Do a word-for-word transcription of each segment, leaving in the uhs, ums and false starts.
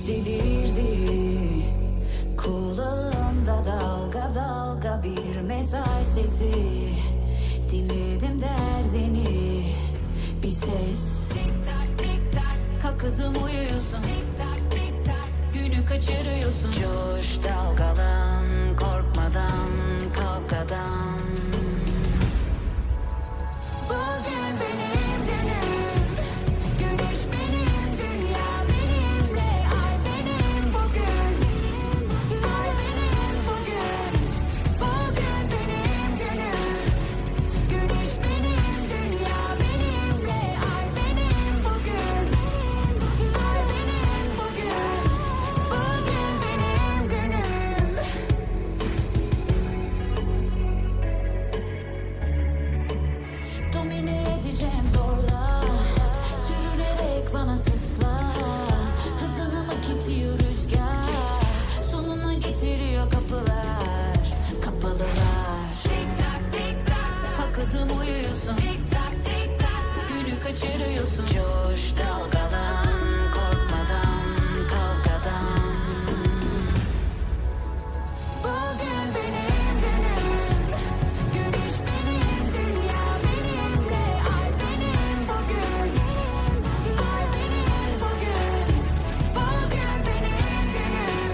Delirdi kulağımda dalga dalga bir mesaj sesi. Dinledim derdini, bir ses. Tik tak, tik tak. Kalk kızım, uyuyorsun. Tik tak, tik tak. Günü kaçırıyorsun. Coş, dalgalan, korkmadan, kalk adam. Bugün benim günüm, güneş benim, dünya benimle, ay benim bugün, ay benim bugün. Bugün benim günüm, güneş benim, dünya benimle, ay benim bugün, ay benim bugün. Bugün benim günüm. Domine edeceğim zorla, sürünerek bana tısla. Hızını mı kesiyor rüzgar? Sonuna getiriyor kapılar, kapalılar. Tik tak, tik tak. Kalk kızım, uyuyorsun. Tik tak, tik tak. Günü kaçırıyorsun. Coş, dalgalan, korkmadan, kalk adam. Bugün benim günüm, güneş benim, dünya benimle, ay benim bugün, ay benim bugün. Bugün benim günüm,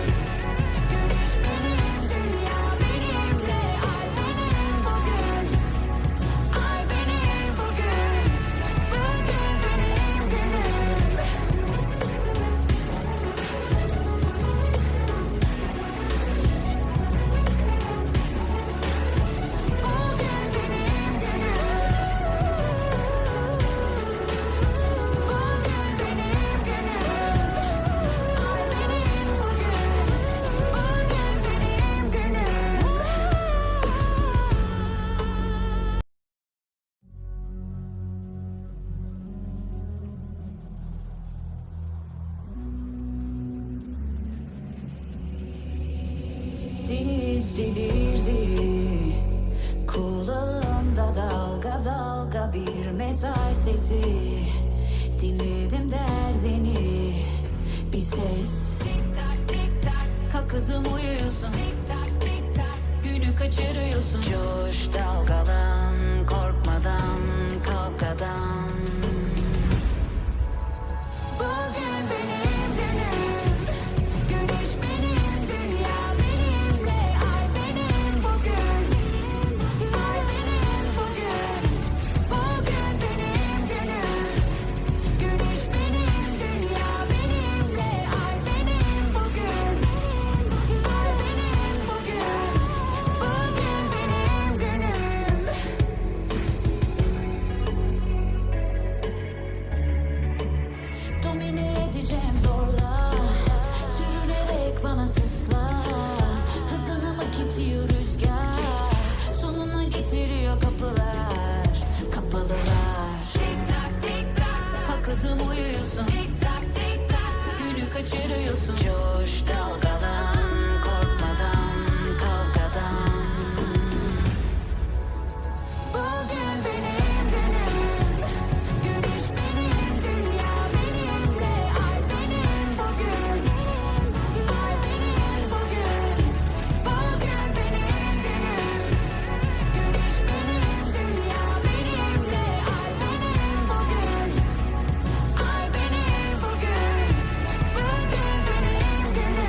güneş benim, dünya benimle, ay benim bugün, ay benim bugün. Bugün benim günüm. Deniz delirdi kulağımda, dalga dalga bir mesaj sesi. Dinledim derdini, bir ses. Tik tak, tik tak. Kalk kızım, uyuyorsun. Tik tak, tik tak. Günü kaçırıyorsun. Coş, dalgalan, korkmadan, kalk adam. Bugün benim günüm, güneş benim, dünya benimle, ay benim bugün, ay benim bugün. Bugün benim günüm, güneş benim, dünya benimle, ay benim bugün, ay benim bugün. Bugün benim günüm. Domine edeceğim zorla, sürünerek bana tısla. Hızını mı kesiyor rüzgar? Sonuna getiriyor kapılar, kapalılar. Tik tak, tik tak. Kalk kızım, uyuyorsun. Tik tak, tik tak. Günü kaçırıyorsun. Coş, dalgalan, korkmadan, kalk adam. Bugün benim günüm, güneş benim, dünya benimle, ay benim bugün, ay benim bugün. Bugün benim günüm, güneş benim, dünya benimle, ay benim bugün, ay benim bugün. Bugün benim günüm.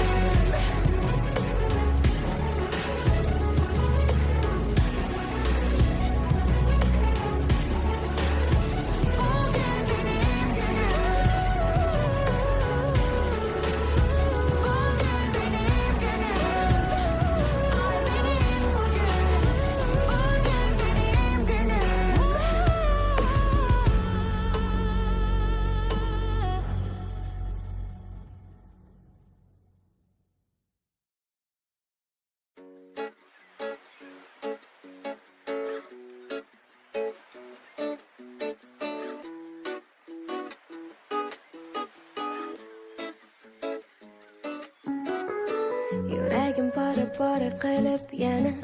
Yúregim pora-pora qılıp yanıp,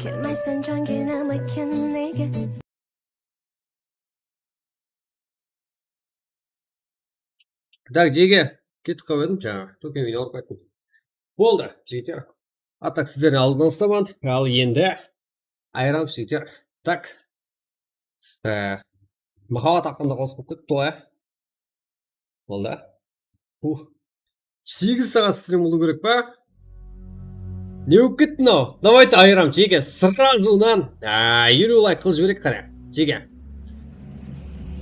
kelmeysen jan, kene eken nege? Так, Джеге, Ketip qalıp edim jańa. Tóken video alıp qayttım. Boldı, jigitler. A tak sizlerden aldanıstaman. Al endi ayıramız, jigitler. Tak. E, Mahabat haqqında qosıp qoyıp ketipti ǵoy, ya. Boldı. Uh. Segiz saat strim bolıw kerek pa? Ne bolıp ketti mınaw? Давайте ayıramız, jeke, сразуnan, a, eliw layk qılıp jibereyik qáne, jeke.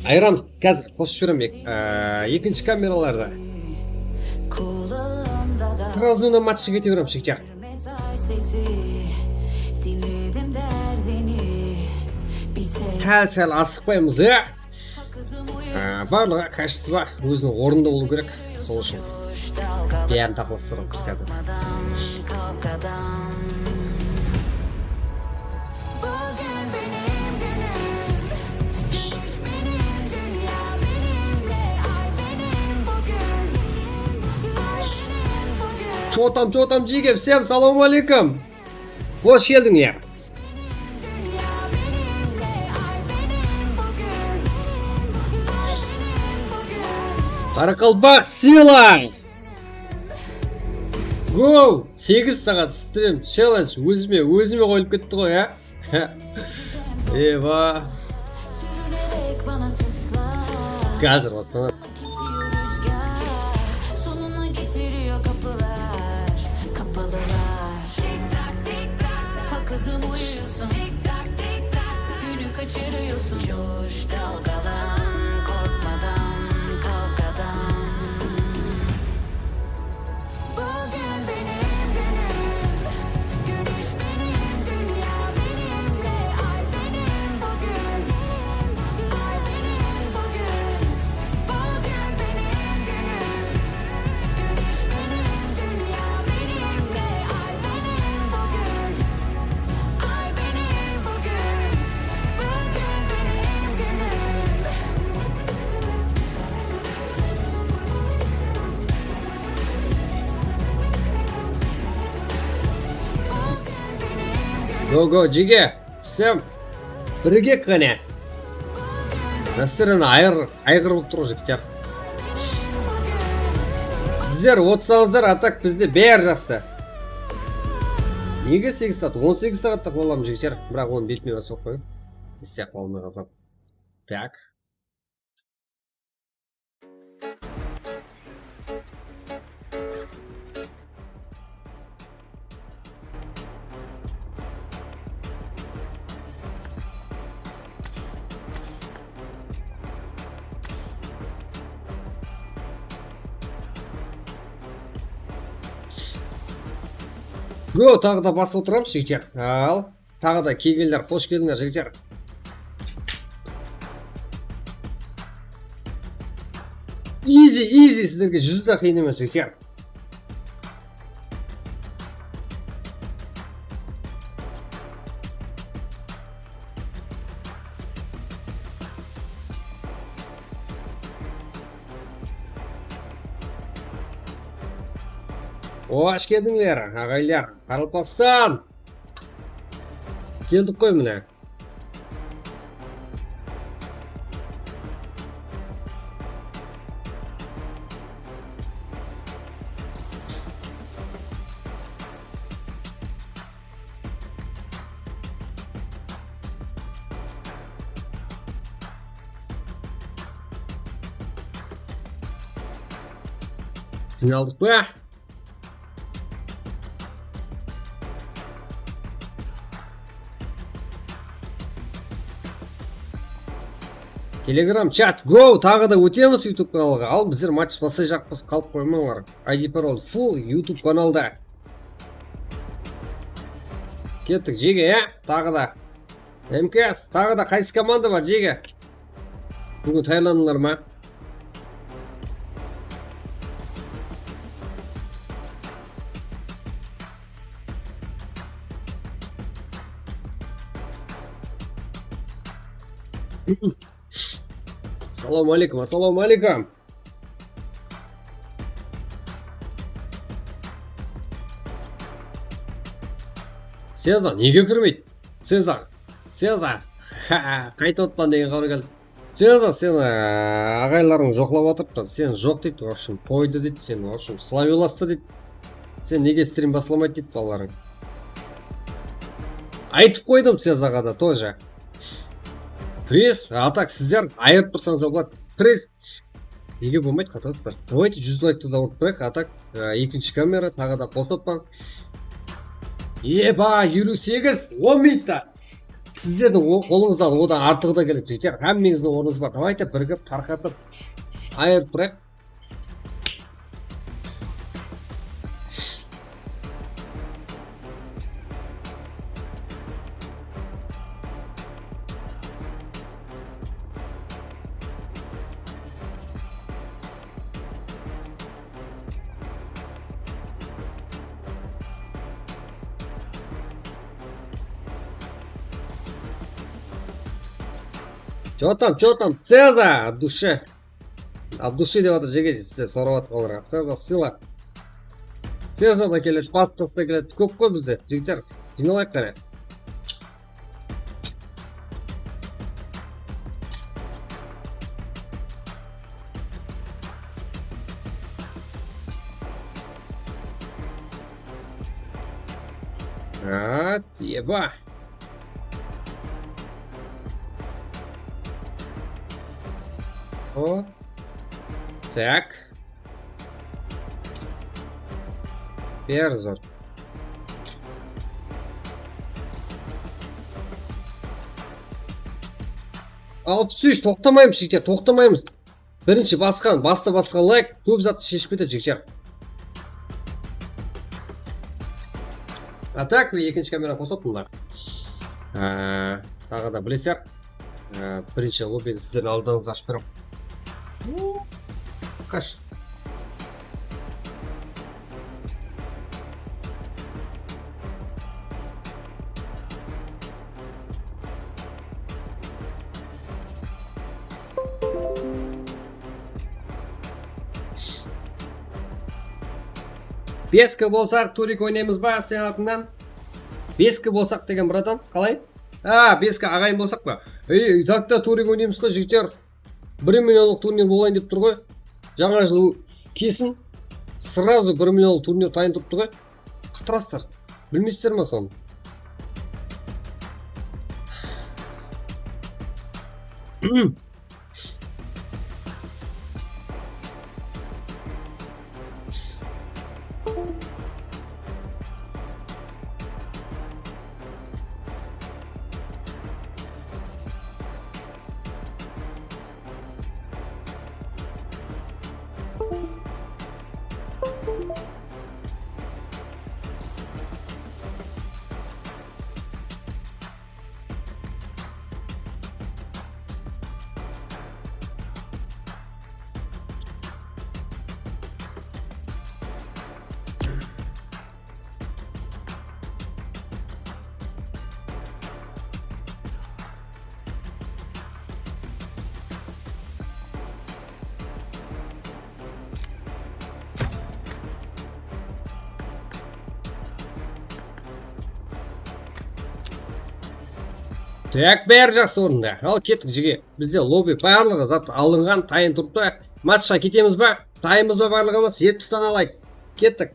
Ayıramız, házir qosıp jiberem ek-, a, ekinshi kameralardı. Сразуnan matchqa kete beremiz, jigitler. Sál-sál asıqpaymız, ya. Á, barlıǵı качество óziniń ornında bolıw kerek. Sol ushın bárin taqlastırıwımız házir. Чё там, чё там, jigem, всем салам алейкум. Xosh keldińler. Qaraqalpaq sila! Go! Segiz saat strim challenge ózime, ózime qoyılıp ketti ǵoy, ya? Eba. Házir baslanadi. Sonuna getiriyor kapılar, kapalılar. Tik tak, tik tak, kalk kızım uyuyorsun. Tik tak, tik tak, günü kaçırıyorsun. Coş, dalgalan, korkmadan, kalk adam. Bugün benim günüm. Güneş benim, dünya benimle. Ay benim bugün. Ay benim bugün. Bugün benim günüm. Güneş benim, dünya benimle. Ay benim bugün. Ay benim bugün. Bugün benim günüm. Go, go, jige. Всем. Birge qáne. Настроение ayır, ayǵır bolıp tur, jigitler. Sizler otsańızlar, a tak bizde bári jaqsı. Nege segiz saat? On segiz saat ta qıla alamız, jigitler. Biraq onı betime basıp qoyıń. Isya qıla almay qalsam. Tak. Go, taǵı da basıp otıramız, jigitler. Al. Taǵı da kelgenler, xosh keldińler, jigitler. Easy, easy, sizlerge júz de qıyın emes, jigitler. Xosh keldińler, aǵaylar. Qaraqalpaqstan! Keldik ǵoy mine. Jıynaldıq pa? Telegram chat go, taǵı da ótemiz YouTube kanalǵa. Al, bizler match baslayjaqpız, qalıp qoymańlar. I D parol full YouTube kanalda. Kettik, jege, ya? Taǵı da. M K S, taǵı da qaysı komanda bar, jege? Búgin tayarlandılar ma? Assalawma aleykum, assalawma aleykum. Seza, nege kirmeydi? Seza, Seza. Qaytıp atpan degen xabar keldi. Ceza, seni, e, aǵaylarıń joqlap atırıptı. Sen joq deydi, в общем, qoydı deydi, sen, в общем, slovilastı deydi. Sen nege strim baslamaydı deydi balalarıń. Aytıp qoydım Cezaǵa da тоже. Priz, a так sizler ayırıp tursańız da boladı. Priz. Nege bolmaydı, qatnasızlar? Давайте júz layktı da urıp turayıq, a так, e, ekinshi kamera taǵı da qosıp atpań. Eba, eliw segiz, on minutta. Sizlerdiń o-, qolıńızdan odan artıǵı da keledi, jigitler. Hámmeńizdiń ornıńız bar. Давайте birigip, tarqatıp, ayırıp turayıq. Чё там, чё там, Цеза, от души. От души dep atır, jege, sizler sorap atırǵanlarǵa. Ceza, sıyla. Ceza da keledi, Patkos ta keledi. Kóp ǵoy bizde, jigitler. Jıynalayıq qáne. At, eba. O. Tak. Berzor. Alpıs úsh, toqtamaymız, jigitler, toqtamaymız. Birinshi basqan, basta basqan layk kóp zattı sheship ketedi, jigitler. A tak, mine, ekinshi kamera qosıp mında. Á, taǵı da bilesizler. Á, birinshi lobbini sizlerdiń aldıńızda ashıp beremen. Kash. Beski bolsaq, Turik oynaymız ba sen atıńnan? Beski bolsaq degen, bratan, qalay? Ha, beski aǵayin bolsaq pa? Ey, tak ta Turik oynaymız ǵo, jigitler. Bir millionlıq turnir bolayın dep tur ǵoy. Jańa jıl kesin srazu bir millionlıq turnir tayın turıptı ǵoy. Qatırasızlar. Bilmeysizler ma sonı? Tak, bári jaqsı orında. Al, kettik, jige. Bizde lobby barlıǵı zat alınǵan, tayın turıptı. Matchqa ketemiz ba? Tayınbız ba barlıǵımız? Jetpis dana layk. Kettik.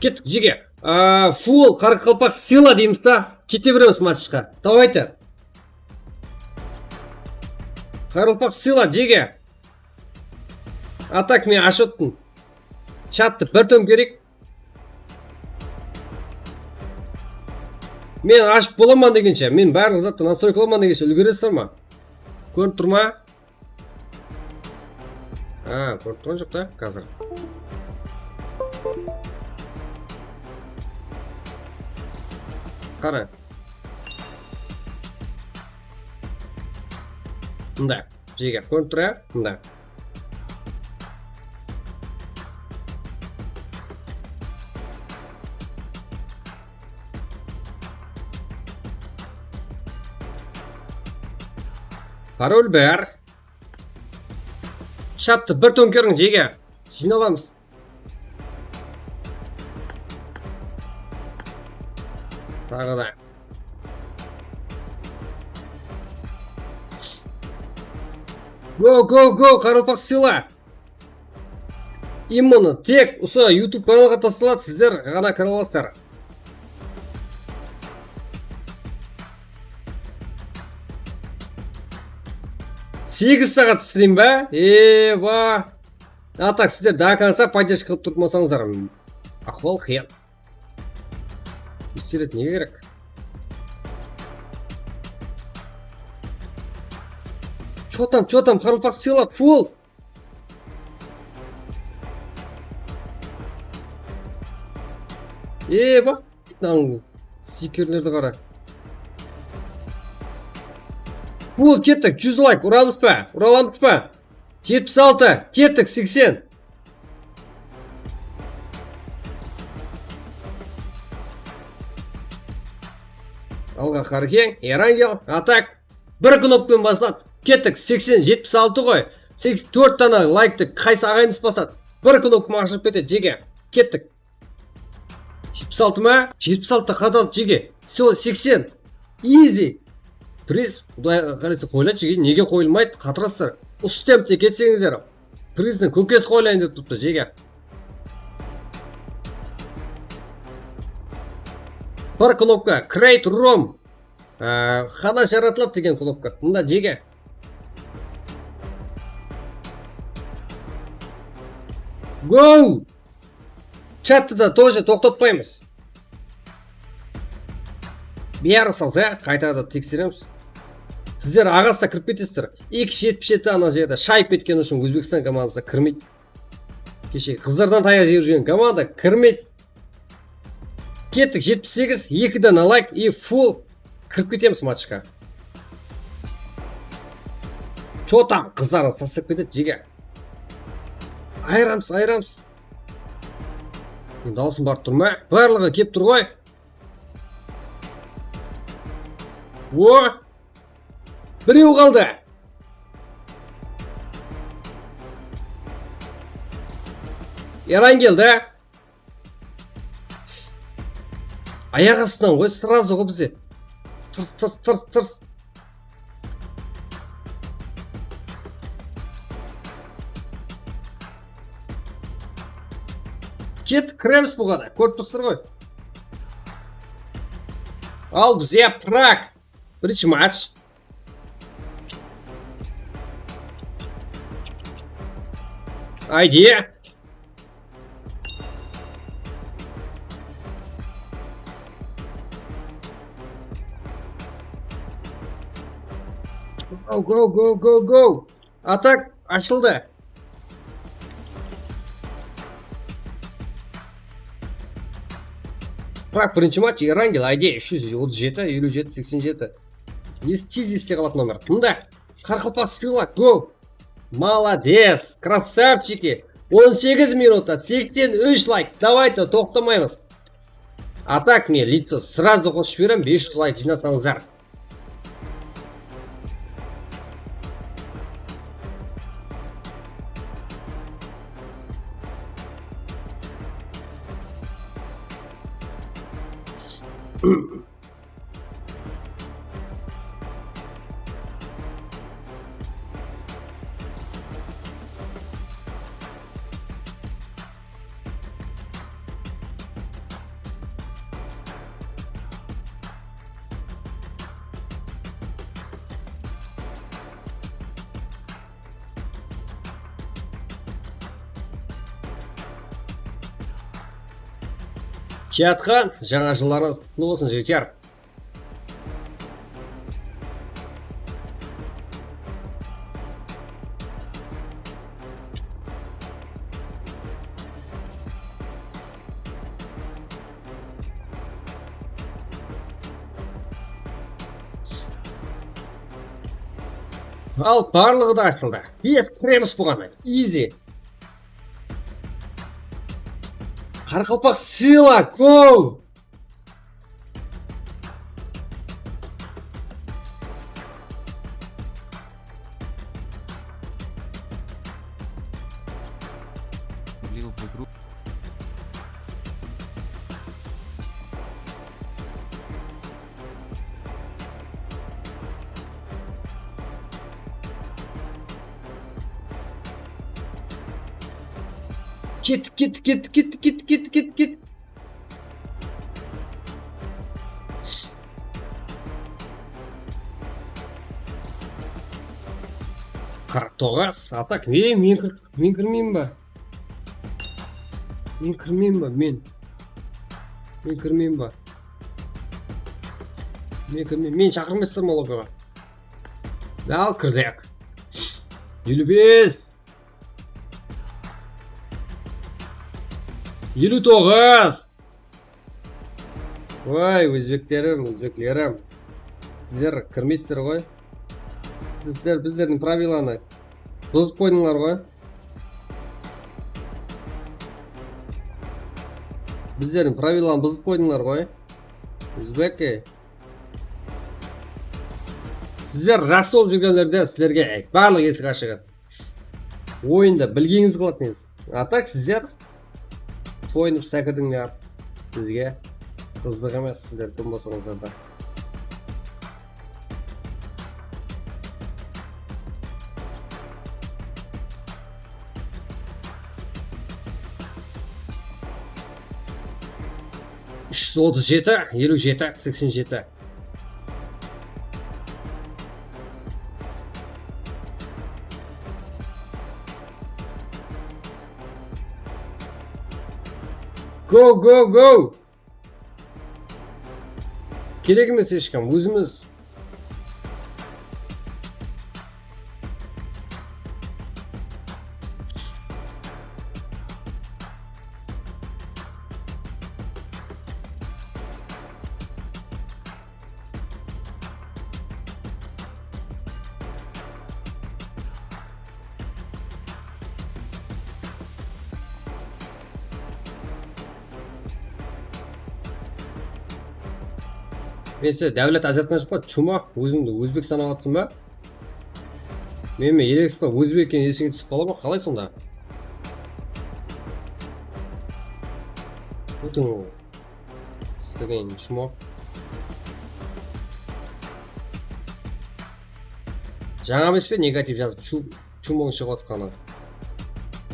Kettik, jege. Aa, full qaraqalpaq sıyla deymiz da. Kete beremiz matchqa. Давайте. Qaraqalpaq sıyla, jege. A tak, men ashıp ottım. Chattı bir tón kerek. Men ashıp bolaman degenshe, men barlıq zattı nastroyka qılaman degenshe úlgeresizler ma? Kórinip tur ma? A, kórinip turǵan joq ta házir. Qara. Mında. Jege, kórinip tur, á? Mında. Parol bar. Chattı bir tón keriń, jege. Jıynalamız. Taǵı da. Go, go, go, qaraqalpaq sıyla. Imенно tek usı YouTube kanalǵa tasladı, sizler ǵana kire alasızlar. Segiz saat strim ba? Eba. A tak sizler до конца поддержка qılıp turıp masańızlar, ahwal qıyın. Pistolет nege kerek? Чё там, чё там, qaraqalpaq sıyla, full. Eba, mınaw stikerlerdi qara. Full kettik, júz layk, uramız ba? Uralamız ba? Jetpis altı, kettik, seksen. Alǵa Qarkeń, Erangel, a tak. Bir knopkadan baslap kettik, seksen, jetpis altı ǵoy. Seks-, tórt dana layktı qaysı aǵayımız basadı? Bir knopka ashılıp ketedi, jeke. Kettik. Jetpis altı ma? Jetpis altı qadal, jeke. Всё, seksen. Easy. Priz, Quday qálese, qoyıladı, jeke. Nege qoyılmaydı? Qatırasızlar. Usı tempte ketseńizler. Prizdiń kókesi qoyılayın dep turıptı, jeke. Bir knopka, Create Room. Á, xana jaratıladı degen knopka. Mında, jeke. Go! Chattı da тоже toqtatpaymız. Biyarı salsa, qayta da tekseremiz. Sizler aǵasta kirip ketesizler. Eki jetpis jeti ana jerde shayıp ketkeni ushın Ózbekstan komandası kirmeydi. Keshe qızlardan tayaq jep júrgen komanda kirmeydi. Kettik, jetpis segiz, eki dana layk и full kirip ketemiz matchqa. Чё там, qızlardı taslap ketedi, jeke. Ayıramız, ayıramız. Dawısım barıp tur ma? Barlıǵı kelip tur ǵoy. O! Birew qaldı. Erangel da. Ayaq astınan ǵoy, сразу ǵo bizde. Tırs, tırs, tırs, tırs. Ket, kiremiz buǵada. Kórip tursızlar ǵoy. Al, bizde yapıraq. Birinshi match. Ayde. Go, go, go, go, go. Atak ashıldı. Biraq birinshi match Erangel, ayde, úsh júz otız jeti, eliw jeti, seksen jeti. Es-, tez este qalatuǵın nomer. Mında Qaraqalpaq sıyla, go! Молодец! Красавчики! On segiz minutta, seksen úsh layk. Давайте, toqtamaymız. A tak men лицо сразу qosıp jiberem, bes júz layk jıynasańızlar. Kiyatxan, jańa jıllarıńız qutlı bolsın, jigitler. Al, barlıǵı da atıldı. Bes kiremiz buǵan. Easy. Qaraqalpaq sıyla, go! Лил Петру. Ket, ket, ket, ket, ket, ket, ket, ket. Qırq toǵız. A tak, ne, men kir-, men kirmeymen ba? Men kirmeymen ba, men? Men kirmeymen ba? Men kirmeymen. Meni shaqırmaysızlar ma logoǵa? Al, kirdik. Eliw bes. Eliw toǵız. Oy, ózbeklerim, ózbeklerim. Sizler kirmeysizler ǵoy. Sizler bizlerdiń pravilanı buzıp qoydıńlar ǵoy. Bizlerdiń pravilanı buzıp qoydıńlar ǵoy. Ózbek, ey. Sizler jaqsı bolıp júrgenlerde sizlerge barlıq esik ashıq edi. Oyındı bilgenińiz qılatıńız. A tak sizler toyınıp sákirdińler. Bizge qızıq emes, sizler kim bolsańızlar da. Úsh júz otız jeti, eliw jeti, seksen jeti. Go, go, go! Kerek emes hesh kim, ózimiz. Men size dáwlet ajıratqan joq pa, chumaq, ózińdi ózbek sanap atırsıń ba? Men, men Eleks pa, ózbek ekeni esińe túsip qala ma? Qalay sonda? Ótiń. Sizlerge endi chumaq. Jańa emes pe negativ jazıp chu-, chumaq shıǵıp atqanı?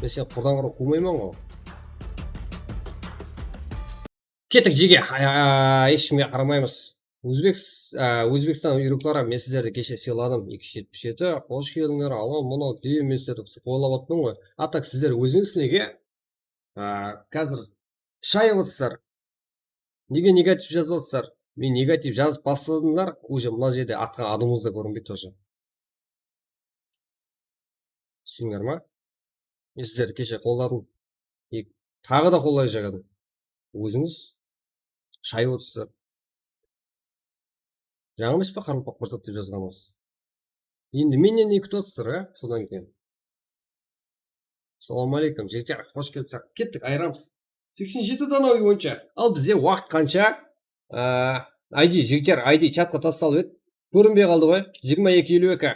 Men seni qurdan qurı quwmayman ǵo. Kettik jege. Ay, ay, eshkimge qaramaymız. Ózbek, á, Ózbekstan uyruqları, men sizlerdi keshe sıyladım. Eki júz jetpis jeti, xosh keldińler, anaw mınaw deyip men sizlerdi qollap atırman ǵoy. A tak sizler ózińiz nege, á, házir shayıp atırsızlar? Nege negativ jazıp atırsızlar? Men negativ jazıp basladıńlar, уже mına jerde atqan adımıńız da kórinbeydi тоже. Túsindińler ma? Men sizlerdi keshe qolladım. E, taǵı da qollay jaradım. Ózińiz shayıp atırsızlar. Jańa emes pe qaraqalpaq bir zat dep jazǵanıńız? Endi mennen ne kútip atırsızlar, á? Sodan keyin. Assalawma aleykum, jigitler, xosh kelipsizler. Kettik, ayıramız. Seksen jeti dana oy boyınsha. Al, bizde waqıt qansha? Á, I D, jigitler, I D chatqa tastalıp et. Kórinbey qaldı ǵoy. Jigirma eki eliw eki.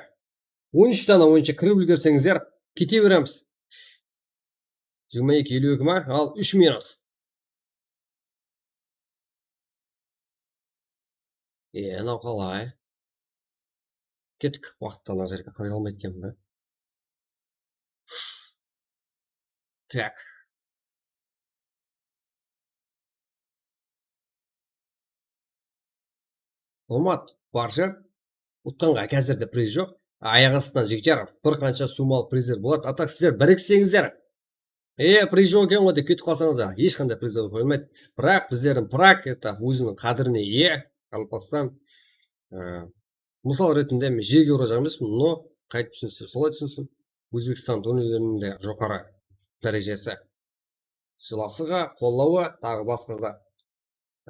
On úsh dana oyınsha kirip úlgerseńizler, kete beremiz. Jigirma eki eliw eki ma? Al, úsh minut. E, anaw qalay? Kettik, waqıtta mına jerge qıya almaydı ekenmiz da. Tak. Umat, barshı. Utqanǵa házirde priz joq. Ayaq astınan jigitler, bir qansha summalı prizler boladı. A tak sizler birikseńizler. E, priz joq eken ǵoy dep ketip qalsańız da, hesh qanday priz qoyılmaydı. Biraq bizlerdiń prak, это, óziniń qádirine iye, qaraqalpaqstan. E, mısal retinde men jerge urajaq emespen, no, qaytip túsinse, solay túsinsin. Ózbekstan turnirlerinde joqarı dárejesi. Sıylasıǵı, qollawı, taǵı basqa da,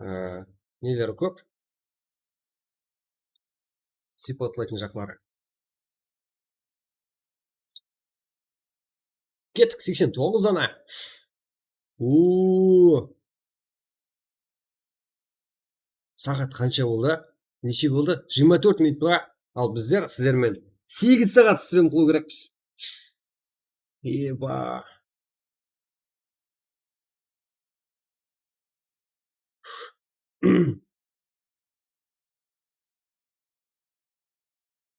e, neleri kóp. Sıypatlaytın jaqları. Kettik, seksen toǵız dana. Uuu. Saat qansha boldı? Neshe boldı? Jigirma tórt minut pa? Al bizler sizler menen segiz saat strim qılıw kerekpiz. Eba.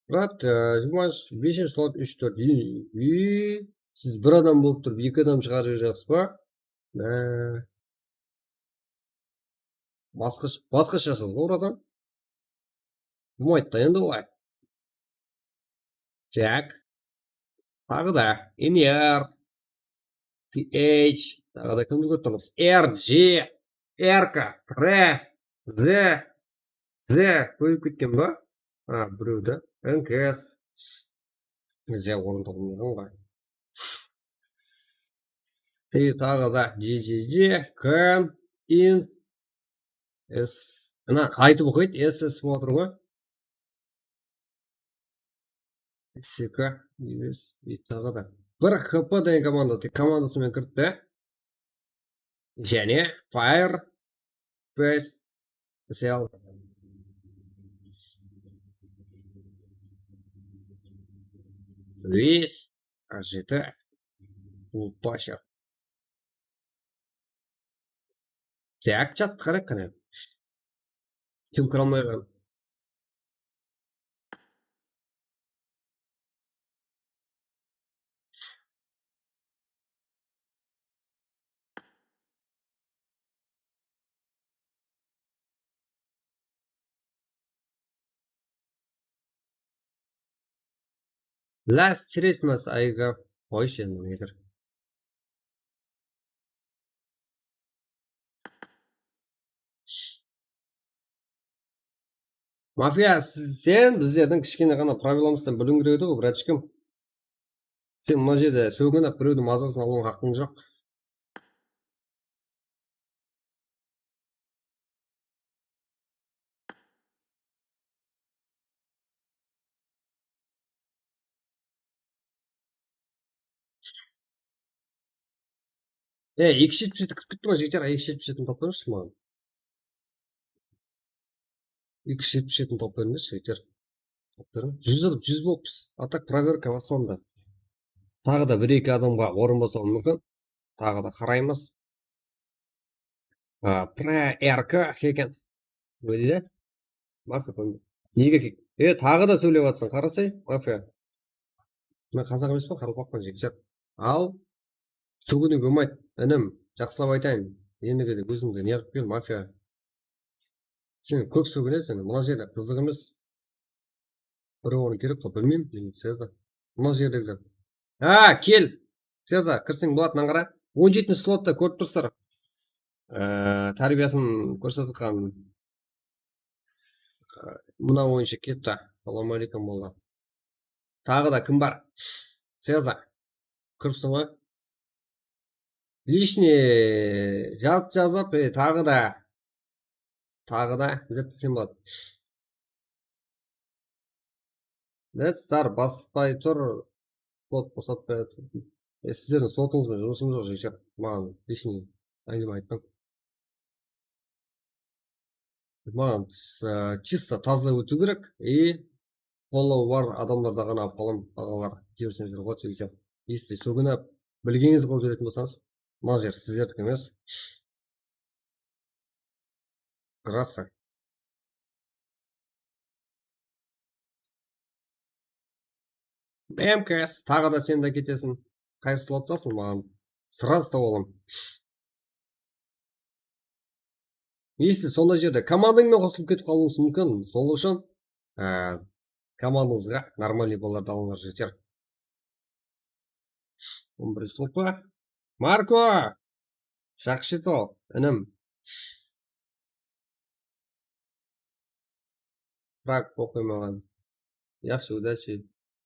Brat, e, jigirma úsh, besinshi slot, úsh, tórt. Siz bir adam bolıp turıp, eki adam shıǵarıp jiberjaqsız ba? Mә. Basqash-, basqashasız ǵoy, brat. Bolmaydı da endi olay. Tak. Taǵı da M R, T H, taǵı da kimdi kórip turmız? R G, R K, R, Z, Z kóbeyip ketken ba? Ha, birewdi. N K S. Z orın tawılmaǵan ǵoy. E, taǵı da G G G, Can, Inf, S. Mına qaytıp oqıydı, S S bolıp atır ǵoy. S K, S, e, taǵı da. Bir H P degen komanda, tek komandası menen kiripti. Jáne Fire, Space, S L. Ris, A jeti, Ulpasha. Tak, chattı qarayıq qáne. Kim kire almay qaldı? Last Christmas I got, qoyshı endi, nedir? Mafiya, sen bizlerdiń kishkene ǵana pravilamızdan biliwiń kerek edi ǵoy, bratishkim. Sen mına jerde sóginip birewdiń mazasın alıwıń haqqıń joq. E, eki júz jetpis jeti kirip ketti ma, jigitler? Eki júz jetpis jetini tawıp berińizshi maǵan. Eki júz jetpis jetini tawıp berińizshi, jigitler. Tawıp beriń. Júz alıp, júz bolıppız. A tak, proverka baslandı. Taǵı da bir-eki adamǵa orın bolsa múmkin. Taǵı da qaraymız. A, pra R K eken. Bóle. Mafiya qoyma. Nege ke-, e, taǵı da sóylep atsań, qarasay, mafiya. Men qazaq emespen, qaraqalpaqpan, jigitler. Al, sóginiwge bolmaydı, inim, jaqsılap aytayın. Endigi de ózińdi ne qılıp kel, mafiya. Sen kóp sógineseń, mına jerde qızıq emes. Birew onı kerek ǵoy, bilmeymen, men Seza. Mına jerdegiler. Ha, kel. Seza, kirseń boladı, mınaǵan qara. On jetinshi slotta kórip tursızlar. Ee, tárbiyasın kórsetip atqanın. Ee, mına oyınshı ketti. Salawma aleykum, boldı. Taǵı da kim bar? Seza. Kiripsiń ǵoy. Личный jaz-, jazıp, e, taǵı da. Taǵı da zertlesem boladı. Net Star baspay tur, slot bosatpay tur. E, sizlerdiń slotıńız benen jumısım joq, jigitler. Maǵan личный áńgime aytpań. Maǵan, e, чисто taza ótiw kerek. И qollawı bar adamlarda ǵana alıp qalam, aǵalar, jibersem júr ǵoy, jigitler. Если sóginip, bilgenińiz qılıp júretin bolsańız, mına jer sizlerdiki emes. Краса. M K S, taǵı da sen de ketesiń. Qaysı slottasıń, maǵan srazı tawıp alam. Если sonday jerde komandańmen qosılıp ketip qalıwıńız múmkin. Sonıń ushın, á, komandańızǵa нормальный balalardı alıńlar, jigitler. On birinshi slotqa. Marko! Jaqsı jet al, inim. Frak oqıy maǵan. Jaqsı, удачи.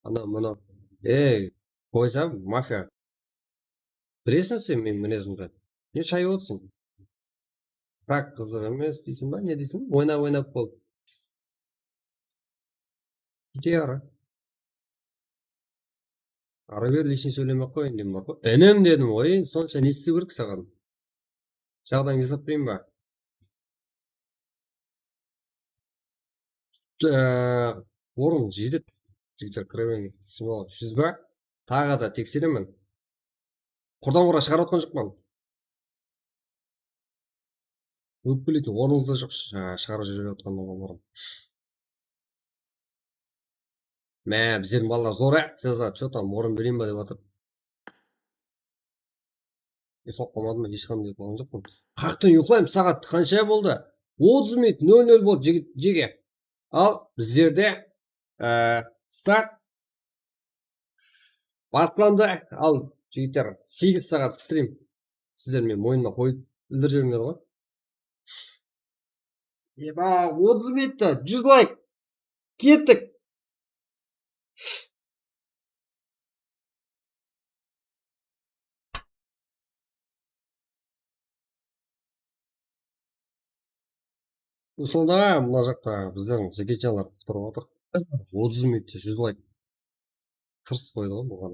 Anaw, mınaw. Ey, qoysam, mafiya. Bilesiń sen meniń minezimdi. Ne shayıp otırsań? Frak qızıq emes deysiń ba, ne deysiń? Oynap, oynap bol. Kete ara. Ara ber, личный sóylemek qoy, endi bar ǵoy. Inim dedim ǵoy, sonsha ne istew kerek saǵan? Jaǵdayıńdı jaslap bereyin ba? Ee, orın jetedi. Jigitler, kire beriń. Smola júz ba? Taǵı da tekseremen. Qurdan qura shıǵarıp atqan joqpan. Ókpeleytin ornıńızda joq, sha-, shıǵarıp jiberip atqanlar bar. Mine, bizlerdiń balalar zor, á, Sezar, что там, orın bereyin ba dep atır. Uyqılap qalmadım, hesh qanday uyqılaǵan joqpan. Qayaqtan uyqılayman, saat qansha boldı? Otız minut, nol nol boldı, jege, jege. Al, bizlerde, e, start baslandı. Al, jigitler, segiz saat strim. Sizler meni moynıma qoyıp, ildirip jiberińler ǵoy. Eba, otız minutta, júz layk. Kettik. Usılda mına jaqta bizlerdiń jigitjanlar kútip turıp atır. Otız minutta júz layk. Tırıs qoydı ǵoy buǵan.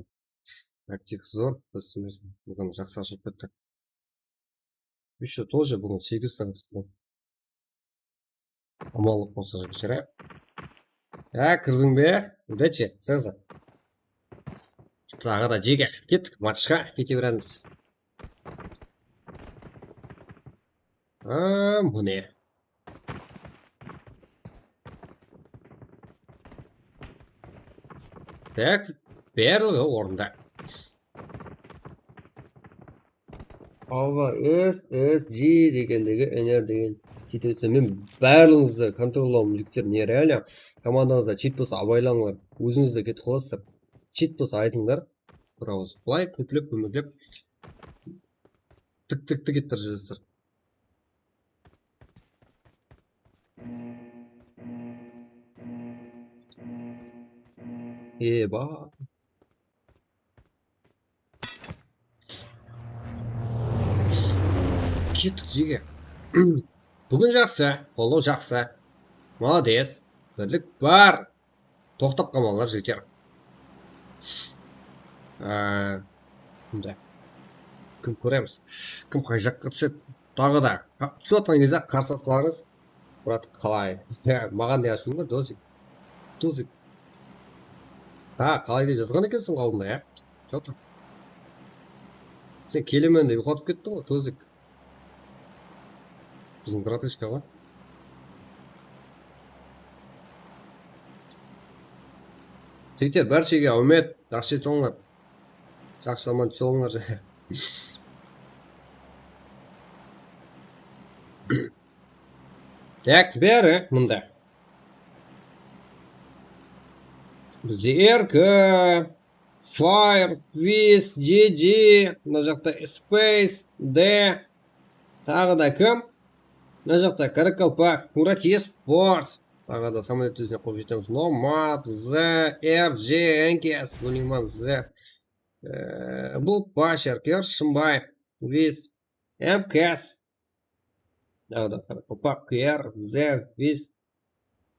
Aktiv zor, dúrıs emes. Buǵan jaqsı ashılıp ketti. Ещё тоже búgin segiz saat. Amanlıq bolsa, jigitler, á. Á, kirdiń be? Udachi, Sezar. Taǵı da jege kettik, matchqa kete beremiz. Á, mine. Tak, barlıǵı orında. Alba S S G degendegi N R degen chit etse, men barlıǵıńızdı kontrollawım, jigitler, nerealno. Komandańızda chit bolsa, abaylańlar, ózińiz de ketip qalasızlar. Chit bolsa, aytıńlar. Bir awız bılay kóplep, kómeklep, tik, tik, tik ettirip júresiz. Eba. Kettik, jege. Búgin jaqsı, qollaw jaqsı. Molodec. Birlik bar. Toqtap qalmańlar, jigitler. Á, mında. Kim kóremiz? Kim qay jaqqa túsedi? Taǵı da. Ha, túsip atqan gezde qarsılaslarıńız. Murat, qalay? Ya, maǵan ne ashıwıń bar, Dozik? Dozik. Ha, qalay dep jazǵan ekensiń aldında, ya? Что там? Sen kelemen dep uyqılatıp kettiń ǵoy, Dozik. Biziń bratishka ǵoy. Jigitler, bárshege áwmet, jaqsı jetip alıńlar. Jaqsı aman túsip alıńlar. Tak, bári mında. Bizde R K, Fire, Quiz, G G, mına jaqta Space, D, taǵı da kim? Mına jaqta Karakalpak, Murat Esport, taǵı da samolyot tezine quvıp jetemiz. Nomad, Z, R J, N K S, Guliman, Z. Ee, Bulut, Basher, Ker, Shımbay, Quiz, M K S. Taǵı da Karakalpak, Ker, Z, Quiz.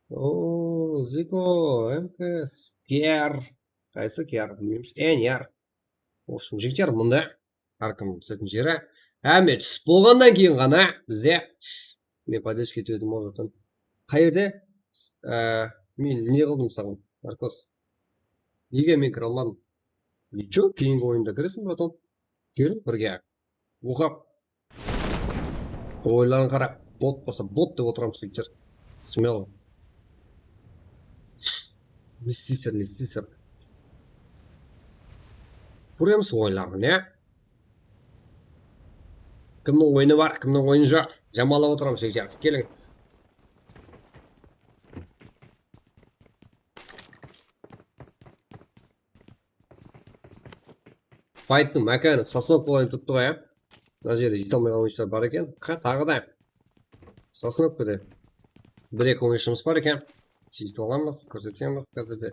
O, Ziko, M K S, Ker. Qaysı Ker? Bilmeymiz. N R. В общем, jigitler, mında hár kim túsetin jeri. Hámme túsip bolǵannan keyin ǵana bizde, men поддержка etip edim ǵoy. Qay jerde? Á, men ne qıldım saǵan, Narkos? Nege men kire almadım? Nicho, keyingi oyında kiresiń, braton. Kel, birge. Oqap. Oyların qarap, bot bolsa bot dep otıramız, jigitler. Смело. Ne isteysiz, ne isteysiz? Kóremiz oyların, ya? Kimniń oyını bar, kimniń oyını joq? Jamalap otıramız, jigitler. Keliń. Fayttıń mákanı Sosnovka bolıp turıptı ǵoy, ya. Mına jerde jete almay qalǵan oyınshılar bar eken. Qa-, taǵı da Sosnovkada bir-eki oyınshımız bar eken. Jetip alamız, kórsetemiz házirde.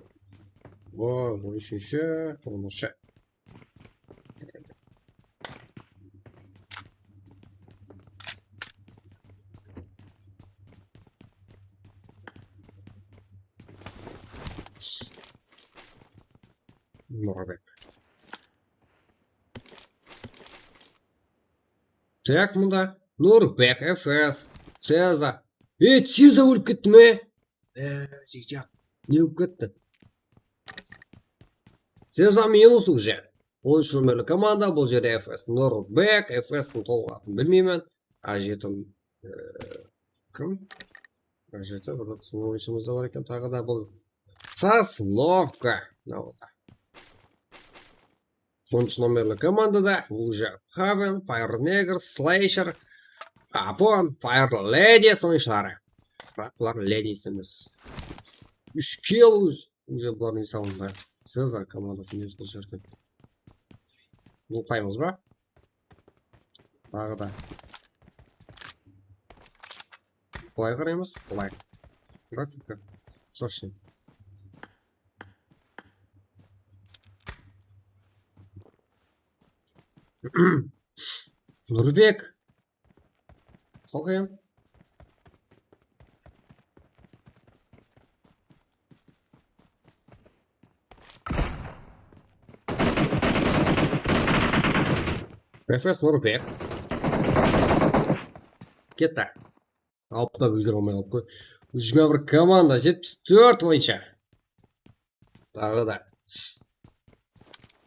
O, on úshinshi, on úshinshi. Nurbek. Tak, mında Nurbek, F S, Ceza. E, Ceza ólip ketti me? E, jigitjaq, ne ólip ketti? Ceza minus уже. On úsh nomerli komanda, bul jerde F S Nurbek, F S-tiń tolıq atın bilmeymen. A jeti Kim? Mına jerde bir zat, oyınshımız da bar eken, taǵı da bul Sosnovka. Mına boldı. Onınshı nomerli komandada Uja Haven, Fire Neger, Slasher, Apon, Fire Ladies oyınshıları. Biraq bular Ladies emes. Úsh kill Uja bulardıń esabında. Sezar komandası ne qılıp júr eken. Lootaymız ba? Taǵı da. Bılay qaraymız, bılay. Grafika. Soshin. Nurbek. Qalqayın. Refreshlar bek. Ketti. Alıp ta úlgere almay qalıp qoy. Jigirma bir komanda, jetpis tórt oyınsha. Taǵı da.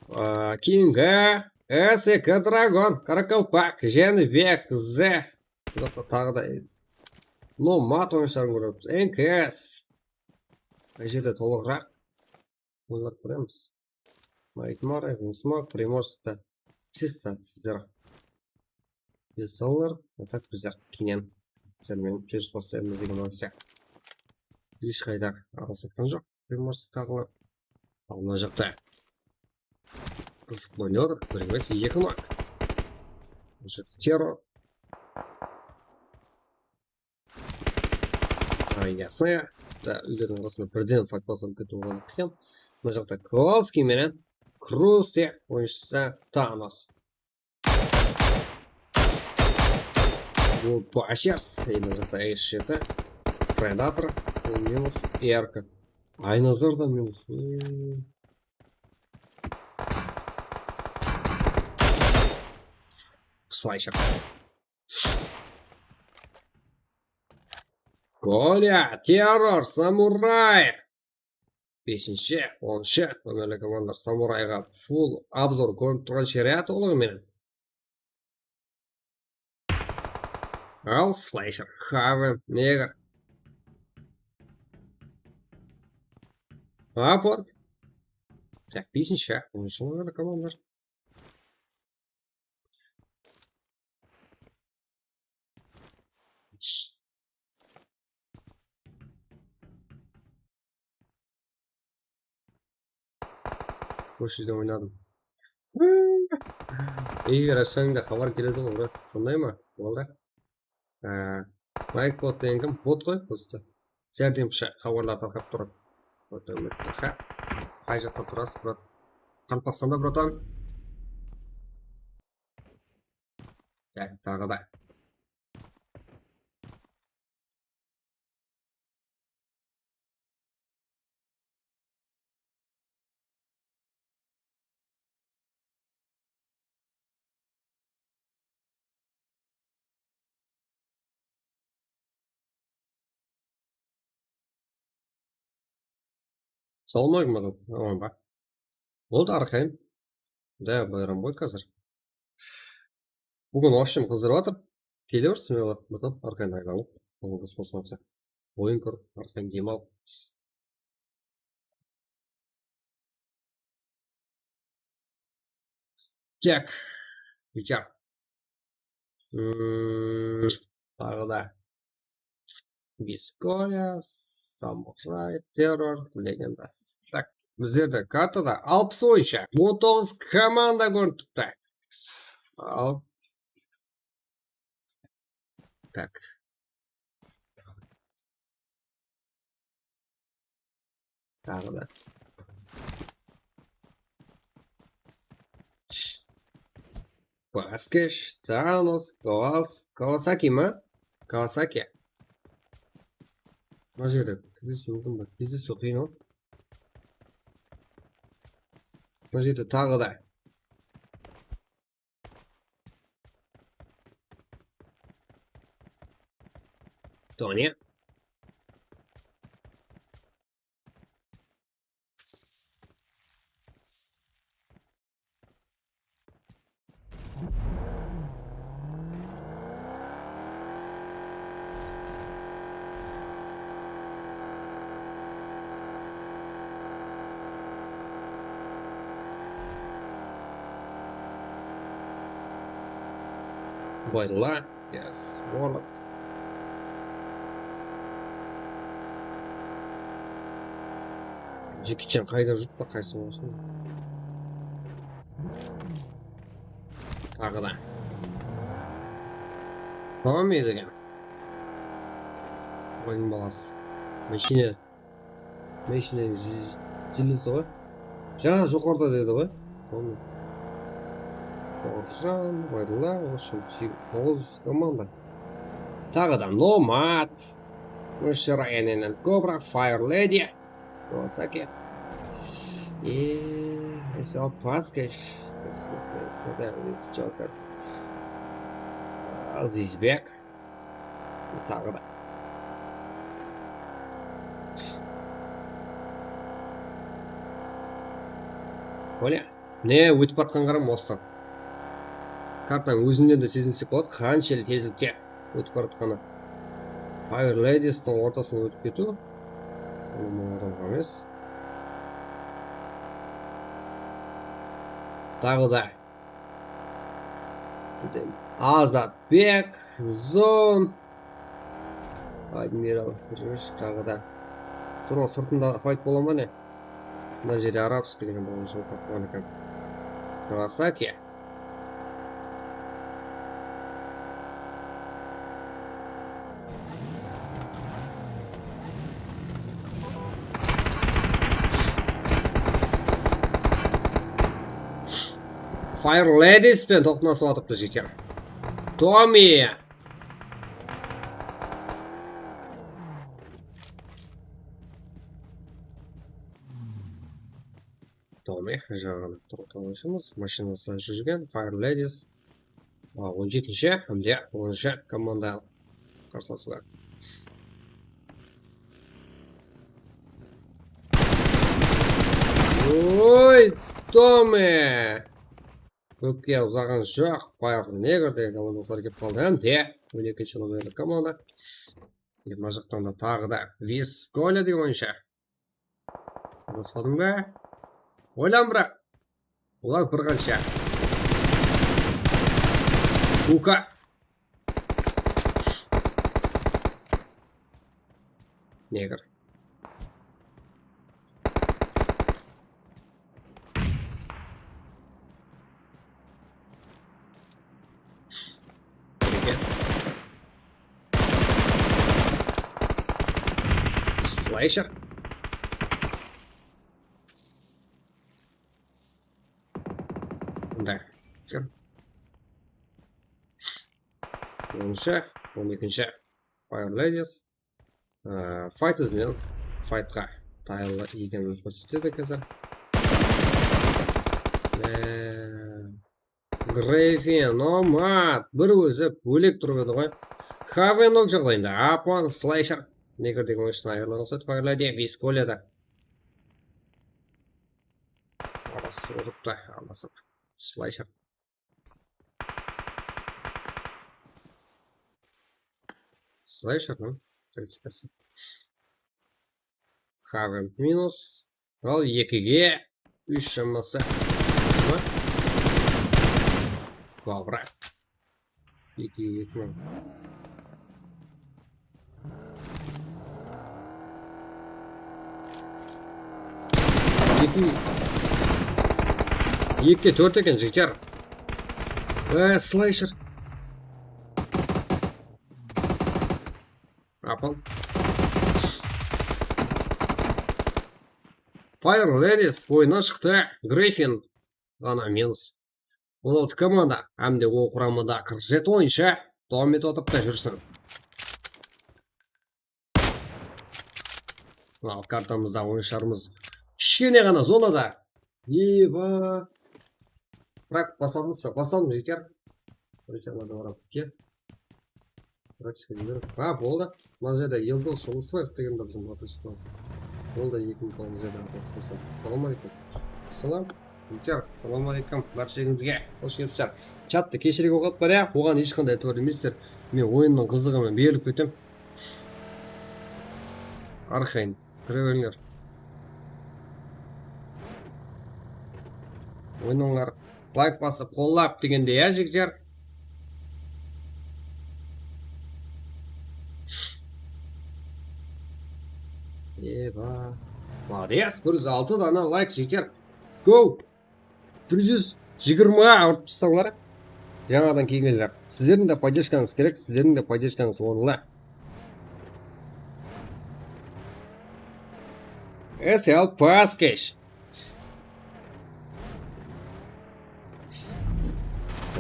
Aa, keyingi S K Dragon, Qaraqalpaq, Jánibek, Z. Taǵı da Nomad oyınshaların kóremiz. N K S. Mına jerde tolıǵıraq oynap kóremiz. Nightmare, Gunsmoke, Primorskta. Чисто sizler. Bizler, a tak bizler kenen. Sen menen júris baslaymız degen oysa. Hesh qayda aralasa atqan joq. Primorsktaǵılar. Al mına jaqta. Qızıq oynadı. Bir emes, eki nok. Mına jaqta Terror. Ясно. Da, úylerdiń arasında birden fight baslanıp ketiw oǵan qıyın. Mına jaqta Kowalskiy menen Kruste oyınshısı Thanos. Bul Bashers, mına jaqta S jeti. Predator, bul minus, Erka. Aynazar da minus. Slasher. Kolya, Terror, Samuray. Besinshi, onınshı nomerli komandalar Samurayǵa full obzor kórinip turǵan sheriat olıǵı menen. Al, Slasher, Haven, Neger. Apon. Tak, besinshi, onınshı nomerli komandalar. Koshede oynadım. Ey, Rashanǵa xabar keledi ǵoy, brat. Sonday ma? Boldı. Á, Nightbot degen kim? Bot ǵoy, prosto. Járdemshi xabarlar tarqap turadı. Qay jaqta turasız, brat? Qaraqalpaqstanda, bratan. Tak, taǵı da. Salawmaleykum, adam. Aman ba? Boldı, Arkayn. Da, bayram ǵoy házir. Búgin вообще qızdırıp atır. Kele ber, smeloy, búgin Arkayn aylanıp, búgin bos bolsań sen. Oyın kórip, Arkayn dem al. Tak. Biytar. Hmm, taǵı da. Viskoya, Samuray, Terror, Legenda. Tak, bizlerde kartada alpıs oyınsha, on toǵız komanda kórinip turıptı. Al. Tak. Taǵı da. Baskesh, Thanos, Kowals-, Kawasaki ma? Kawasaki. Mına jerde, tizesi mumkin ba? Tizesi qıyın ǵoy. Mına jerde taǵı da. Tonya. Bayla. Yes. Warlock. Jackie Chan qayda júrip pa, qaysı bolsın? Taǵı da. Tamam edi eken. Oyın balası. Mashina. Mashina ji-, jillisi ǵoy. Jańa joqarıda dedi ǵoy. Tamam. Bauırjan, Bayla, toǵız komanda. Taǵı da Nomad. Mıshıra, N N N Cobra, Fire Lady. Kawasaki. E, ese al Paskes. Paskes, ese de, ese Joker. Azizbek. Taǵı da. Óle. Mine, ótip baratqan qarań ostan. Kartanıń ózinden de sezilsek boladı, qanshelli tezlikte ótip baratqanı. Fire Ladies'tıń ortasınan ótip ketiw. Bul ońay emes. Taǵı da. Azatbek, Zon. Admiral, Rısh, taǵı da. Bunıń sırtında fayt bola ma ne? Mına jerde Arabskiy degen bir oyınshı otırıp turǵan eken. Kawasaki. Fire Ladies penen toqnasıp atırıptı, jigitler. Tommy. Tommy, jańaǵı toqtawshımız, mashinasında júrgen, Fire Ladies. A, on jetinshi hám de onınshı komanda qarsılasıwda. Oy, Tommy! Kópke uzaǵan joq, Fire Neger degen komandaslar kelip qaldı. Hám de on ekinshi nomerli komanda. Mına jaqtan da taǵı da Viskolya degen oyınshı. Adaspadıń ba? Oylan, brat. Bular bir qansha. Uka. Neger. Slasher. Mında. Onınshı, on ekinshi. Fire Ladies. Aa, fayt izinen faytqa tayarlı ekenin kórsetedi házir. Ee, Griffin, Nomad, bir ózi bólek turıp edi ǵoy. Haven nok jaǵdayında, Apon, Slasher, Neger degen oyınshısına ayırılan uqsaydı, Fire Lady, Viskolya da. Arası urıptı, arasıp. Slasher. Slasher'nıń kritikası. Haven minus. Al, ekige úsh shaması. Kobra. Ekige eki mıń. Eki, ekige tórt eken, jigitler. Ee, slasher. Apam. Fire Ladies oyınnan shıqtı. Griffin ǵana minus. On altı komanda, hám de ol quramada qırq jeti oyınshı dawam etip atırıptı, júrsin. Al, kartamızda oyınshılarımız kishkene ǵana zonada. Eba. Bırak, basadıńız ba? Basadım, jeter. Birinshi anadan orap kel. Bırak, kishkene ber. Ha, boldı. Mına jerde Yıldız Jılısbaev degen bir biziń batırshiq bar. Ol da eki mıń toǵız jerde aralastı. Salam aleykum. Salam. Jeter, salam aleykum. Bársheligińizge xosh kelipsizler. Chattı keshirip oqıp bar, ya, oǵan hesh qanday itibar bermeysiz. Men oyınnıń qızıǵı menen berilip ketem. Arxayn, kire berińler. Oynańlar. Layk basıp, qollap degende, ya, jigitler? Yes, bir júz altı dana layk jeter. Go! Bir júz jigirma urıp tastańlar. Jańadan kelgenler. Sizlerdiń de podderjkanıńız kerek, sizlerdiń de podderjkanıńız orınlı. Esel Paskesh.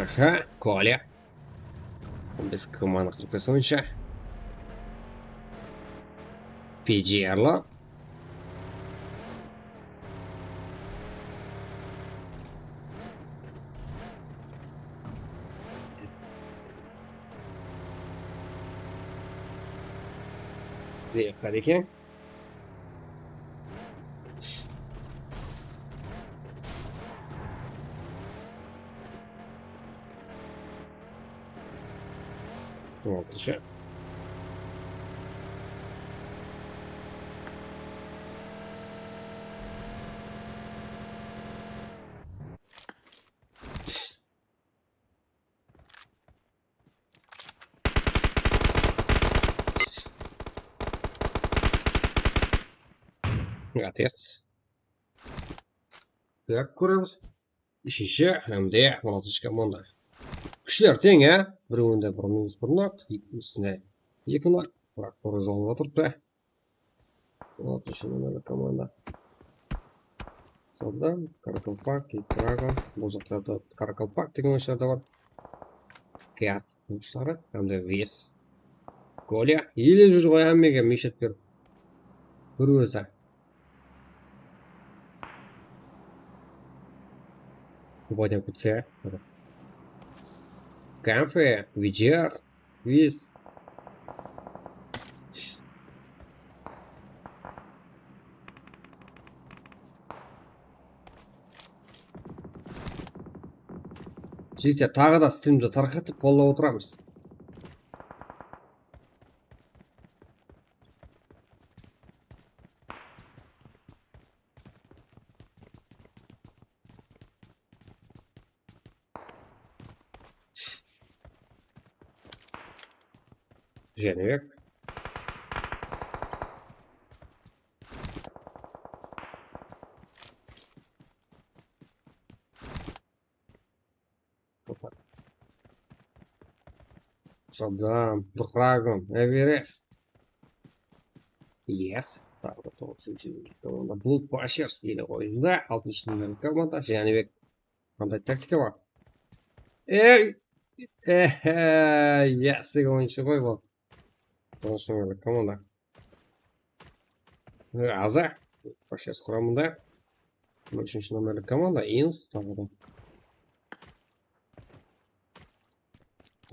Aha, Kolya. Biz komanda qırq bes oyınsha. P G R-lı. Ve Qareken. Altınshı. Otec. Tak, kóremiz. Úshinshi hám de on altınshı komanda. Kúshler teń, á? Birewinde bir minus bir nok, ekinsinde eki nok. Biraq bir ózi alıp atırıptı. On altınshı nomerli komanda. Sonda Karakalpak, Keytraga, bul jaqta da Karakalpak degen oyınshılar da bar. Kiyat oyınshıları, hám de Ves. Kolya, ele júr ǵoy hámmege mishet berip. Bir ózi. Ubaydan kútse. Kanfe, Vijer, Viz. Jigitler, taǵı da strimdi tarqatıp qollap otıramız. Jánibek. Saddam, Dragon, Everest. Yes. Taǵı da toǵızınshı komanda Bloodbashers ele qoyıldı. Altınshı nomerli komanda Jánibek. Qanday taktika bar? Ey! Ehe, yes, oyınshı ǵoy bul. Altınshı nomerli komanda. Aza. Bashers quramında. Úshinshi nomerli komanda Ins, taǵı da.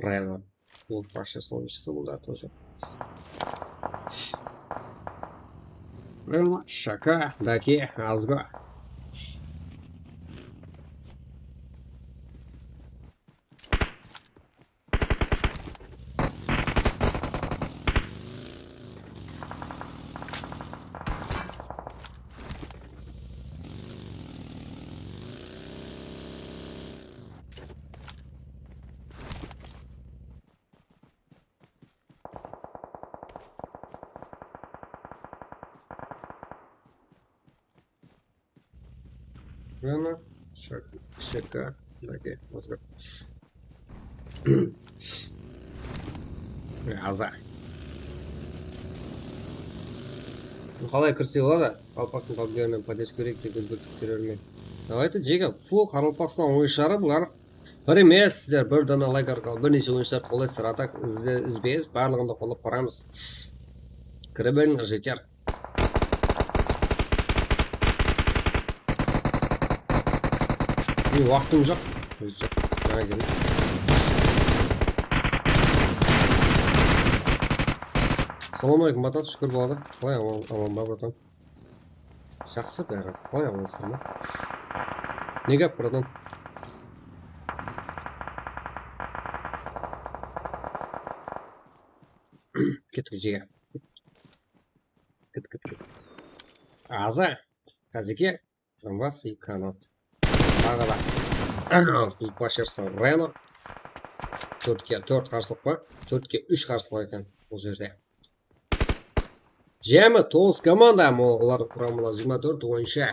Reno. Bul Bashers oyınshısı, bul da тоже. Reno, Shaka, Daki, Azgo. Reno, Shaka, Shaka, Daki, Azgo. Aza. Qalay kirse boladı? Qalpaqtıń PUBG-nen poddesh kerek, tek ózbek terrormen. Давайте, jege, full Qaraqalpaqstan oyınshıları bular. Bir emes, sizler bir dana layk arqalı bir neshe oyınshılar qollaysızlar, a tak izbe-iz barlıǵın da qollap baramız. Kire berińler, jeter. Ey, waqtım joq. Joq, jańa keldim. Assalawma aleykum, bratan, shúkir boladı. Qalay, aman, aman ba, bratan? Jaqsı bári. Qalay, aman-eseń be? Ne gáp, bratan? Kettik, jege. Ket, ket, ket. Aza. Qázeke. Zambas и Kanat. Taǵı da. Bul Bashers Reno. Tórtke tórt qarshılıq pa? Tórtke úsh qarshılıq eken bul jerde. Jámi toǵız komanda, mına olardıń quramı jigirma tórt oyınshı.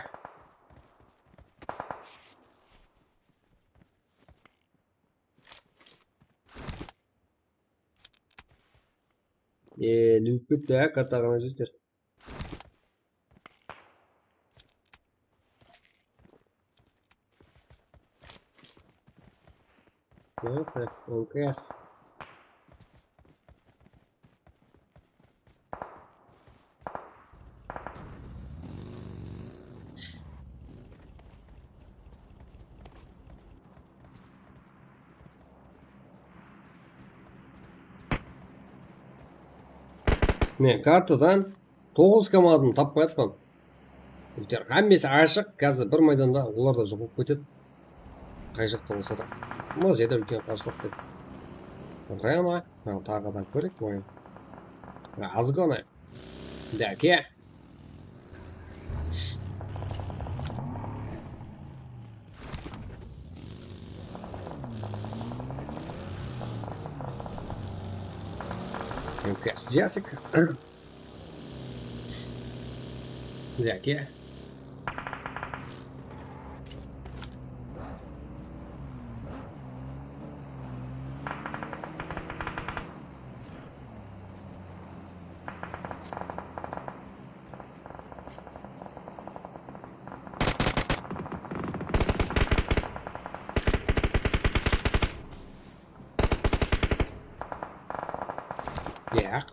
E, ne bolıp ketti, á, kartaǵa jigitler? Neyse, ońkes. Men kartadan toǵız komandanı tapıp atpan. Hámmesi ashıq, házir bir maydanda olar da joq bolıp ketedi. Qay jaqta bolsa da. Mına jerde úlken qarshılıq dep. Reno, ha, taǵı da kóreyik, oyın. Azǵana. Dake. Lucas Jessica. Dake. Yaq.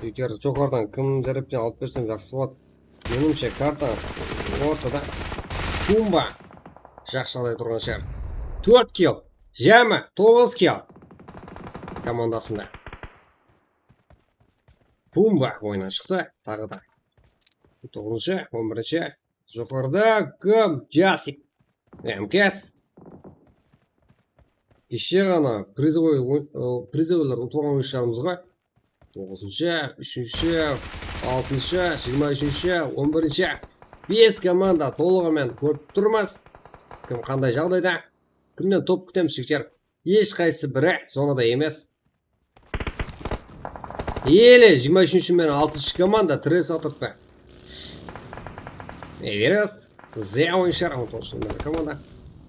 Jigitler, joqarıdan kim zárepten alıp bersem jaqsı boladı. Menimshe, karta ortada. Pumba. Jaqsı jaǵday turǵan shıǵar. Tórt kill. Jámi toǵız kill. Komandasında. Pumba oyınnan shıqtı. Taǵı da. Toǵızınshı, on birinshi. Joqarıda kim? Jasik. M K S. Keshe ǵana prizovoy oy-, ı, prizovoylar utılǵan oyınshılarımızǵa. Toǵızınshı, úshinshi, altınshı, jigirma úshinshi, on birinshi. Bes komanda tolıǵı menen kórip turmız. Kim qanday jaǵdayda? Kimnen top kútemiz, jigitler? Hesh qaysı biri zonada emes. Ele, jigirma úshinshi menen altınshı komanda tres otırıptı. Everest, Z oyınshılar, on toǵızınshı komanda.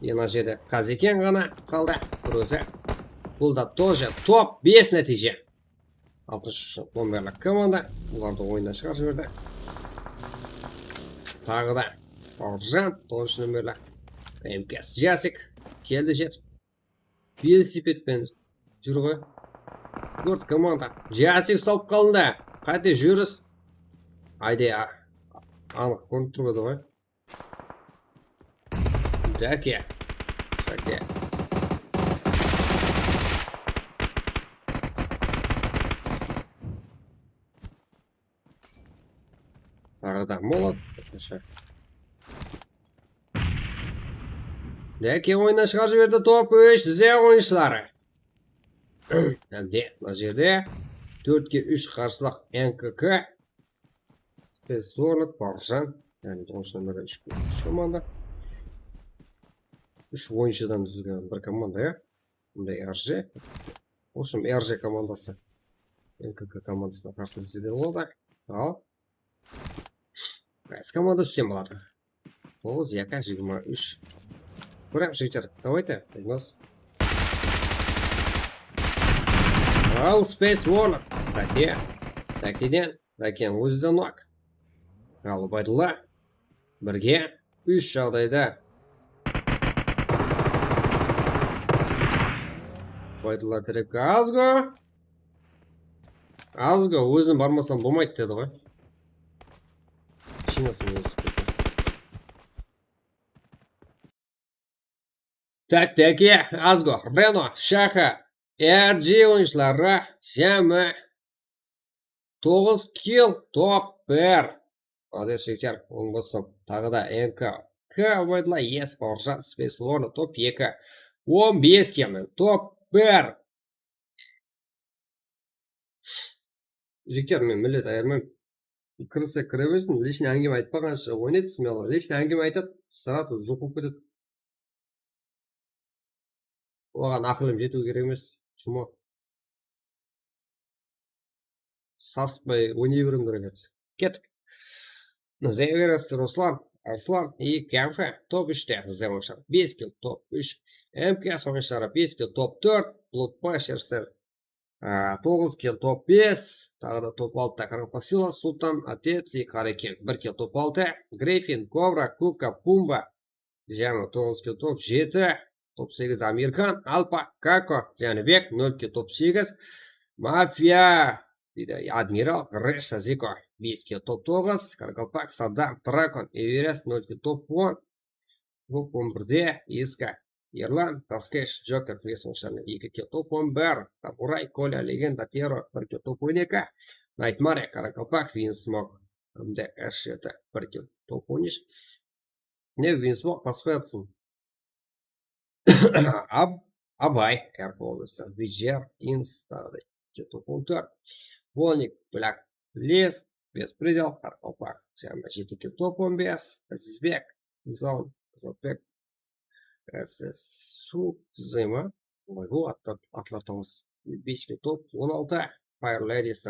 Mına jerde Qazeken ǵana qaldı, bir ózi. Bul da тоже top bes nátiyje. Altınshı nomerli komanda. Bulardı oyınnan shıǵarıp jiberdi. Taǵı da Bawırjan, toǵızınshı nomerli. M K S Jasik keldi jetip. Velosipedpen júr ǵoy. Tórt komanda. Jasik ustalıp qaldı. Qáte júris. Ayde, a-, anıq kórinip turıp edi ǵoy. Dake. Dake. Taǵı da molot. Dake oyınnan shıǵarıp jiberdi top úsh Z oyınshıları. Hám de mına jerde tórtke úsh qarshılıq N K K. Spes Zorlıq, Bawırjan. Yaǵnıy toǵızınshı nomerli úsh, úsh komanda. Úsh oyınshıdan dúzilgen bir komanda, ya. Bunday R J. В общем, R J komandası N K K komandasına qarsı dese de boladı. Al. Qaysı komanda ústsem boladı? Toǵız, eki, jigirma úsh. Прям, jigitler, давайте, ignor. Al, Space Warlock. Dake. Dakeden. Daken ózi de nok. Al, Ubaydulla. Birge. Úsh jaǵdayda. Ubaydulla terepke azǵo. Azǵo, ózin barmasam bolmaydı dedi ǵoy. Mashinasın ózi. Tak, taki, azǵo, Reno, Shaka, R G oyınshıları, jámi toǵız kill, top bir. Ades jigitler, oń basıp, taǵı da N K K Ubaydulla, yes, Bawırjan, Space Warlock, top eki. On bes kill, top bir. Jigitler, men millet ayırmayman. Kirse kire bersin, личный áńgime aytpaǵansha oynaydı, smelı. Личный áńgime aytadı, сразу joq bolıp ketedi. Oǵan aqılım jetiw kerek emes, чмо. Saspay oynay beriwim kerek edi. Kettik. Zayveres Ruslan, Arslan, eki Kemfe, top úshte, Zem oynashları, bes kill, top úsh, M K S oynashları, bes kill, top tórt, Bloodbash Ersen, á, toǵız kill, top bes, taǵı da top altıda Karapasila, Sultan, Otec, eki Hareken, bir kill, top altı, Griffin, Kobra, Kuka, Pumba, jámi toǵız kill, top jeti, top segiz Amerikan, Alpa, Kako, Jánibek, nol kill, top segiz, Mafia, deydi, Admiral, Gresha, Ziko, bes kill, top toǵız, Qaraqalpaq, Saddam, Drakon, Everest, nol kill, top on, top on birde, Iska, Erlan, Taskesh, Joker, Gresha, eki kill, top on bir, Samuray, Kolya, Legenda, Terror, bir kill, top on eki, Nightmare, Qaraqalpaq, Vinsmok, M D S jeti, bir kill, top on úsh, Ne, Vinsmok basıp qoyatsın. Ab-, Abay, Erkol, Vijer, Ins, taǵı da eki top on tórt. Volnik, Black List, Bespredel, Qaraqalpaq, jámi jeti kill, top on bes, Azizbek, Zon, Azatbek, S S Su, Zima, Oyǵu, atlar, atlar toǵız, bes kill, top on altı, Fire Ladies,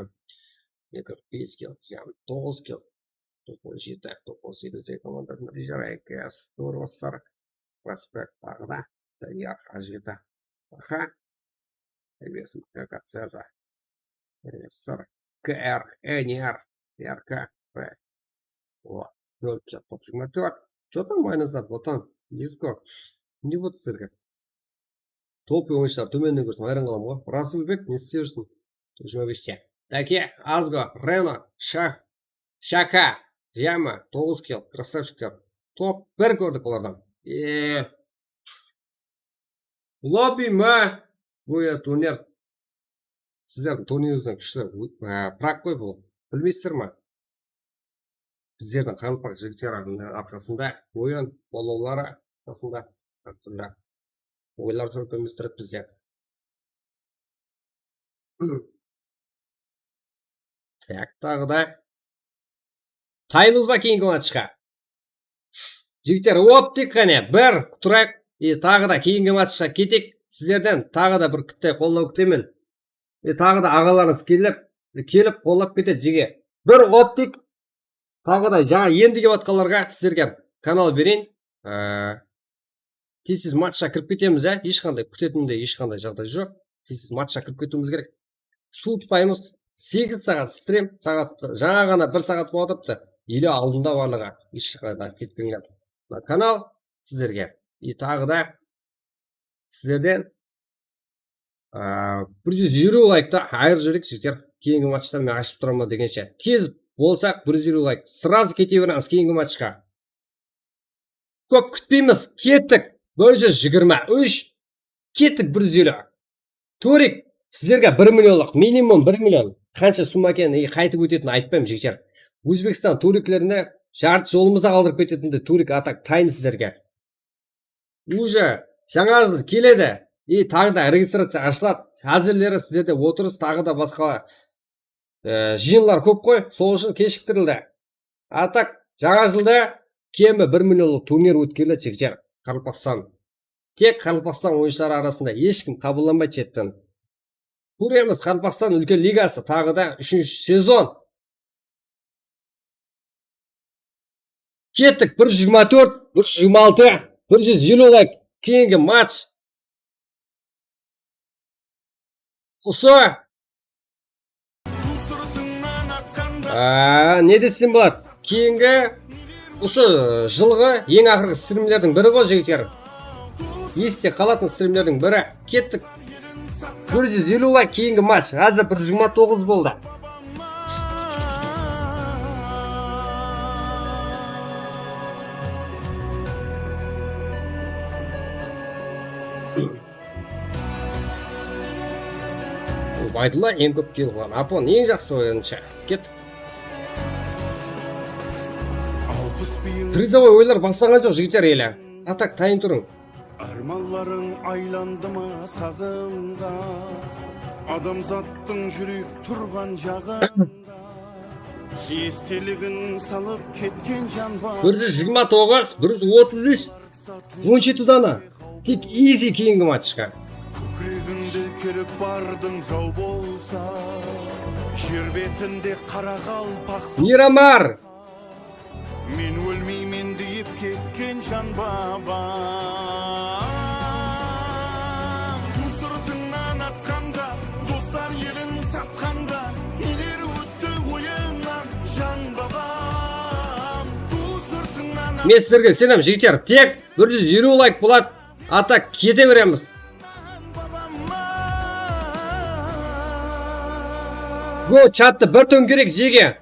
Nedir, bes kill, jámi toǵız kill, top on jeti, top on segiz de komandasında Dijar, I K S, Dorvasar, Prospekt, taǵı da Daniya, Ajeta, Aha, Evesim, Kakaceza, Sar, K R, N R, R K, P. O, nol kill, top jigirma tórt. Что там minuslar, Botan, Disko? Ne boldı sizlerge? Top oyınshılar tómennen kórsen hayran qalaman ǵoy. Rasulbek, ne islep júrsiń? Jigirma beste. Dake, Azgo, Reno, Shah, Shaka, Jama, toǵız kill, krasavchikler. Top bir kórdik olardan. E, Lobby ma? Goya turnir. Sizlerdiń turnirińizden kúshli, e, prak qoy bul. Bilmeysizler ma? Bizlerdiń qaraqalpaq jigitleriniń arqasında, oyın bolawları arqasında hár túrli oylar júrip ómir súredi bizler. Tak, taǵı da. Taymız ba keyingi matchqa? Jigitler, optik qáne, bir turayıq. E, taǵı da keyingi matchqa ketek. Sizlerden taǵı da bir kittay qollaw kútemen. E, taǵı da aǵalarıńız kelip, kelip qollap ketedi, jege. Bir optik. Taǵı da jańa endi kep atqanlarǵa, sizlerge kanal bereyin. Ee, tez-tez matchqa kirip ketemiz, á. Hesh qanday kútetindey, hesh qanday jaǵday joq. Tez-tez matchqa kirip ketiwimiz kerek. Suwıtpaymız. Segiz saat strim, saat, jańa ǵana bir saat bolıp atırıptı. Ele aldında barlıǵı. Hesh qanday ketpeńler. Mına kanal sizlerge. E, taǵı da sizlerden, aa, bir júz eliw laykta ayırıp jibereyik, jigitler. Keyingi matchta men ashıp turaman degenshe. Tez bolsaq, bir júz eliw layk. Сразу kete beremiz keyingi matchqa. Kóp kútpeymiz. Kettik. Bir júz jigirma úsh. Kettik, bir júz eliw. Turik, sizlerge bir millionlıq, minimum bir million. Qansha summa ekenin, e, qaytıp ótetin aytpayman, jigitler. Ózbekstan turiklerine jartı jolımızda qaldırıp ketetin de turik, a так tayın sizlerge. Уже jańa jıl keledi. E, taǵı da registraciya ashıladı. Házirleri sizlerde otırıs, taǵı da basqa, e, jıyınlar kóp qoy. Sol ushın keshiktirildi. A так, jańa jılda kemi bir millionlıq turnir ótkeriledi, jigitler. Qaraqalpaqstan. Tek Qaraqalpaqstan oyınshıları arasında hesh kim qabıllanbaydı shetinen. Kóremiz, Qaraqalpaqstan úlken ligası taǵı da úshinshi sezon. Kettik, bir júz jigirma tórt, bir júz jigirma altı, bir júz eliw layk. Keyingi match. Usı. Aa, ne desem boladı? Keyingi usı jılǵı eń aqırǵı strimlerdiń biri ǵoy, jigitler. Este qalatın strimlerdiń biri. Kettik. Bir júz eliw layk, keyingi match. Házir bir júz jigirma toǵız boldı. Ubaydulla eń kóp kill qılǵan. Apon eń jaqsı oyınshı. Kettik. Prizovoy oyınlar baslanǵan joq, jigitler, ele. A так, tayın turıń. Ármanlarıń aylandı ma saǵımǵa? Adamzattıń júrek turǵan jaǵında esteligin salıp ketken jan bar. Bir júz jigirma toǵız, bir júz otız úsh, on jeti dana. Tek easy keyingi matchqa. Kókiregimdi kerip bardıń jaw bolsa, jer betinde qaraqalpaqsın. Miramar! Men ólmeymen deyip ketken jan babam. Tuw sırtıńnan atqanda, doslar elin satqanda, neler ótti oyıńnan jan babam. Tuw sırtıńnan Men sizlerge isenem, jigitler, tek bir júz eliw layk boladı. A tak kete beremiz. Go, chattı bir tóńkerek jege.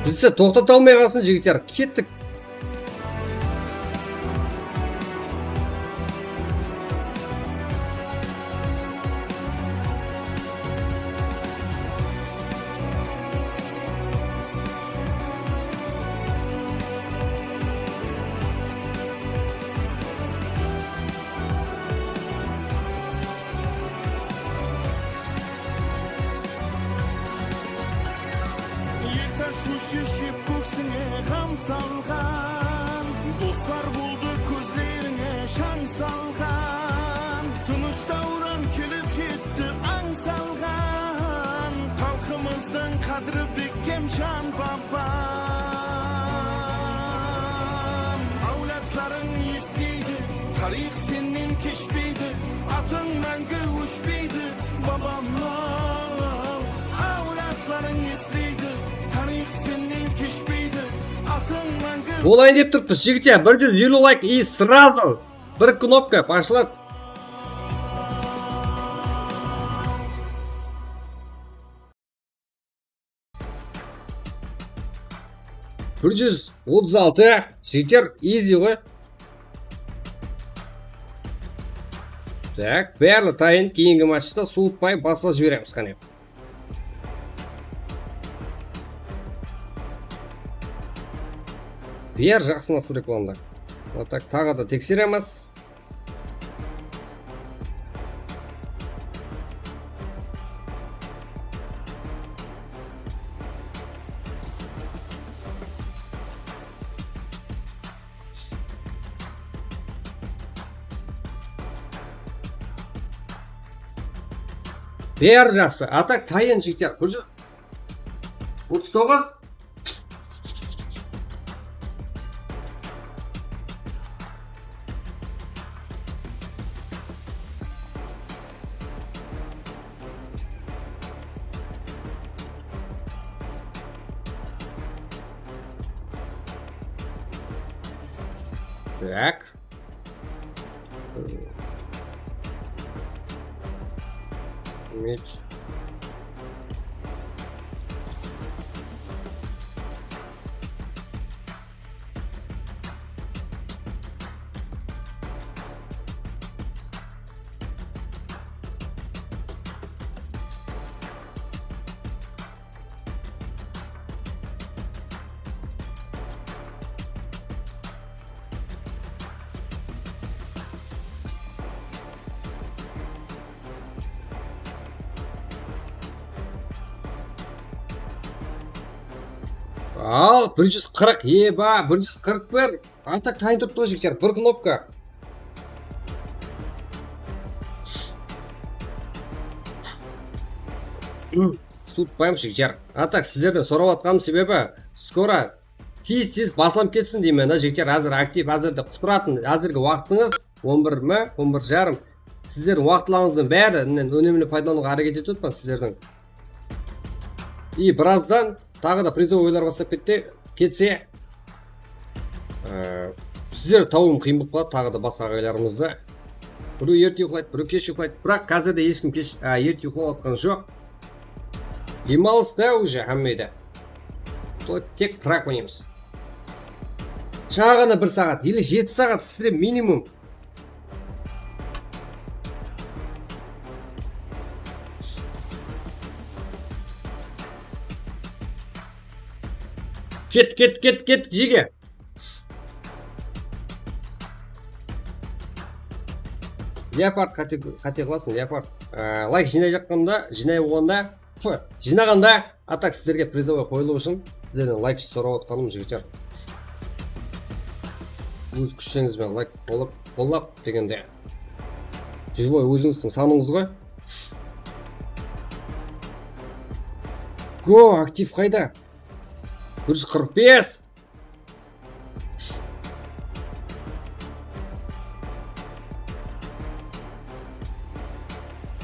Bizdi toqtata almay qalsın, jigitler. Kettik. Ertash óship kóksińe ǵam salǵan, doslar boldı kózlerińe shań salǵan, tınısh dáwran kelip jetti ań salǵan, xalqımızdıń qádiri bekkem jan babam. Áwladlarıń esleydi, tariyx sennen keshpeydi, atıń máńgi óshpeydi, babam-aw. Áwladlarıń esleydi, tariyx sennen keshpeydi, atıń máńgi Olayın dep turıppız, jigitler, bir júz eliw layk и сразу bir knopka, пошло. Bir júz otız altı, jeter, easy ǵoy. Tak, bári tayın, keyingi matchta suwıtpay baslap jiberemiz, qáne. Bári jaqsı nasıl reklamda. Вот так, taǵı da tekseremiz. Bári jaqsı. A tak tayın, jigitler. Bir júz otız toǵız. Так. Меч. Al, bir júz qırq, eba, bir júz qırq bir. A tak tayın turıptı ǵoy, jigitler, bir knopka. Suwıtpaymız, jigitler. A tak sizlerden sorap atqanım sebebi, skoro tez-tez baslanıp ketsin deymen da, jigitler. Házir aktiv, házirde qutıratın, házirgi waqtıńız on bir mi, on bir jarım. Sizlerdiń waqıtlarıńızdıń bárinden ónemli paydalanıwǵa háreket etip atırman sizlerdiń. И birazdan taǵı da prizovoylar baslap kette, ketse, e, sizlerdi tawıwım qıyın bolıp qaladı, taǵı da basqa aǵaylarımızdı. Birew erte uyıqlaydı, birew kesh uyıqlaydı. Biraq házirde hesh kim kesh, a, erte uyıqlap atqan joq. Dem alıs ta уже hámmede. To-, tek trak oynaymız. Jaǵana bir saat, ele jeti saat islep minimum. Ket, ket, ket, ket, jege. Leopard qáte, qáte qılasıń, Leopard. Á, layk jıynayjaqqanda, jıynay bolǵanda, pı, jıynaǵanda, a tak sizlerge prizovoy qoyılıw ushın sizlerden layk sorap atqanım, jigitler. Óz kúshterińiz benen layk qollap, qollap degende. Живой ózińizdiń sanıńız ǵoy. Go, aktiv qayda? Bir júz qırq bes.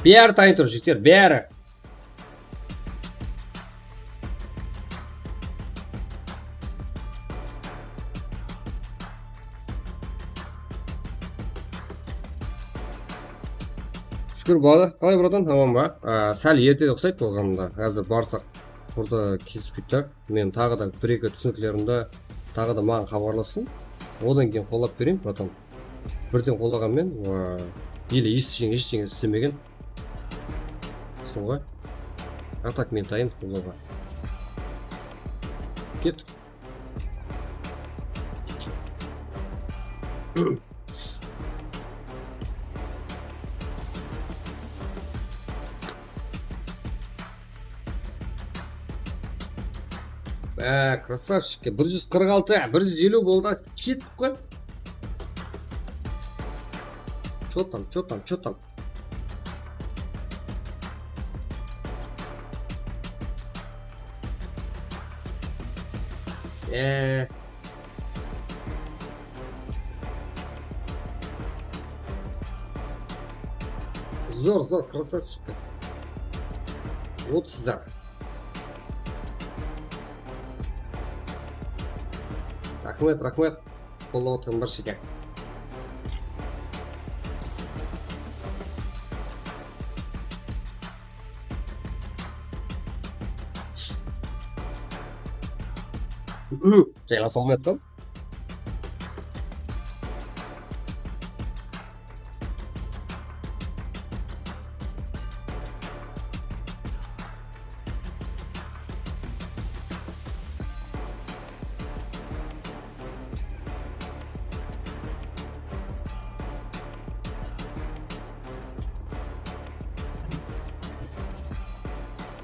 Bári tayın tur, jigitler, bári. Shúkir, bala. Qalay, bratan? Aman ba? Á, sál erte uqsaydı bolǵanında. Házir barsaq, burada kesip kettik. Men taǵı da bir-eki túsiniklerimdi taǵı da maǵan xabarlasın. Odan keyin qollap bereyin, bratan. Birden qollaǵan men, a, ele esitken, esitken istemegen. Soǵan. A tak men tayın qollawǵa. Kettik. Á, krasavchik, bir júz qırq altı, bir júz eliw boldı, kettik ǵoy. Chё там, chё там, chё там? Á. Zor, zor, krasavchik. Otızlar. Raxmet, raxmet. Qollap atırman, barshege. Jaylasıp almay atqan.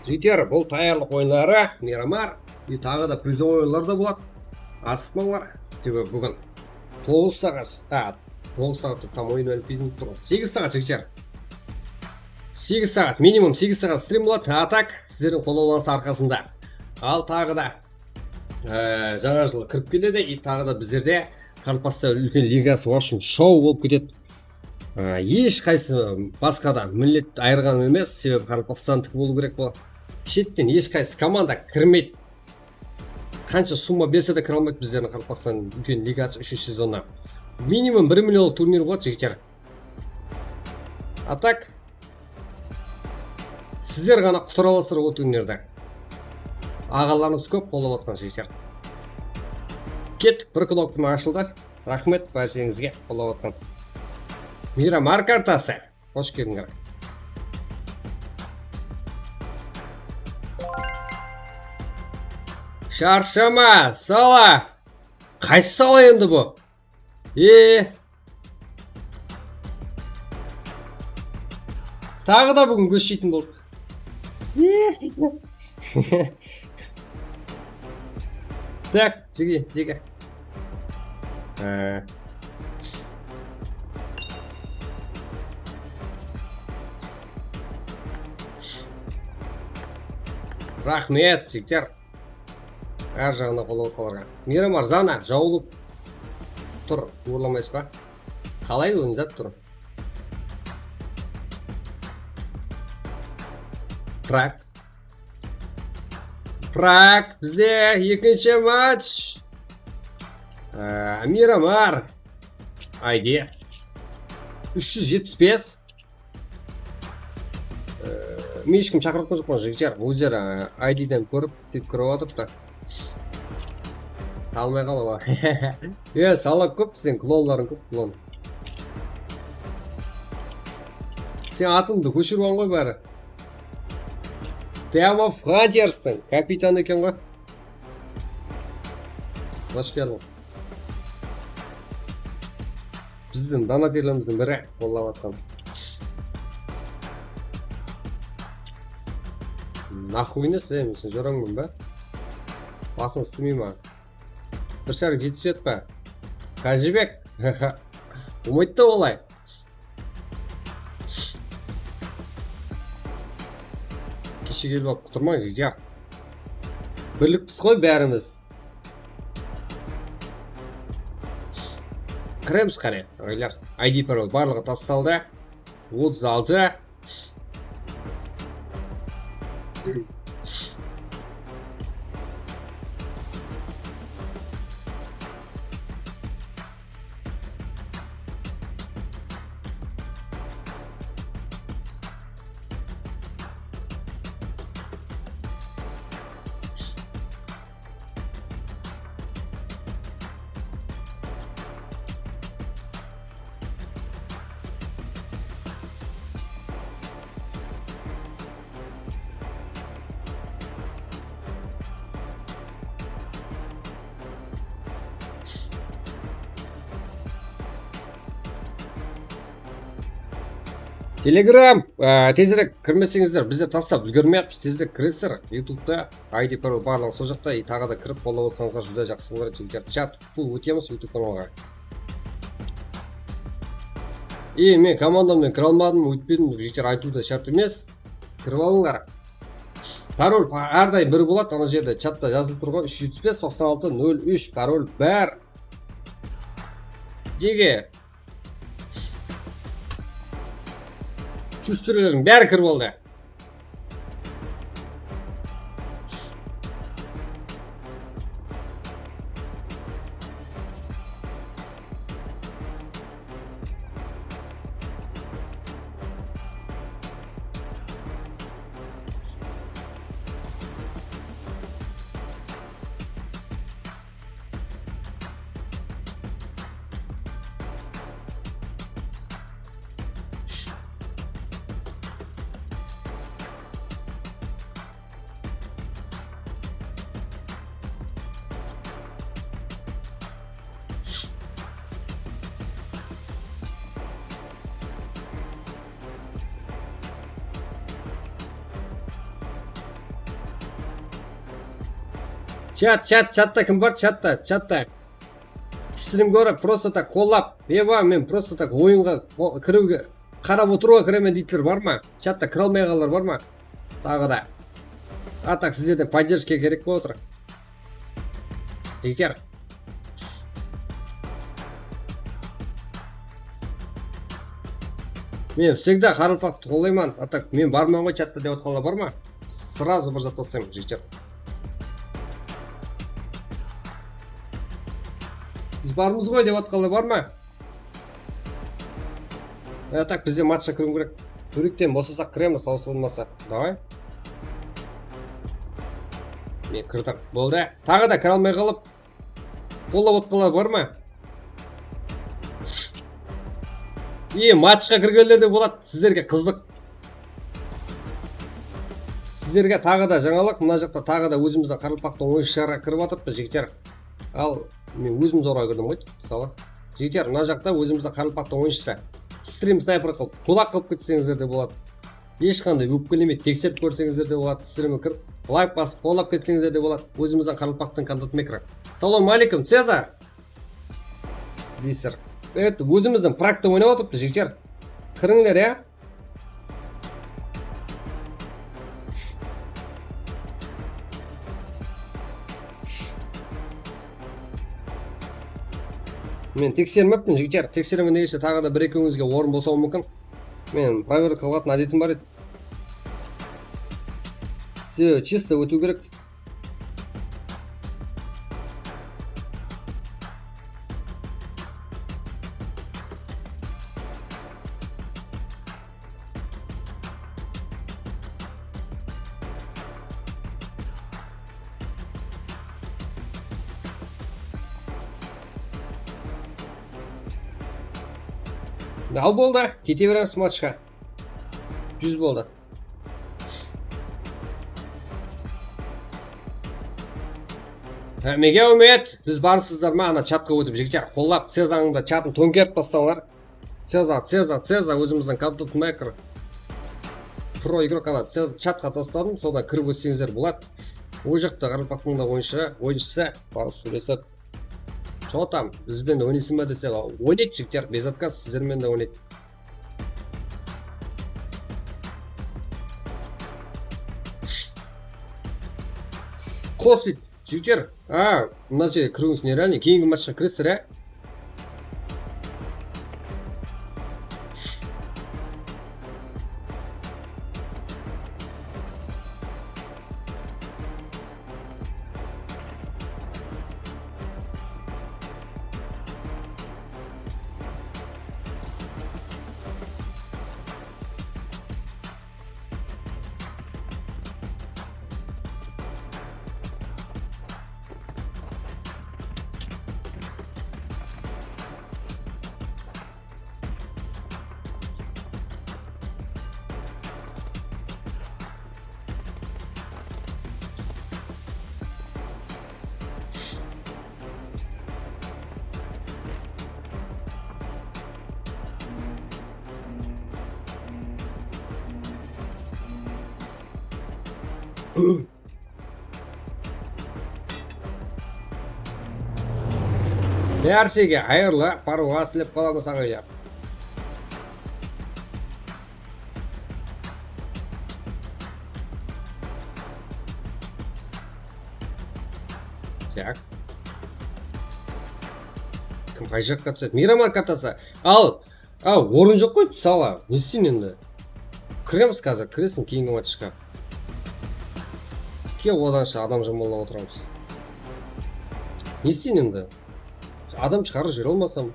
Jigitler, bul tayarlıq oyınları, Miramar, e, taǵı da prizovoy oyınlar da boladı. Asıqpańlar, sebebi búgin toǵız saat, a, toǵız saat dep tam oyın ólip tur. Segiz saat, jigitler. Segiz saat, minimum segiz saat strim boladı. A tak, sizlerdiń qollawlarıńız arqasında. Al, taǵı da, e, jańa jıl kirip keledi, e, taǵı da bizlerde Qaraqalpaqstan úlken ligası, в общем, shou bolıp ketedi. E, hesh qaysı basqa da millet ayırǵan emes, sebebi qaraqalpaqstanniki bolıw kerek bul. Shetten hesh qaysı komanda kirmeydi. Qansha summa berse de kire almaydı bizlerdiń Qaraqalpaqstan úlken ligası úshinshi sezonına. Minimum bir millionlıq turnir boladı, jigitler. A tak, sizler ǵana qutıra alasızlar o turnirdi. Aǵalarıńız kóp qollap atqan, jigitler. Kettik, bir knopkam ashıldı. Raxmet bárshenińizge qollap atqan. Miramar kartası. Xosh keldińler. Sharshama, sala. Qaysı sala endi bu? E. Taǵı da búgin kósheytin boldıq. E. Tak, jege, jege. Ee. Raxmet, jigitler. Hár jaǵına qollap atqanlarǵa. Miramar, zana, jawılıp tur, uwırlamaysız ba? Qalay, ózin zat tur. Prak. Prak, bizde ekinshi match. Ee, Miramar. Ayde. Úsh júz jetpis bes. Ee, men hesh kim shaqırıp atqan joqpan, jigitler. Ózleri, e, I D'den kórip, dep kirip atırıptı. Talmay qalıp. E, sala kóp, sen klonlarıń kóp, klon. Sen atıńdı kóshirip alǵan ǵoy bári. Team of Hunters'tıń kapitanı eken ǵoy. Xosh keldiń. Bizdiń donatorlarımızdıń biri qollap atqan. Aqıwine sizler, men seni jorańman ba? Basıń islemey ma? Bir shárik jetispedi pa? Qájibek! Bolmaydı da olay. Keshe kelip alıp qutırmań, jigitler. Birlikpiz ǵoy bárimiz. Kiremiz qáne, ǵoylar. I D parol barlıǵı tastaldı. Otız altı. Telegram, á, tezirek kirmeseńizler, bizler tastap úlgermeyatpız, tezirek kiresizler. YouTube'da I D parol barlıǵı sol jaqta, e, taǵı da kirip qollap otsańızlar júdá jaqsı bolar edi, jigitler. Chat full ótemiz YouTube kanalǵa. E, men komandamnan kire almadım, óytpedim, jigitler, aytıw da shárt emes. Kirip alıńlar. Parol pa-, hár dayım bir boladı, ana jerde chatta jazılıp turǵan, úsh júz jetpis bes, toqsan altı, nol úsh, parol bar. Jege. Tústirlerdiń bári kirip aldı. Chat, chat, chatta kim bar? Chatta, chatta. Strim ko'rib, просто так qollap. Eba, men просто так oyınǵa qo-, kiriwge, qarap otırıwǵa kiremen deydiler, bar ma? Chatta kire almay qalǵanlar bar ma? Taǵı da. A так sizlerden поддержка kerek bolıp atır. Jigitler. Men всегда qaraqalpaqtı qollayman. A так men barman ǵoy chatta dep atqanlar bar ma? Сразу bir zat taslayman, jigitler. Biz barmız ǵoy dep atqanlar bar ma? A так bizde matchqa kiriw kerek. Túrekten bosasaq kiremiz, tawsılmasa. Davay. Men kirdim. Boldı. Taǵı da kire almay qalıp qollap otqanlar bar ma? E, matchqa kirgenler de boladı. Sizlerge qızıq. Sizlerge taǵı da jańalıq. Mına jaqta taǵı da ózimizdiń qaraqalpaqtıń oyınshıları kirip atırıptı, jigitler. Al, men ózim zorǵa kirdim ǵoy, mısalı. Jigitler, mına jaqta ózimizdiń qaraqalpaqtıń oyınshısı. Strim snayper qılıp, tulaq qılıp ketseńizler de boladı. Hesh qanday ópkelemey tekserip kórseńizler de boladı. Strimge kirip, layk basıp, qollap ketseńizler de boladı. Ózimizdiń qaraqalpaqtıń kontent mekri. Salawma aleykum, Cezar! Deysizler. Evet, ózimizdiń prakta oynap atırıptı, jigitler. Kirińler, ya. Men teksermeptin, jigitler. Tekseremen degenshe taǵı da bir-ekewińizge orın bosawı múmkin. Men проверка qılǵan ádetim bar edi. Sebebi чисто ótiw kerek. Al boldı, kete beremiz matchqa. Júz boldı. Hámmege úmit, biz barsızlar ma, ana chatqa ótip, jigitler, qollap, Cezańdı chatın tóńkerip tastańlar. Ceza, Ceza, Ceza, ózimizdiń kontent mekri. Pro igrok ala, sen chatqa tasladım, sonda kirip ótseńizler boladı. Ol jaqta qaraqalpaqtıń da oyınshı, oyınshısı, barıp sóylesip. Что там, biz benen oynaysıń ba dese, oynaydı jigitler, без отказ sizler menen de oynaydı. Qos deydi, jigitler. A, mına jerge kiriwińiz nerealnıy, keyingi matchqa kiresiz, á? Bárshege hayırlı, parwa, islep qalamız, aǵaylar. Tak. Kim qay jaqqa túsedi? Miraman kartası. Al. A, orın joq ǵoy, túse ala. Ne isteyin endi? Kiremiz házir, kiresiń keyingi matchqa. Ke, odansha adam jamanlap otıramız. Ne isteyin endi? Adam shıǵarıp jibere almasam.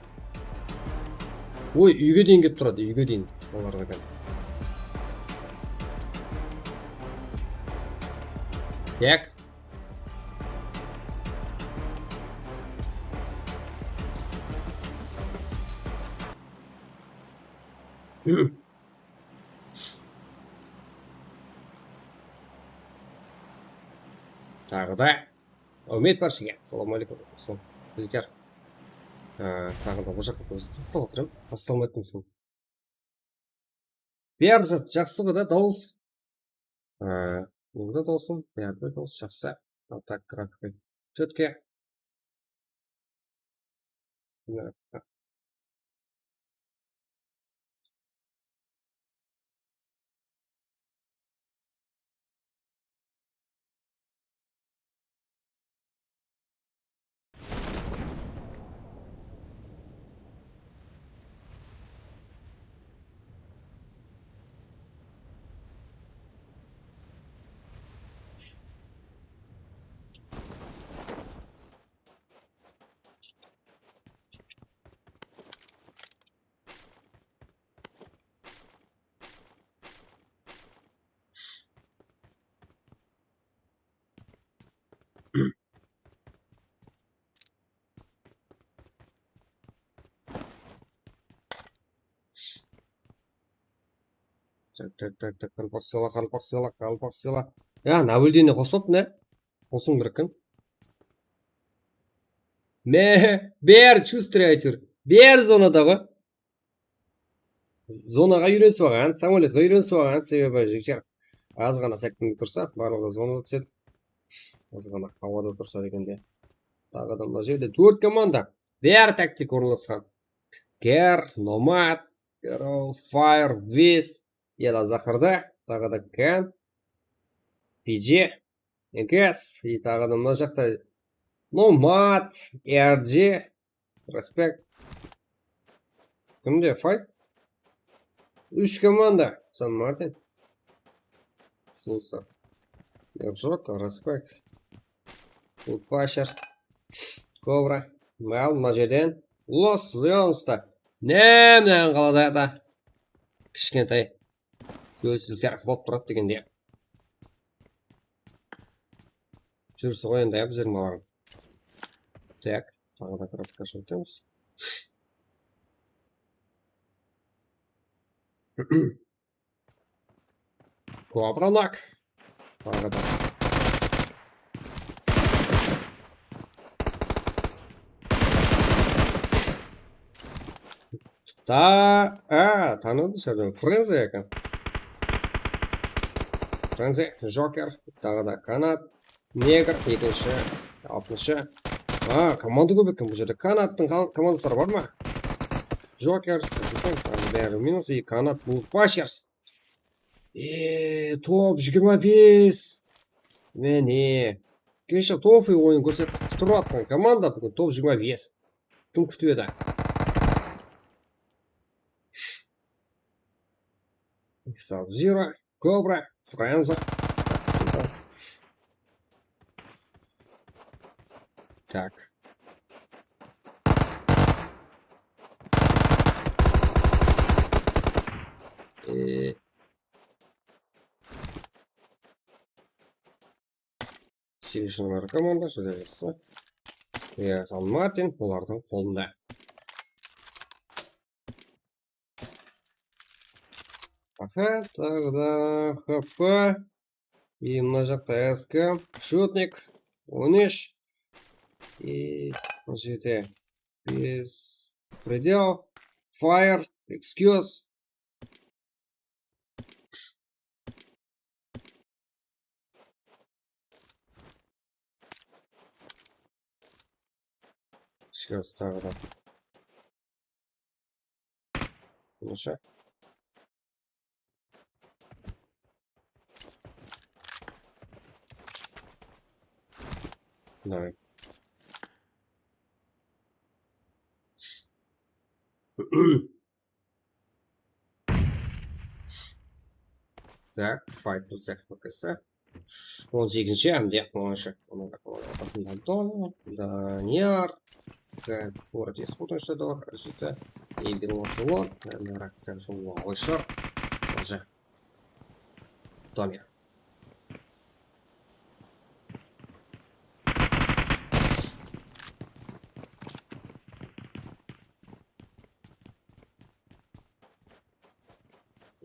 Oy, úyge deyin kelip turadı, úyge deyin. Olardakan. Tak. Taǵı da Úmet Barshege. Assalawma áleykum. Sol, Bilkar. Á, taǵı da bul jaqqa taslap otırım. Assalawma áleykum, sol. Bári jat, jaqsı ǵo da, dawıs. Á, bunda dawısım, bárde dawıs jaqsı. Al, tak, grafika. Chetke. Tak, tak, tak, tak, qaraqalpaq sıyla, qaraqalpaq sıyla, qaraqalpaq sıyla. Ya, Nabildińe qosıp ne? Qosıń kerek eken. Me, bári чувствовать etip. Bári zonada ǵo. Zonaǵa úyrenisip alǵan, samolyotqa úyrenisip alǵan, sebebi jigitler azǵana sekkinge tursa, barlıǵı da zonada túsedi. Azǵana hawada tursa degende. Taǵı da mına jerde tórt komanda. Bári taktik orınlasqan. Ker, Nomad, Arrow, Fire, Wiz, Ela Zaqırda, taǵı da Ken, P J, N K S, e, taǵı da mına jaqta Nomad, R J, Respect. Kimde fight? Úsh komanda. San Martin. Слуса. Ержок, Respect. Woodpasher. Kobra. Al, mına jerden. Los Leonsta. Ne, mınaǵan qalada da. Kishkentay. Kózsizler bolıp turadı degende. Júrisi ǵoy endi, ya, bizlerdiń balalarımız. Tak, taǵı da grafika shıǵıp turmız. Kobra nak. Taǵı da. Ta, a, tanıdı shárden. Frenzy eken. Frenzy, Joker, taǵı da Kanat, Negr, ekinshi, altınshı. A, komanda kóp eken bul jerde. Kanattıń kom-, komandası bar ma? Joker, bári minus, e, Kanat, bul Bashers. E, top jigirma bes. Mine. Keshe Tofi oyın kórsettik. Turıp atqan komanda búgin top jigirma bes. Kim kútip edi? Sub-Zero, Cobra, Frenzy. Tak. E, Segizinshi nomer komanda, júdá jaqsı. Iya, San Martin olardıń qolında. Aha, taǵı da H P. E, mına jaqta S K, Shutnik, on úsh. E, mına jerde Bes, Predel, Fire, Excuse. Excuse taǵı da. Bunısa. Давай. Так, fight with F P S. On segizinshi, hám de onınshı. Onıń da qasında Don, Daniyar, город Esport, что да, Аржита, Игорь Лотылон, Наракция, Жула, Ойшар, Тоже. Доме.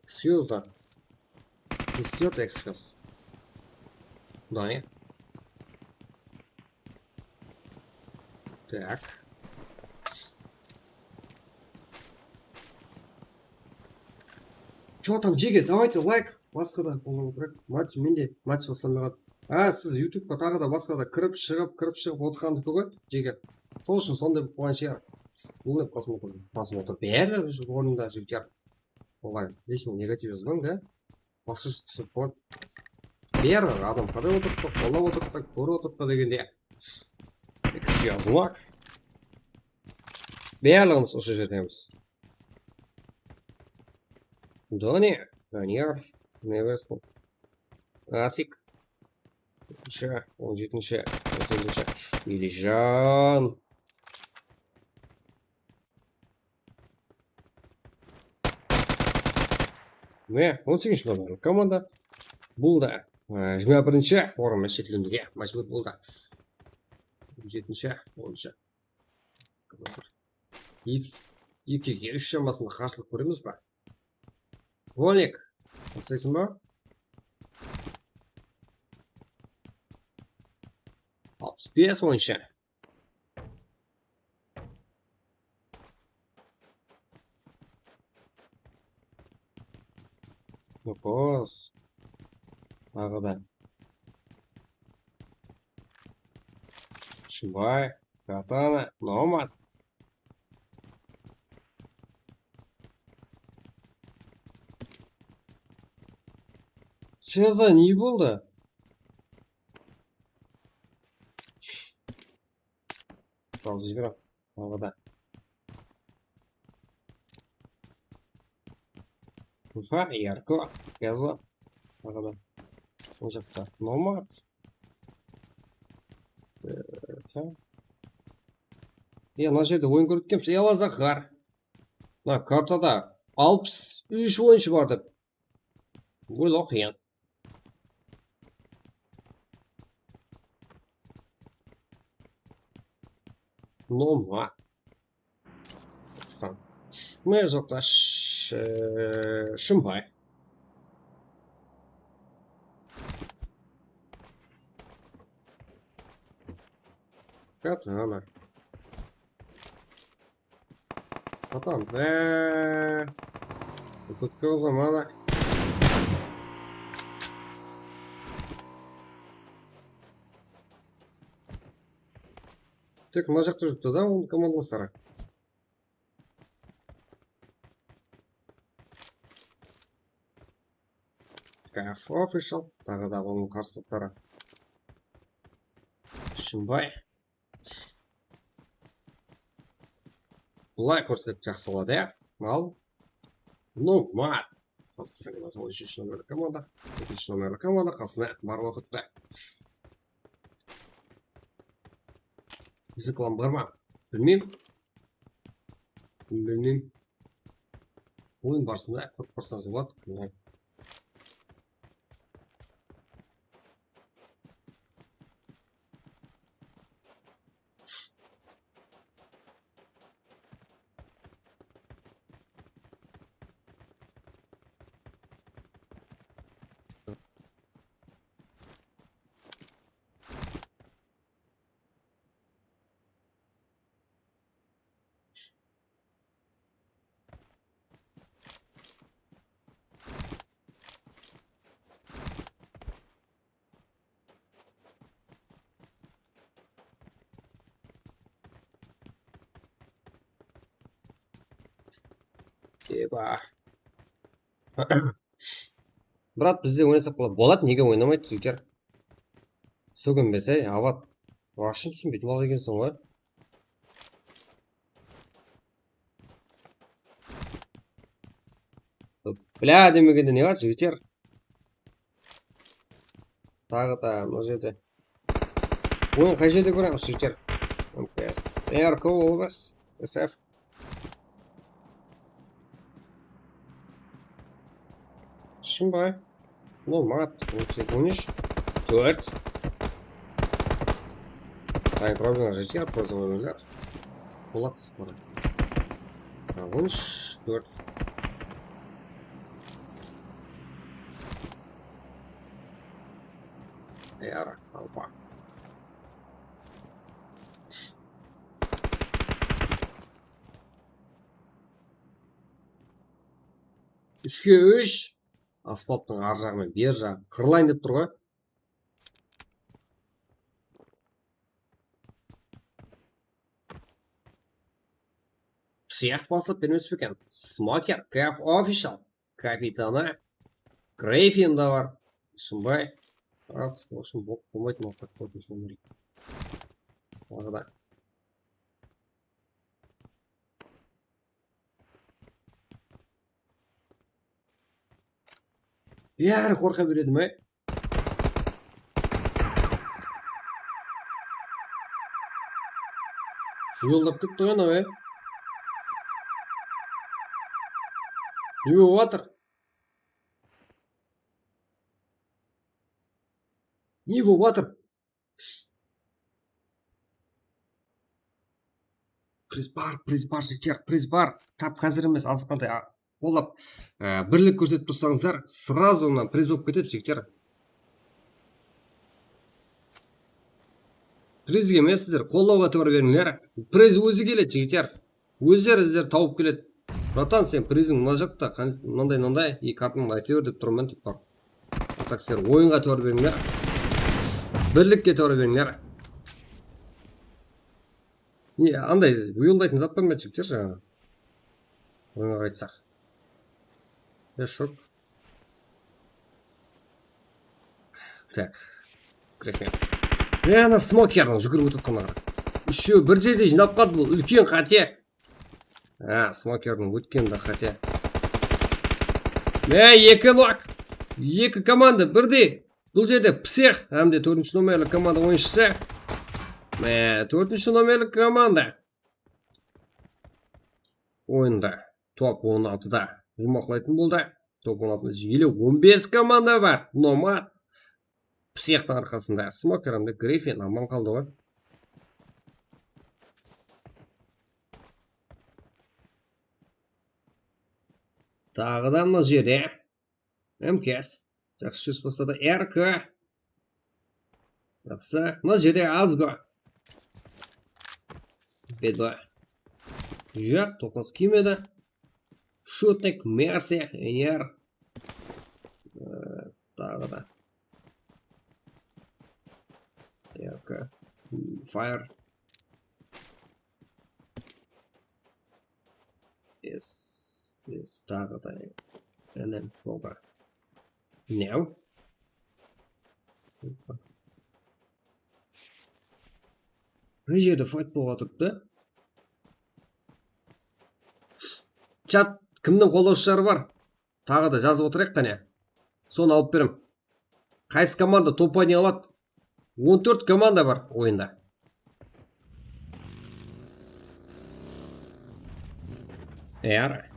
Экскьюза. Несёт экскьюз. Да, нет? Так. Чё там, Джиги? Давайте лайк. Басқа da qoyıw kerek. Match, mende match baslanbaǵan. Á, siz YouTubeqa taǵı da basqa da kirip shıǵıp, kirip shıǵıp otırǵandı kóp, Jege. Sol ushın sonday bolıp qoyǵan shıǵar. Bul ne prosmotr? Prosmotr bári ornında, jigitler. Oǵan heshne negativ jazbań da. Basqasha túsinip boladı. Bári adam qaray otırıptı, qollap otırıptı, kórip otırıptı degende. Ekisi jazılaq. Barlıǵımız usı jerdemiz. Doni, Daniyar, Neves, Asik. Ekinshi, on jetinshi, on segizinshi. Elijan. Mine, on segizinshi nomerli komanda. Bul da, e, jigirma birinshi orınnan shetlendiwge májbúr boldı. On jetinshi, onınshı. Eki, ekige úsh shamasında qarshılıq kóremiz ba? Volnik, baslaysań ba? Alpıs bes oyınshı. Dokuz. Taǵı da. Shımbay, Katana, Nomad. Seza, ne boldı? Sal jiberiń. Taǵı da. Ufa, Yarko, Gazo. Taǵı da. Mına jaqta Nomad. Ee, ya, mına jerde oyın kórip ketkenbiz. Yala Zahar. Mına kartada alpıs úsh oyınshı bar dep. Oylaw qıyın. Noma. Qırqsan. Mına jaqta Sh-, Shımbay. Katana. Katana. Kópke uzamadı. Tek mına jaqta júripti da, onıń komandaları. Kaf Official, taǵı da onıń qarsılıqları. Shımbay. Bılay kórsek jaqsı boladı, ya. Al. Nomad. Qazaqstan komandası, on úshinshi nomerli komanda. Ekinshi nomerli komanda qasına barıp otırıptı. Biziń klan bar ma? Bilmeymen. Bilmeymen. Oyın barısında kórip barsańız boladı. Eba. Brat, bizde oynasaq boladı. Boladı, nege oynamaydı, jigitler? Sóginbes, ey, abat. Waqshım túsinbeydi, bala ekenseń ǵoy. Blá, demegende ne bar, jigitler? Taǵı da mına jerde. Oyın qay jerde kóremiz, jigitler? M K S. R K olmaz. S F. Shımbay. Nomad. On segiz, on úsh. Tórt. Tank Robin jete, proza oyunlar. Polat skoro. Ha, on úsh, tórt. Yara, alpa. Úshke úsh. Asfalttıń arı jaǵı menen beri jaǵı qırılayın dep tur ǵoy. Psix baslap bermes pe eken? Smoker, Kaf Official, kapitanı, Greyfin da bar. Shımbay. Aq, spolshın bolıp bolmaydı, mına tórt úsh nomer. Arada. Bári qorqa beredi me? Joldap ketti ǵoy anaw, e. Ne bolıp atır? Ne bolıp atır? Priz bar, priz bar, jigitler, priz bar. Tap házir emes, azıqantay, a, qollap, e, birlik kórsetip tursańızlar, srazu mına priz bolıp ketedi, jigitler. Prizge emes sizler, qollawǵa itibar berińler. Priz ózi keledi, jigitler. Ózleri izler tawıp keledi. Bratan, sen priziń mına jaqta, qan-, mınanday, mınanday, eki artı mınaday, áytewir dep turman, tiykarı. A tak sizler oyınǵa itibar berińler. Birlikke itibar berińler. Ne, anday, uyıldaytın zat bar ma, jigitler, jańa? Oyınǵa qaytsaq. Ya, shok. Tak. Kireken. Ya, ana smokerdiń júgirip ótip atqanına qara. Úshewi bir jerde jıynap qaldı, bul úlken qáte. Ha, smokerdiń ótkeni de qáte. Mine, eki nok. Eki komanda birdey. Bul jerde Psix hám de tórtinshi nomerli komanda oyınshısı. Mine, tórtinshi nomerli komanda. Oyında top on altıda juwmaqlaytın boldı. Top on altıda ele on bes komanda bar. Nomad. Psixtıń arqasında Smoker hám de Greyfin aman qaldı ǵoy. Taǵı da mına jerde M K S. Jaqsı júris basladı. R K. Jaqsı. Mına jerde Azgo. Bedva. Jaq, toqlas kiymedi. Shutnik, Mercy, Ener. Ee, taǵı da. R K. Fire. Yes, yes, taǵı da. Enem, opa. New? Mına jerde fight bolıp atırıptı. Chat, kimniń qollawshıları bar? Taǵı da jazıp otırayıq qáne. Sonı alıp berem. Qaysı komanda top oynay aladı? On tórt komanda bar oyında. Yar.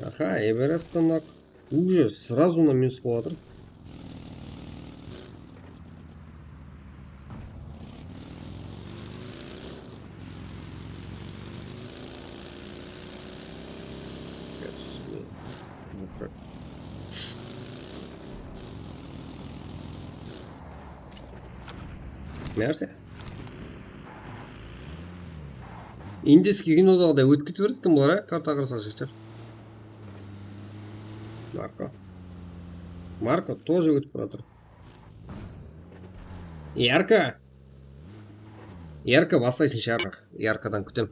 Aha, Everest nok. Уже сразу на минус bolıp atır. Nárse? Indiyskiy kinodaǵıday ótip ketip beredi eken bular, á? Kartaǵa qarasaq, jigitler. Marko. Marko тоже ótip baratır. Yarka. Yarka baslaytın shıǵar. Yarkadan kútem.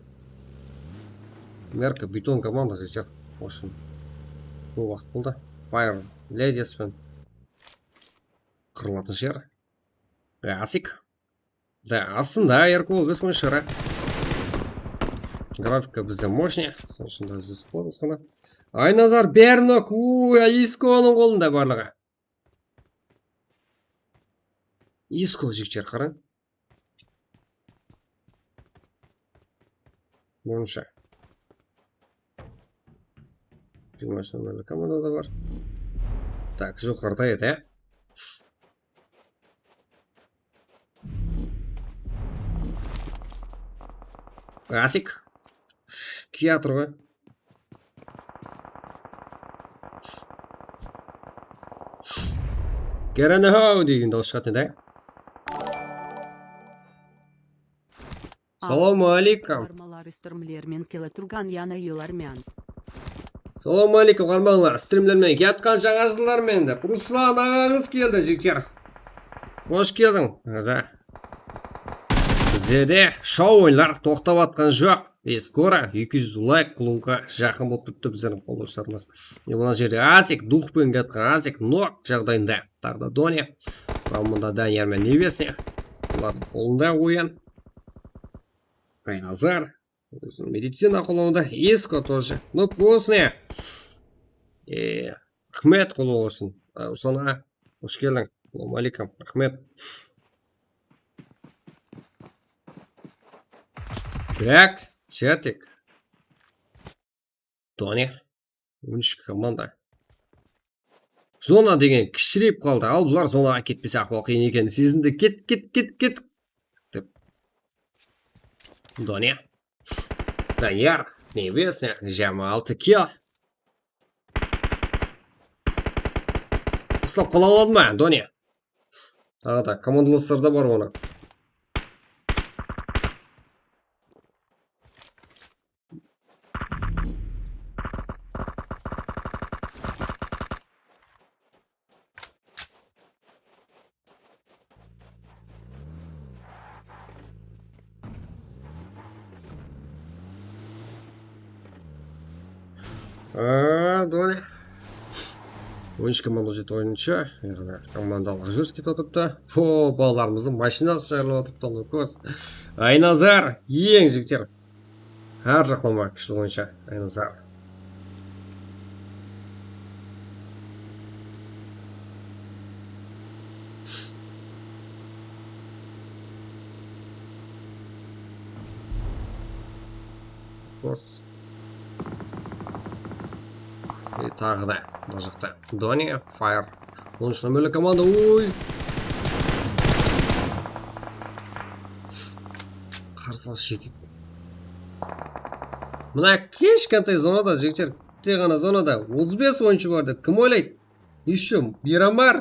Yarka beton komanda, jigitler. В общем, kóp waqıt boldı. Fire Ladies penen qırılatın shıǵar. Asik. Da, aslında, Erkul, biz bunı shıǵara. Grafika bizde мощный. Sonıń ushın da júz qılamız ǵana. Aynazar, Bernok, uy, Iskonıń qolında barlıǵı. Isko, jigitler, qarań. Bunınsha. Jigirma úsh nomerli komanda da bar. Tak, joqarıda edi, ya. Asik. Kiyatır ǵoy. Kerene-how degen dawıs shıǵadı edi. Salawma aleykum. Qarmalar, strimlermen kele turǵan yańa yıllarmen. Salawma aleykum, qarmalar, strimlermen kiyatqan jańa jıllarmen dep. Ruslan aǵańız keldi, jigitler. Xosh keldiń. Aǵa. Bizde de show oyınlar toqtap atqan joq. Eskora eki júz layk qılıwǵa jaqın bolıp turıptı bizlerdiń qollawshılarımız. E, mına jerde Asik, duxpen kiyatqan Asik, nok jaǵdayında. Taǵı da Doni. Al, mında Daniyar menen Nevesne. Bulardıń qolında oyan. Aynazar. Óziniń medicina qolawında. Isko тоже. Ну, вкусный. E, raxmet qolawı ushın. E, Ruslan aǵa, xosh keldiń. Salawma aleykum. Raxmet. Так, чатик. Doni. On úsh komanda. Zona degen kishireyip qaldı. Al, bular zonaǵa ketpese, ahwal qıyın ekenin sezindi. Ket, ket, ket, ket. Dep. Doni. Daniyar. Nevesne. Jigirma altı kill. Uslap qala aladı ma, Doni? Taǵı da komandalasları da bar onıń. Aa, Doni. On úsh komanda jeti oyınshı. Komandalıq júris ketip atırıptı. O, balalarımızdıń mashinası shıǵarılıp atırıptı, Allah kóz. Aynazar, eń jigitler. Hár jaqlama kúshli oyınsha, Aynazar. Bos. E, taǵı da mına jaqta Doni, Fire. On úsh nomerli komanda, oy! Qarsı alыс jetedi. Mına kishkentay zonada, jigitler, tek ǵana zonada otız bes oyınshı bar dep kim oylaydı? Ещё Miramar.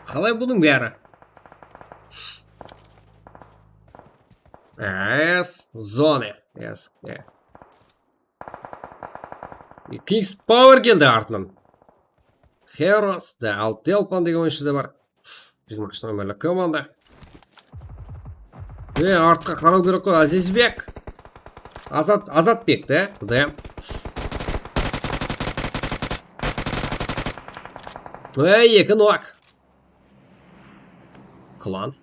Qalay bunıń bári? Es, zona. Es, e. Kings Power keldi artınan. Heroes da, al, Delpan degen oyınshı da bar. Jigirma úsh nomerli komanda. E, artqa qaraw kerek ǵoy, Azizbek. Azat, Azatbek te, qudayım. Ey, eki nok. Klan.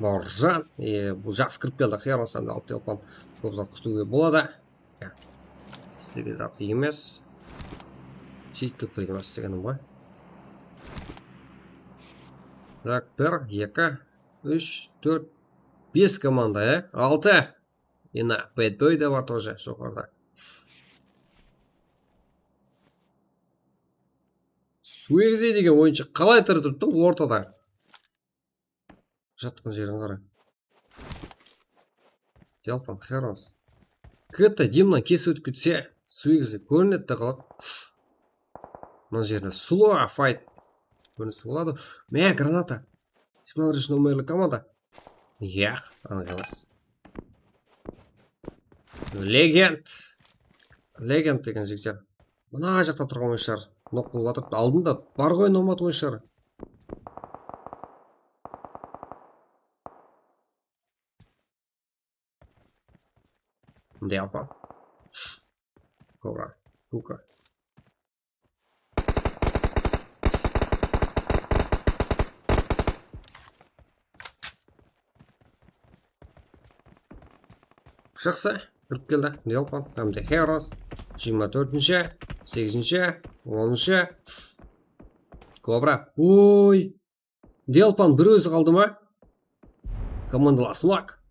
Nurjan. E, bul jaqsı kirip keldi. Xiyar olsam da alıp telefon. Kóp zat kútiwge boladı. Ya. Sizge zat emes. Jeytke kirgen emes degenim ǵoy. Tak, bir, eki, úsh, tórt, bes komanda, ya. Altı. Ena, Bad Boy da bar тоже, joqarıda. Swigzy degen oyınshı qalay tiri turıptı ortada? Jatqan jerin qara. Yalpan, Heroes. Kıtta dimnan kesip ótip ketse, Swigzy kórinedi de qalaq. Mına jerinde slow fight kórinisi boladı. Mine, granata. Jigirma birinshi nomerli komanda. Yaq, anıq emes. Legend. Legend degen jigitler. Mına jaqta turǵan oyınshılar. Nok qılıp atırıptı. Aldında bar ǵoy, nomad oyınshılar. Mınday alpa. Kobra. Kuka. Jaqsı, kirip keldi. Delpan, hám de Heroes. Jigirma tórtinshi, segizinshi, onınshı. Kobra. Oy! Delpan bir ózi qaldı ma? Komandalas, lak.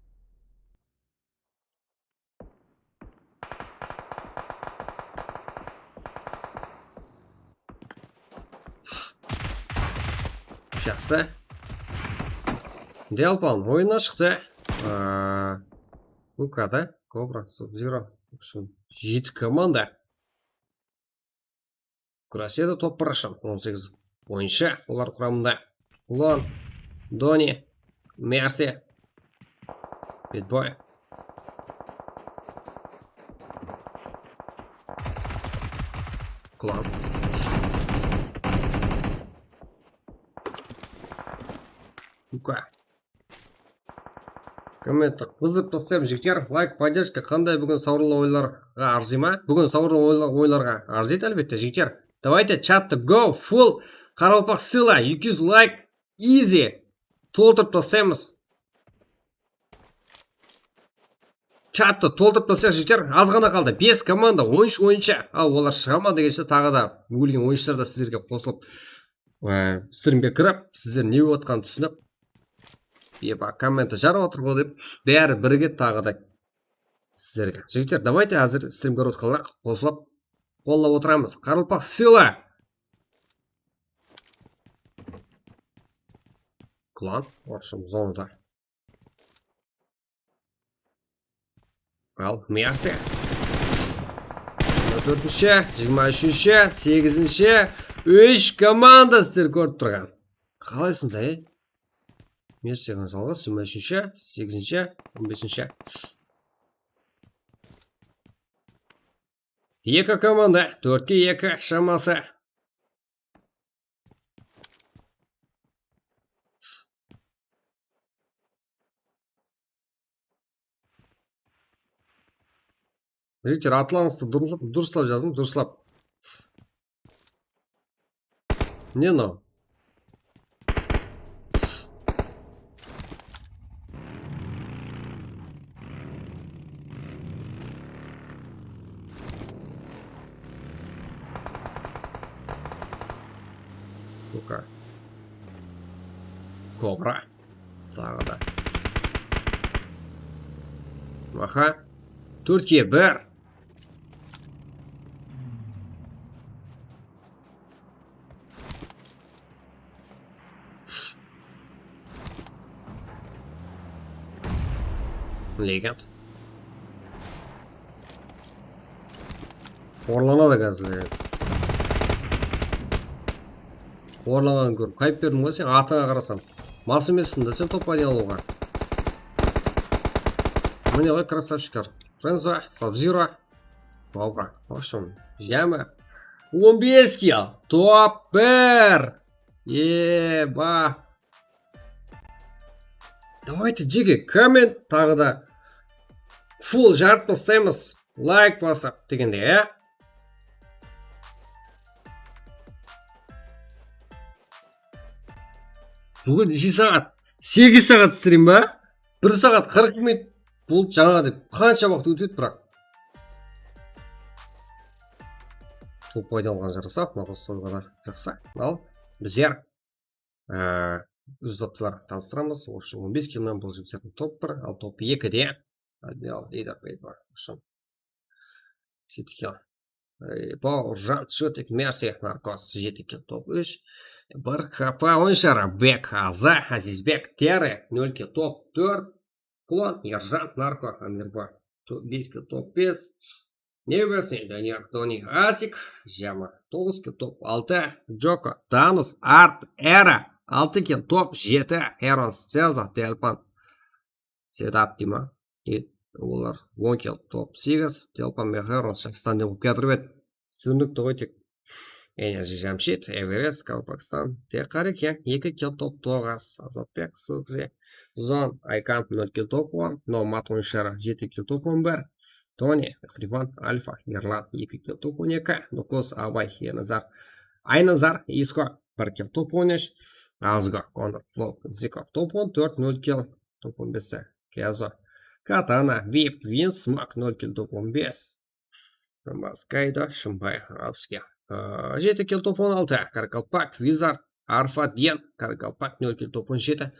Jaqsı. Delpan oyınnan shıqtı. Aa, Luka da, Kobra, Sub-Zero. В общем, jeti komanda. Kúresedi top bir ushın. On segiz oyınshı olar quramında. Ulon, Doni, Mersi, Bad Boy. Klan. Luka. Kommentti qızdırıp taslayman, jigitler. Layk, podderjka qanday búgin sawırlı oyınlarǵa arzıy ma? Búgin sawırlı oyınla-, oyınlarǵa arzıydı, álbette, jigitler. Давайте, chatta go full. Qaraqalpaq sıyla, eki júz layk, easy. Toltırıp taslaymız. Chattı toltırıp taslap, jigitler, az ǵana qaldı. Bes komanda, on úsh oyınshı. Al, olar shıǵa ma degenshe, taǵı da ólgen oyınshılar da sizlerge qosılıp, e, strimge kirip, sizler ne bolıp atqanın túsinip, eba, kommentti jarıp atır ǵoy dep, bári birge taǵı da sizlerge. Jigitler, давайте házir strim kórip atqanlar qosılıp, qollap otıramız. Qaraqalpaq sıyla! Klan, в общем, zonada. Al, Mersi. Jigirma tórtinshi, jigirma úshinshi, segizinshi, úsh komanda sizler kórip turǵan. Qalay sonday, e? Mersi jalǵız, jigirma úshinshi, segizinshi, on besinshi. Eki komanda, tórtke eki shaması. Jigitler, atlarıńızdı durıs-, durıslap jazıń, durıslap. Ne mınaw? Luka. Kobra. Taǵı da. Aha. Tórtke bir. Legend. Orlanadı házir Legend. Orlanǵanın kórip qayıp berdim ǵoy, sen atıńa qarasam. Mas emessiń da sen top oynalıwǵa. Mine ǵoy, krasavchiklar. Renzo, Sub-Zero. Baba, в общем, jámi. On bes kill. Top bir. Eba. Давайте, jeke, komment taǵı da. Full jarıp taslaymız. Layk basıp degende, ya. Búgin neshe saat? Segiz saat strim ba? Bir saat qırq minut boldı jańa dep. Qansha waqıt ótedi, biraq? Top paydalanǵan jarasa, mına qosıwǵa da jaqsı. Al, bizler, e, úziz toptılar tanıstıramız. В общем, on bes kill menen bul jigitlerdiń top bir, al top ekide Admiral Leader Paper. В общем, jeti kill. E, Bawırjan, Shooting, Mercy, Narkos, jeti kill, top úsh. Bir H P, oyınshıları Bek, Aza, Azizbek, Terry, nol kill, top tórt. Klon, Erjan, Narko, Amirbo, to-, bes kill, top bes. Nevbesi, Daniyar, Toni, Asik, Jama, toǵız kill, top altı. Joko, Danus, Art, Era, altı kill, top jeti. Heron, Seza, Telpan, Sedat deyma. E, olar on kill, top segiz. Telpan menen Heron Shayxstan ne bolıp kiyatırıp edi. Súrnikti ǵoy tek. Enerji, Jamshid, Everest, Kalpakstan, tek Qareken, eki kill, top toǵız. Azatbek, Sukzi, Zon, Aykan, nol kill, top on. Nomad, oyınshıları, jeti kill, top on bir. Toni, Mehriban, Alfa, Erlan, eki kill, top on eki. Nukos, Abay, Ernazar, Aynazar, Isko, bir kill, top on úsh. Azgo, Konor, Volk, Zikov, top on tórt, nol kill, top on bes. Kezo, Katana, Vip, Vin, Smak, nol kill, top on bes. Tomas, Kaydo, Shımbay, Rabski, aa, jeti kill, top on altı. Karakalpak, Vizar, Arfa, Den, Karakalpak, nol kill, top on jeti.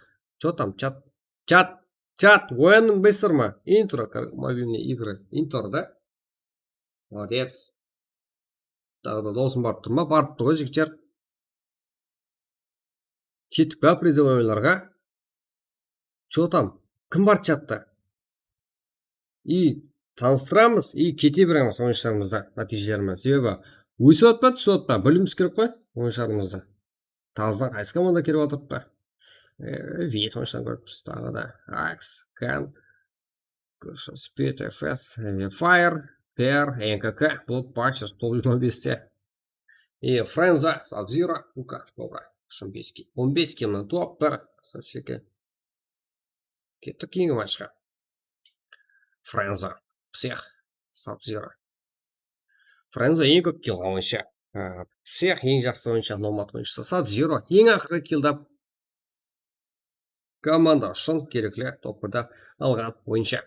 Chё tam, chat, chat, chat, oyanbaysızlar ma? Intro, kar-, мобильные игры, intro da. Молодец. Taǵı da dawsım barıp tur ma? Barıp tur ǵoy, jigitler. Kettik pa призовой oyınlarǵa? Chё tam? Kim bar chatta? I tanıstıramız, i kete beremiz oyınshılarımızdı nátiyjeleri menen. Sebebi ósip atpa, túsip atpa, biliwimiz kerek ǵoy oyınshılarımızdı. Tazıdan qaysı komanda kelip atırıptı? E, Viyet oyınshıların kórippiz, taǵı da Aks, Kan, Speed, F S, e, Fire, P R, N K K, Blood Puncher, top jigirma beste. E, Frenza, Sub-Zero, Uka, Cobra. Shımbeyskiy. On bes kill menen top bir. Krasavchiki. Kettik keyingi matchqa. Frenza, Psix, Sub-Zero. Frenza eń kóp kill alǵan oyınshı. Á, Psix eń jaqsı oyınshı, Nomad oyınshısı, Sub-Zero eń aqırǵı kill tap komanda ushın kerekli top birdi alǵan oyınshı.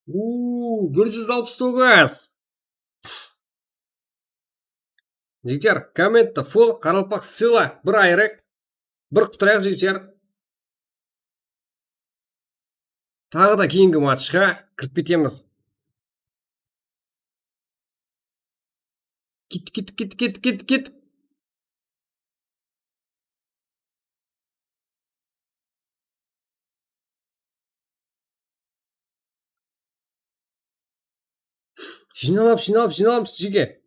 Uuu, bir júz alpıs toǵız. Jigitler, kommentti full qaraqalpaq sıyla, bir ayırayıq, bir qutırayıq, jigitler. Taǵı da keyingi matchqa kirip ketemiz. Ket, ket, ket, ket, ket, ket. Jıynalıp, jıynalıp, jıynalıp, jige.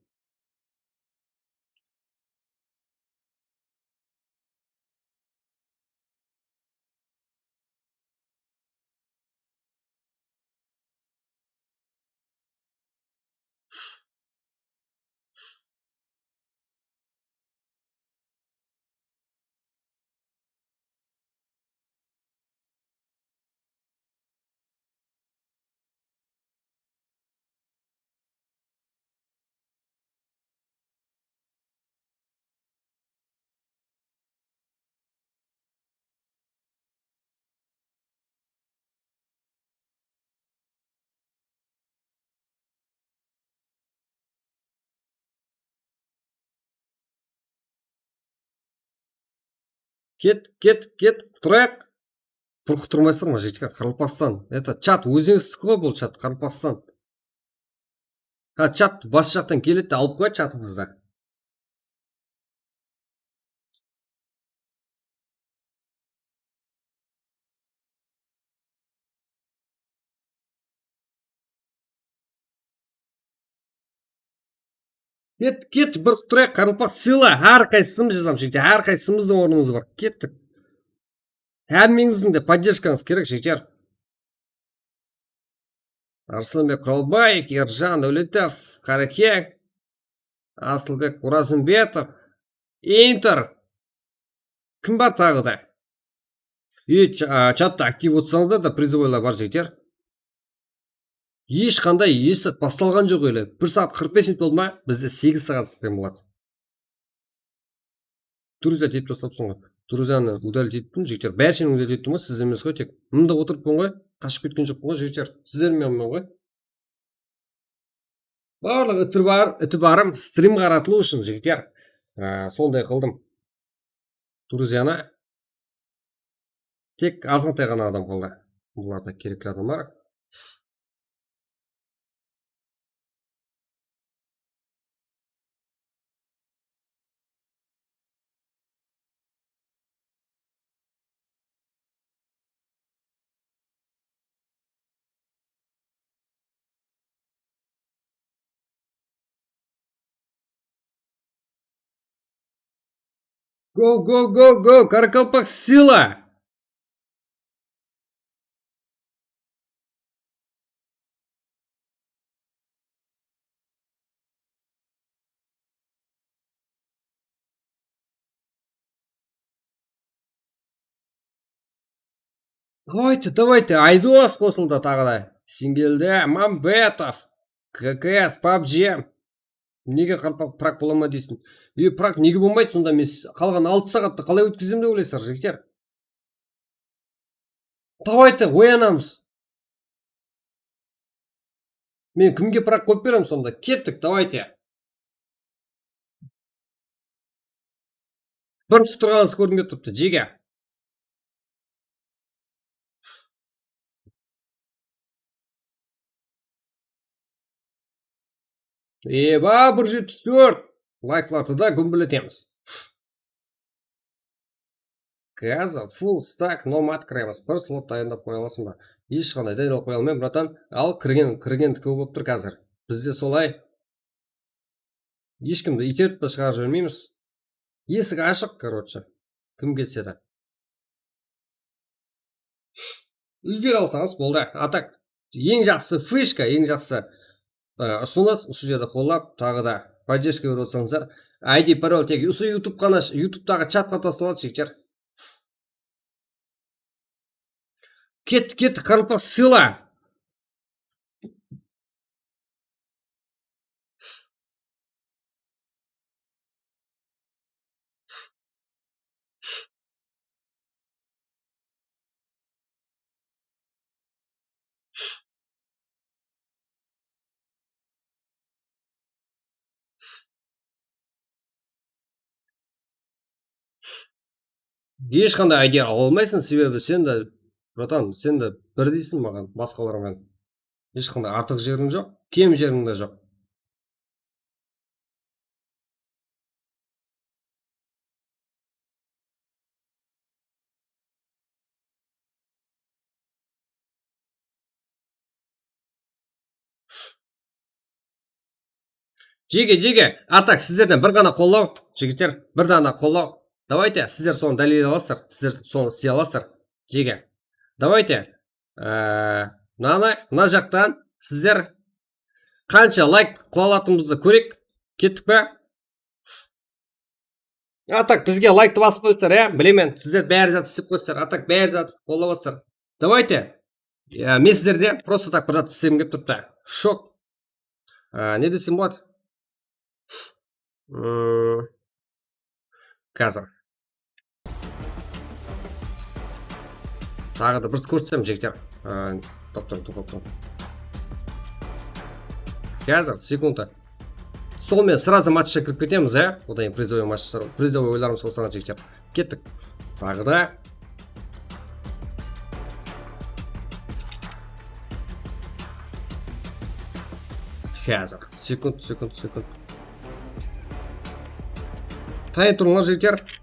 Ket, ket, ket, qutırayıq. Bir qutırmaysızlar ma, jigitler? Qaraqalpaqstan. Это, chat, ózińizdiki ǵoy bul chat, Qaraqalpaqstan. Ha, chat bas jaqtan keledi de, alıp qoyayıq chatıńızdı. Ket, ket, bir qutırayıq, qaraqalpaq sıyla. Hár qaysısımız jazamız, jigitler. Hár qaysısımızdıń ornımız bar. Kettik. Hámmeńizdiń de podderjkańız kerek, jigitler. Arslanbek Quralbaev, Erjan Dawletov, Qarakeń, Asılbek Orazımbetov, Inter. Kim bar taǵı da? E, ch-, a, chatta aktiv otsańızlar da, prizovoylar bar, jigitler. Hesh qanday, hesh zat bastalǵan joq ele. Bir saat qırq bes minut boldı ma? Bizde segiz saat islegen boladı. Druzya deyip taslapsıń ǵoy. Druzyanı udalit ettim, jigitler. Bársheni udalit ettim ǵoy, siz emes ǵoy, tek mında otırıppın ǵoy, qashıp ketken joqpan ǵoy, jigitler. Sizler menen ǵoy. Barlıq itibar-, itibarım strim qaratılıw ushın, jigitler. Á, sonday qıldım. Druzyanı. Tek azǵantay ǵana adam qaldı. Bularda kerekli adamlar. Go, go, go, go, Qaraqalpaq sıyla! Давайте, давайте, Aydos qosıldı taǵı da. Singelde, Mambetov, K K S, pabji. Nege qaraqalpaq prak bola ma deysiń? E, prak nege bolmaydı sonda? Men s-, qalǵan altı saǵattı qalay ótkizem dep oylaysızlar, jigitler? Давайте, oyanamız. Men kimge prak qoyıp berem sonda? Kettik, давайте. Bir qutırǵanıńız kórdim kelip turıptı, jege. Eba, bir júz jetpis tórt layklardı da gúmbiletemiz. Házir full stack nomad kiremiz. Bir slot dayındap qoya alasıń ba? Hesh qanday dayındap qoya almayman, bratan. Al, kirgen, kirgendiki bolıp tur házir. Bizde solay. Hesh kimdi iyterip te shıǵarıp jibermeymiz. Esik ashıq, короче. Kim kelse de. Úlgere alsańız boldı. A tak, eń jaqsı fishka, eń jaqsı, ı, usınıs, usı jerde qollap, taǵı da поддержка berip otsańızlar. I D, parol tek usı YouTube ǵana, YouTubetaǵı chatqa taslanadı, jigitler. Kettik, kettik, qaraqalpaq sıyla. Hesh qanday I D ala almaysıń, sebebi sen de, bratan, sen de birdeysiń maǵan, basqalar menen. Hesh qanday artıq jeriń joq, kem jeriń de joq. Jege, jege, a tak, sizlerden bir ǵana qollaw, jigitler, bir dana qollaw. Давайте, sizler sonı dálilley alasızlar, sizler sonı isley alasızlar. Jege. Давайте. Ee, mınanı, mına jaqtan sizler qansha layk qıla alatınımızdı kóreyik. Kettik pe? A tak, bizge layktı basıp qoyıpsızlar, ya? Bilemen, sizler bári zat islep qoyıpsızlar. A tak, bári zat qollap atırsızlar. Давайте. Ya, men sizlerde просто так bir zat islem kelip turıptı. Shok. Ee, ne desem boladı? Hmm. Házir. Taǵı da bir kórsetsem, jigitler. Aa, toqtań, toqtań, toqtań. Házir, sekunda. Sol menen сразу matchqa kirip ketemiz, á? Odan keyin prizovoy match, prizovoy oylarımız bolsańız, jigitler. Kettik. Taǵı da. Házir. Sekund, sekund, sekund. Tayın turıńlar, jigitler.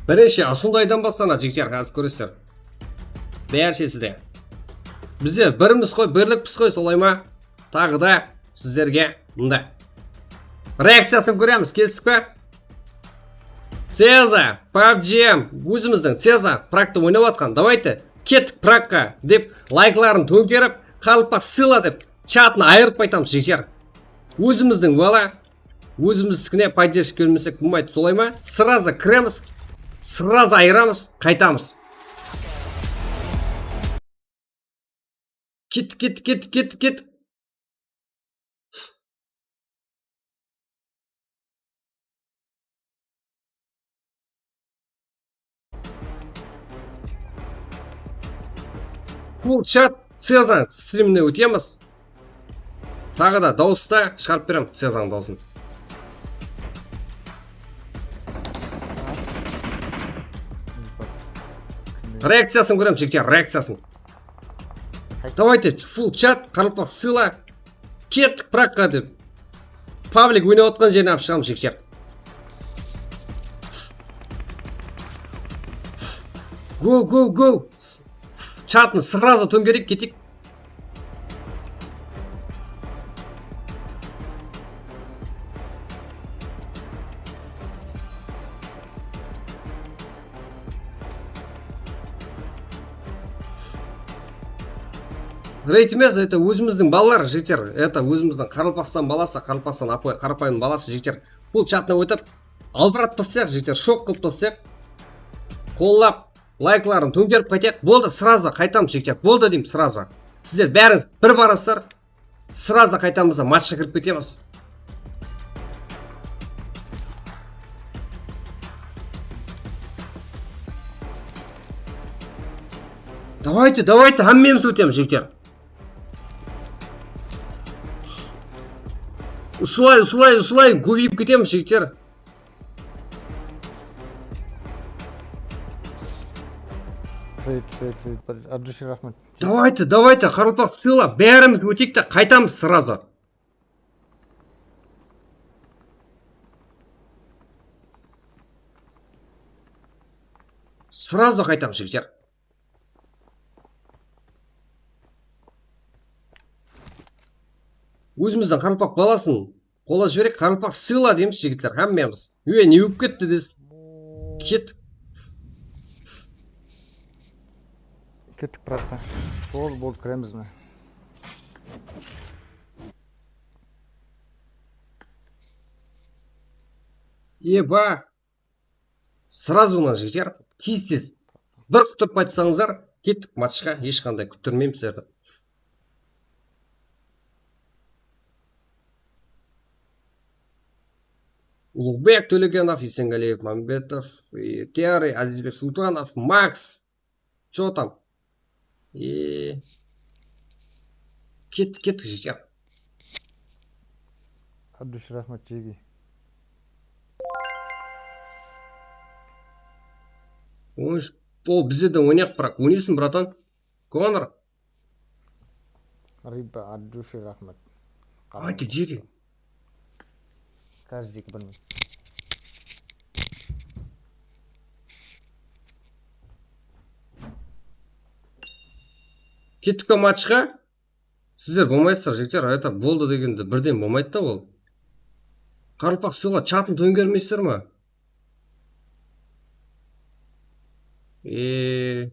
Birinshi usındaydan baslanadı, jigitler, házir kóresizler. Bárshesi de. Bizler birmiz ǵoy, birlikpiz ǵoy, solay ma? Taǵı da sizlerge mında reakciyasın kóremiz, kestik pe? Ceza, pabg, ózimizdiń Ceza, Pragta oynap atqan. Давайте, kettik Pragqa dep, laykların tóńkerip, Qaraqalpaq sıyla dep, chatın ayırıp qaytamız, jigitler. Ózimizdiń bala, ózimiznikine поддержка bermesek bolmaydı, solay ma? Сразу kiremiz, сразу ayıramız, qaytamız. Ket, ket, ket, ket, ket. Full chat Cezanıń strimine ótemiz. Taǵı da dawısta shıǵarıp berem Cezanıń dawısın. Reakciyasın kórem, jigitler, reakciyasın. Давайте, full chat, Qaraqalpaq sıyla. Kettik Pragqa dep. Pavlik oynap atqan jerin alıp shıǵamız, jigitler. Go, go, go. Chatın сразу tóńkerip keteyik. Reyd emes, это ózimizdiń balalar, jigitler. Это ózimizdiń Qaraqalpaqstan balası, Qaraqalpaqstan apay, qarapayım balası, jigitler. Bul chatına ótip, albıratıp taslayıq, jigitler, shok qılıp taslayıq. Qollap, laykların tóńkerip qaytayıq. Boldı, сразу qaytamız, jigitler. Boldı deymiz, сразу. Sizler bárińiz bir barasızlar. Сразу qaytamız da, matchqa kirip ketemiz. Давайте, давайте, hámmemiz ótemiz, jigitler. Usılay, usılay, usılay, kóbeyip ketemiz, jigitler. Trade, trade, trade. От души raxmet. Давайте, давайте, Qaraqalpaq sıyla, bárimiz óteyik te, qaytamız сразу. Сразу qaytamız, jigitler. Ózimizdiń Qaraqalpaq balasın qollap jibereyik, Qaraqalpaq sıyla deymiz, jigitler, hámmemiz. Ey, ne bolıp ketti desiz? Kettik. Kettik, братан. Sol, boldı, kiremiz mine. Eba. Сразу mına jigitler, tez-tez. Bir qutırıp aytsańızlar, kettik matchqa, hesh qanday kúttirmeymiz sizlerdi. Uluǵbek Tólegenov, Esengaliyev Mambetov, e, Terri, Azizbek Sultanov, Maks. Чё там? E, kettik, kettik, jigitler. От души raxmet, Jegi. Oy, o, bizde de oynayıq, birak. Oynaysın, bratan. Konor. Riba, от души raxmet. Aytı, Jegi. Каждый bir minut. Kettik pe matchqa? Sizler bolmaysızlar, jigitler, это boldı degende birden bolmaydı da ol. Qaraqalpaq sıyla, chatın tóńgermeysizler ma? E,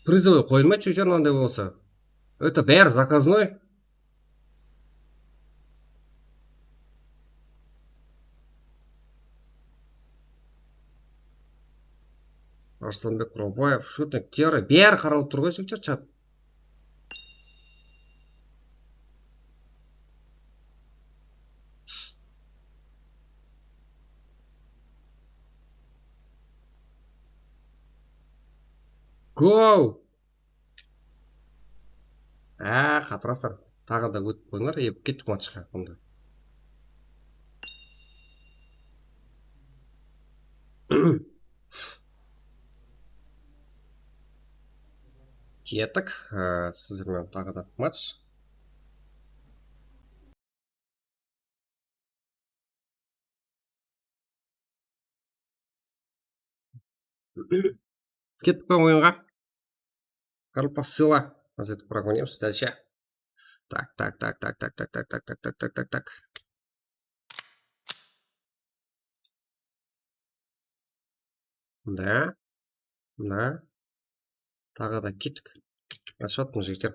призовой qoyılmaydı, jigitler, mınanday bolsa. Это bári заказной. Arıslanbek Quralbaev, Shutnik, Terri, bári qaralıp tur ǵoy, jigitler, chat. Go! Á, qatıraslar. Taǵı da ótip qoyıńlar, e, kettik matchqa onda. Kettik. Á, sizler menen taǵı da match. Kettik pe oyınǵa? Qaraqalpaq sıyla. Házir etip bırak oynaymız. Dálshe. Tak, tak, tak. Mında. Mına. Taǵı da kettik. Ashıp atırmız, jigitler.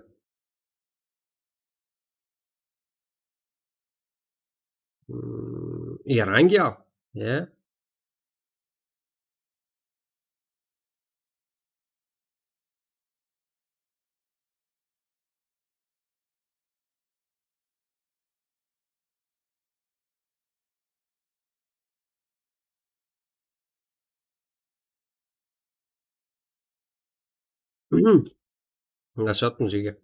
Hmm, Erangel, ya. Mına, ashıp atırmız, jigitler.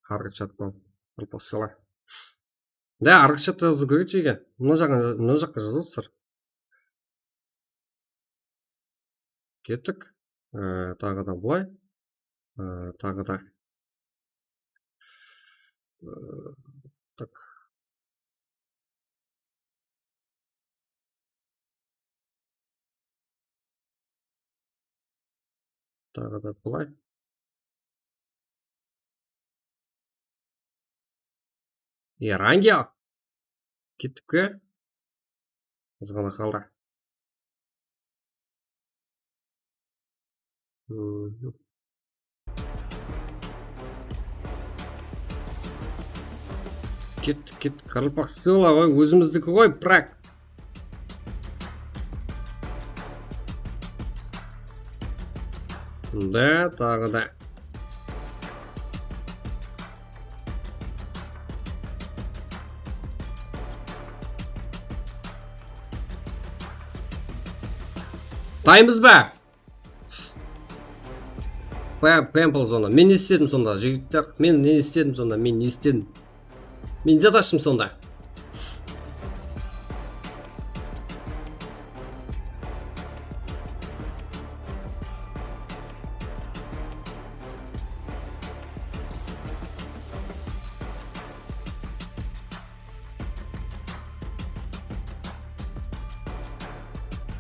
Arǵı chat pa? Qaraqalpaq sıyla. Da, arǵı chatta jazıw kerek, jigitler. Mına jaqqa, mına jaqqa jazasızlar. Kettik. Ee, taǵı da bılay. Ee, taǵı da. Ee, tak. Taǵı da bılay. Erangel. Kettik pe? Azǵana qaldı. Mhm. Kettik, kettik. Qaraqalpaq sıyla ǵoy, ózimizdiki ǵoy, brak. Da, taǵı da. Taymız ba? Pam-, Pample zona. Men ne istedim sonda, jigitler? Men ne istedim sonda? Men ne istedim? Men ne zat ashtım sonda?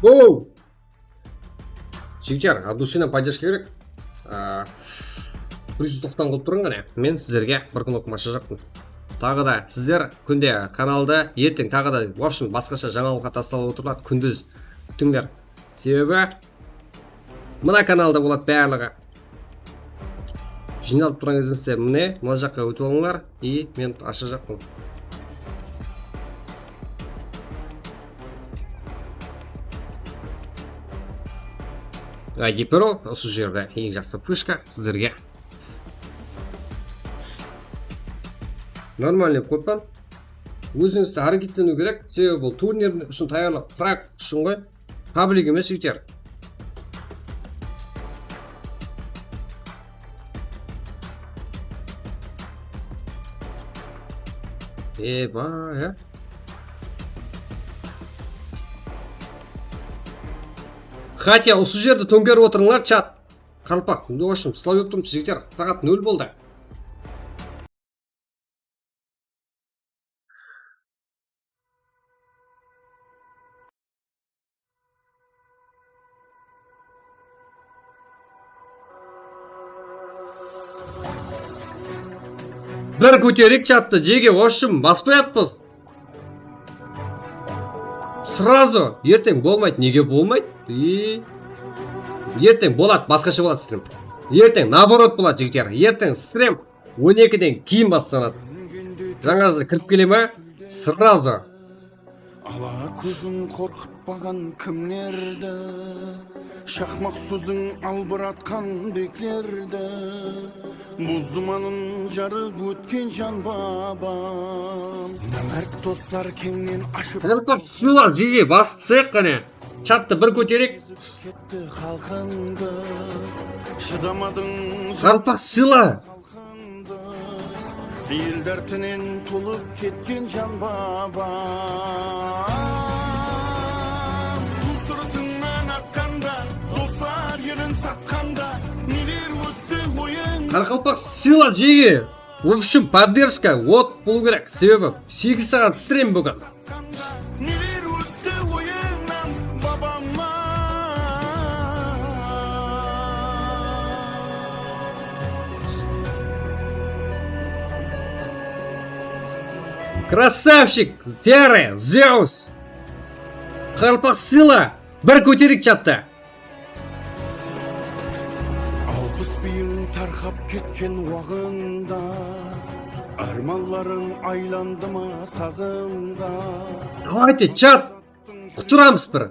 Wow! Jigitler, от души поддержка kerek. A, bir júz toqsan qılıp turıń, qáne. Men sizlerge bir knopka ashajaqpın. Taǵı da sizler kúnde kanalda, erteń taǵı da, в общем, basqasha jańalıqqa taslalıp otırıladı. Kúndiz kútińler. Sebebi mına kanalda boladı barlıǵı. Jıynalıp turǵan kezińizde mine, mına jaqqa ótip alıńlar, и men ashajaqpın. I D Pro, usı jerde eń jaqsı fishka sizlerge. Нормальный qoyıppan. Ózińizdi háreketleniw kerek, sebebi bul turnir ushın tayarlıq, prak ushın ǵoy. Public emes, jigitler. Eba, ya. Хотя usı jerdi tóńkerip otırıńlar, chat. Qaraqalpaq, в общем, sılap turıptı, jigitler. Saat nol boldı. Bir kótereyik chattı, jege, в общем, basıp qoyatpız. Сразу, erteń bolmaydı, nege bolmaydı? И erteń boladı, basqasha boladı strem. Erteń, наоборот, boladı, jigitler. Erteń strem on ekiden keyin baslanadı. Jańa jıl kirip kele ma? Сразу. Ala kóziń qorqıtpaǵan kimlerdi? Shaqmaq sóziń albıratqan beklerdi. Buz dumanın jarıp ótken jan babam. Námárt doslar keńnen ashıp Qaraqalpaq sıyla, jege, basıp taslayıq qáne. Chattı bir kótereyik. Ketti xalqımdı, shıdamadıń. Qaraqalpaq sıyla. El dártinen tolıp ketken jan babam. Tuw sırtıńnan atqanda, doslar elin satqanda, neler ótti oyıń. Qaraqalpaq sıyla, jege. В общем, поддержка от bolıw kerek. Sebebi segiz saat strem búgin. Neler ótti oyıńnan, babamma. Krasavchik, Tere, Zeus. Qaraqalpaq Sıyla, bir kótereyik chattı. Alpıs biyiń tarqap ketken waǵında, ármanlarıń aylandı ma saǵımǵa? Давайте, chat, qutıramız bir.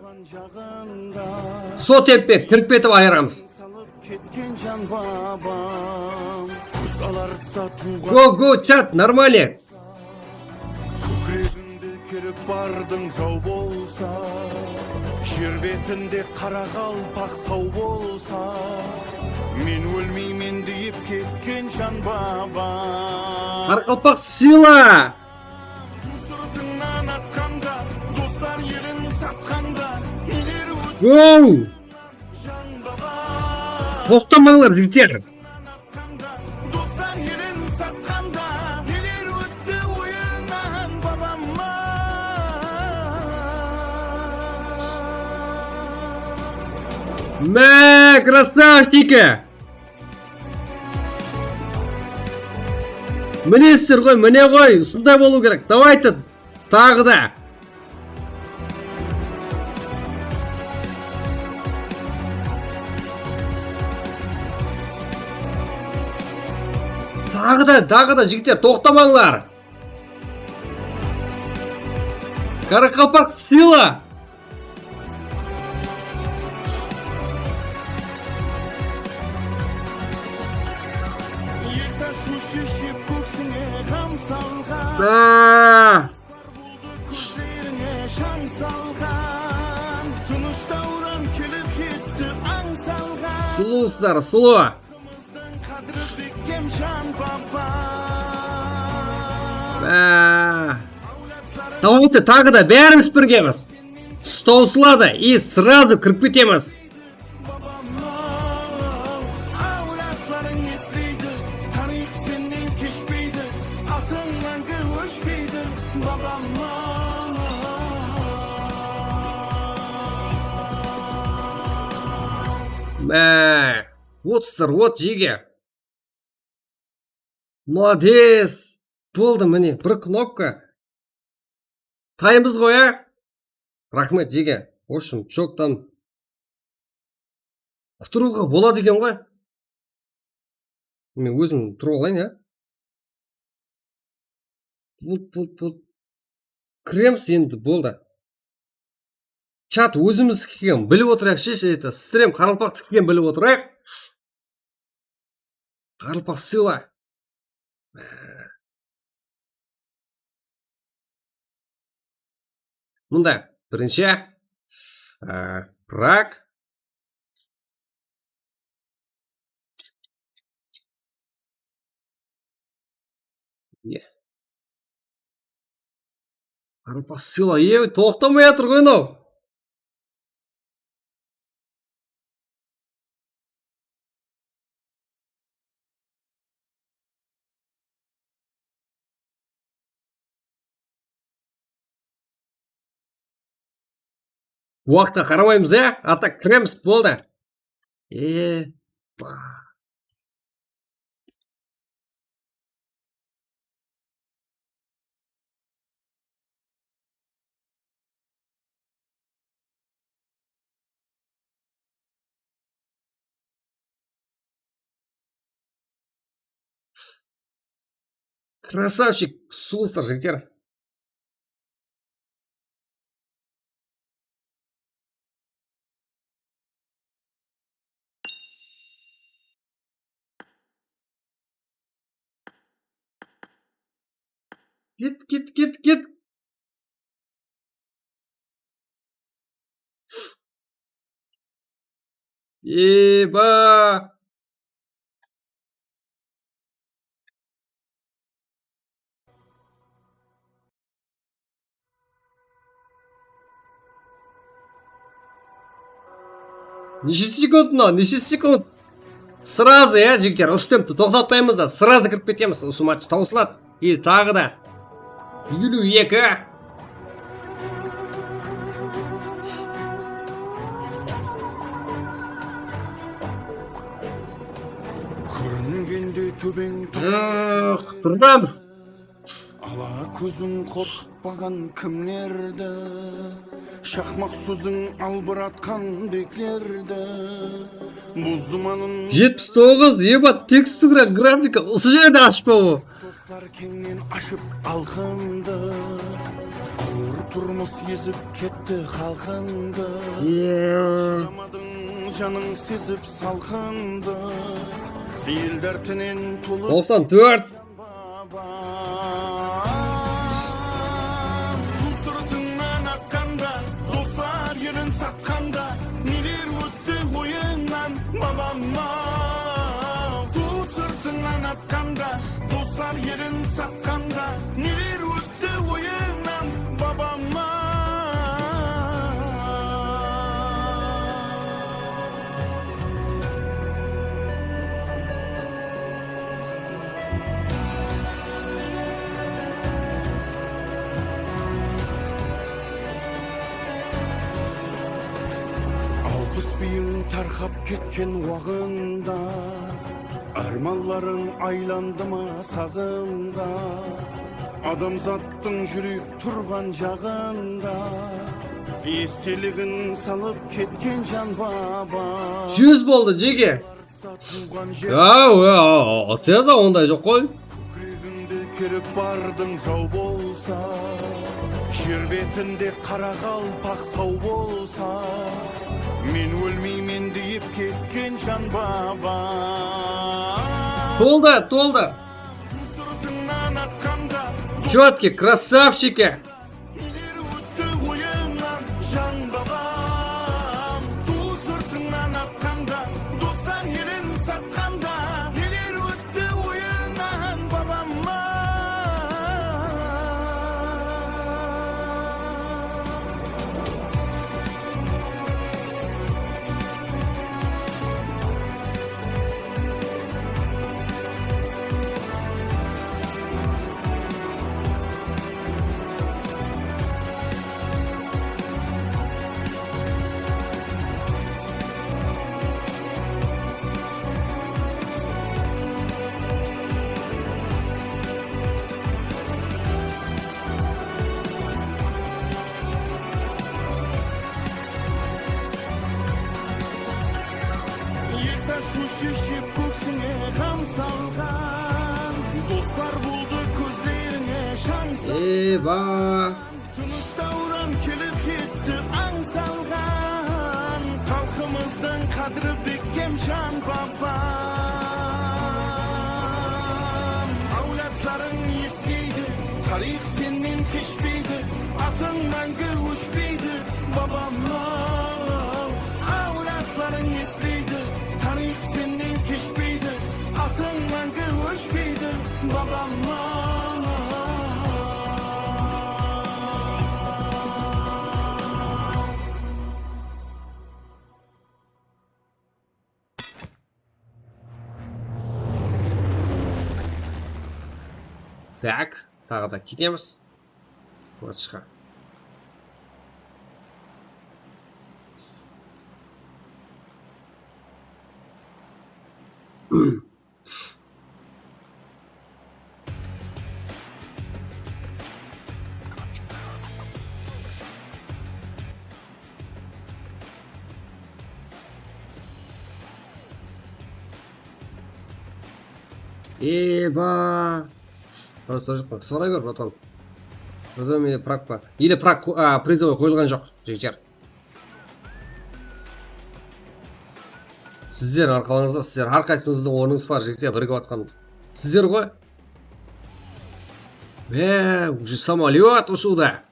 Sol temppe kirip ketip ayıramız. Salıp ketken jan babam, kóz alartsa tuwǵan. Go, go, chat, нормально. Kókiregińdi kerip bardıń jaw bolsa, jer betinde qaraqalpaq saw bolsa, men ólmeymen deyip ketken jan babam. Qaraqalpaq Sıyla! Tuw sırtıńnan atqanda, doslar elin satqanda, neler ótti. Wow! Toqtamańlar, jigitler. Doslar elin satqanda, neler ótti oyınan babamma. Mine, krasavchiki. Mine sizler ǵoy, mine ǵoy, usınday bolıw kerek. Давайте, taǵı da. Taǵı da, taǵı da, jigitler, toqtamańlar. Qaraqalpaq Sıyla. Ertash óship kóksińe ǵam salǵan. Aa! Kózlerińe jań salǵan. Tınısh dáwran kelip jetti ań salǵan. Sulıw qızlar, sulıw. Qadri bekkem jan baba. Bá. Давайте, taǵı da bárimiz birgemiz. Stol suladı, и сразу kirip ketemiz. Babamma, áwladlarıń esleydi, tariyx sennen keshpeydi, atıń máńgi óshpeydi, babamma. Bá. Otızlar, ot, jege. Молодец! Boldı, mine, bir knopka. Taymız ǵoy, á? Raxmet, jege. В общем, чокtan qutırıwǵa boladı eken ǵoy. Men ózim turıp alayın, á? Bult, bult, bult. Kiremiz endi, boldı. Chat ózimizdikiken bilip otırayıq, shesh, это, strem qaraqalpaqtıkiken bilip otırayıq. Qaraqalpaq Sıyla. Mında birinshi, e, Prag. Ye. Qaraqalpaq Sıyla, e, toqtamay atır ǵoy mınaw. Waqıtqa qaramaymız, ya? Atak kiremiz, boldı. E, ba. Krasavchik, sulıwsızlar, jigitler. Git, git, git, git. Eba! Neshe sekund mınaw? Neshe sekund? Сразу, ya, jigitler, usı tempti toqtatpaymız da, сразу kirip ketemiz, usı match tawsıladı. И taǵı da eliw eki. Kóringende tóbeń. Ih, turtamız. Ala kóziń qorqıtpaǵan kimlerdi, shaqmaq sóziń albıratqan beklerdi, buz dumanın Jetpis toǵız, ebat, tekstura, grafika, usı jerde ashpa o. Doslar keńnen ashıp alqındı, awır turmıs ezip ketti xalqıńdı. Shıdamadıń, janıń sezip salqındı, el dártinen tolı. Toqsan tórt. Babam, tuw sırtıńnan atqanda, doslar elin satqanda, neler ótti oyıńnan, babam-aw? Tuw sırtıńnan atqanda, doslar elin satqanda, neler ótti oyıńnan, babam-aw? Alpıs biyiń tarqap ketken waǵında, ármanlarıń aylandı ma saǵımǵa? Adamzattıń júrip turǵan jaǵında, esteligin salıp ketken jan baba. Júz boldı, jeke. Aw, aw, aw, tez-aw, onday joq ǵoy. Kókiregińdi kerip bardıń jaw bolsa, jer betinde qaraqalpaq saw bolsa, men ólmeymen deyip ketken jan baba. Toldı, toldı. Tuw sırtıńnan atqanda, Чётки, красавчики. Neler ótti oyıńnan, jan babam? Tuw sırtıńnan atqanda, dostan elin satqanda, neler ótti oyıńnan, babam-aw? Ertash óshi shep kóksińe ǵam salǵan, doslar boldı kózlerińe shań salǵan. Eba! Tınısh dáwran kelip jetti ań salǵan, xalqımızdıń qádiri bekkem jan babam. Áwladlarıń esleydi, tariyx sennen keshpeydi, atıń máńgi óshpeydi, babam-aw. Áwladlarıń esleydi, tariyx sennen keshpeydi, atıń máńgi óshpeydi, babam-aw. Tak, taǵı da ketemiz. Klatshqa. Eba! Просто soray ber, bratan. Bratan, mende prak pa? Или prak, a, призовой qoyılǵan joq, jigitler. Sizler arqalıńızda, sizler, hár qaysıńızdıń ornıńız bar, jigitler, birigip atqan. Sizler ǵoy. Be, уже samolyot ushıwda.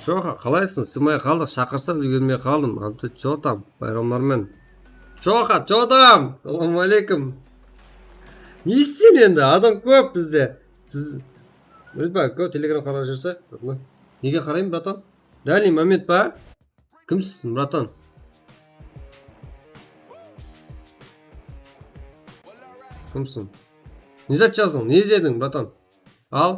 Joqa, qalaysıń? Sıymay qaldıq, shaqırsa úlgermey qaldım. Abdu, чё там? Bayramlar menen. Joqa, чё там? Salam aleykum. Ne isteyin endi? Adam kóp bizde. Siz, Muritbay, kó, Telegram qarap júrse. Nege qarayın, bratan? Данный момент pa? Kimsiń, bratan? Kimsiń? Ne zat jazdıń? Ne izlediń, bratan? Al.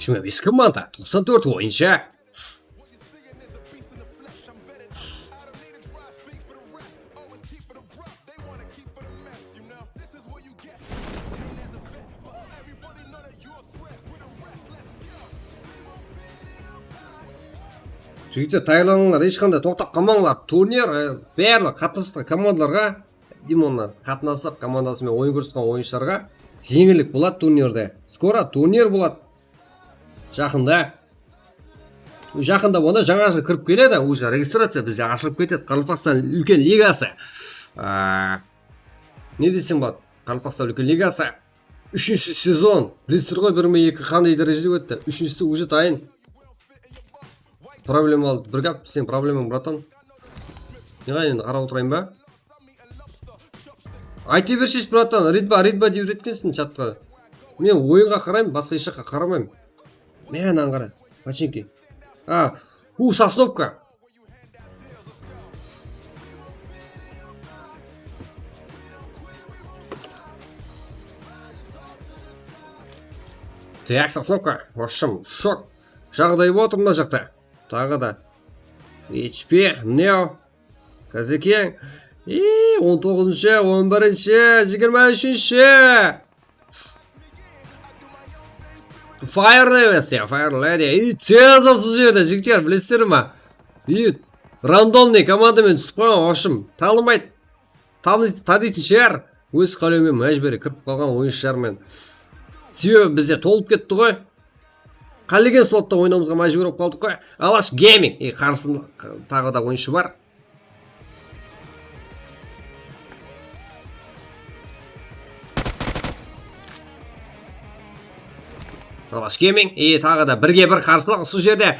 Jigirma bes komanda, toqsan tórt oyınshı. Jigitler, tayarlanıńlar, hesh qanday toqtap qalmańlar. Turnir, e, barlıq qatnasıp atırǵan komandalarǵa, Dimonlar qatnasıp, komandası menen oyın kórisip atırǵan oyınshılarǵa jeńillik boladı turnirde. Skoro turnir boladı. Jaqında. Jaqında onda jańa jıl kirip keledi, уже registraciya bizde ashılıp ketedi. Qaraqalpaqstan úlken ligası. Aa, ne desem boladı? Qaraqalpaqstan úlken ligası. Úshinshi sezon. Bilesizler ǵoy, bir mıń eki qanday dárejede ótti. Úshinshisi уже dayın. Problema aldı. Bir gáp, sen problemań, bratan. Neǵa endi qarap otırayın ba? Ayta bersheyshi, bratan, ritba, ritba dep úyretkensiń chatqa. Men oyınǵa qarayman, basqa hesh jaqqa qaramayman. Mınadan qara, починки. A, hu, Sosnovka. Так, Sosnovka, в общем, shok. Jaǵday bolıp atır mına jaqta. Taǵı da. H P, Neo. Kazekeń. I, on toǵızınshı, on birinshi, jigirma úshinshi. Fire emes ya, Fire Lady. I, Ceza usı jerde, jigitler, bilesizler ma? I, randomnıy komanda menen túsip qalǵan, в общем, tanımaydı. Tanı-, tanıytın shıǵar. Óz qálewi menen májbúriy kirip qalǵan oyınshılar menen. Sebebi bizde tolıp ketti ǵoy. Qálegen slotta oynawımızǵa májbúr bolıp qaldıq ǵoy. Alash Gaming. E, qarsında taǵı da oyınshı bar. Alash Gaming. E, taǵı da birge bir qarsılıq usı jerde.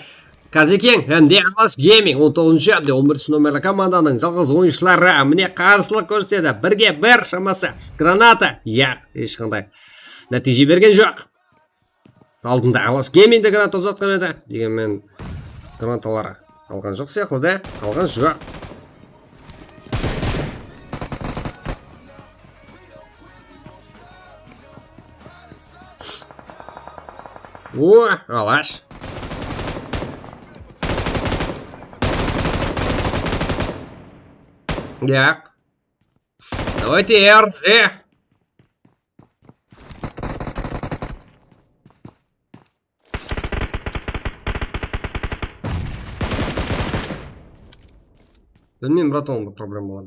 Kazekeń hám de Alash Gaming on toǵızınshı hám de on birinshi nomerli komandanıń jalǵız oyınshıları. Mine, qarsılıq kórsetedi. Birge bir shaması. Granata. Yaq, hesh qanday nátiyje bergen joq. Aldında Alash Gaming de granata uzatqan edi. Degenmen, granatalar qalǵan joq sıyaqlı da. Qalǵan joq. O, Alash. Yaq. Давайте R Z. Bilmeymen, bratan, bir problema bar.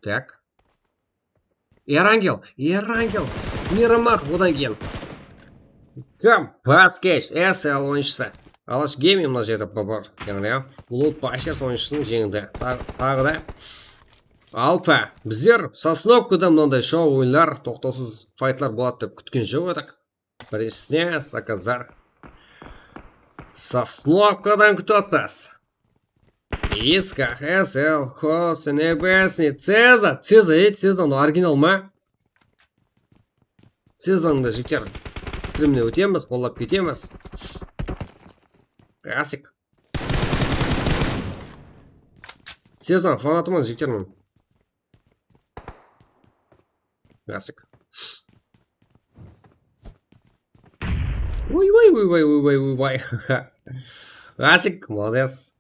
Tak. Erangel, Erangel, Miramat, odan keyin. Kim? Baskesh, S L oyınshısı. Alash Gaming mına jerde bar. Yaǵnıy, Bloodbusters oyınshısın jeńdi. Ta-, taǵı da Alpa. Bizler Sosnovkada mınanday shou oyınlar, toqtawsız faytlar boladı dep kútken joq edik. Birinshi Zakazar. Sosnovkadan kútip atırmız. Iska, S L, Host, Nebesniy, Ceza, Ceza, ey, Ceza, mınaw original ma? Cezanı da, jigitler, strimnen ótemiz, qollap ketemiz. Klassik. Cezanıń fanatıman, jigitler, men. Klassik. Oy, oy, oy, oy, oy, oy, oy, oy. Klassik, молодец.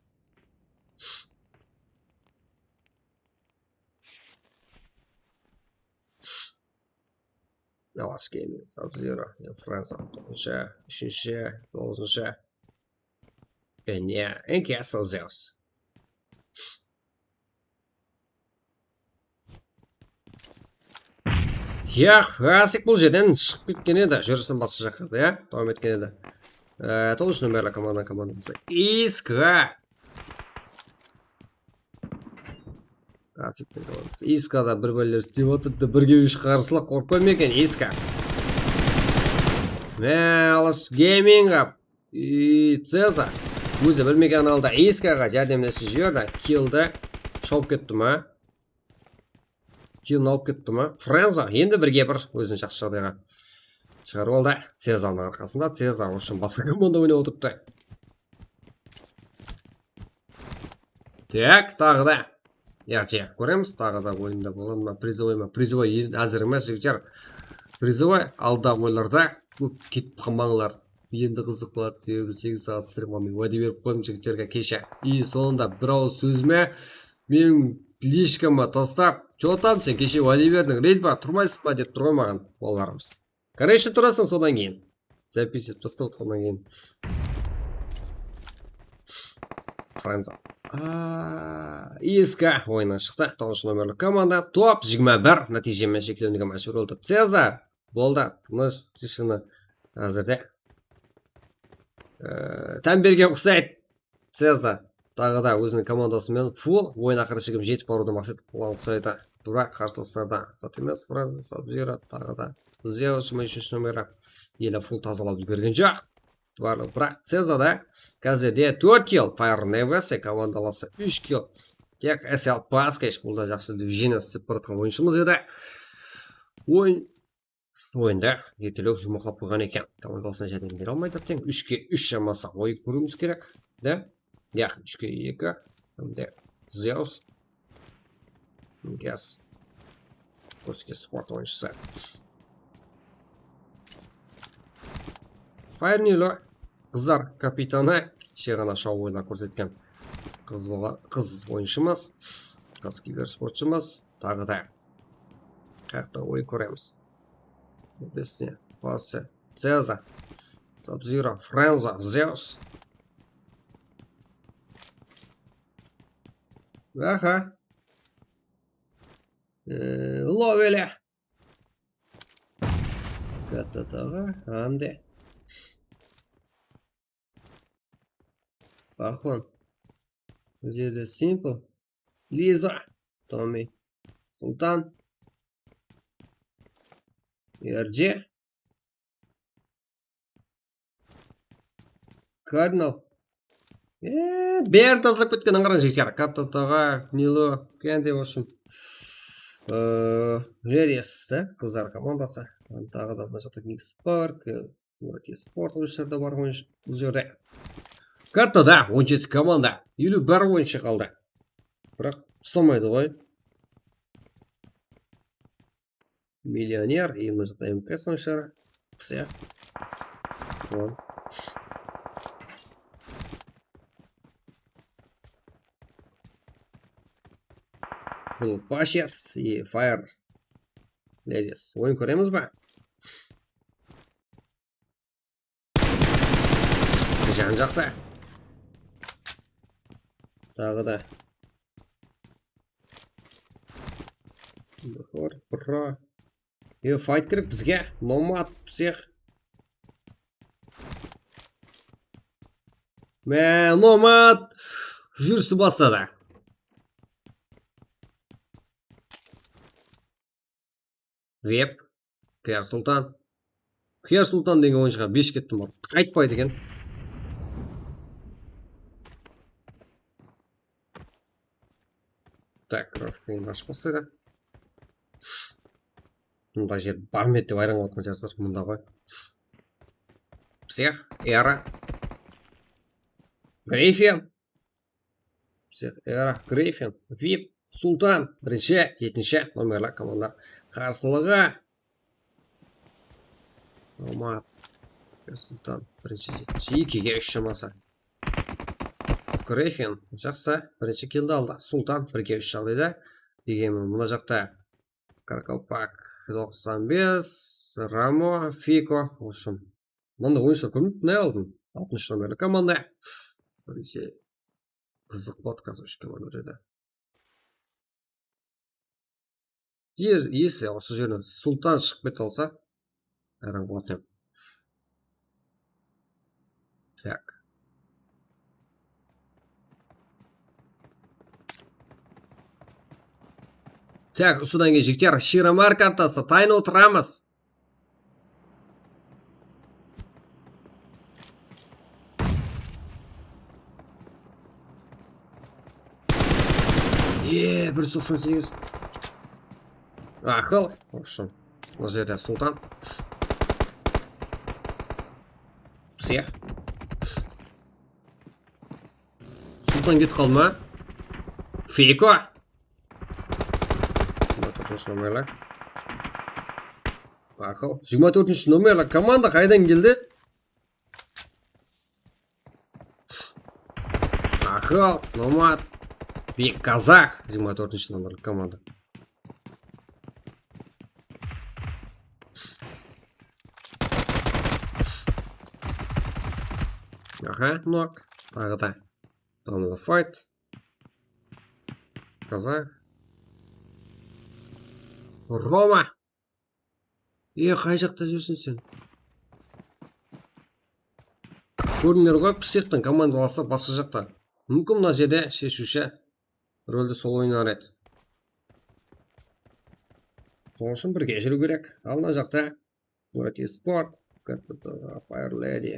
Alash Gaming, Sub-Zero, Franz, toǵızınshı, úshinshi, toǵızınshı. Ene, Enkiyas Zeus. Ya, Rasik bul jerden shıǵıp ketken edi, júrisin basqa jaqqa, ya, dawam etken edi. E, toǵızınshı nomerli komanda, komandası Iskra. Rasik te komandası. Iska da bir báller istep atırdı, birge úsh qarsılıq, qorqpay ma eken Iska? Mine, Alash Gaming ǵap. I, Ceza. Ózi bilmegen halda Iskaǵa járdemlesip jiberdi. Killdi. Shawıp ketti ma? Killin alıp ketti ma? Frenzo. Endi birge bir ózin jaqsı jaǵdayǵa shıǵarıp aldı. Cezanıń arqasında. Ceza, в общем, basqa komanda oynap otırıptı. Tak, taǵı da. Yaxshi, kóremiz, taǵı da oyında boladı ma, prizovoy ma, prizovoy el-, házir emes, jigitler. призовой, aldaǵı oylarda kóp ketip qalmańlar. Endi qızıq boladı, sebebi segiz saat strim qılmay wáde berip qoydım jigitlerge keshe. I sońında bir awız sózime meniń lishkama tastap, "Чё там, sen keshe wáde berdiń, reyd ba, turmaysıń ba?" dep tur ǵoy maǵan balalarımız. Короче, turasań sodan keyin. Записывать tastap atqannan keyin. Franco. Aa, I S K oyınnan shıqtı. Toǵızınshı nomerli komanda. Top jigirma bir nátiyje menen sheklenilgen mashhur boldı. Cezar. Boldı. Tınısh, tishina. Házirde. Ee, tán bergen uqsaydı. Cezar. Taǵı da óziniń komandası menen full. Oyın aqırı shekkem jetip barıwdı maqset qılǵan uqsaydı. Biraq qarsılıslarda zat emes, Franco, Sub-Zero, taǵı da Zeus, jigirma úshinshi nomeri. Ele full tazalap úlgergen joq. Barlı, biraq Cezar da házirde tórt kill, Fire Nevesi komandalası úsh kill. Tek S L Paskes, bul da jaqsı движение islep baratqan oyınshımız edi. Oyın Oyında ertelew juwmaqlap qoyǵan eken. Komandalısına járdem bere almaydı, átteń. Úshke úsh jaması oyın kóriwimiz kerek. Da? Yaq, úshke eki. Hám de Zeus. Gaz. Russkiy sport oyınshısı. Fire Nilo. Qızlar kapitanı. Keshe ǵana shou oyınlar kórsetken qız bola-, qız oyınshımız. Qız kibersportshımız. Taǵı da. Qayaqta oyın kóremiz. Destiny, Pase, Cezar, Sub-Zero, Franco, Zeus. Aha. Ee, Lovele. Kattataǵa, hám de. Paxon. Bul jerde Simple. Liza. Tommy. Sultan. Erje. Kardinal. Eee, bárin taslap ketken, ańǵarań jigitler. Kattataǵa, Nilo, kendi, в общем. Eee, Ladies, da, qızlar komandası. Taǵı da mına jaqta Kings Park, Russkiy sport oyınshıları da bar oyınshı bul jerde. Kartada on jeti komanda, eliw bir oyınshı qaldı. Biraq usamaydı ǵoy. Millioner, M K oyınshıları. Все. Tamam. Bul Pashes и Fire Ladies. Oyın kóremiz ba? Jan jaqta. Taǵı da. Bro. Yo, fight kerek bizge. Nomad, psix. Mine, Nomad júristi basladı. Vep. Kuyar Sultan. Kuyar Sultan degen oyınshıǵa bes kettim, qaytpaydı eken. Tak, grafikayın ashıp baslaydı. Mında jer bar ma edi dep hayran qalıp atqan shıǵarsızlar, mında ǵoy. Psix, Era. Griffin. Psix, Era, Griffin, Vip, Sultan, birinshi, jetinshi nomerli komanda qarsılıǵı. Nomad, Sultan, birinshi, jetinshi, ekige úsh shaması. Griffin, jaqsı, birinshi killdi aldı. Sultan, birge úsh jaǵdayda. Degenmen, mına jaqta Qaraqalpaq, toqsan bes, Ramo, Fiko, в общем. Mınday oyınshılar kóp, ne aldım? Altınshı nomerli komanda. Birinshi qızıq bot, короче, komanda jerde. Yer, если usı jerden Sultan shıǵıp kete alsa, hayran qalaman. Tak. Tak, usıdan keyin jigitler, Shiromar kartası, tayın otıramız. Eee, bir júz toqsan segiz. Aqıl. В общем, mına jerde Sultan. Psix. Sultan ketip qaldı ma? Fiko. Mına toqsanınshı nomerli. Aqıl. Jigirma tórtinshi nomerli komanda qaydan keldi? Aqıl, Nomad, Bek Kazak, jigirma tórtinshi nomerli komanda. Aha, nok. Taǵı da. Domla fight. Kazak. Roma. E, qay jaqta júrseń sen? Kórdińler ǵoy, psixtan komanda alsa basqa jaqta. Múmkin mına jerde sheshiwshi roldi sol oynar edi. Sonıń ushın birge júriw kerek. Al mına jaqta Murati Sport, Fire Lady.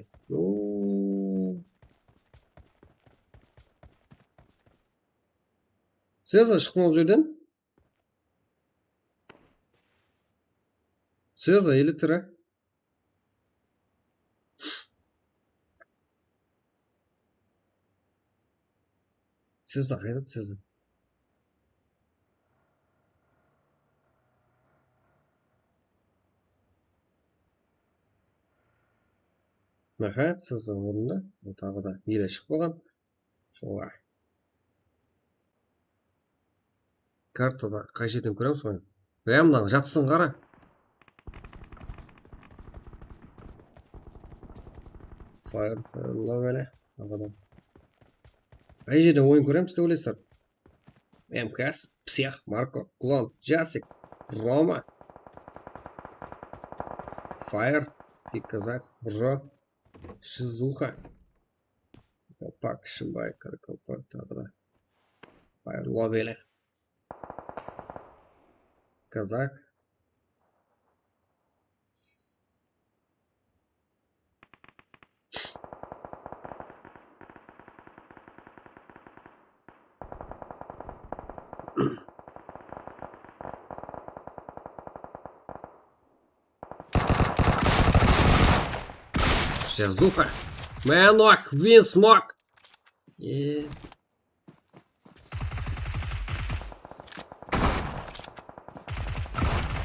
Seza, shıqtım ol jerden. Seza, ele tiri. Seza, qayda Seza? Aha, Seza ornında. Bul taǵı da ele shıqıp qalǵan. Jowa. Kartada qay jerden kóremiz ǵoy? Ya, mınaǵı jatısın qara. Fire, fire, love ele. Adam. Qay jerden oyın kóremiz dep oylaysızlar? M K S, Psix, Marko, Klon, Jasik, Roma, Fire, Big Kazak, Bro, Shizuka. Kalpak, Shımbay, Karakalpak, taǵı da. Fire, love ele. Kazak. Shizuka. Manok, Winsmok. E.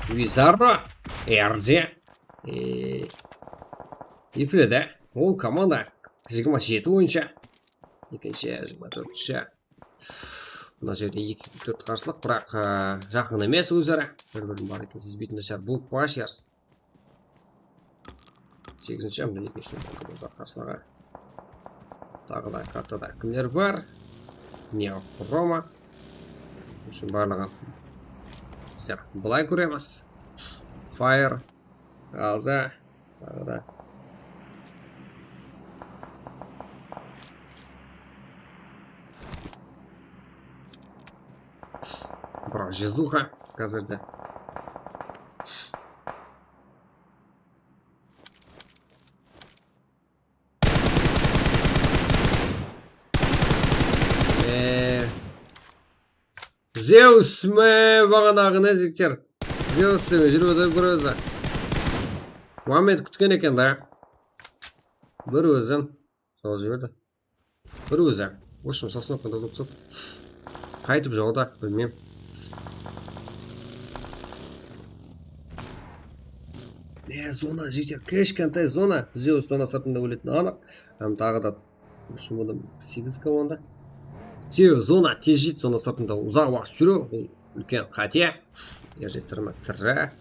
Wizarro, R J, e, Ifrida. Ol komanda jigirma jeti boyınsha. Ekinshi, jigirma tórtinshi. Mına jerde eki, tórt qarshılıq, biraq, e, jaqın emes óz-ara. Bir-birin bar eken, sezbeytin nashar. Bul Pashers. Segizinshi, mine, ekinshi nomer qarshılaǵa. Taǵı da kartada kimler bar? Neo, Roma. Ushın barlıǵın bizler bılay kóremiz. Fire. Alza. Taǵı da. Bro, Jizuxa házirde. Ee, Zeus me, baǵanaǵı ne, jigitler? Zeus me, júrip atır bir ózi. Moment kútken eken da. Bir ózi. Sol jiberdi. Bir ózi. В общем, sosnovka da ulıp tastap. Qaytıp jawdı, bilmeymen. Ne, zona, jigitler, kishkentay zona. Zeus zona sırtında óletini anıq. Hám taǵı da, в общем, bundan segiz komanda. Sebebi zona tez jeydi, zona sırtında uzaq waqıt júriw, bul úlken qáte. Erjetirme tiri.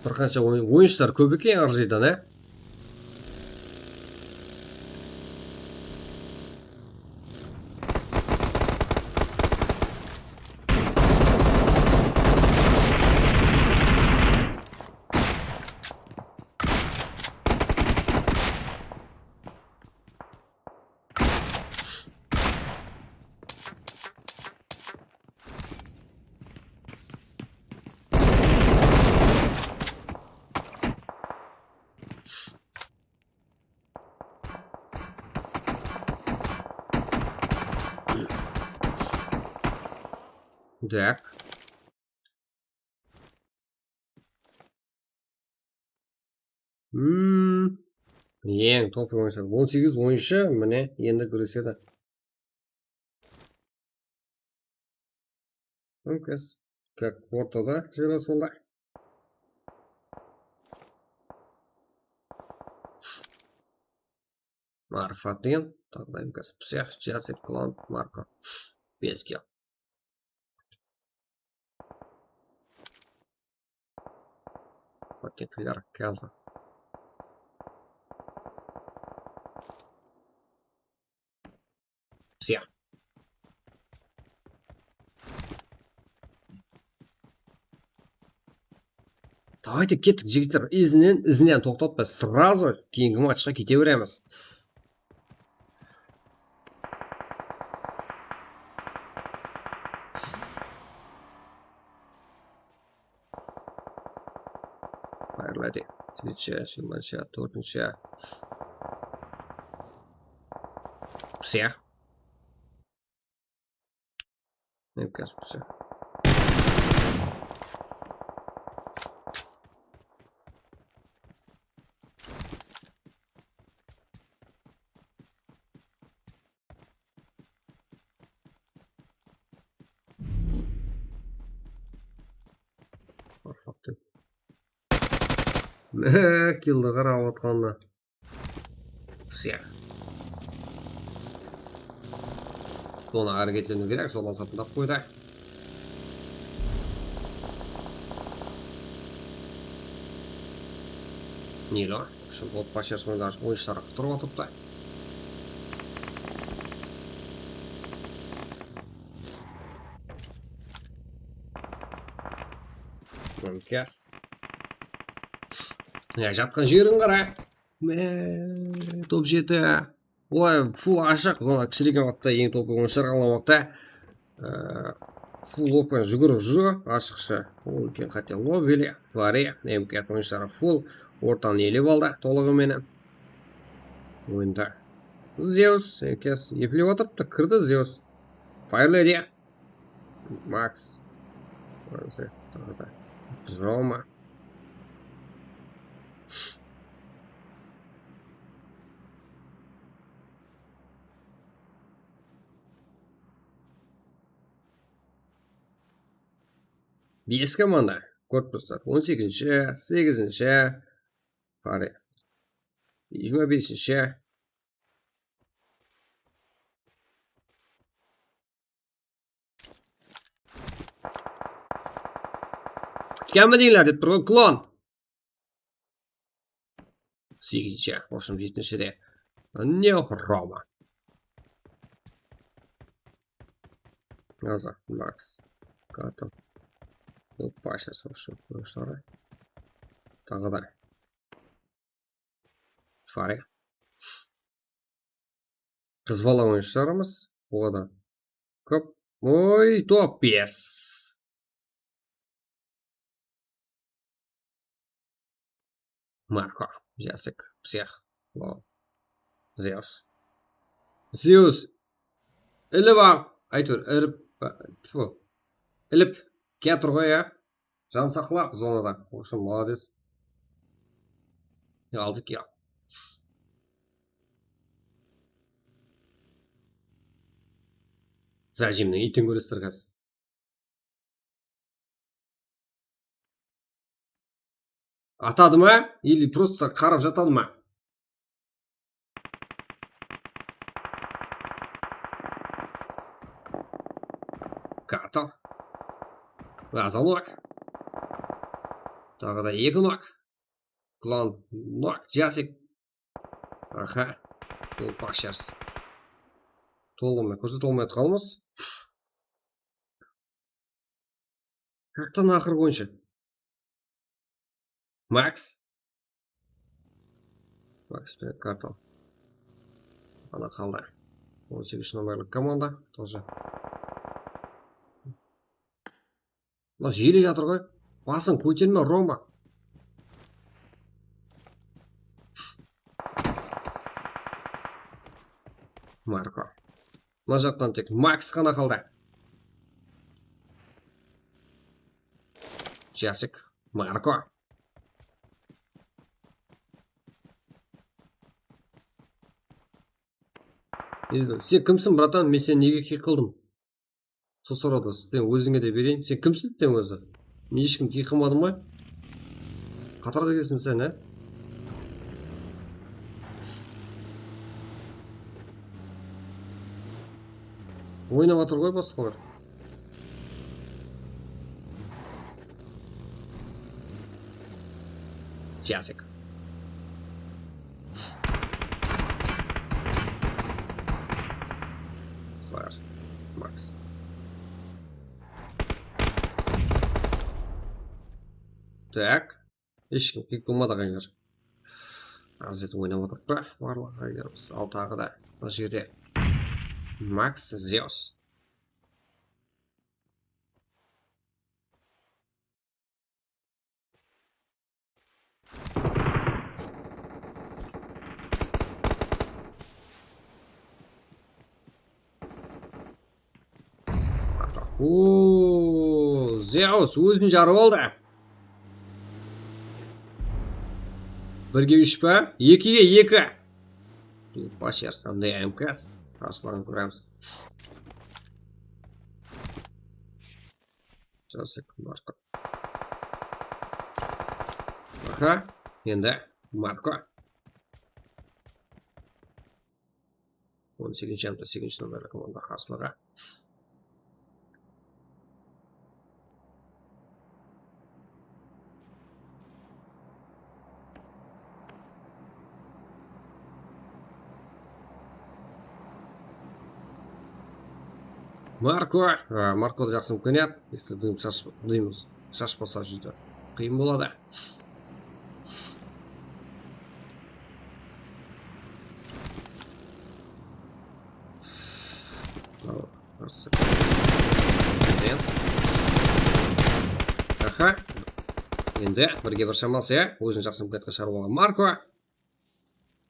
Bir qansha oy-, oyınshılar kóp eken ırjıydan, á? Так. Hmm. Eń top oyınshılar. On segiz oyınshı, mine, endi gúresedi. Kak ortada jere sonda. Arfat degen, taǵı da M K S, Psix, Jasek, Klon, Marko. Bes kill. Paketkler keldi. Siyah. Давайте, kettik, jigitler, izinen, izinen toqtatpay, сразу keyingi matchqa kete beremiz. Fayırladı. Segizinshi, jigirmanshı, tórtinshi. Siyah. Ne yapıyorsun bu siyah? Arfaktıń. Mine, killdi qara, atqanına. Siyah. Sonı háreketleniw kerek, sonı sapındap qoydı. Nilo, shın bolıp, basharısın oyınshılar qutırıp atırıptı. Mumkes. Ya, jatqan jerin qara. Mine, top jeti. Oy, full ashıq, zona kishireygen waqıtta eń top oyınshılar qalǵan waqıtta. Ee, full opkan júgirip júr, ashıqsha. Ol úlken qáte. Lovili, Fare, M K oyınshıları full ortanı elep aldı, tolıǵı menen. Oyında. Zeus, M K eplep atırıptı, kirdi Zeus. Fire Lady. Max. Onsı, taǵı da. Roma. Bes komanda. Korpuslar. On segizinshi, segizinshi. Fare. Jigirma besinshi. Kútkenbedińler dep tur ǵoy, klon. Segizinshi, в общем, jetinshide. Ne Roma. Nazar, Max. Kato. Oppa, сейчас, в общем, oyınshıları. Taǵı da. Fare. Qız bala oyınshılarımız. Oda. Kóp. Oy, top, yes. Marko. Jasek. Psix. Lo. Zeus. Zeus. Ilip aǵ. Áytewir, irip. Tfu. Ilip. Kiyatır ǵoy, ya. Jan saqla, zonada. В общем, молодец. Aldı kill. Zajimniń iytin kóresizler házir. Atadı ma? Или просто qarap jatadı ma? Kato. Azal nok. Taǵı da eki nok. Klon nok, Jasek. Aha. Bul basharız. Tolǵanmay, kórsete almay atqanımız. Qaqtan aqırǵı oyınshı. Max. Max penen Kartal. Ana qaldı. On segizinshi nomerli komanda, тоже. Mına jeli jatır ǵoy. Basın kóterme, Roma. Marko. Mına jaqtan tek Max ǵana qaldı. Jasek, Marko. Endi sen kimsiń, bratan? Men seni nege kik qıldım? Sol sorawdı sen ózińe de bereyin. Sen kimsiń sen ózi? Men hesh kimdi kik qılmadım ǵoy. Qatarda ekensiń sen, á? Oynap atır ǵoy basqalar. Jasik. Fire. Max. Tak. Hesh kim klik qılmadı ǵaylar. Azet oynap atırıq pa? Barlıq ǵaylarımız. Al taǵı da. Mına jerde. Max Zeus. Ooo, Zeus ózin jarıp aldı. Birge úsh pa? Ekige eki. Bash yarısamda M K S. Qarsılaǵan kóremiz. Jasik Marko. Aha, endi Marko. On segizinshi hám segizinshi nomerli komanda qarsılıǵa. Marko, a, Markodı jaqsı úmkiniyat, если dıyım shash-, dıyımız shashpasa júdá qıyın boladı. Al, qarsı. Prezident. Aha. Endi birge bir shaması, ya. Ózin jaqsı imkaniyatqa shıǵarıp alǵan Marko.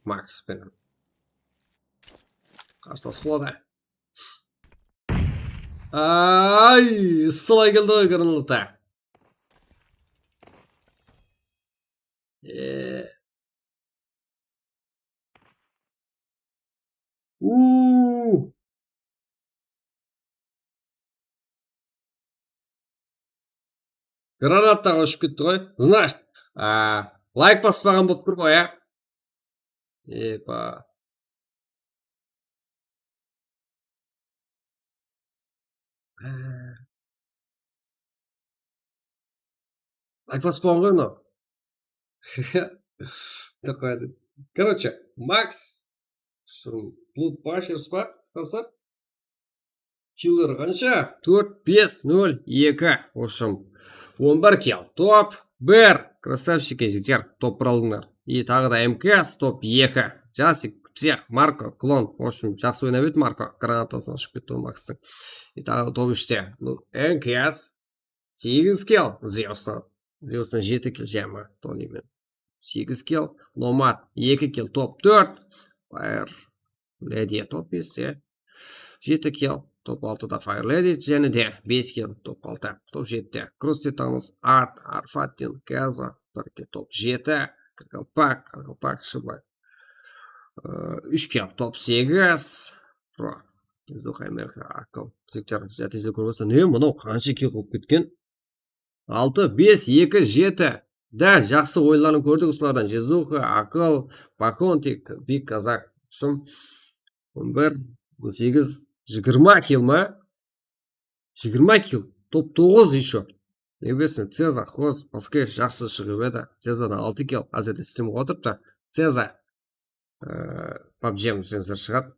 Max penen qarsılasıp boladı. Ay, sılay keldi ǵoy granata. E. Uuu. Granata ushıp ketti ǵoy. Значит, a, layk baspaǵan bolıp tur ǵoy, ya? Epa. Layk baspaǵan ǵoy mınaw. Bitta qoyadı. Короче, Max. Shırım, Bloodbashers pa, qısqası? Killer qansha? Tórt, bes, nol, eki. В общем, on bir kill. Top bir. Krasavchiki, jigitler. Top bir aldıńlar. И taǵı da M K S, top eki. Jasik, Psix, Marko, Klon. В общем, jaqsı oynap edi Marko. Granatasınan ushıp ketti ol Maxtıń. И taǵı top úshte. Ну, M K S. Segiz kill Zeustan. Zeustan jeti kill jámi. Toliymen. Segiz kill. Nomad eki kill, top tórt. Fire Lady top beste. Jeti kill, top altıda Fire Lady, jáne de bes kill, top altı. Top jetide Krusty Thomas, Art, Arfatin, Gaza, bir kill, top jeti. Krkalpak, Krkalpak, Shıbay. Ee, úsh kill, top segiz. Pro. Zuhay Merka, Akıl. Jigitler, jatizde kórip atsa, ne mınaw qansha kill qılıp ketken? Altı, bes, eki, jeti. Da, jaqsı oyınların kórdik usılardan. Jezuxa, Akıl, Pakontik, Big Kazak. Shım, on bir, on segiz, jigirma kill ma? Jigirma kill. Top toǵız ещё. Nebesin, Ceza, Hoz, Paske, jaqsı shıǵıp edi. Cezadan altı kill. Házirde Steam otırıptı. Ceza. Ee, PUBG sensor shıǵadı.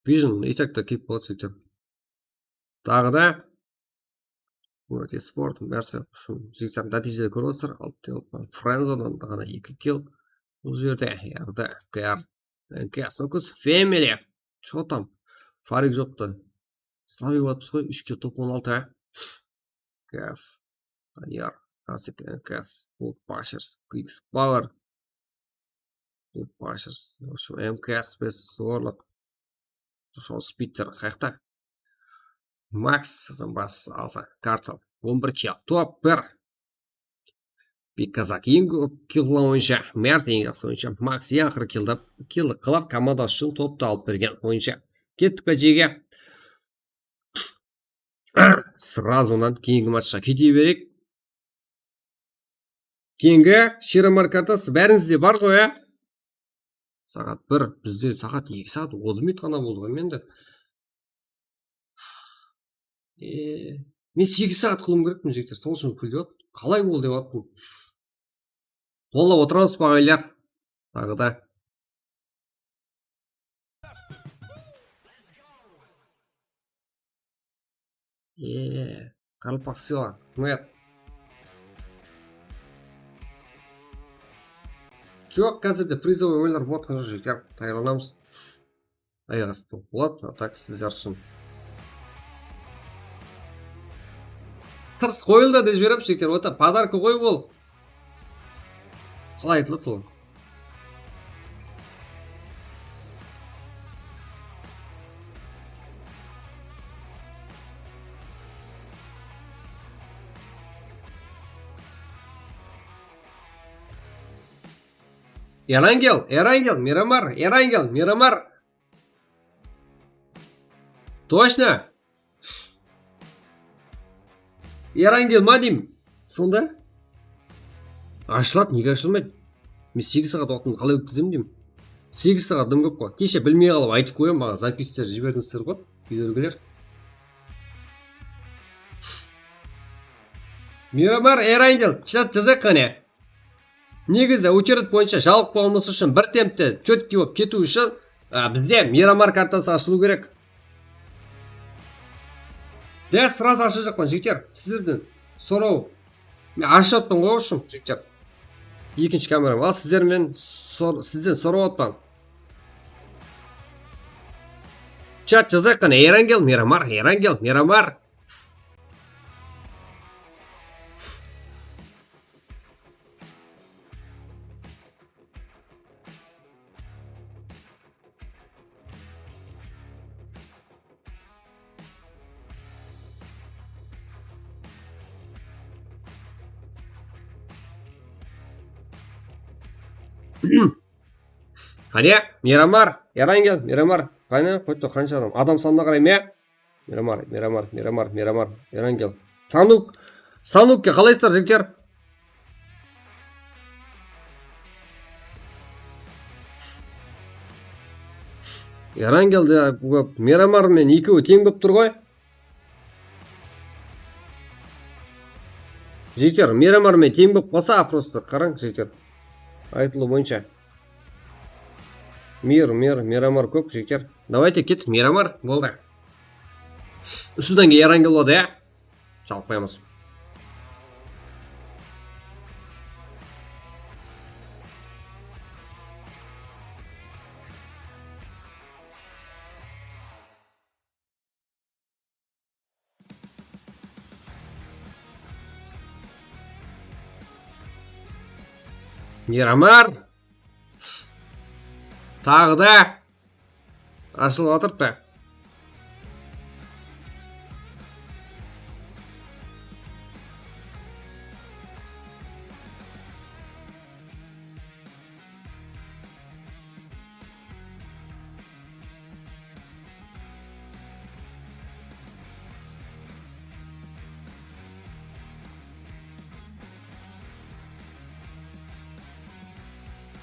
Vision, и так-то kiyip boladı jigitler. Taǵı da World Sport, bársi ushın jigitler nátiyjede kórip atır. Altı Frenzodan ǵana eki kill. Bul jerde yardı, K R, K S, Nokus, Family. Что там? Farik joqtı. Slavıp atırmız ǵoy, úsh kill, top on altı, á? Kaf, Anyar, Kasik, N K S, Bloodbashers, Quick Power, Bloodbashers, в общем, M K S, bes zorlıq. Sol Spitter qayaqta? Max, bas alsa, Kartal, on bir kill, top bir. Big Kazak eń kóp kill qılǵan oyınshı, Mers eń jaqsı oyınshı, Max eń aqırı kill qılap, kill qılap, komandası ushın toptı alıp bergen oyınshı. Kettik PUBGge. Сразу onnan keyingi matchqa kete bereyik. Keyingi Shira Markatas bárińizde bar ǵoy, á? Saat bir, bizde saat eki saat otız minut ǵana boldı ǵoy mende. E, men segiz saat qılıwım kerekpin, jigitler, sol ushın pul dep atırman. Qalay boldı dep atırman. Qollap otıramız ba, ǵaylar? Taǵı da. Eee, qaraqalpaq sıyla, raxmet. Joq, házirde prizovoy oyınlar bolıp atqan joq, jigitler. Tayarlanamız. Ayaq astı. Bolad, a tak sizler ushın. Tırs qoyıldı dep jiberemiz, jigitler. Ota, podarka qoyıp ol. Qalay aytıladı ol? Erangel, Erangel, Miramar, Erangel, Miramar. Точно. Erangel ma deyim. Sonda ashıladı, nege ashılmaydı? Men segiz saat waqtımdı qalay ótkizem deyim. Segiz saat dım kóp ǵoy. Keshe bilmey qalıp aytıp qoyam, maǵan zapisler jiberdińizler ǵoy, úylergiler. Miramar, Erangel, chat jazayıq qáne. Negizi, очередь boyınsha jalıq bolması ushın bir tempte chotkiy bolıp ketiw ushın, a, bizde Miramar kartası ashılıw kerek. De, сразу ashıjaqpan, jigitler. Sizlerden soraw. Men ashıp atpan ǵoy, в общем, jigitler. Ekinshi kameram. Al, sizler men sor-, sizden sorap atpan. Chat jazayıq qáne. Erangel, Miramar, Erangel, Miramar. Qáne, Miramar, Erangel, Miramar. Qáne, qoydı, qansha adam? Adam sanına qarayman, ya? Miramar, Miramar, Miramar, Miramar, Erangel. Sanuk, Sanukke qalaysızlar, jigitler? Erangel de, Miramar menen ekewi teń bolıp tur ǵoy. Jigitler, Miramar menen teń bolıp qalsa, просто qarań, jigitler. Aytılıw boyınsha. Mir, Mir, Miramar kóp, jigitler. Давайте, kettik, Miramar, boldı. Ústiden keyin Erangel boladı, ya? Jalıqpaymız. Miramar. Taǵı da ashılıp atırıptı.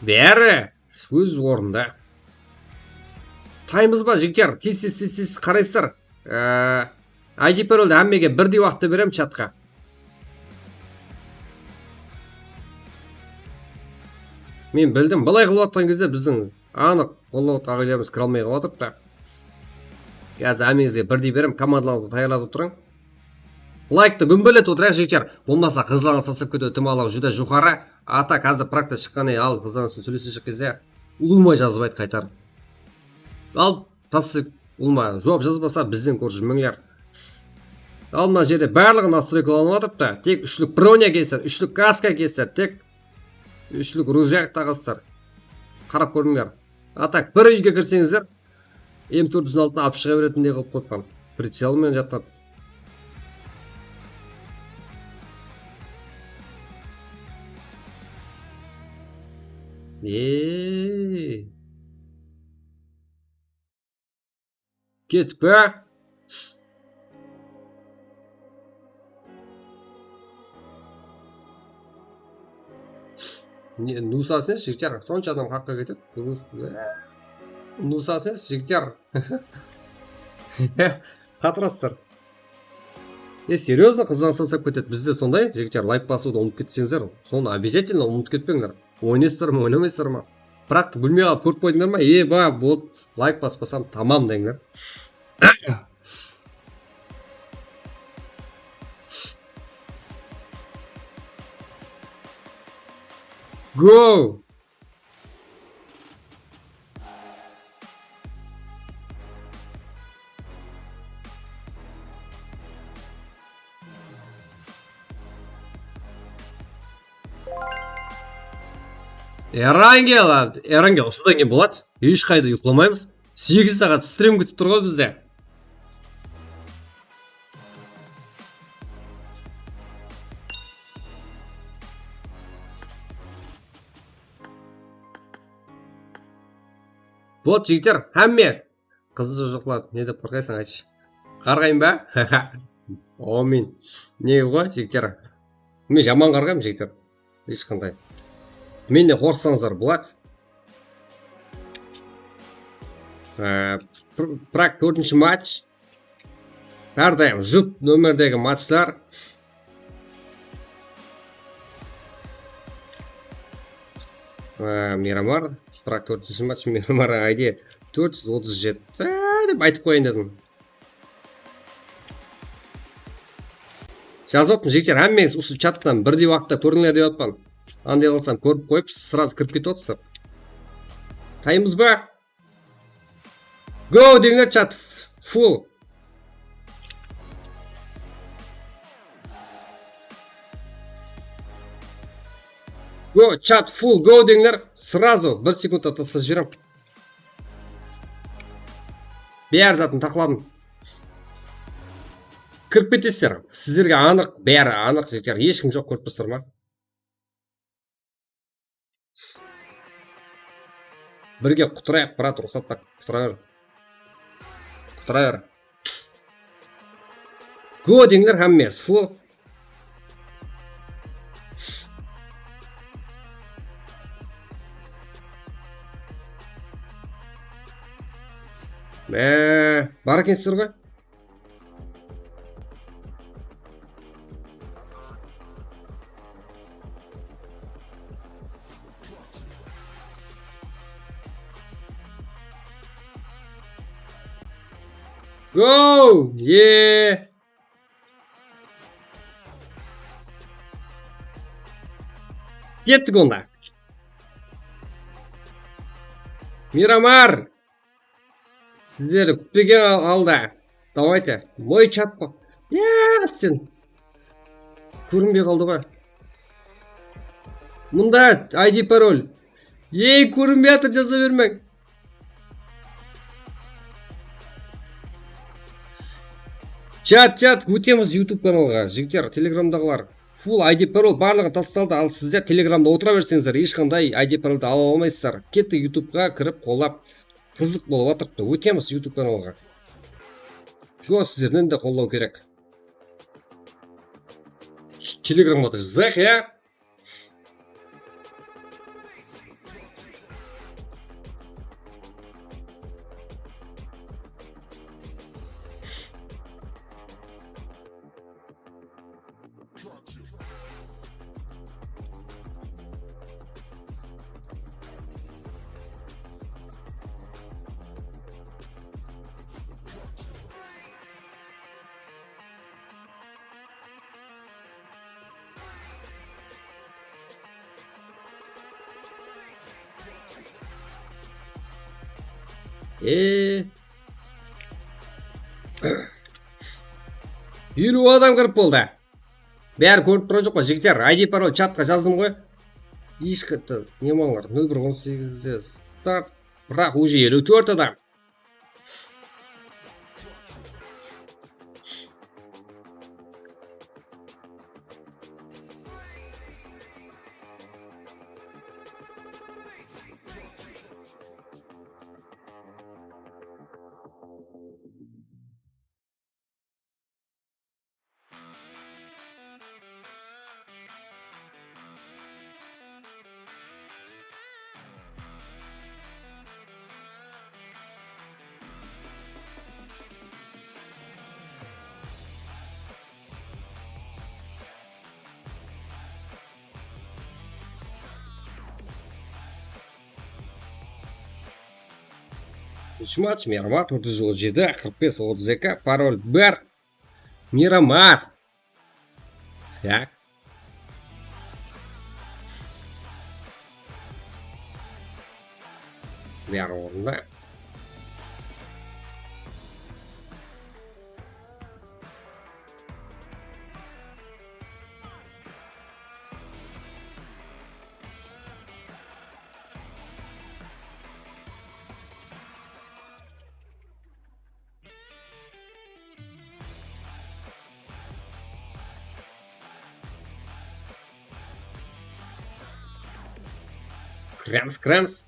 Bári óz ornında. Taymız ba, jigitler? Tez, tez, tez, tez qaraysızlar. Ee, I D paroldi hámmege birdey waqıtta berem chatqa. Men bildim, bılay qılıp atqan gezde biziń anıq qollap atqan ǵáylerimiz kire almay qalıp atırıptı. Házir hámmeńizge birdey berem, komandalarıńızdı tayarlap otırıń. Layktı gúmbeletip otırayıq, jigitler. Bolmasa qızlarıńız taslap ketiw itimallıǵı júdá joqarı. A tak házir prakta shıqqannan keyin al qızlarıńız sóylesejek gezde ulıwma jazbaydı qaytarıp. Al, taslap ulıwma juwap jazbasa bizden kórip júrmeńler. Al mına jerde barlıǵı nastroykalanıp atırıptı. Tek úshlik bronya kiyesizler, úshlik kaska kiyesizler, tek úshlik ruzyak taǵasızlar. Qarap kórdińler. A tak bir úyge kirseńizler, M tórt júz altını alıp shıǵa beretindey qılıp qoyıppan. Pricel menen jatladı. Ey. Kettik pe? Ne, nusa ses, jigitler, sonsha adam haqqa ketedi. Nusa ses, jigitler. Qatırasızlar. E, серьёзно, qızdan sasap ketedi. Bizde sonday, jigitler, layk basıwdı umıtıp ketseńizler, sonı обязательно umıtıp ketpeńler. Oynaysızlar ma, oynamaysızlar ma? Biraq bilmey qalıp kórip qoydıńlar ma? E, ba, bot, layk baspasam tamam deńler. Go! Erangel, Erangel, usıdan keyin boladı. Hesh qayda uyqılamaymız. Segiz saat strim kútip tur ǵoy bizde. Вот, jigitler, hámme. Qızıl jojoqlar, ne dep qorqaysań, aytshı. Qarǵayın ba? Omin. Nege ǵoy, jigitler? Men jaman qarǵayman, jigitler. Hesh qanday. Mennen qorqsańızlar boladı. Ee, pr-, Prag tórtinshi match. Hár dayım jup nomerdegi matchlar. Ee, Miramar, Prag tórtinshi match, Miramar I D tórt júz otız jeti. Ee, dep aytıp qoyayın dedim. Jazıp atırman, jigitler, hámmeńiz usı chattan birdey waqıtta kórińler dep atırman. Anday qılsam, kórip qoyıp, srazı kirip ketip atırsızlar. Taymız ba? Go deńler, chat full. Go, chat full, go deńler. Srazı bir sekundta taslap jiberem. Bári zatın taqladım. Kirip ketesizler. Sizlerge anıq, bári anıq, jigitler. Hesh kim joq, kórip turıpsızlar ma? Birge qutırayıq, brat, ruxsat pa? Qutıra ber. Qutıra ber. Go deńler hámmesi, full. Be, bar ekensizler ǵoy. Go! Ye! Kettik onda. Miramar! Sizlerdi kútpegen al-, halda. Давайте. Moy chatqa. Yastin. Kórinbey qaldı ǵoy. Mında I D parol. Ey, kórinbey atır, jaza bermeń. Chat, chat, ótemiz YouTube kanalǵa. Jigitler, Telegramdaǵılar. Full I D parol barlıǵı tastaldı, al sizler Telegramda otıra berseńizler, hesh qanday I D paroldı ala almaysızlar. Kettik YouTubeǵa kirip qollap, qızıq bolıp atırıptı. Ótemiz YouTube kanalǵa. Jol sizlerden de qollaw kerek. Telegramǵa da jazayıq, ya? E. Eliw adam kirip boldı. Bári kórinip turǵan joq pa, jigitler? I D parol chatqa jazdım ǵoy. Hesh qanday, ne mańlar, nol bir on segizde start. Biraq, уже eliw tórt adam. Úsh match, Miramar, tórt júz on jeti, qırq bes, otız eki, parol bir. Miramar. Tak. Bári orında. Kiremiz, kiremiz.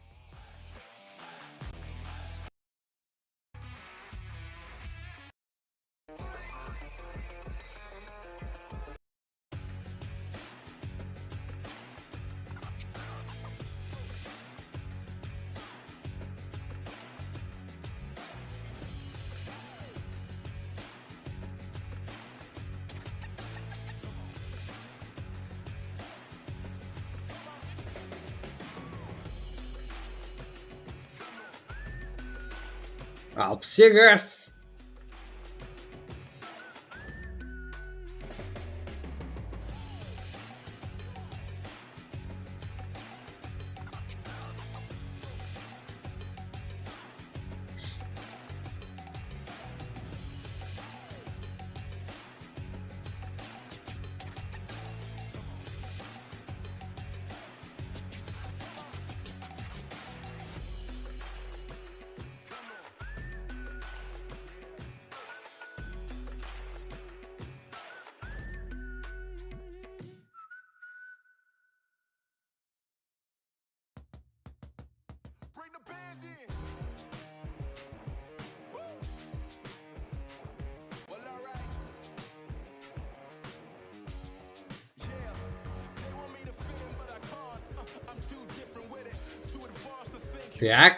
Alpıs segiz. Bring the band in. Woo! Well, all right. Yeah, they want me to fit in, but I can't. Uh, I'm too different with it. Too advanced to think. Tak.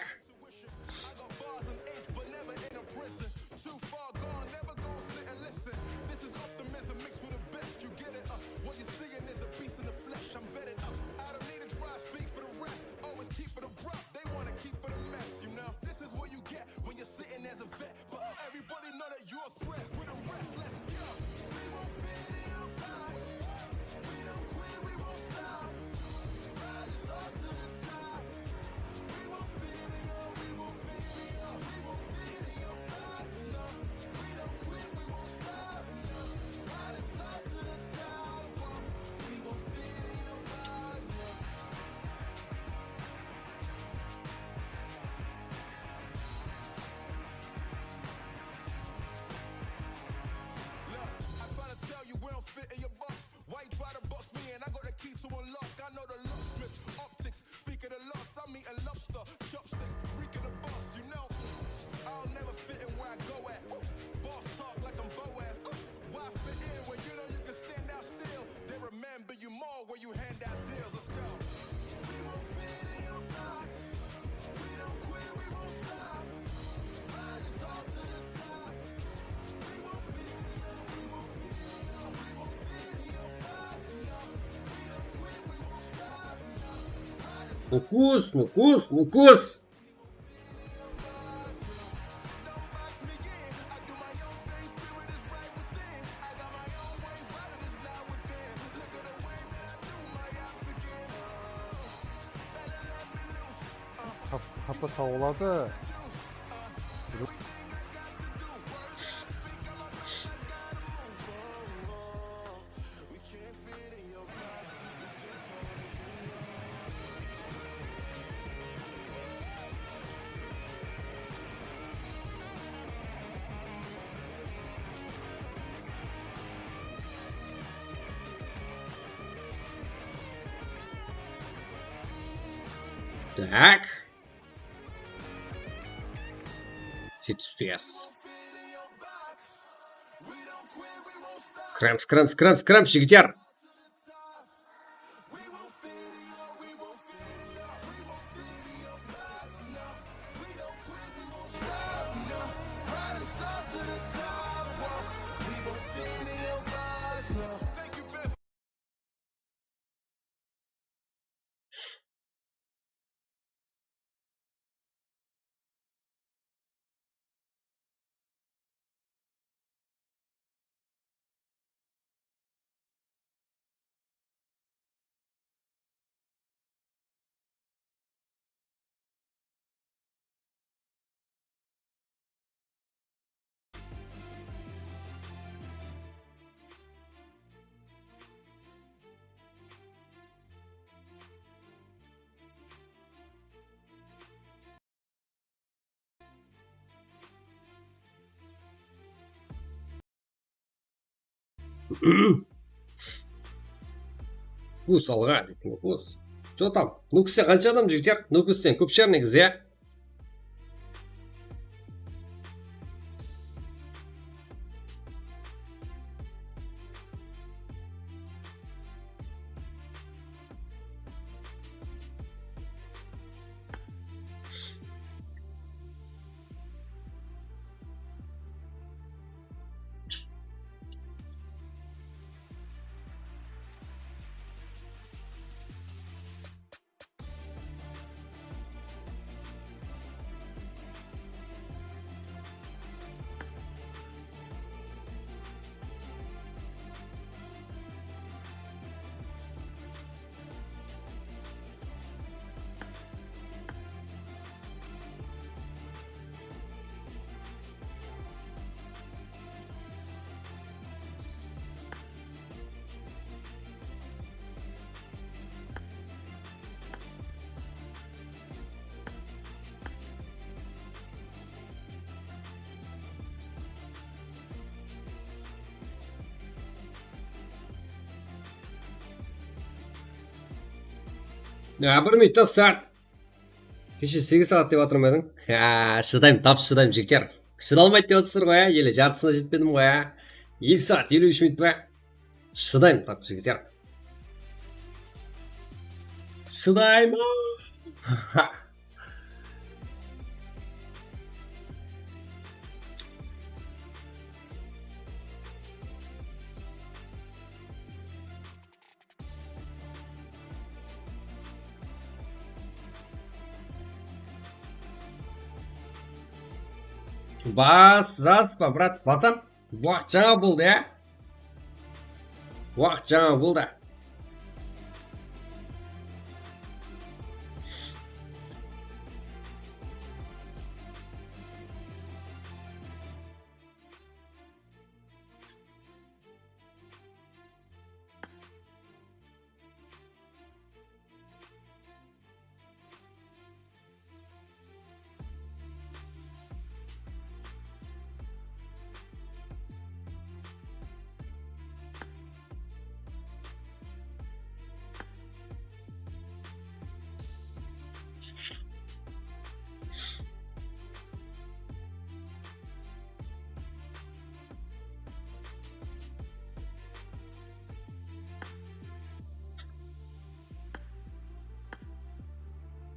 Look, I try to tell you we don't fit in your box. Why you try to box me in? I got the key to unlock. I know the locksmith, optics, speak of the lost. I'm eating lobster, chopsticks, freak of the boss. You know, mm, I'll never fit in where I go at. Ooh, boss talk like I'm Boaz. Ooh, why fit in where you know you can stand out still? They remember you more when you hand out deals. Let's go. We won't fit in your box. We don't quit, we won't stop. Riders all to the top. Nukus, Nukus, Nukus. Qap-, qapı sawıladı. Tak. Jetpis bes. Kiremiz, kiremiz, kiremiz, kiremiz, jigitler. Nukus alǵa deydi, Nukus. Что там? Nukuste qansha adam, jigitler? Nukusten kóp shıǵar negizi, ya? Ya, bir minutta start. Keshe segiz saat dep atırma ediń? Ya, shıdayım, tap shıdayım, jigitler. Shıdalmaydı dep atırsızlar ǵoy, ya? Ele jartısına jetpedim ǵoy, ya? Eki saat eliw úsh minut pa? Shıdayım, tap, jigitler. Shıdayman. Bas, bas, brat, batam. Waqıt jańa boldı, ya? Waqıt jańa boldı.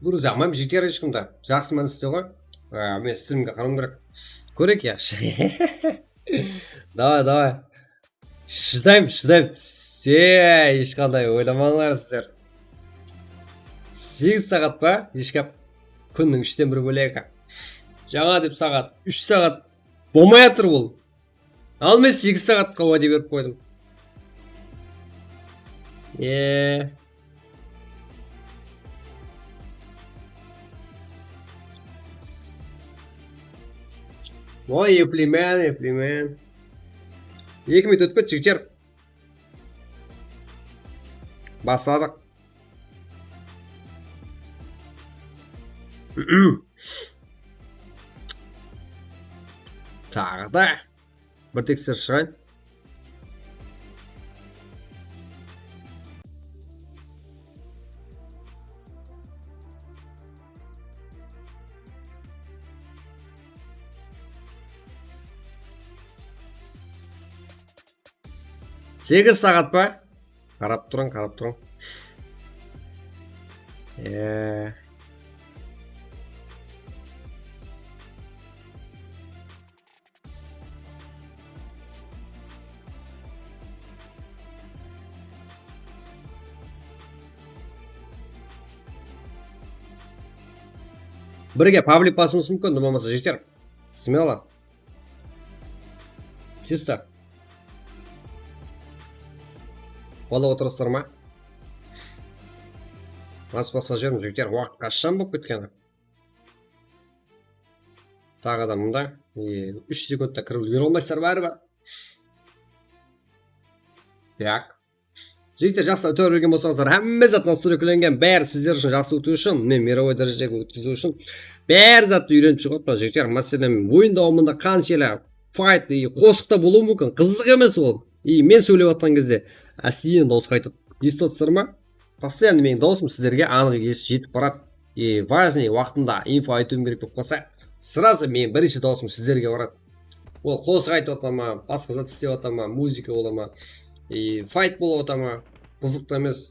Gruziya almayman, jeter eshkimdi. Jaqsı, men isley ǵoy. A, men stilimge qarawım kerek. Kóreyik, yaqshı. Davay, davay. Shıdayım, shıdayım. Se, hesh qanday oylamańlar sizler. Segiz saat pa? Eshkap. Kúnniń úshten bir bólegi. Jańa dep saat, úsh saat bolmay atır ol. Al, men segiz saatqa wáde berip qoydım. E. Oy, epleymen, epleymen. Eki minut ótip ketti, jigitler. Basladıq. Taǵı da bir tekseriw shıǵayın. Segiz saat pa? Qarap turıń, qarap turıń. E. Birge public basıwımız múmkin, bolmasa jeter. Смело. Чисто. Bala otırasızlar ma? Bas, basa jiberim, jigitler, waqıt qashan bolıp ketkeni? Taǵı da mında, e, úsh sekundta kirip úlgere almaysızlar báribir. Так. Jigitler, jaqsı, útip bergen bolsańızlar, hámme zat nastroykalangen, bári sizler ushın jaqsı ótiwi ushın, men mirovoy dárejedegi ótkiziw ushın bári zattı úyrenip shıǵıp atırman, jigitler. Máselen, oyın dawamında qanshelli fayt, e, qosıqta bolıwı múmkin, qızıq emes ol. И men sóylep atqan gezde ásten dawıs qaytıp esitip atırsızlar ma? Постоянно meniń dawısım sizlerge anıq es-, jetip baradı. И важный waqtında info aytıwım kerek bolıp qalsa, сразу meniń birinshi dawısım sizlerge baradı. Ol qosıq aytıp ata ma, basqa zat islep ata ma, muzıka bola ma, и fayt bolıp ata ma, qızıqlı emes.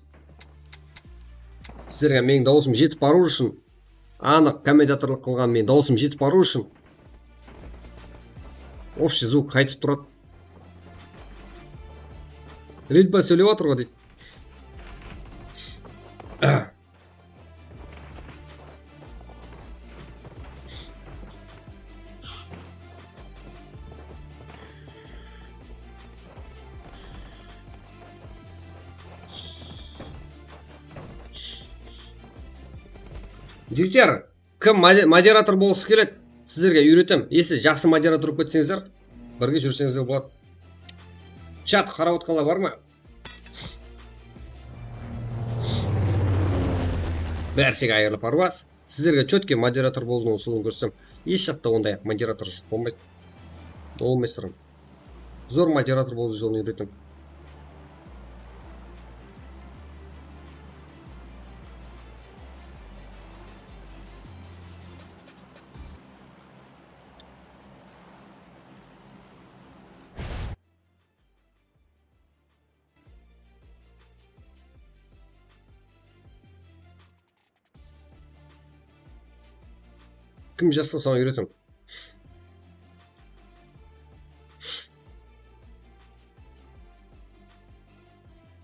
Sizlerge meniń dawısım jetip barıwı ushın, anıq kommentatorlıq qılǵan meniń dawısım jetip barıwı ushın общий звук qaytıp turadı. Redba sóylep atır ǵo deydi. Jigitler, kim mode-, moderator bolǵısı keledi? Sizlerge úyretem. Если jaqsı moderator bolıp ketseńizler, birge júrseńizler boladı. Chat qarap atqanlar bar ma? Bárshe qayırlı parvaz. Sizlerge chotki moderator bolıwdıń usılın kórsem, hesh jaqta onday moderator bolmaydı. Bolmay sırım. Zor moderator bolıw jolın úyretem. Kim jazsa, soǵan úyretem.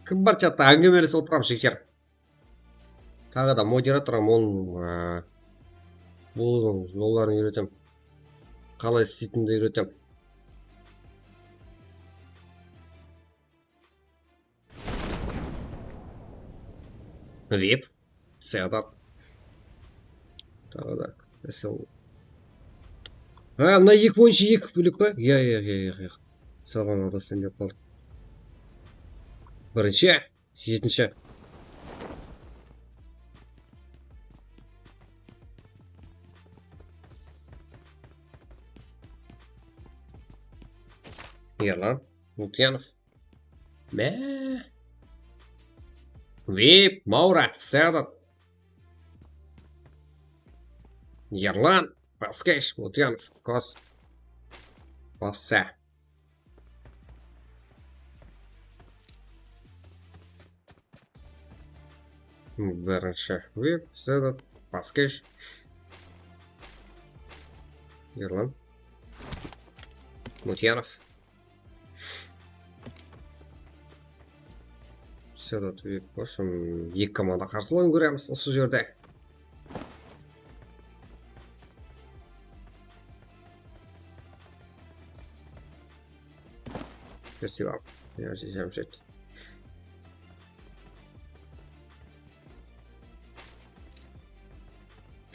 Kim bar chatta, áńgimelesip otıramız, jigitler. Taǵı da moderatorım onıń, a, bolıwdıń jolların úyretem. Qalay isleytinimdi úyretem. Vip. Sedat. Taǵı da. Esel. Ha, mına eki boyınsha eki bólek pa? Iya, iya, iya, iya, iya. Salǵan adasın dep qaldım. Birinshi, jetinshi. Erlan Mutyanov. Mé. Vip, Maura, Sedat. Erlan, Baskesh, Mutyanov, Kos. Bassa. Birinshi Vip, Sedat, Baskesh. Erlan. Mutyanov. Sedat Vip. В общем, eki komanda qarsı oyın kóremiz usı jerde. Festival. Enerji Jámshed.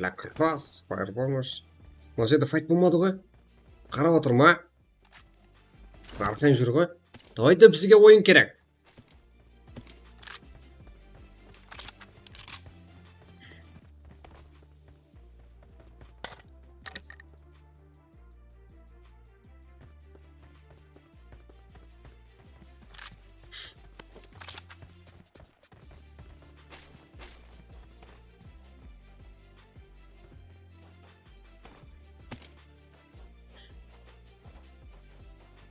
Black Cross, Fire Bombers. Mına jerde fayt bolmadı ǵoy. Qarap atırma. Arqayın júr ǵoy. Давайте, bizge oyın kerek.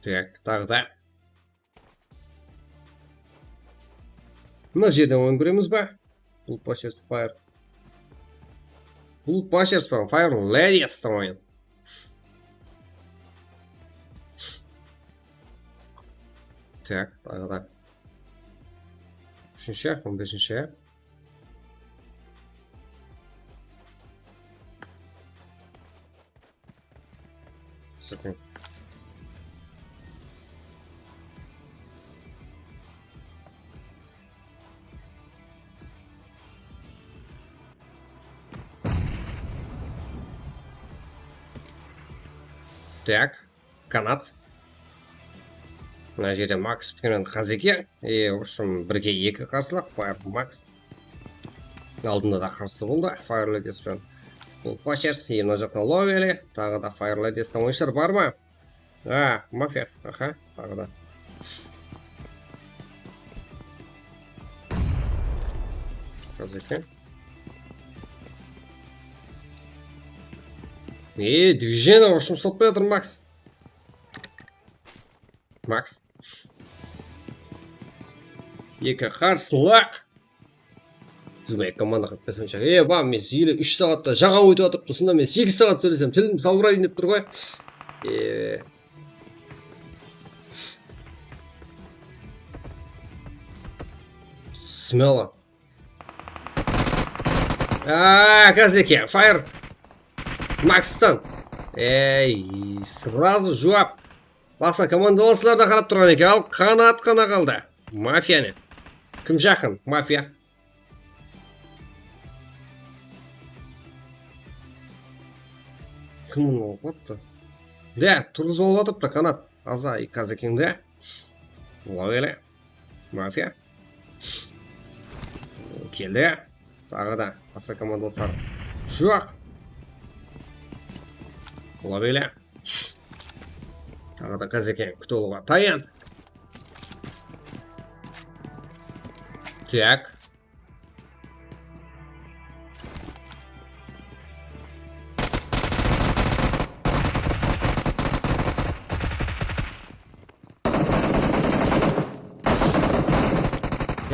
Так, taǵı da. Mına jerden oyın kóremiz ba? Bloodbusters Fire. Bloodbusters pa? Fire Ladies oyın. Tak, taǵı da. Úshinshi, on besinshi. Sıkıntı. Так, Kanat. Mına jerde Max penen Qazeke. E, в общем, birge eki qarsılıq, Fire Max. Aldında da qarsı boldı, Fire Ladies penen. Bul Pashers, e, mına jaqtan Loveli, taǵı da Fire Ladies-ten oyınshılar bar ma? A, Mafia, aha, taǵı da. Házir eken. E, движение, в общем, sotpay atır, Max. Max. Eki qarsılı. Jigirma eki komanda qırq bes oyınsha. E, ba, men ele úsh saatta jańa ótip atırıptı. Usında men segiz saat sóylesem, tilim salbırayın dep tur ǵoy. E. Smelo. Aa, Kazeke, fire. Maxtan. Ey, сразу juwap. Basqa komandalaslar da qarap turǵan eken. Al, Qanat ǵana qaldı. Mafiya ne? Kim jaqın? Mafiya. Kim bunı alıp atırıptı? De, turǵızıp alıp atırıptı Qanat. Aza, Kazekeń de. Ola bere. Mafiya. Keldi. Taǵı da basqa komandalar. Juwaq. Ola bere. Taǵı da Kazekeń kútip alıwǵa tayan. Tak.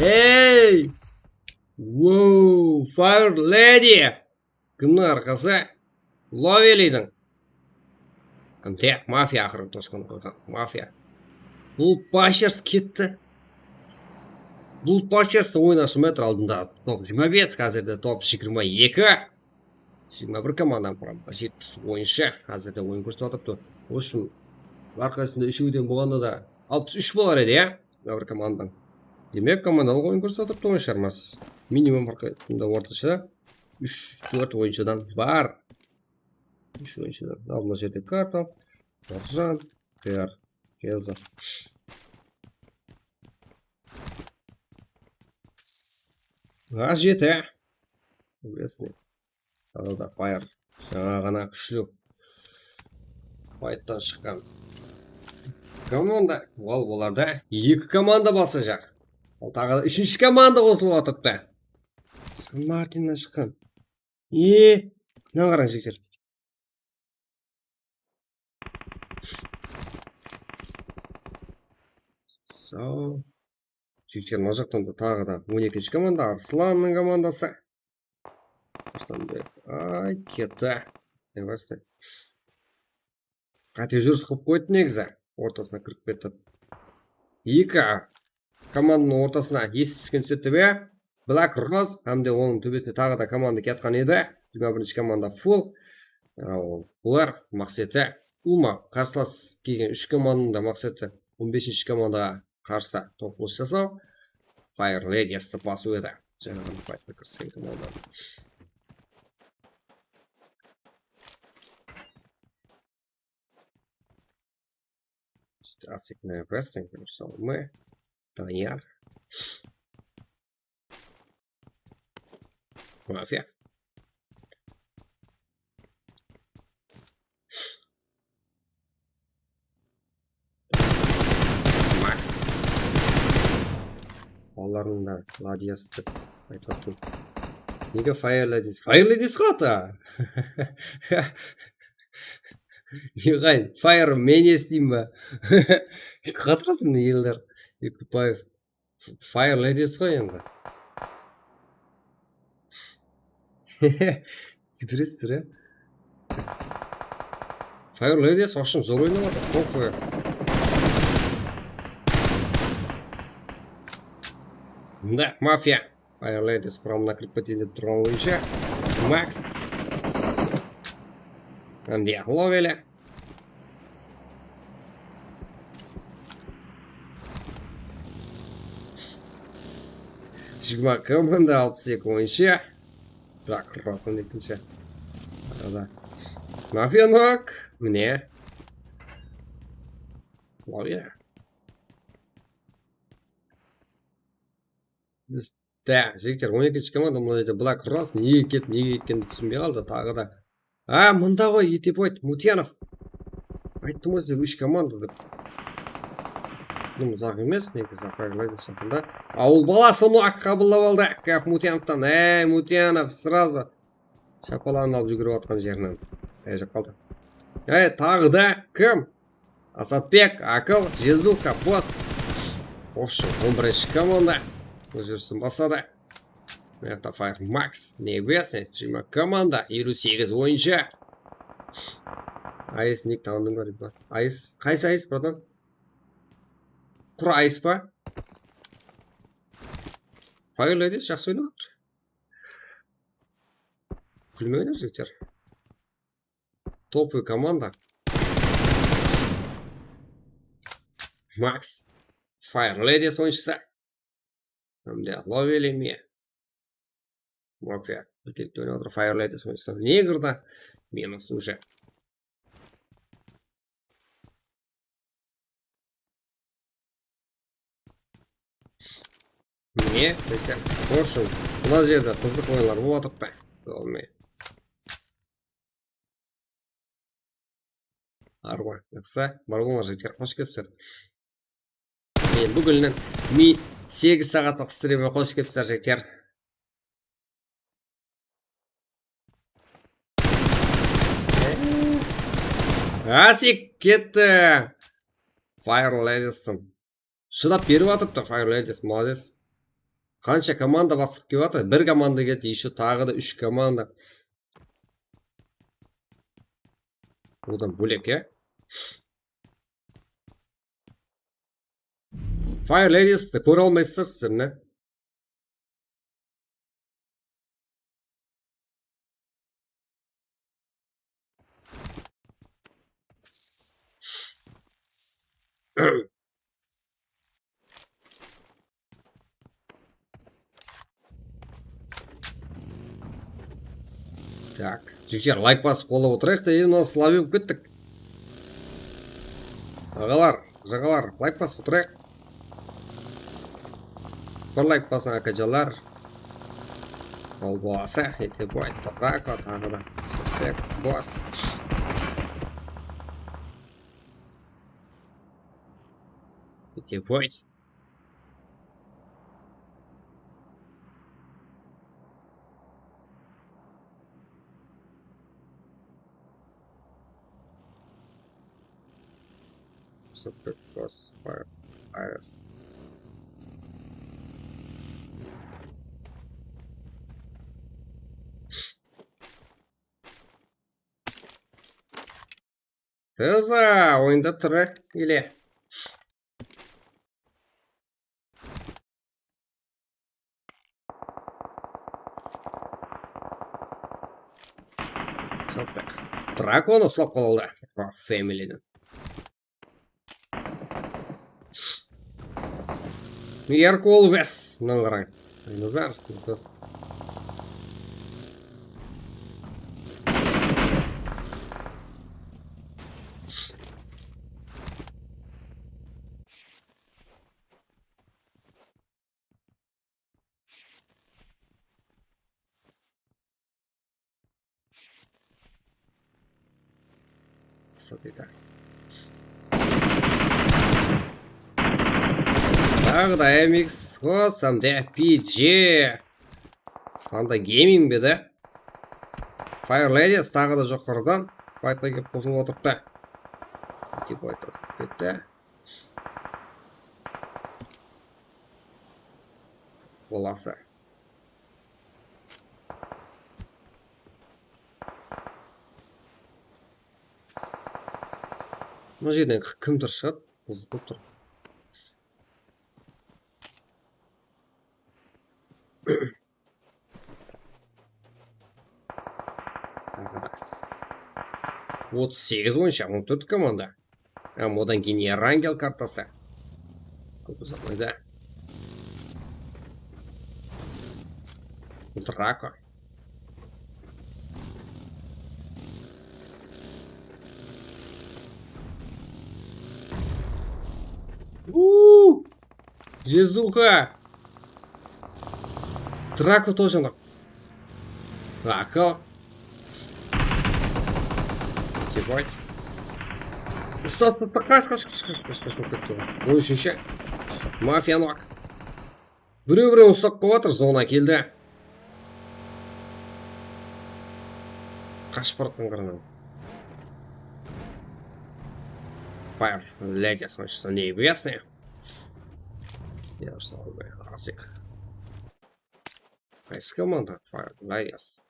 Ey! Wow, Fire Lady! Kimniń arqası? Lovelydiń. Qanday mafiya aqırı tosqın qoyǵan. Mafiya. Bul Pashers ketti. Bul Pashers oyın ashılmay atır aldında. Top jigirma bes, házirde top jigirma eki. Jigirma bir komandanı quramda, jetpis oyınshı házirde oyın kórsetip atırıptı. В общем, arqasında úshewden bolǵanda da alpıs úsh bolar edi, ya? Jigirma bir komandanıń. Demek, komandalıq oyın kórsetip atırıptı, oyın shıǵarmas. Minimum arqasında ortasha úsh, tórt oyınshıdan bar. Úsh oyınshıdan. Al, mına jerde karta. Nurjan, Kar, Kenzo. A jeti. Известный. Taǵı da Fire. Jańa ǵana kúshli fayttan shıqqan komanda. Al, bularda eki komanda basılajaq. Al, taǵı da úshinshi komanda qosılıp atırıptı. San Martinnen shıqqan. E, mınaǵan qarań, jigitler. Saw. Jigitler, mına jaqtan da taǵı da on ekinshi komanda, Arslannıń komandası. Arslanbek, ay, ketti. Nevasты. Qáte júris qılıp qoydı negizi. Ortasına kirip ketti. Eki komandanıń ortasına esi túsken sótip, Black Rose hám de onıń tóbesinde taǵı da komanda kiyatqan edi. Jigirma birinshi komanda full. Al, bular maqseti, ulıwma, qarsılas kelgen úsh komandanıń da maqseti on besinshi komandaǵa qarsı toplılıs jasaw, Fire Ladies-ti basıw edi. Jańa ǵana faytta kirsek boldı. Asik, Wrestling, Rusalma, Daniyar. Mafiya. Max. Balalarınıń da Ladies dep aytıp atsın. Nege Fire Ladies? Fire Ladies ǵo ata! Ne ǵayın, Fire Menes deyin ba? Eki qatırasın, elder. Ekubbaev. Fire Ladies ǵoy endi. Kúdiresiz, ya. Fire Ladies, в общем, zor oynap atır, qoq qoya. Mında Mafiya. Fire Ladies quramına kirip keteyin dep turǵan oyınshı Max. Hám de Lovely. Jigirma komanda, alpıs eki oyınshı. Biraq Russell ekinshi. Arada. Mafiya nok. Mine. Lovely. Da, jigitler, on ekinshi komanda, mına jerde Black Rose nege kelip, nege ketkenin túsinbey qaldı, taǵı da. A, mında ǵoy, Etepoyt, Mutyanov. Ayttım ǵoy sizge, úsh komanda dep. Bul uzaq emes, negizi, Fire Ladies shaqında. Awıl balası mına qapıllap aldı. Kap Mutyanovtan. Ey, Mutyanov, srazu shapalanın alıp júgirip atqan jerinen. Ey, jaqaldı. Ey, taǵı da kim? Asatbek, Akıl, Jezuka, Bos. Общем, on birinshi komanda. Óz júrisin basladı. Mına jaqta Fire Max, Nebesniy, jigirma komanda, eliw segiz oyınshı. Ais nik tanıdıń ba, deydi ba? Ais, qaysı Ais, bratan? Qurı Ais pa? Fire Ladies jaqsı oynap atır. Kúlmeń, jigitler. Topuy komanda. Max. Fire Ladies oyınshısı. Hám de Lovely Me. Mafya. Birgelikte oynap atır Fire Ladies oyınshısı. Negr da minus уже. Mine, jigitler, в общем, mına jerde qızıq oyınlar bolıp atırıptı. Olmay. Arwa, jaqsı. Bar bolıńlar, jigitler, xosh kelipsizler. Men búgin mi-, segiz saatlıq strimge xosh kelipsizler, jigitler. Asik ketti. Fire Ladies. Shıdap berip atırıptı Fire Ladies, молодец. Qansha komanda bastırıp kelip atır? Bir komanda keldi, еще taǵı da úsh komanda. Odan bólek, ya. Fire Ladies-ti kóre almaysızlar sizler, ne? Tak, jigitler, layk basıp qollap otırayıq da, endi mınaw slabıy bolıp kettik. Aǵalar, jaǵalar, layk basıp otırayıq. Bir layk basıń, akajanlar. Ol bolası, ete boy, toprak, taǵı da. Tak, bos. Ete boy. Super Crossfire Iris. Teza, oyunda turı ele. Super. Drakonı uslap qaldı. Family-den. Erkul Wes, mınadan qarań. Aynazar, Lukas. Satıydı. Taǵı da M X qosam de P G. Panda Gaming be de. Fire Ladies taǵı da joqarıdan faytqa kelip qosılıp otırıptı. Dep aytıp ketti. Bolası. Mına jerden kimdir shıǵadı, qızıqlı tur. Otız segiz boyınsha on tórt komanda. Hám odan keyin Erangel kartası. Kóp uzatpay da. Draco. Uuu! Jezuxa! Draco тоже нок. Draco. Ебать. Usta, usta, usta, qash, qash, qash, qash, qash, qash, qash, qash. On úshinshi. Mafia nok. Birew-birewin uslap qoyıp atır, zona keldi. Qashıp baratqan qırınan. Fire, блядь, я слышу, небесный. Я что, блядь, классик. Qaysı komanda? Fire, блядь.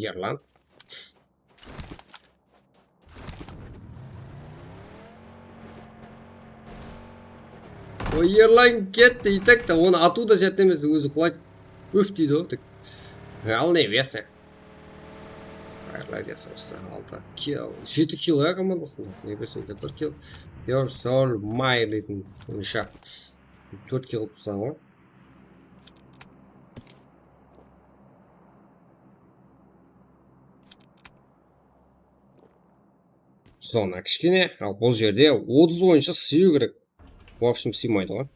Erlan. Oy, Erlan ketti, и так-то, onı atıw da járdem emes, ózi qulaydı. Úf deydi ǵoy, tek. Al, ne berse. Hayırlı aytıp atırsań, altı kill. Jeti kill ya komandasında. Ne berse de bir kill. Your soul my dedim. Onsha. Tórt kill qılıpsań ǵoy. Zona kishkene, al bul jerde otız oyınshı sıyıw kerek. В общем, sıymaydı ǵoy.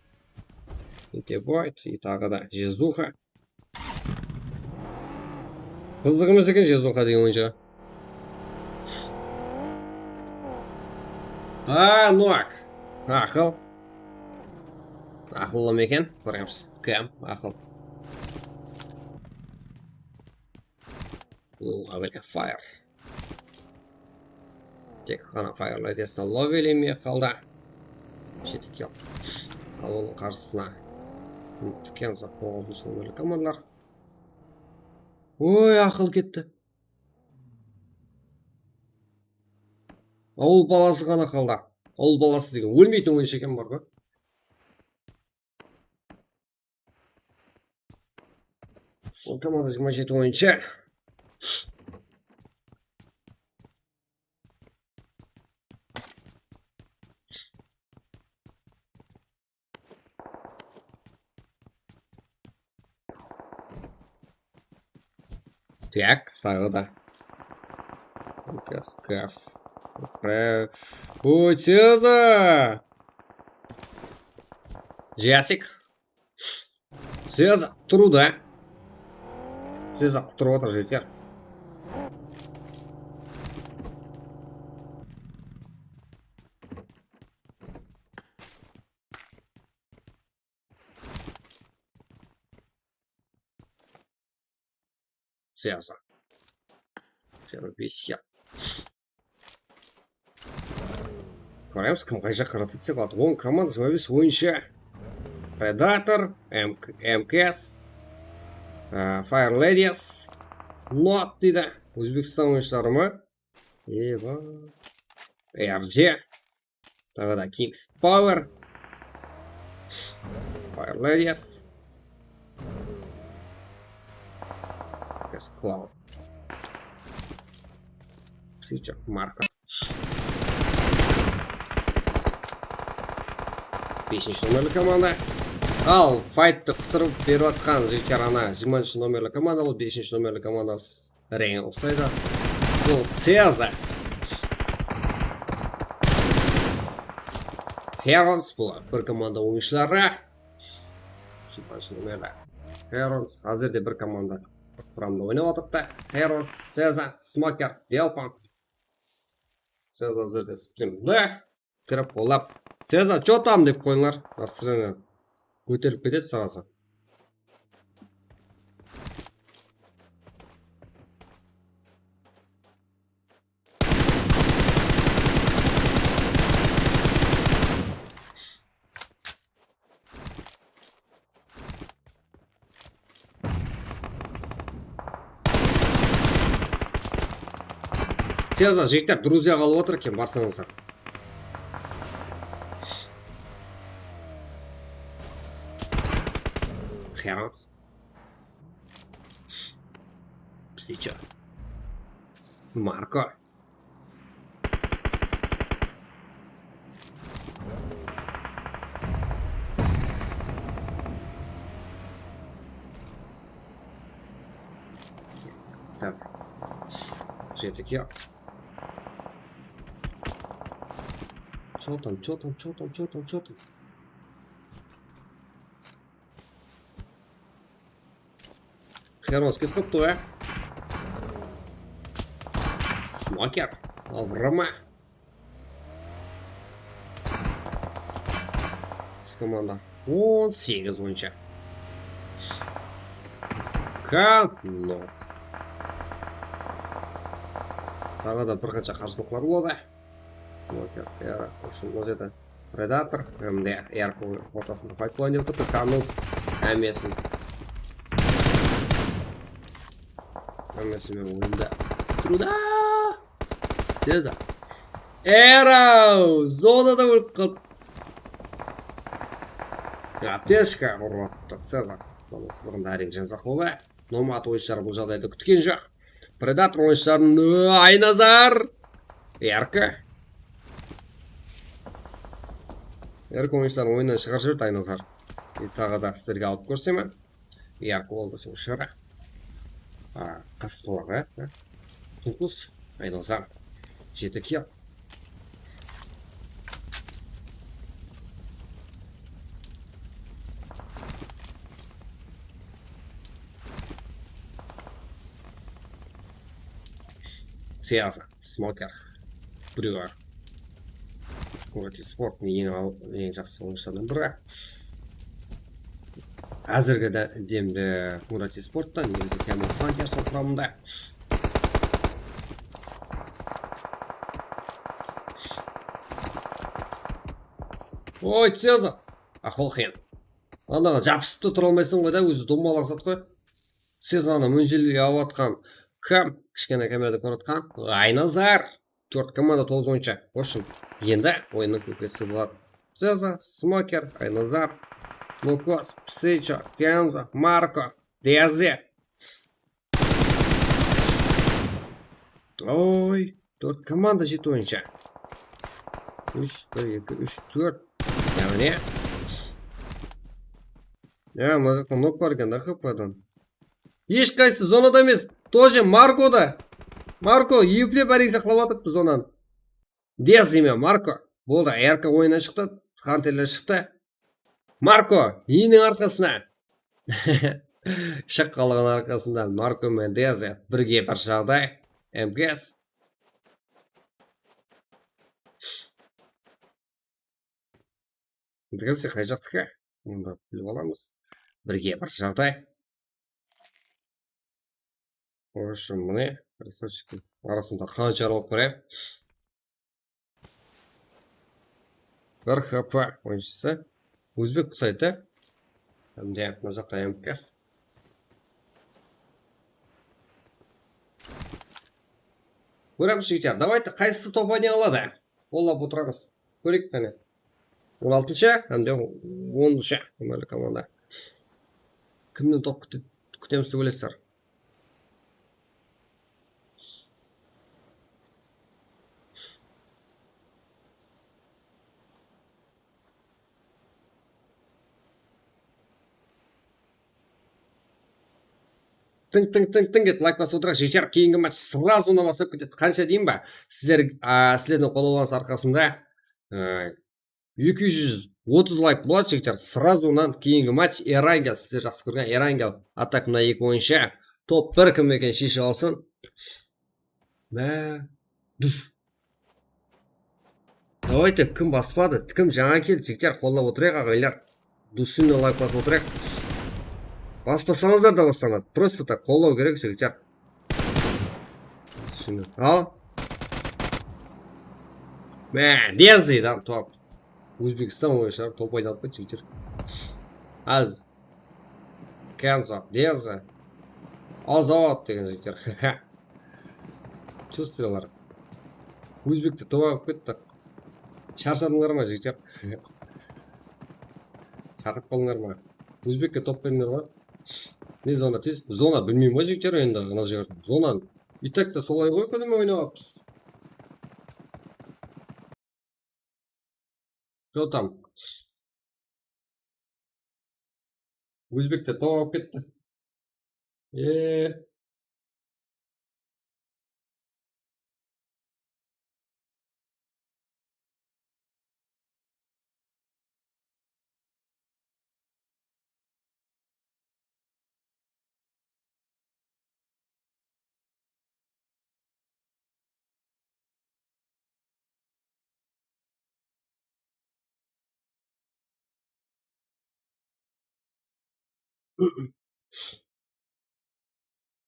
Ete boyt, и taǵı da jezuxa. Qızıq emes eken jezuxa degen oyınsha. A, Noak. Aqıl. Aqıllı ma eken? Kóremiz. Kim? Aqıl. Bul ǵabele fire. Tek ǵana fire light'esine loveli me qaldı. Jetip kel. Al onıń qarsısına. Tiken uzaq bolǵan ushın ónerli komandalar. Oy, aqıl ketti. Awıl balası ǵana qaldı. Awıl balası degen ólmeytin oyınshı eken bar ǵoy. Bul komanda jigirma jeti oyınshı. Tak, taǵı da. Gaskaf. Uçeza! Jasik. Seza, turıwda. Seza, turıp atır, jeter. Seza. Jigirma bes ya. Kóremiz, kim qay jaqqa rotaciya qıladı. On komanda, jigirma bes oyınshı. Predator, M K, M K S, e, Fire Ladies, Not deydi. Ózbekstan oyınshıları ma? Eba. R J. Taǵı da Kings Power. Fire Ladies. Yes, Clown. Птичок, Марко. Besinshi nomerli komanda. Al, fayttı qutırıp berip atqan jigitler ana jigirmanshı nomerli komanda, bul besinshi nomerli komandası. Renge uqsaydı. Bul Ceza. Herons, bular bir komanda oyınshıları. Jigirmanshı nomerli. Herons, házirde bir komanda, bir quramda oynap atırıptı. Herons, Ceza, Smoker, Delpan. Ceza házirde strimde. Kirip qollap. Ceza, чё там dep qoyıńlar. Настроение kóterilip ketedi сразу. Ceza, jigitler, друзья qalıp atır eken, barsańızlar. Herons. Psicha. Marko. Ceza. Jetik ya. Чё там, чё там, чё там, чё там, чё там? Xeros ketip qaptı ǵoy. Smoker. Avrama. Biz komanda on segiz oyınsha. Kalnos. Taǵı da bir qansha qarsılıqlar boladı. Smoker, ya, ushın bolsa edi. Predator, hám de Erko ortasında fight plan etip atır. Kanus hámmesin. Hámmesi menen oyında. Truda! Seza. Arrow! Zonada ólip qaldı. Aptechka urıp atıptı. Seza. Sızıǵında áren jansaq boldı. Nomad oyınshıları bul jaǵdaydı kútken joq. Predator oyınshıların, Aynazar! Erko. Erko oyınshıların oyınnan shıǵarıp jiberdi Aynazar. E, taǵı da sizlerge alıp kórsemen. Erko boldı, sen shıǵara. A, qasqalarǵa, a? Tunkus, Aynazar. Jeti kill. Seza, Smoker, Brewer. Qumrati Sport eń al-, eń jaqsı oyınshılardan biri. Házirgi dá-, demde Qumrati Sportta negizi Camel Frontier sol quramında. Oy, Seza! Ahol qıyın. Andaǵa japısıp ta tura almaysań ǵoy da, ózi domalaq zat ǵoy. Sezanı mınjilge alıp atqan kim? Kishkene kamerada kórip atqan Aynazar. Tórt komanda, toǵız oyınsha. В общем, endi oyınnıń kókesi boladı. Seza, Smoker, Aynazar, Nukos, Psicho, Kenzo, Marko, Dezi. Oy, tórt komanda jeti oyınsha. Úsh, bir, eki, úsh, tórt. Yaǵnıy. Ya, mına jaqta nok bar eken da, H P dan. Hesh qaysı zonada emes. Тоже Marko da. Marko eplep áreńe saqlap atırıptı zonanı. Dezi me, Marko? Boldı, Erko oyınnan shıqtı, Hanterler shıqtı. Marko, iyiniń arqasına. Shaqalıǵın arqasında Marko menen Dezi birge bir jaǵday. M G S. Dezi qay jaqtıki? Onda bilip alamız. Birge bir jaǵday. В общем, mine, красавчиктің arasında qanshar bolıp kóreyik. Bir H P oyınshısı. Ózbek qusaydı. Hám de mına jaqta M K S. Kóremiz, jigitler. Давайте, qaysı top oynay aladı? Qollap otıramız. Kóreyik, qáne. On altınshı hám de onınshı komanda. Kimnen top kúte-, kútemiz dep oylaysızlar? Tıń, tıń, tıń, tıń etip layk basıp otırayıq, jigitler. Keyingi match сразу-nan baslap ketedi. Qansha deyin ba? Sizler, a, sizlerdiń qollawlarıńız arqasında, a, eki júz otız layk boladı, jigitler. Сразу-nan keyingi match Erangel, sizler jaqsı kórgen Erangel. Atak mına eki oyınshı. Top bir kim eken sheship alsın. Mine. Duf. Давайте, kim baspadı, kim jańa keldi, jigitler, qollap otırayıq, aǵaylar. Dusınnan layk basıp otırayıq. Baspasańızlar da baslanadı. Просто так, qollaw kerek, jigitler. Shıńı. Al. Mine, dezdi, da, top. Ózbekstan oyınshıları top oynadı, jigitler. Az. Kenzo, Dezi. Azat degen jigitler. Чувствойлар. Ózbekti top alıp kettik. Sharshadıńlar ma, jigitler? Sharshap qaldıńlar ma? Ózbekke top berdińler ǵoy. Ne zona tez? Zona bilmeymen ǵoy, jigitler, endi ana jerdi. Zona. И так-то solay ǵoy, kúnime oynap atırmız. Что там? Ózbekler top alıp ketti. E.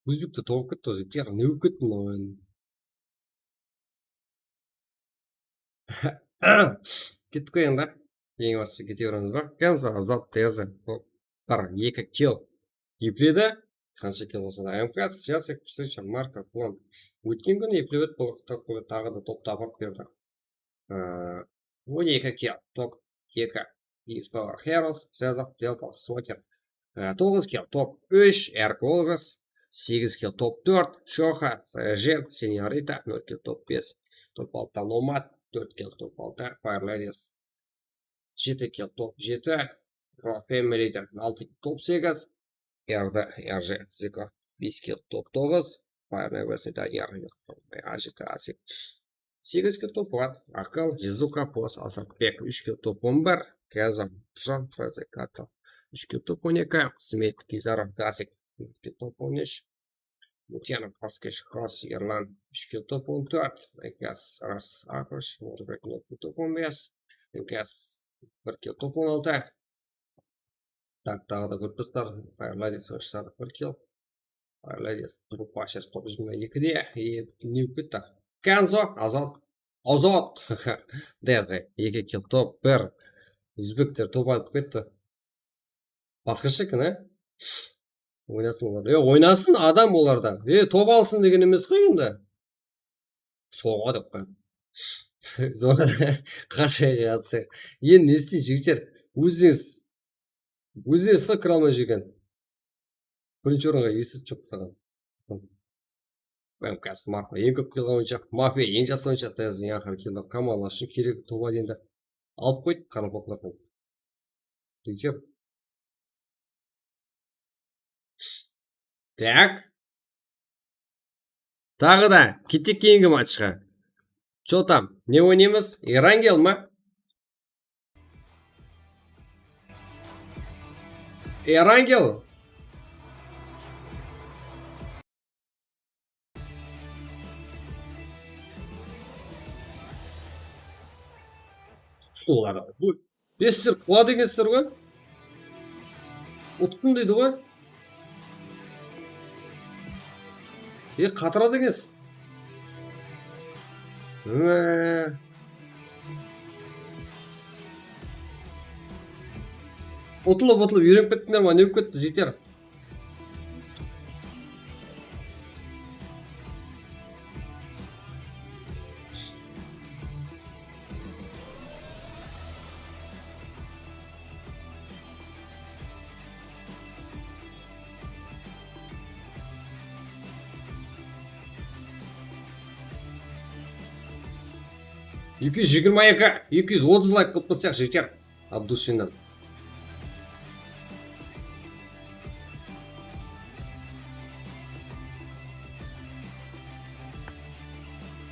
Ózbekte toǵıp ketti, ózi. Tiyar, ne bolıp ketti mınaw endi? Kettik qoy endi. Eń baslısı kete beremiz ba? Kenzo, Azat, Teze. Hop, bir, eki kill. Epledi. Qansha kill bolsa da. M K S, Jasek, Psicha, Marko, Klon. Ótken kúni eplep edi, bul taǵı da toptı aparıp berdi. Ee, on eki kill, top eki. X Power Heroes, Cezar, Delta, Smoker. Ee, toǵız kill, top úsh, Erk Olgas. Segiz kill, top tórt, Shoxa, Sayajen, Senyorita, nol kill, top bes. Top altı, Nomad, tórt kill, top altı, Fire Ladies. Jeti kill, top jeti, Raw Family de altı kill, top segiz, Erdi, Erji, Ziko, bes kill, top toǵız, Fire Ladies, Daniel, A jeti, Asik. Segiz kill, top on, Akal, Jizuka, Pos, Asatbek, úsh kill, top on bir, Kenzo, Jan, Fraze, Kato, úsh kill, top on eki, Smit, Kizarov, Dasik, úsh kill, top on úsh, Mutyanov, Askesh, Kos, Erlan, úsh kill, top on tórt, Egas, Ras, Akrosh, Murbek, nol kill, top on bes, Egas, bir kill, top on altı. Tak, taǵı da kórip turıpsızlar. Fire Ladies, Shark, bir kill. Fire Ladies, top başı, top jigirma ekide. E, ne bolıp ketti? Kenzo, Azat. Azat. Dezi, eki kill, top bir. Ózbekler top alıp ketti. Basqasha eken, e? Oynasın olar. E, oynasın adam olardan. E, top alsın degen emes qo endi. Soǵa dep qoy. Soǵa qasha atsa. Endi ne isteydi jigitler? Ózińiz, ózińiz qo kire almay júrgen. Birinshi orınǵa esip shıqtı saǵan. M K S Marko eń kóp kill oyınshı, Mafiya eń jası oyınshı, Tez eń aqırı kill, komanda ushın kerek top endi. Alıp qoydı qaraqalpaqlardan. Tekshir. Tak. Taǵı da kettik keyingi matchqa. Chё tam, ne oynaymız? Erangel ma? Erangel. Sular. Bu besler qıla degensizler ǵoy. Utqın deydi ǵoy. E, qatıra degensiz. Mine. Utılıp, utılıp, úyrenip kettińler ma? Ne bolıp ketti, jigitler? Eki júz jigirma eki, eki júz otız layk qılıp qoysaq, jeter. От души.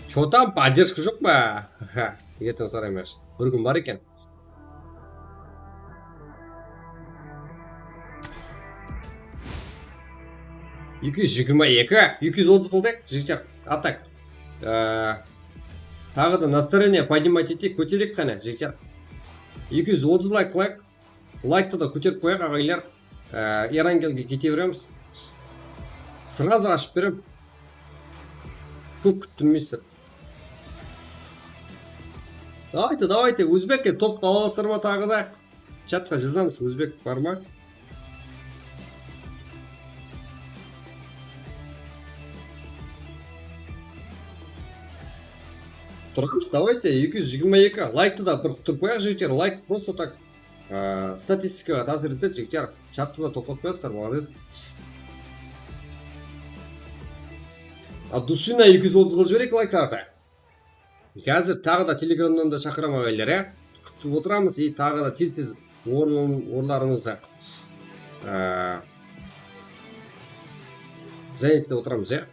Chё tam, поддержка joq pa? Erteń sorayman. Bir kún bar eken. Eki júz jigirma eki, eki júz otız qıldıq, jigitler. Atak. Ee, taǵı da настроение поднимать eteyik, kótereyik qáne, jigitler. Eki júz otız layk qılayıq. Layktı da kóterip qoyayıq, aǵaylar. Ee, Erangelge kete beremiz. Сразу ashıp berem. Kóp kúttirmeysizler. Давайте, давайте, ózbek, top alasızlar ma taǵı da? Chatqa jazamız, ózbek bar ma? Turamız, давайте, eki júz jigirma eki layktı da bir quttırıp qoyayıq, jigitler, layk просто так, aa, statistikaǵa tásir etedi, jigitler, chattı da toqtatıp qoyasızlar, молодец. От души на eki júz otız qılıp jibereyik layklardı. Házir taǵı da Telegramnan da shaqıraman, aǵaylar, ya. Kútip otıramız, e, taǵı da tez-tez orın, orınlarımızdı, e, zanyatlap otıramız, ya.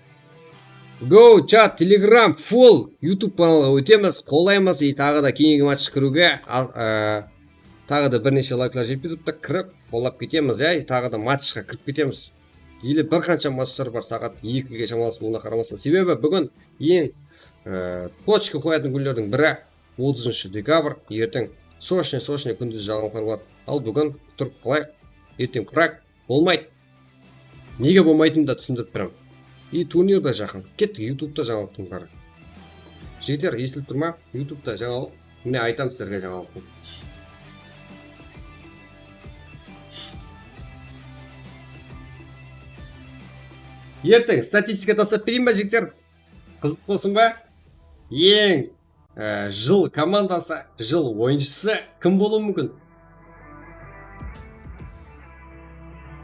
Go, chat, Telegram, full, YouTube kanalǵa ótemiz, qollaymız, e, taǵı da keyingi match kiriwge, al, e, taǵı da bir neshe layklar jetpey turıptı, kirip, qollap ketemiz, ya, e, taǵı da matchqa kirip ketemiz. Ele bir qansha matchlar bar, saat ekige shamalas bolıwına qaramastan. Sebebi búgin eń, e, tochka qoyatın kúnlerdiń biri otızınshı dekabr, erteń сочный, сочный kúndiz jaǵın qar boladı. Al búgin turıp qalayıq, erteń prak, Bolmaydı. Nege bolmaytının da túsindirip beraman. I turnir de jaqın. Kettik, YouTubeta jańalıqtıń bári. Jigitler, esitilip tur ma? YouTubeta jańalıq. Mine, aytam sizlerge jańalıqtı. Erteń statistika taslap bereyin ba, jigitler? Qızıq bolsın ba? Eń, e, jıl komandası, jıl oyınshısı kim bolıwı múmkin?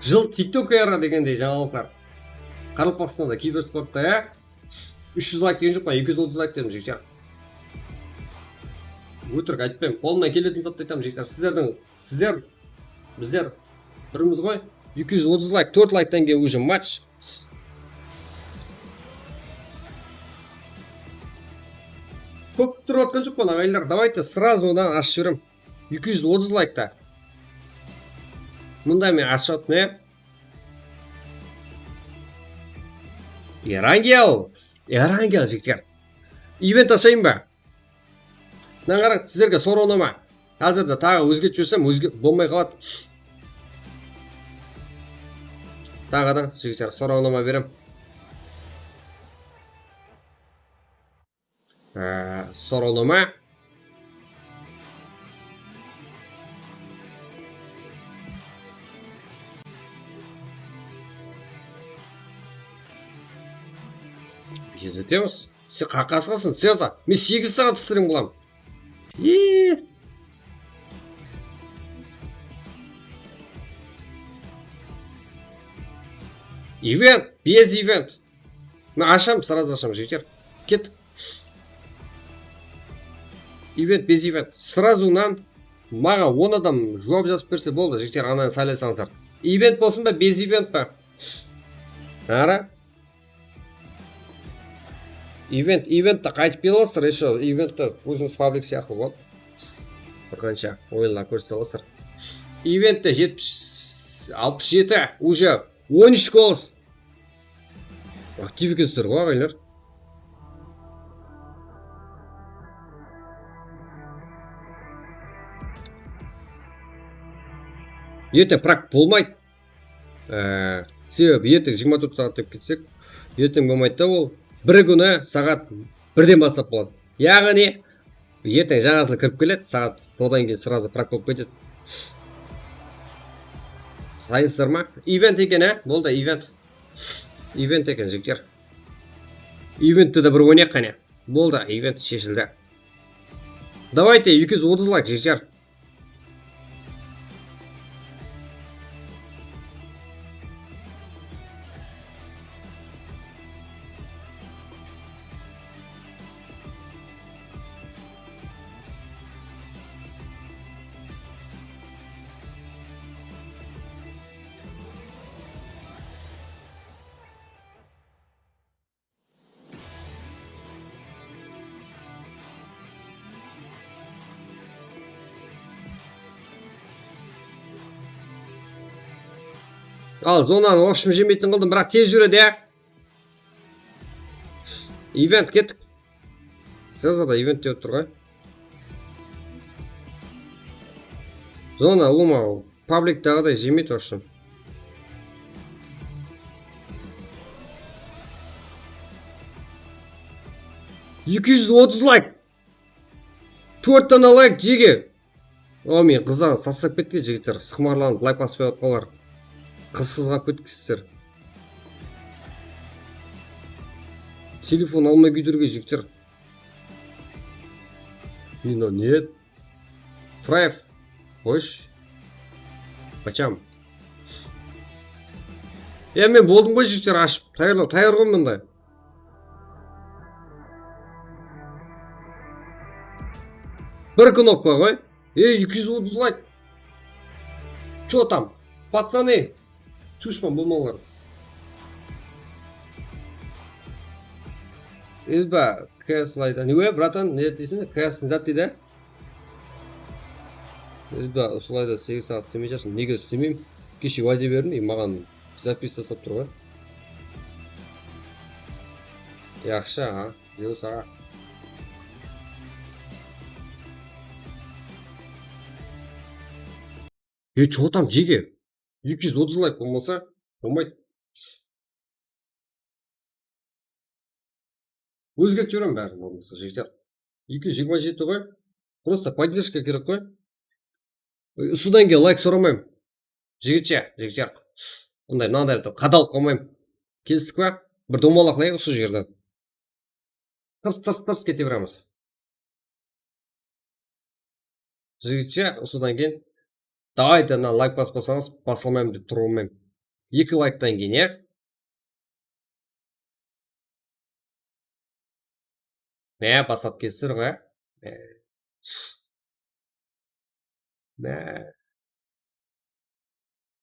Jıl tiktokeri degendey jańalıqlar. Qaraqalpaqstanda kibersportta, ya? Úsh júz layk degen joq pa? Eki júz otız layk dedim, jigitler. Ótirik aytpayman. Qolımnan keletin zattı aytaman, jigitler. Sizlerdiń, sizler, bizler birimiz ǵoy. Eki júz otız layk, tórt layktan keyin уже match. Kóp turıp atqan joqpan, aǵayinler. Давайте сразу-dan ashıp jiberemen. Eki júz otız laykta. Mında men ashıp atırman, ya. Erangel, Erangel, jigitler. Event ashayın ba? Mına qarań, sizlerge sorawnama. Házirde taǵı ózgertip jibersem, ózge-, bolmay qaladı. Taǵı da, jigitler, sorawnama berem. Á, sorawnama. Izletemiz. Sen qaqasqasın, Cezar. Men segiz saat strim qılaman. Event, без event. Men asham, сразу asham, jigitler. Kettik. Event, без event. Сразу-nan maǵan on adam juwap jazıp berse boldı, jigitler, ananı saylay salıńızlar. Event bolsın ba, без event pa? Ara. Event, eventti qaytıp kele alasızlar, еще eventti ózińiz pablik sıyaqlı, вот. Bir qansha oyınlar kórsete alasızlar. Eventte jetpis, alpıs jeti, уже on úsh golos. Aktiv ekensizler ǵoy, aǵayinler. Erteń prak bolmaydı. Ee, sebebi erteń jigirma tórt saat dep ketsek, erteń bolmaydı da ol. Bir kúni saat birden baslap boladı. Yaǵnıy, erteń jańa jıl kirip keledi, saat, odan keyin сразу prak bolıp ketedi. Sayınsızlar ma? Event eken, á? Boldı, event. Event eken, jigitler. Eventti de bir oynayıq qáne. Boldı, event sheshildi. Давайте, eki júz otız layk, jigitler. Al, zonanı, в общем, jemeytin qıldım, biraq tez júredi, ya. Event, kettik. Sezada event dep tur ǵoy. Zona, Luma, pabliktaǵıday jemeydi, в общем. Eki júz otız layk. Tórt dana layk jege. O, men qızdan saslap ketken jigitler, sıqmarlanıp layk baspay atqanlar. Qızsız qalıp ketipsizler. Telefon almay kúydirgen jigitler. Mına ne? Прайв. Qoysh. Почем? Ya, men boldım ǵoy, jigitler, ashıp. Tayarlaw, tayar ǵoy mında. Bir knopka ǵoy. Ey, eki júz otız layk. Чё там? Пацаны. Чушпан bolmańlar. Ilba, K S layda. Ne, bratan, ne deysiń? K S zat deydi. Ilba, usılayda segiz saat islemey jatırsań. Nege islemeymen? Keshe wáde berdim, e, maǵan zapis taslap tur ǵoy. Yaqshı, a. Yol saǵan. E, чё там, jege? Eki júz otız layk bolmasa, bolmaydı. Ózgertip jiberemen bárin, bolmasa, jigitler. Eki júz jigirma jeti ǵoy. Prosta podderjka kerek ǵoy. Usıdan keyin layk soramayman. Jigitshe, jigitshe. Onday, mınanday etip qadalıp qalmayman. Kelistik pa? Bir domalaqlayıq usı jerden. Tırs, tırs, tırs kete beremiz. Jigitshe, usıdan keyin, davayte, mına layk baspasańız, baslamayman dep turǵanman. Eki layktan keyin, ya? Mine, baslap ketsizler ǵoy, ya? Mine.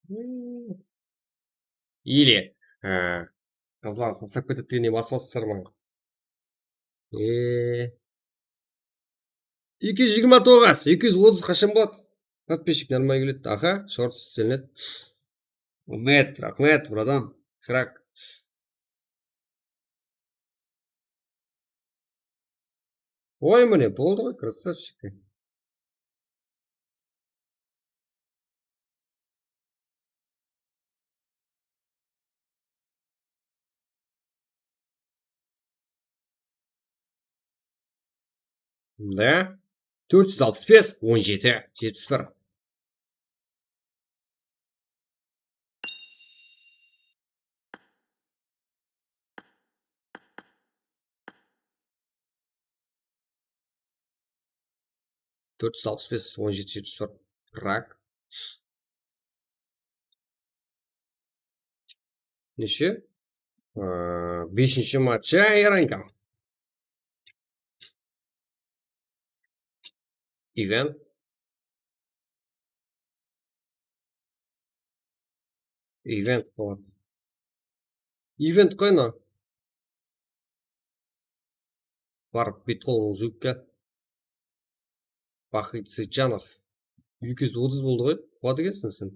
Mine. Или, e, qızlar sasap ketedi degende basıp alsızlar ma? E, eki júz jigirma toǵız, eki júz otız qashan boladı? Подписчик нормально keledi. Aha, shorts islenedi. Raxmet, raxmet, bratan. Krak. Oy, mine, boldı ǵoy, красавчик. Da, tórt júz alpıs bes, on jeti, jetpis bir. Tórt júz alpıs bes, on jeti, jetpis bir. Rak. Neshe? Ee, besinshi matchı yarańka. Event. Event boladı. Event qoy ana. Barıp buyt qol ol júgikke. Baxit Seytjanov. Eki júz otız boldı ǵoy. Quwadı ekenseń sen.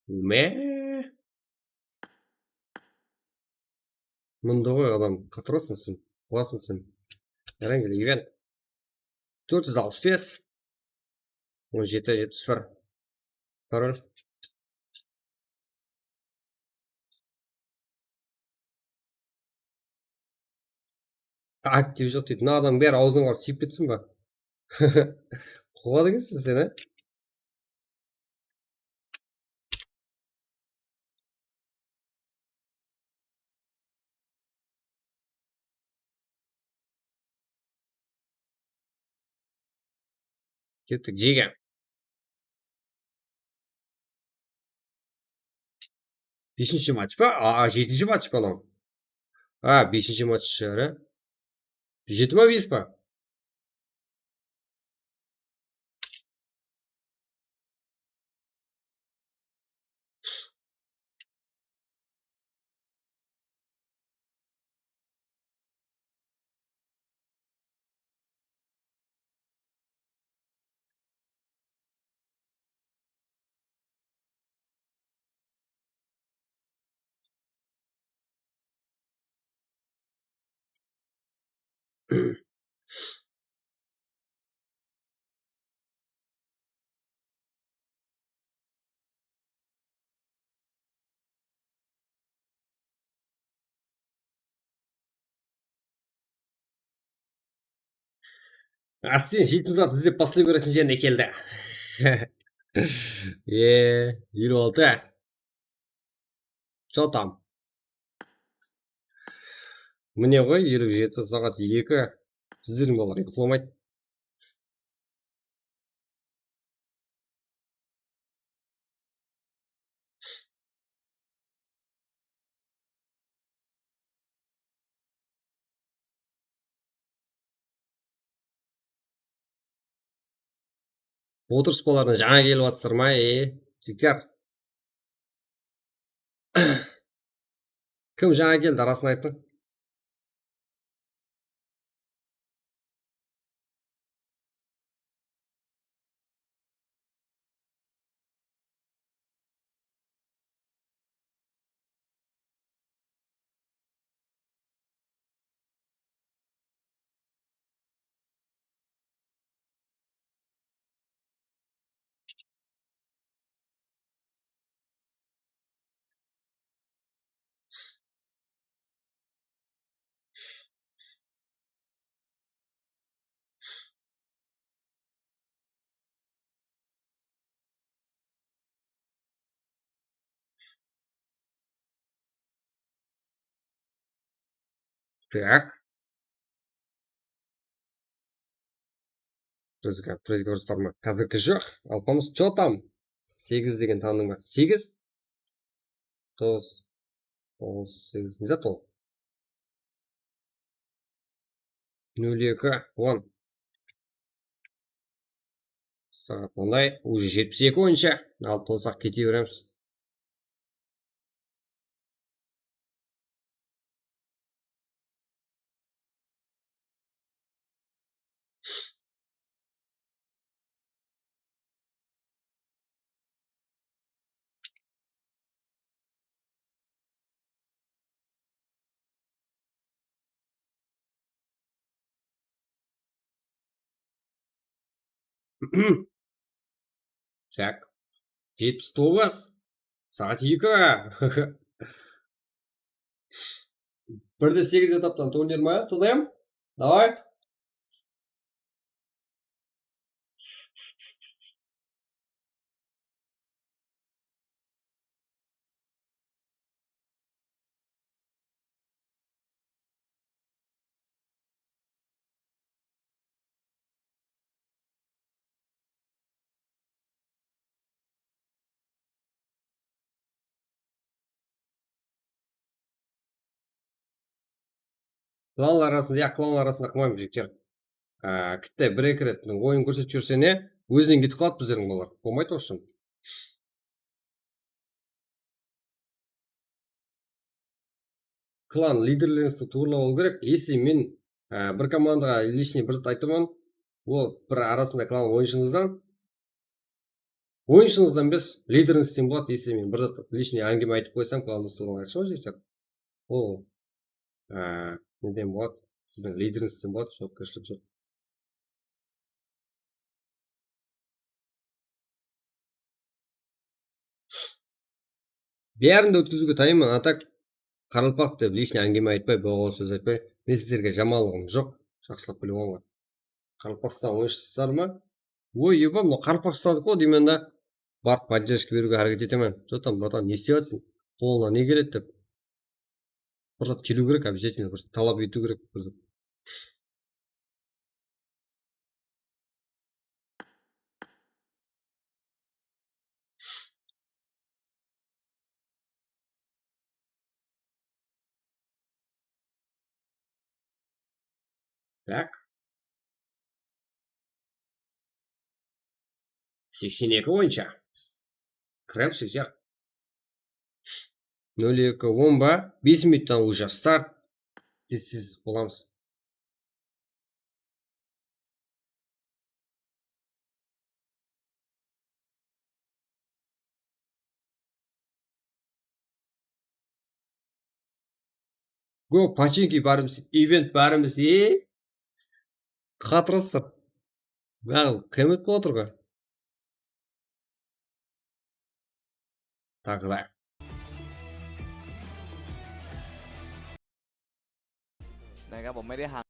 Mine. Mında ǵoy adam, qatırasıń sen, quwasıń sen. Jaraydı, event. Tórt júz alpıs bes, on jeti, jetpis bir. Parol. Aktiv joq deydi. Mına adam bári awzına barıp sıyıp ketsin ba? Quwadı ekenseń sen, á? Kettik, jege. Besinshi match pa? A, jetinshi match pa lan? A, besinshi match shıǵar, á? Jeti ma, bes pa? Ásten jeytin zat izlep baslay beretin jerine keldi. E, eliw altı. Что там? Mine ǵoy, eliw jeti, saat eki. Sizlerdiń balalar uyqılamaydı. Otırıspalarına jańa kelip atırsızlar ma, e, jigitler? Kim jańa keldi, arasın aytıń. Так. Prizge, prizge urıs bar ma? Házirgi joq. Alpamıs, chё tam? Segiz degen tanıń ba? Segiz? Toǵız. Toǵız, segiz. Ne zat ol? Nol eki, on. Saat onday, уже jetpis eki boyınsha. Alıp tolsaq kete beremiz. Tak. Jetpis toǵız. Saat eki. Bir de segiz etaptan turnir ma? Tutıń. Davay. Klanlar arasında, ya, klanlar arasında qılmayman, jigitler. Á, kitte bir-eki ret oyın kórsetip júrse ne, ózinen ketip qaladı bizlerdiń balalar. Bolmaydı, в общем. Klan liderlerińizdi tuwrılap alıw kerek. Если men, á, bir komandaǵa личный bir zat aytaman, ol bir arasında klan oyınshıńızdan, oyınshıńızdan emes, liderińizden boladı. Если men bir zat личный áńgime aytıp qoysam, klandı tuwrılap aytshı, jigitler. Ol, á, neden boladı? Siziń liderińizden boladı, juwapkershilik joq. Bárin de ótkeziwge tayınman, a так qaraqalpaq dep личный áńgime aytpay, boǵaw sóz aytpay, men sizlerge jamanlıǵım joq, jaqsılap bilip alıń. Qaraqalpaqstan oyınshısızlar ma? Oy, eba, mına Qaraqalpaqstandıq ǵo deymen da. Barıp поддержка beriwge háreket etemen. Что там, братан, ne islep atırsıń? Qolıńnan ne keledi dep. Bir zat keliw kerek, обязательно bir talap etiw kerek bir zat. Так. Seksen eki boyınsha. Kiremiz, jigitler. Nol eki on ba? Bes minuttan уже start. Tez-tez bolamız. Go, починки bárimiz, event bárimiz, e? Qatırastır. Yaǵnıy, qıyamet bolıp atır ǵoy. Тогда. Này các bạn mới đi hàng.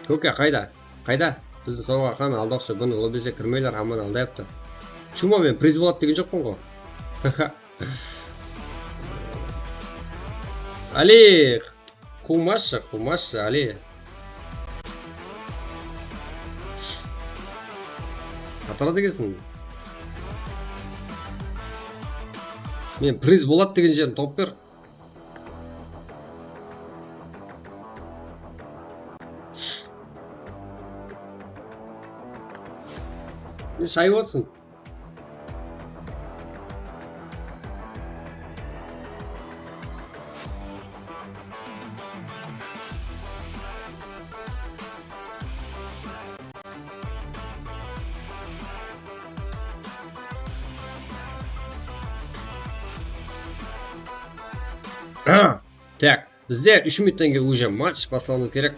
Kóke, qayda? Qayda? Bizdiń sawǵa qan aldaqshı kún, ol bezge kirmeyler, hamman aldayaptı. Чё, men priz boladı degen joqpan ǵo. Ali, quwmazshı, quwmazshı, Ali. Qataradı ekensiń. Men priz boladı degen jerin tawıp ber. Ne shayıp atırsıń? Tak, bizde úsh minuttan keyin уже match baslanıw kerek.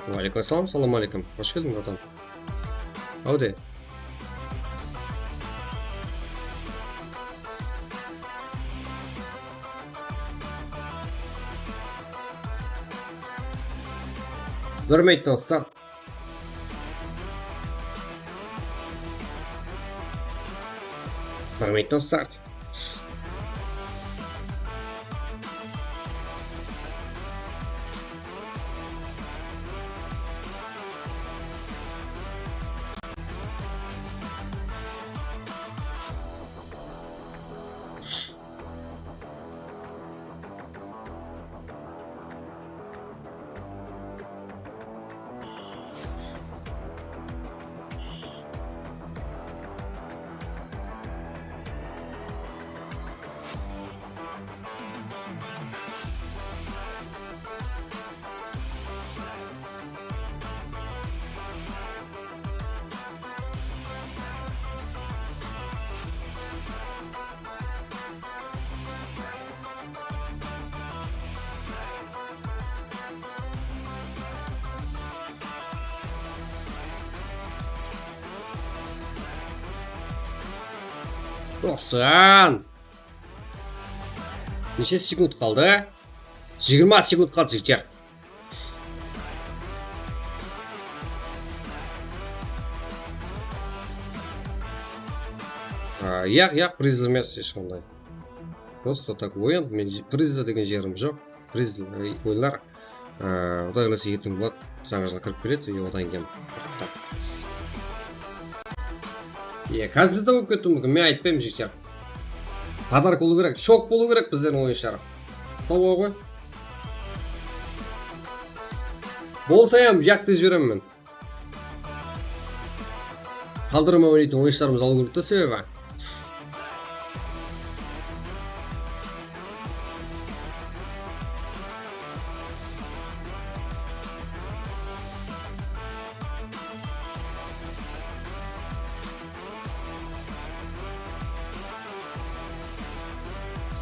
Waleykum assalam, salam aleykum. Xosh keldiń, bratan. Áwde. Bir minuttan start. Bir minuttan start. Toqsan. Neshe sekund qaldı? Jigirma sekund qaldı, jigitler. A, yaq, yaq, prizli emes hesh qanday. Просто так oyın, men je-, prizli degen jerim joq. Prizli, e, oyınlar, a, Quday qálese erteń boladı, jańa jıl kirip keledi, e, odan keyin. E, házir de bolıp kettiw múmkin, men aytpayman, jigitler. Podarka bolıw kerek, shok bolıw kerek bizlerdiń oyınshılar. Saw bolıń ǵoy. Bolsa hám jaqtı jiberemen men. Qaldırmay oynaytuǵın oyınshılarımızdı alıw kerek ta, sebebi.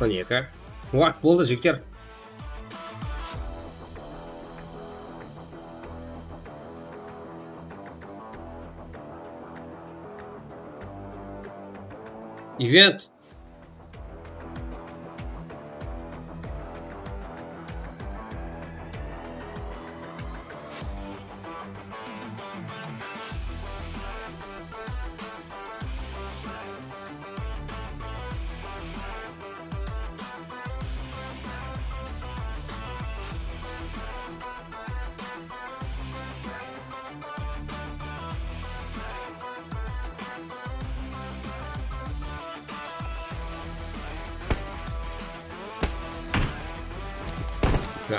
Toqsan eki. Waq, boldı, jigitler. Event.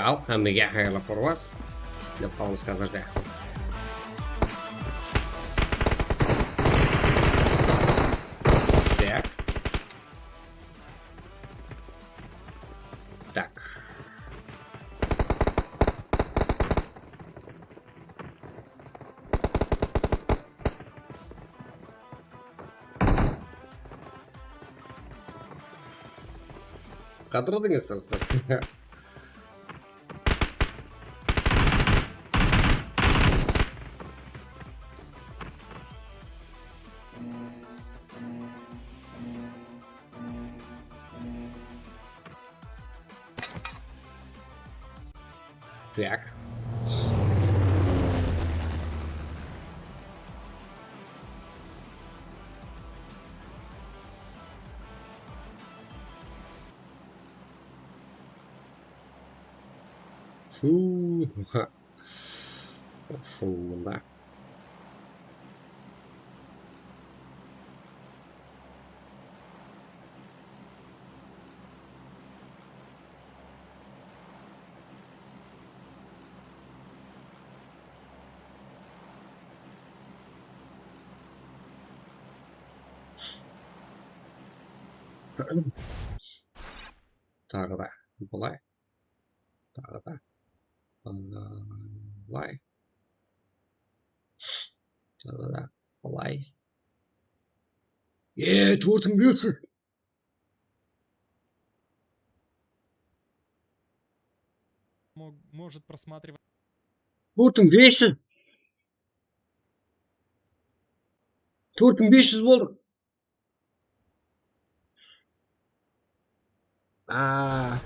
Al, hámmege hayırlı porwas. Dep qalamız házirde. Tak. Tak. Qatırdıńız, sırsı. Так. Фу. Шынында. Taǵı da bılay. Taǵı da bılay. Taǵı da bılay. E, tórt mıń bes júz. Мо- может просматривать. Tórt mıń bes júz. Tórt mıń bes júz boldıq. Aa.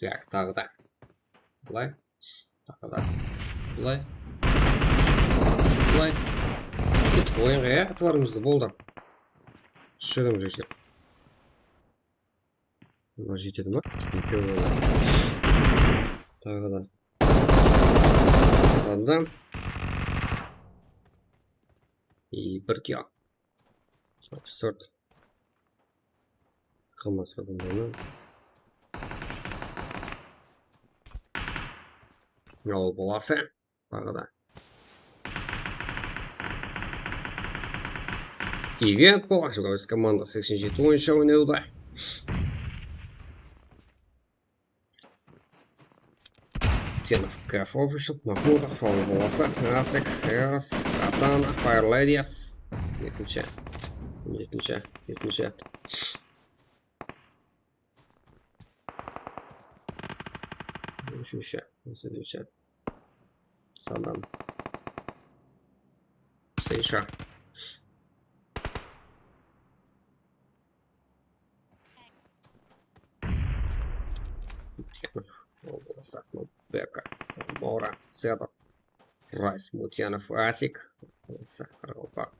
Tak, taǵı da. Bılay. Taǵı da. Bılay. Bılay. Kettik oyınǵa, ya, itibarımızdı, boldı. Túsirdim, jigitler. Mına jetedi ma? Ekewi boldı. Taǵı da. Taǵı da. И bir kill. Absurd. Qılmasa bundanı. Awıl balası. Taǵı da. Event bolǵan, Jigawskiy komanda seksen jeti boyınsha oynawda. Tenov, Kaf Official, Mahmudov, Awıl balası, Asik, Eros, Katana, Fire Ladies. Jetinshi, jetinshi, jetinshi. Úshinshi, úshinshi. Salam. Seyşa. Ol bolsa, Beka, Mora, Sedov, Rays, Mutyanov, Asik, Qaraqalpaq.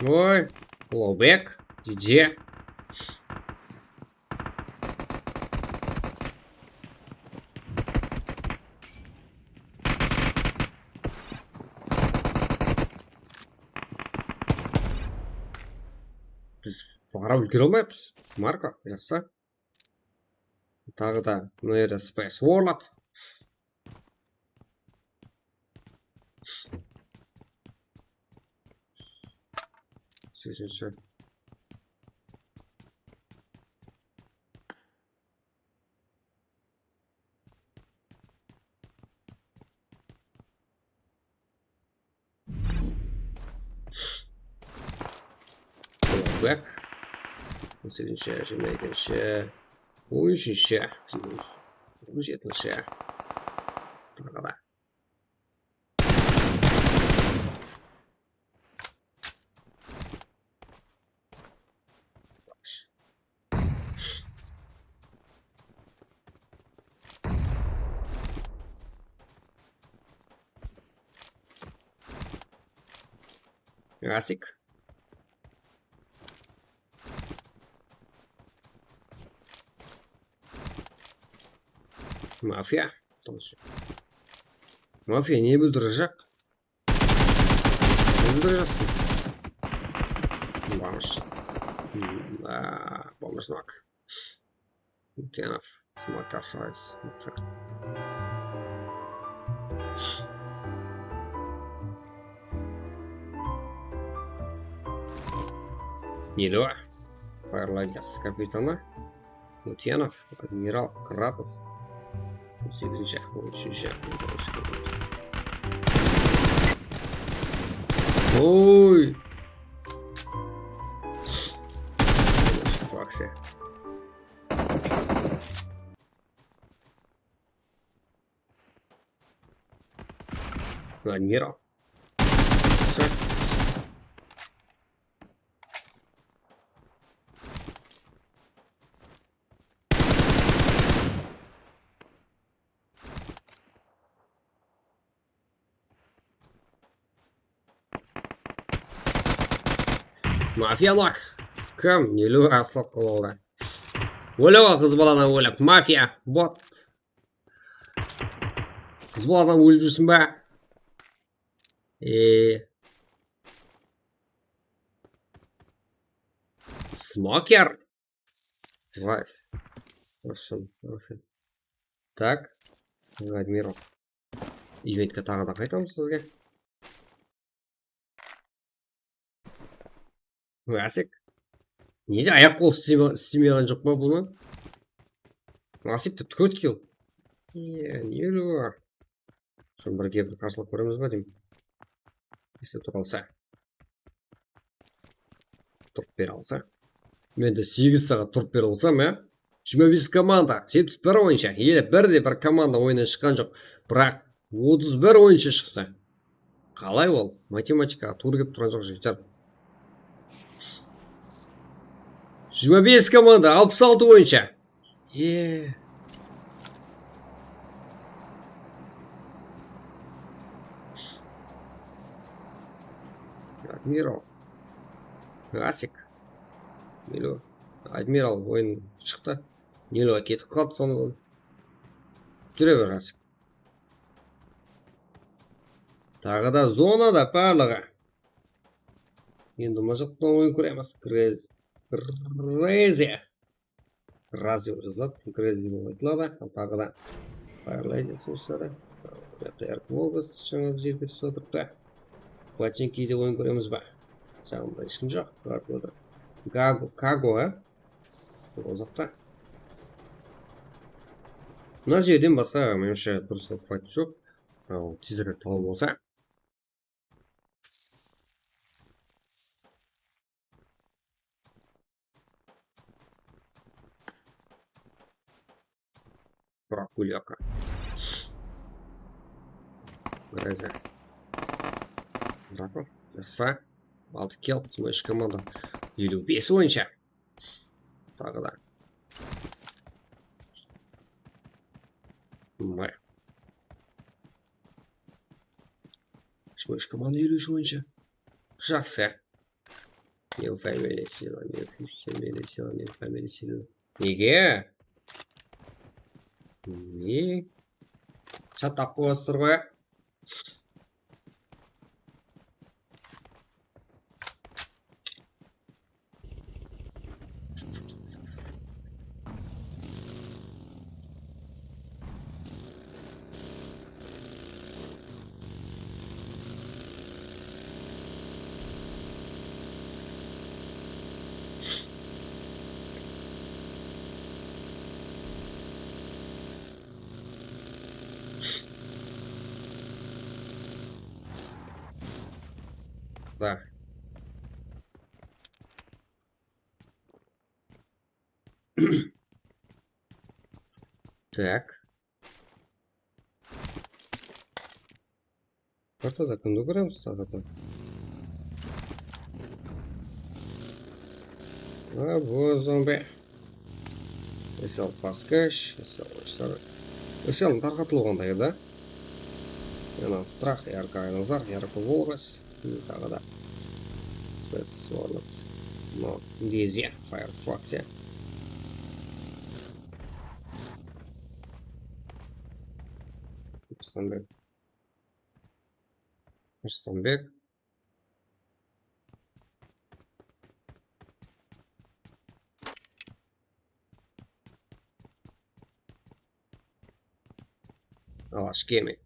Oy, Ulawbek, Jije. Biz baǵarıp úlgere almayapız. Marko, yaqsı. Taǵı da mına jerde Space Warlord. Seksen. Bak. On segizinshi, jigirma ekinshi, on úshinshi, on jetinshi. Taǵı da. Asik. Mafiya. Mafiya ne bildirejaq? Bildirejaqsın. Bomj. Aa, bomj nok. Mutyanov, smoker, smoker. Nilo, Firelight kapitanı. Mutyanov, admiral, Kratos. On segizinshi, on úshinshi, on toǵızınshı. Oy! Akciya. Admiral. Всё. Mafiyalar. Kim? Neli aslap qaldı. Ólewa qız baladan ólip. Mafiya. Bot. Qız baladan ólip júrsin ba? E. Smoker. Rice. Russian, Russian. Так. Admiral. Eventke taǵı da qaytamız sizge. Nasip. Nege ayaq qol isteme-, istemegen joq pa bunı? Nasip tepti, tórt kill. Ye, ne bar? Sonı birge bir qarsılap kóremiz ba deymen. Ese tura alsa. Turıp bere alsa. Men de segiz saat turıp bere alsam, ya. Jigirma bes komanda, jetpis bir oyınshı. Ele bir de bir komanda oyınnan shıqqan joq. Biraq otız bir oyınshı shıqtı. Qalay ol? Matematika tuwrı kelip turǵan joq, jigitler. Jigirma bes komanda, alpıs altı oyınshı. Ye. Admiral. Rasik. Nilo. Admiral oyın shıqtı. Nilo ketip qaldı sonıdan. Júre ber, Rasik. Taǵı da zonada barlıǵı. Endi mına jaqtan oyın kóremiz. Crazy. Crazy. Crazy bir zat. Crazy bolıp aytıladı. Al, taǵı da Firelight resursları. Buyaqta Erkin Volgas jańa jerge túsip atırıptı. Botchenki de oyın kóremiz ba? Jaǵımda hesh kim joq. Gargoda. Gago, Kago, á? Uzaqta. Mına jerden basqa, menimshe, durıs fight joq. Al, tezirek tawıp alsa. Bırak, Gulyak. Grazie. Bırak, jaqsı. Altı kill, Smash komanda. Eliw bes oyınsha. Taǵı da. Mine. Smash komanda eliw úsh oyınsha. Jaqsı. New family silo, new family silo, new family silo. Nege? Ne? Shatlap qoyasızlar ǵoy. Да. Так. Kartada kimdi kóremiz taǵı da? A, bu zombi. Esel paskash, esel oysar. Eseldiń tarqatılıwı qanday edi? Yana strah, yarkı aynazar, yarkı volgas. Taǵı da. Spes Warlock. No, Dizzy, Firefox, ya. Ruslanbek. Ruslanbek. Alashkemik.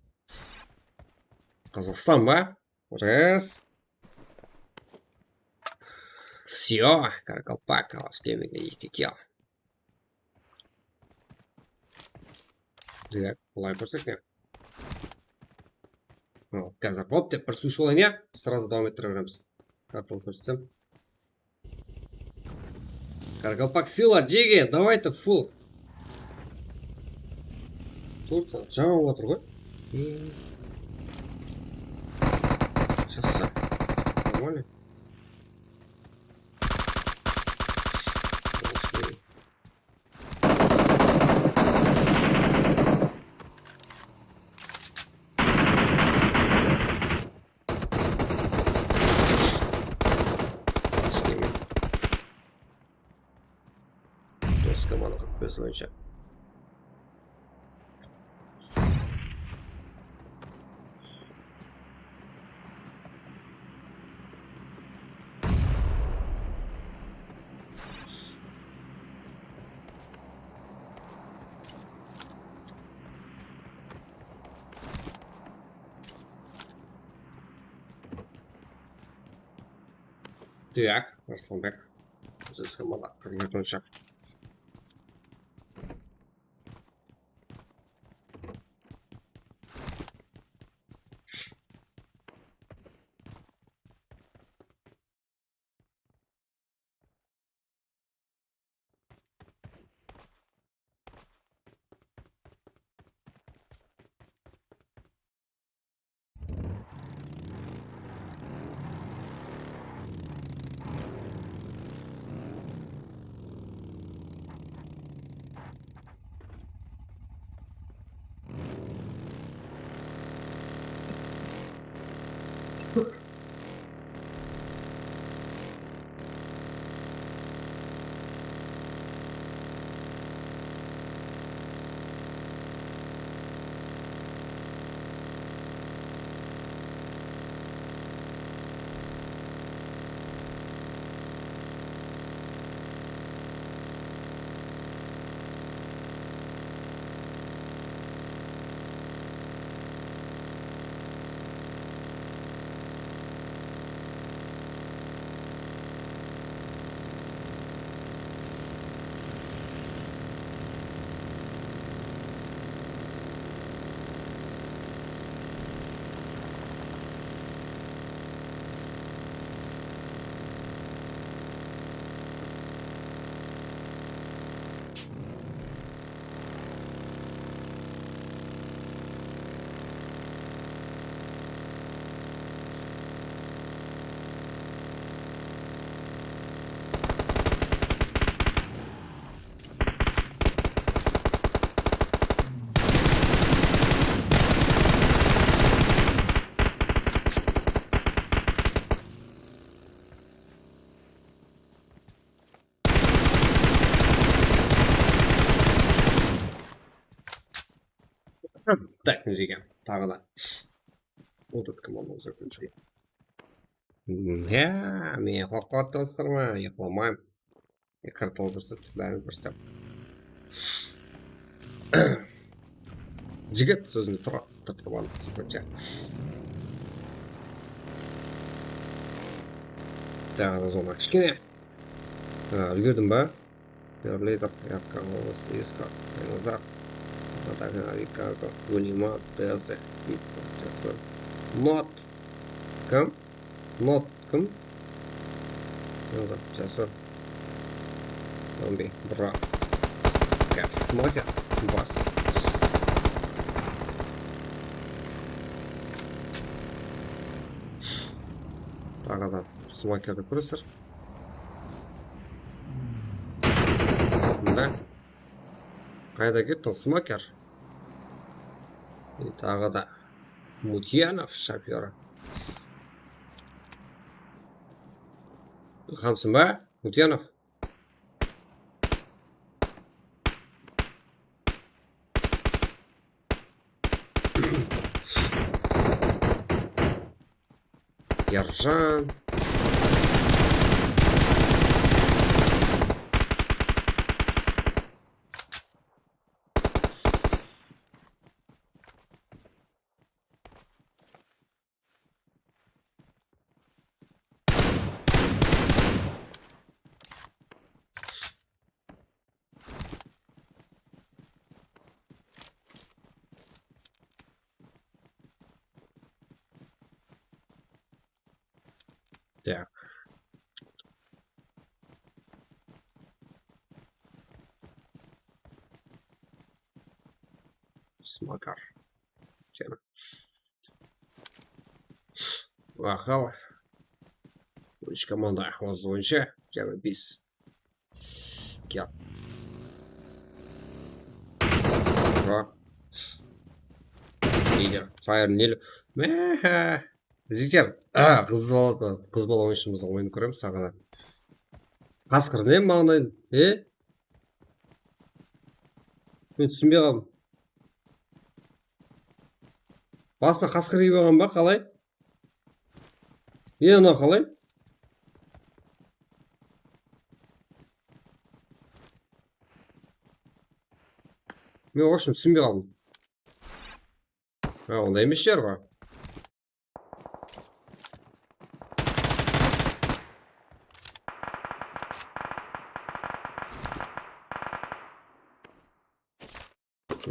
Qazaqstan ba? Res. Всё, Qaraqalpaq, Alashkemik, eki kill. Dek, bılay kórsek ne? Házir hop dep bir suw iship alayın, ya? Сразу dawam ettire beremiz. Kartalı kórsetsem. Qaraqalpaq sila, G G, давайте, full. Tursa, jańa bolıp atır ǵoy. Jaqsı. Нормально. Dos komanda qırq bes boyınsha. Так, Arıstanbek. Siz kim bala? Qırq tórt boyınsha. Tak, mine eken, taǵı da. Otırdı kim onı ózi. Ya, men uxlap qaladı dostlar ma, uyıqlamayman. Kartalı kórsetsem, bárin kórsetsem. Jigit sózinde turǵan, tırtqı bandı, sóytse. Taǵı da zona kishkene. Ha, úlgerdim ba? Terleytor, yarkı, olıs, iska, dinozavr. Atakan, Rikako, Gulima, Deze, Hit, Jasur. Not. Kim? Not kim? Dinozavr, Jasur. Zombi, bro. Gaz, smoker, bas. Taǵı da smokerdi kóresizler. Mında. Qayda ketti ol smoker? E, taǵı da Mutyanov shapyori. Ilhamsın ba, Mutyanov? Yarjan. Smoker. Jigirma. Waqal. On úsh komanda, otız oyınsha, jigirma bes. Kill. Wah. Neydi? Fire neli? Mehe. Jigitler, qız bala, qız bala oyınshımızdıń oyının kóremiz taǵı da. Qasqır ne mańlayın? E? Men túsinbey qaldım. Basına qasqır kiyip alǵan ba, qalay? E, mınaw qalay? Men, в общем, túsinbey qaldım. Ha, onday emes shıǵar ǵoy.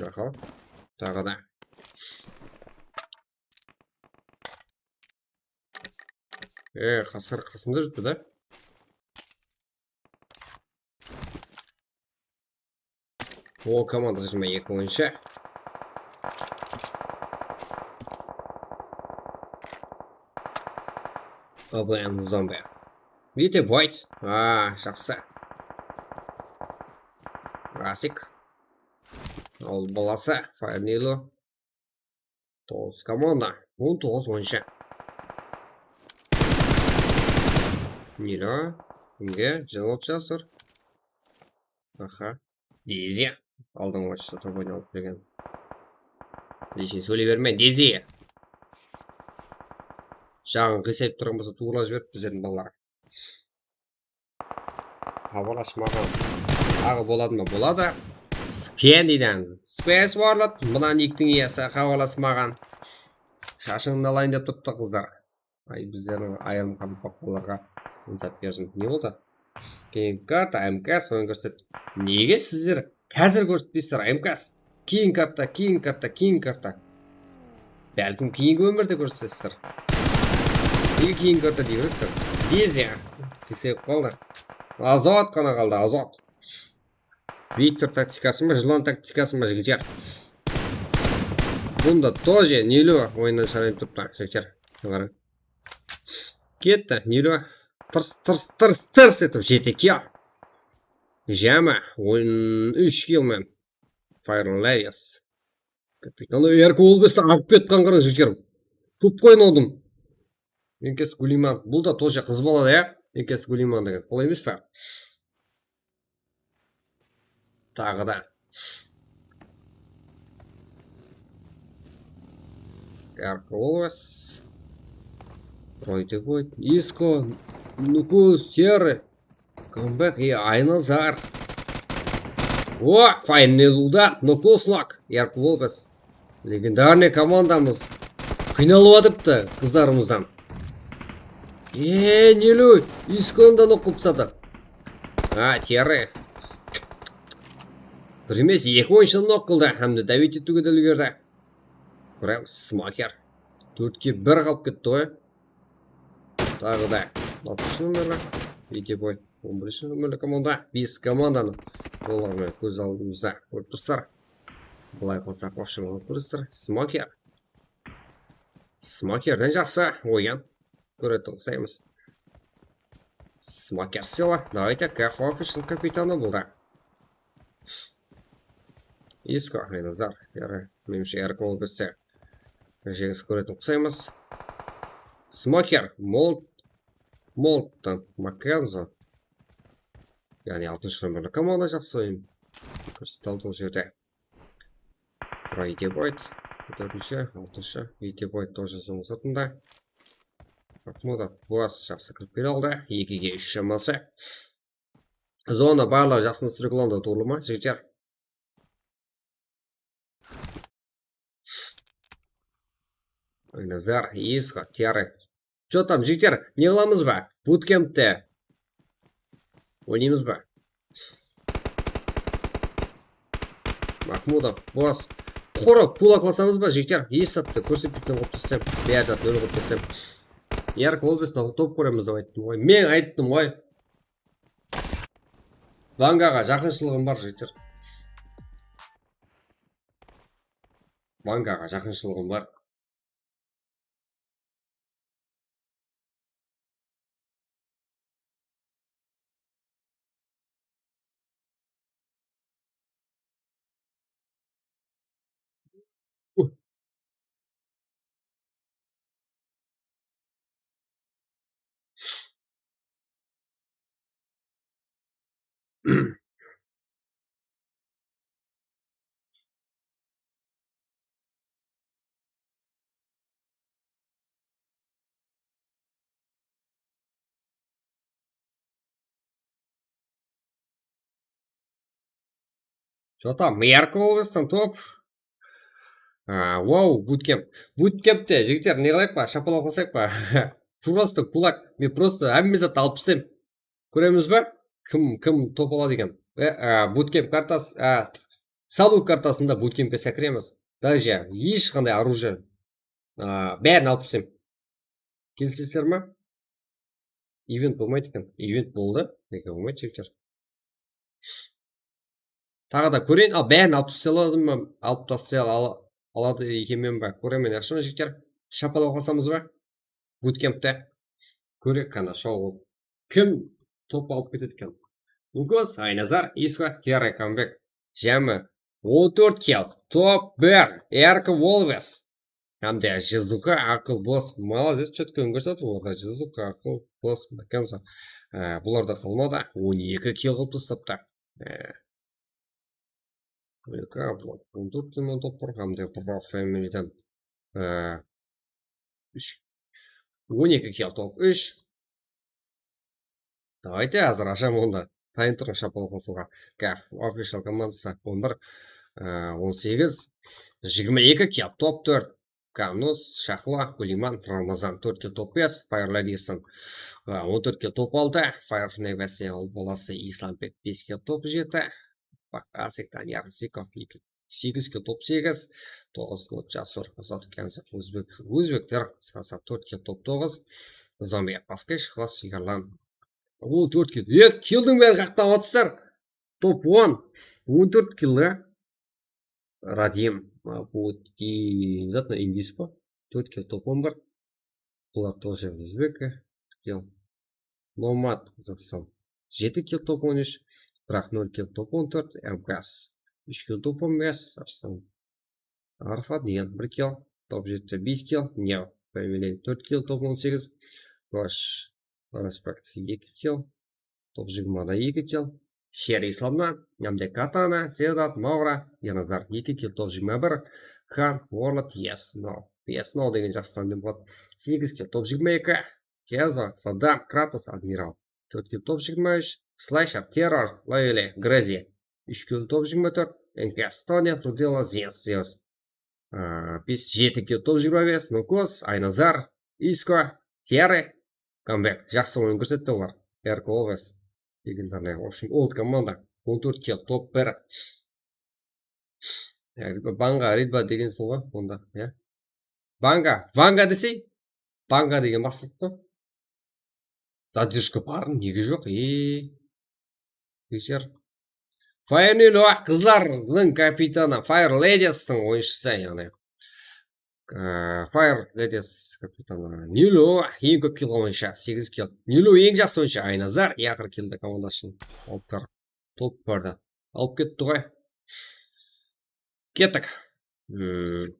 Aha. Taǵı da. E, qasqır qasımda júripti da. Ol komanda jigirma eki oyınsha. A B N zombi. Vite Boyd. A, jaqsı. Rasik. Ol balası. Fire Nilo. Toǵız komanda. On toǵız oyınsha. Nilo. Kimge? Jalal Jasur. Aha. Dezi. Aldın oyınsha top oynap bergen. Dezi, sóyley berme, Dezi. Jaǵın qıysayıp turǵan bolsa, tuwrılap jiberip bizlerdiń balalar. Xabarlasmaǵan. Taǵı boladı ma? Boladı. Skendiden. Space Warlord. Mına niktiń iyesi xabarlasmaǵan. Shashıńdı alayın dep turıptı qızlar. Ay, bizlerdiń ayırım qalpaqlılarǵa insap bersin. Ne boldı? Keyin karta, M K S, oyın kórset. Nege sizler házir kórsetpeysizler, M K S? Keyin karta, keyin karta, keyin karta. Bálkim keyingi ómirde kórsetesizler. Nege keyin karta dey beresizler? Dezi. Keseyip qaldı. Azot ǵana qaldı, Azot. Viktor taktikası ma, Jılan taktikası ma, jigitler? Bunda тоже Nilo oyınnan shıǵarayın turıptı, jigitler. Qarań. Ketti, Nilo. Tırs, tırs, tırs, tırs etip jete kill. Jama, on úsh kill men. Fire Levias. Kapitan, Erki ol besti aǵıp ketken qarań, jigitler. Tup qoyın aldım. Enkes Guliman. Bul da тоже qız bala da, ya. Enkes Guliman degen. Olay emes pa? Taǵı da. Erki ol bes. Royte Boyd. Isko. Nukus. Terri. Comeback, e, Aynazar. O, final uda, Nokosnak, Erki Lopes. Legendarnıy komandamız qıynalıp atırıptı qızlarımızdan. E, Nelu, Iskon da nok qılıp tasladı. A, Terri. Bir emes, eki oyınshını nok qıldı, hám de dáwet etiwge de úlgerdi. Koramız, Smoker. Tórtke bir qalıp ketti ǵoy. Taǵı da altınshı nomerli Viteboy, on birinshi nomerli komanda. Bes komandanı tolıǵı menen kóz aldımızda kórip tursızlar. Bılay qılsaq, вообще, kórip tursızlar. Smoker. Smokerden jaqsı oyın kóretuǵın uqsaymız. Smoker sıylı. Давайте, K F O official kapitanı bul da. Isko, Aynazar, yarı, menimshe, Erki Lopeste jeńis kóretin uqsaymız. Smoker, Molt, Molttan Makenzo. Yaǵnıy, altınshı nomerli komanda jaqsı oyın kórsetip atır bul jerde. Bura Viteboyd, tórtinshi, altınshı, Viteboyd тоже soń sırtında. Mahmudov, Boas jaqsı kirip kele aldı. Ekige úsh shaması. Zona barlıǵı jaqsı nastroykalandı, tuwrı ma, jigitler? Aynazar, Isko, Terri. Chё tam, jigitler, ne qılamız ba? Butkempte oynaymız ba? Mahmudov, Boas. Qurı kulaklasamız ba, jigitler? Esattı kórsetpeytuǵın qılıp taslap, bári zattı ólip taslap. Erki Lopestan top kóremiz dep ayttım ǵoy. Men ayttım ǵoy. Vangaǵa jaqınshılıǵım bar, jigitler. Mangaǵa jaqınshılıǵım bar. Что там, ярко bolmastan top. Wow, butkemp. Butkempte, jigitler, ne qılayıq pa? Shapalaq qılsayıq pa? Просто kulak. Men просто hámme zattı alıp taslaym. Kóremiz ba? Kim, kim top aladı eken? Butkemp kartası, salıw kartasında butkempke sákiremiz. Даже hesh qanday оружие. Bárin alıp taslaym. Kelisesizler ma? Event bolmaydı eken. Event boldı. Nege bolmaydı, jigitler? Taǵı da kóreyin. Al, bárin alıp taslay aladı ma? Alıp taslay ala-, aladı ekenmen ba? Kóremen, yaqshı ma, jigitler? Shapalaq qılsamız ba? Butkempte. Kórek qana, shou. Kim top alıp ketedi eken? Lukos, Aynazar, Isko, Terra, Kambek. Jámi on tórt kill, top bir, Erko Wolves. Hám de Jizuka, Aqıl Bos. Молодец, chetken kórsetip otır. Jizuka, Aqıl Bos, Makenzo. Bularda qalmadı. On eki kill qılıp taslaptı. Eka, on tórt limon top bar, hám de Pro Familydan, e, úsh, on eki kill top úsh. Давайте, házir asham onda. Tayın turıń shapalaq qılsınǵa. Gaf Official komandası on bir, e, on segiz, jigirma eki kill top tórt. Kanus, Shahlo, Guliman, Ramazan, tórtke top bes, Fire Ladies'ten, ı, on tórtke top altı, Fire Nevesin balası Islambek beske top jeti, Baqasek, Daniyar Zikov, eki, segizke top segiz, toǵız, Jasur, Azat, Kánzat, Ózbek, ózbekler, qısqası, tórtke top toǵız, Zombi, Paskes, Ixlas, Jigarlan, on tórtke, e, killdiń bárin qaqtap atırsızlar. Top on, on tórt kill, e. Radim, a, bu ti-, zatno indis pa? Tórt kill top on bir. Bular тоже ózbek, e, kill. Nomad, Qazaqstan. Jeti kill top on úsh. Biraq nol kill top on tórt. Abgas. Úsh kill top on bes. Arslan. Arfat, Diyan, bir kill. Top jeti, bes kill. Neo. Feminen, tórt kill top on segiz. Gosh. Respekt, eki kill. Top jigirmada eki kill. Sher Islamnan, Namde Katana, Sedat, Maura, Yanazar, eki kill, top jigirma bir. Khan, Warlord, Yes, No. Yes, No degen jaqsı tanlep boladı. Segiz kill, top jigirma eki. Kenzo, Saddam, Kratos, Admiral. Tórt kill, top jigirma úsh. Slasher, Terror, Loyali, Grazi. Úsh kill, top jigirma tórt. N K S, Tony, Trudelo, Zeus, Zeus. Aa, bes, jeti kill, top jigirma bes, Nukos, Aynazar, Isko, Terry, Kambek. Jaqsı oyın kórsetti olar. Erko Oves. Legendarnaya. В общем, old komanda. On tórt kill, top bir. Ya, Banga, Ridba degensiń ǵoy onda, ya. Banga, Vanga desey, Banga degen maqset ǵoy. Задержка bar, nege joq? E, Geçer. Fire Nilo, qızlardıń kapitanı, Fire Ladies'tıń oyınshısı, yaǵnıy, e, Fire Ladies kapitanı Nilo, eń kóp kill alǵan oyınshı, segiz kill. Nilo eń jaqsı oyınshı, Aynazar, eń aqırǵı killdi komandası ushın alıp tur. Top barda. Alıp ketti ǵoy. Kettik. Hmm,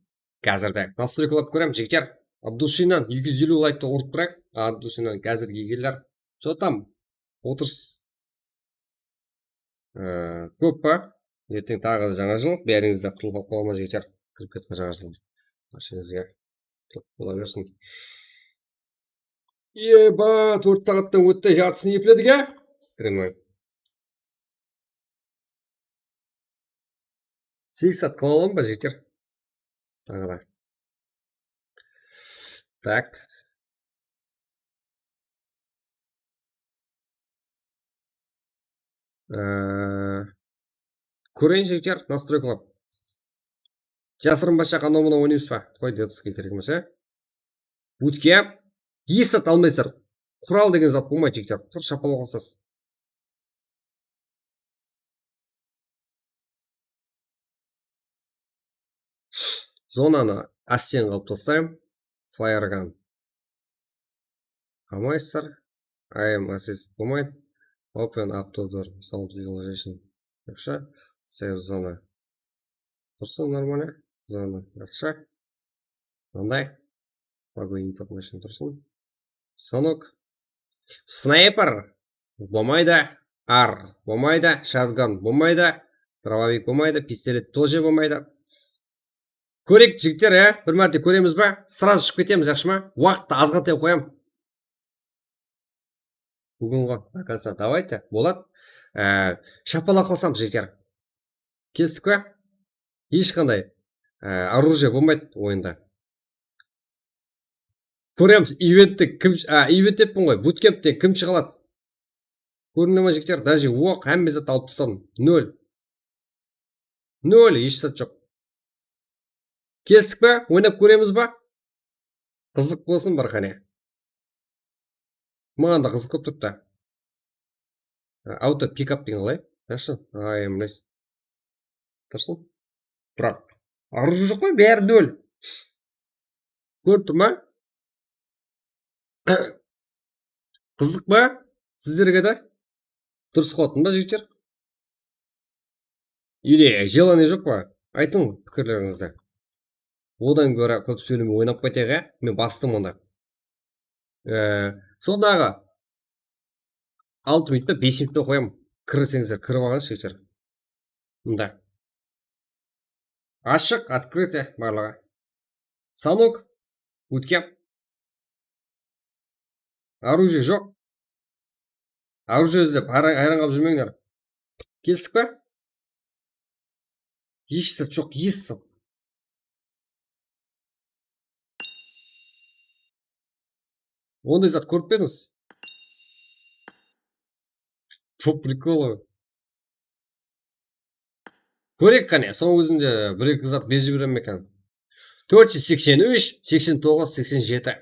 házirde nastroykalap kórem, jigitler. От души-nan eki júz eliw layktı urıp turayıq. От души-nan házirgi egenler. Что там? Otırıs. Ee, kóp pa? Erteń taǵı jańa jıl. Bárińizde qutlıqlap qalaman, jigitler. Kirip ketken jańa jıl. Barshańızǵa kóp bola bersin. Eba, tórt saattan ótti, jartısın epledik, á? Strimniń. Segiz saat qıla alam ba, jigitler? Taǵı da. Tak. Ee, Kóreyin, jigitler, nastroykalap. Jasırın basha qanday mına oynaymız ba? Qoy, detskiy kerek emes, á? Butkemp. Hesh zat almaysızlar. Qural degen zat bolmaydı, jigitler. Qur shapalaq alasız. Zonanı ásten qılıp taslayman. Flare gun. Qalmaysızlar. I am assist bolmaydı. Open up to door. Sound visualization. Yaqshı. Save zona. Tursın normalno. Zona. Yaqshı. Mınday. Могу information tursın. Станок. Snayper. Bolmaydı. Ar. Bolmaydı. Shotgun. Bolmaydı. Дробовик bolmaydı. Pistolet тоже bolmaydı. Kóreyik, jigitler, ya. Bir márte kóremiz ba? Сразу shıǵıp ketemiz, yaqshı ma? Waqıttı azǵantay qoyam. Búgin ǵo, до конца. Давайте, boladı. Á, shapalaqlasamız, jigitler. Kelistik pa? Hesh qanday, á, оружие bolmaydı oyında. Kóremiz, eventti kim, á, event deppin ǵoy, butkempten kim shıǵa aladı? Kórindi ma, jigitler? Даже oq, hámme zattı alıp tasladım. Nol. Nol, hesh zat joq. Kelistik pa? Oynap kóremiz ba? Qızıq bolsın bir qáne. Maǵan da qızıq bolıp turıptı. Auto pikap degen qalay? Yaqshı. Ay, mine. Tursın. Biraq оружие joq pa? Bári nol. Kórip tur ma? Qızıq pa? Sizlerge de durıs qılıp atırman ba, jigitler? Или желание joq pa? Aytıń pikirlerińizdi. Odan góre kóp sóylemey oynap keteyik, ya. Men bastım onda. Ee, sondaǵı altı minut pa, bes minut pa qoyam. Kirseńizler, kirip alǵan shıǵırsızlar. Mında. Ashıq, открытие, barlıǵı. Станок, butkemp. Оружие joq. Оружие izlep, hayran, hayran qalıp júrmeńler. Kelistik pa? Hesh zat joq, hesh zat. Onday zat kórip pe edińiz? По приколу. Kóreyik qáne, sonıń ózinde bir-eki zat berip jiberer me eken. Tórt júz seksen úsh, seksen toǵız, seksen jeti.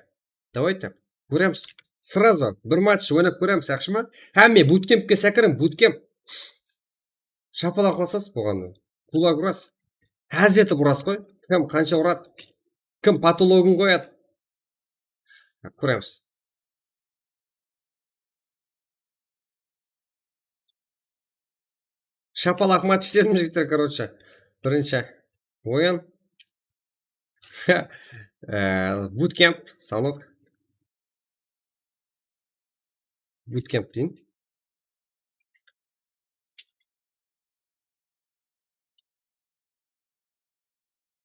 Давайте, kóremiz. Сразу bir match oynap kóremiz, yaqshı ma? Hámme butkempke sákiriń, butkemp. Shapalaqlasasız bolǵanda. Kulak urasız. Ház etip urasız ǵoy. Kim qansha uradı? Kim potologın qoyadı? Kóremiz. Shapalaq match istedim, jigitler, короче. Birinshi oyın. Ee, butkemp, станок. Butkemp deyin.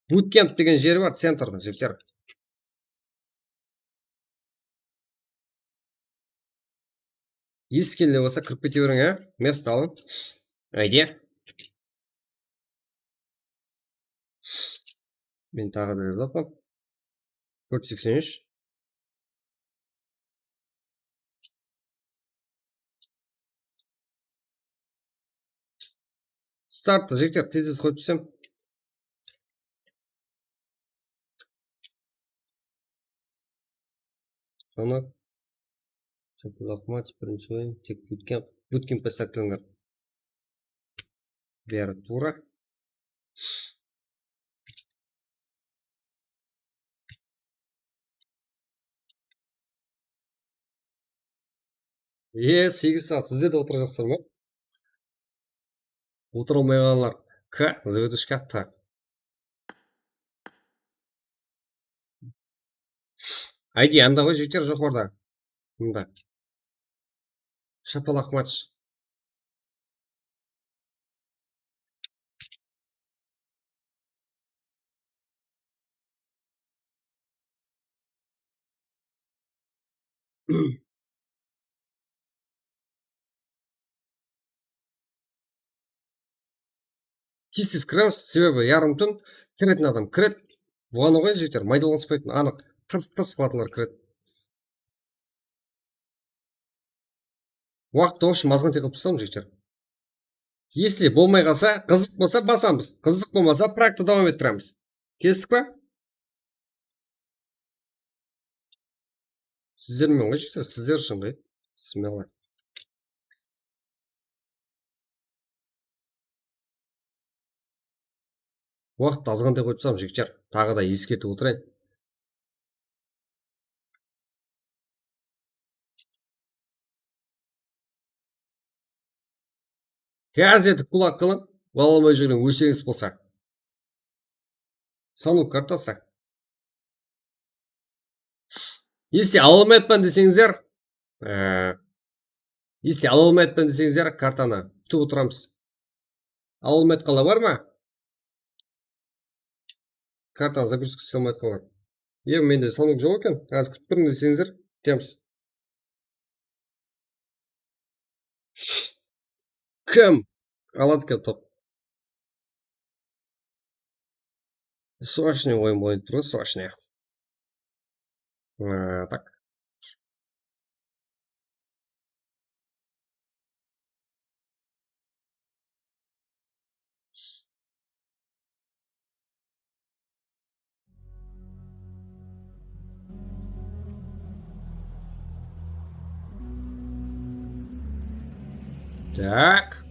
Butkemp degen jeri bar, centrda, jigitler. Esitkenler bolsa kirip kete beriń, ya. Место alıń. Ayde. Men taǵı da jazıp atırman. Tórt júz seksen úsh. Starttı, jigitler, tez-tez qoyıp túrsem. Stanok. Shapalaq match, birinshi oyın. Tek butkemp, butkemp basattıńlar. Beri tuwrı. E, segiz saat sizler de otırasızlar ma? Otıra almayǵanlar. K, звездочка, так. Ayde anda ǵoy, jigitler, joqarıda. Mında. Shapalaq match. Tez-tez kiremiz, sebebi yarım tún kiretin adam kiredi. Buǵan oǵay, jigitler, maydalanaspaytın, anıq, tırs-tırs qılatılar kiredi. Waqıttı, в общем, azǵantay qılıp tasladım, jigitler. Если bolmay qalsa, qızıq bolsa basamız. Qızıq bolmasa, проекtti dawam ettiremiz. Kelistik pa? Sizler menen ǵoy, jigitler, sizler ushın ǵoy. Смело. Waqıttı azǵantay qoyıp tasladım, jigitler. Taǵı da eskertip otırayın. Ház etip kulaq qılıń, ala almay júrgen ósherińiz bolsa. Sanıw kartası. Если ala almayatpan deseńizler, e, если ala almayatpan deseńizler, kartanı kútip otıramız. Ala almayatqanlar bar ma? Kartanı загрузка isley almayatqanlar. E, mende sanıw joq eken. Házir kútip turıń deseńizler, kútemiz. Kim aladı eken top? Срочный oyın bolıp tur ǵoy, срочный. Ee, так. Tak.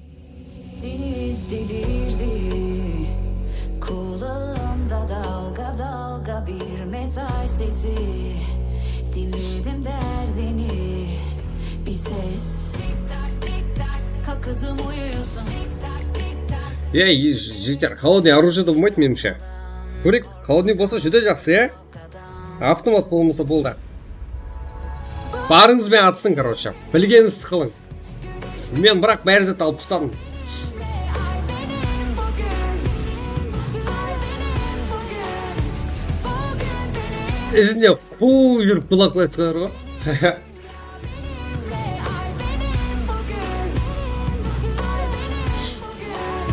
Deniz delirdi. Kulağımda dalga dalga bir mesaj sesi. Dinledim derdini. Bir ses. Tik tak, tik tak. Kalk kızım, uyuyorsun. Tik tak, tik tak. Ya, jigitler, холодный оружие da bolmaydı, menimshe. Kóreyik, холодный bolsa júdá jaqsı, ya. Avtomat bolmasa boldı. Barıńız benen atısıń, короче. Bilgenińizdi qılıń. Men, biraq, bári zat alıp tasladım. Izinde quwıp júrip qulaqlay turar ǵoy.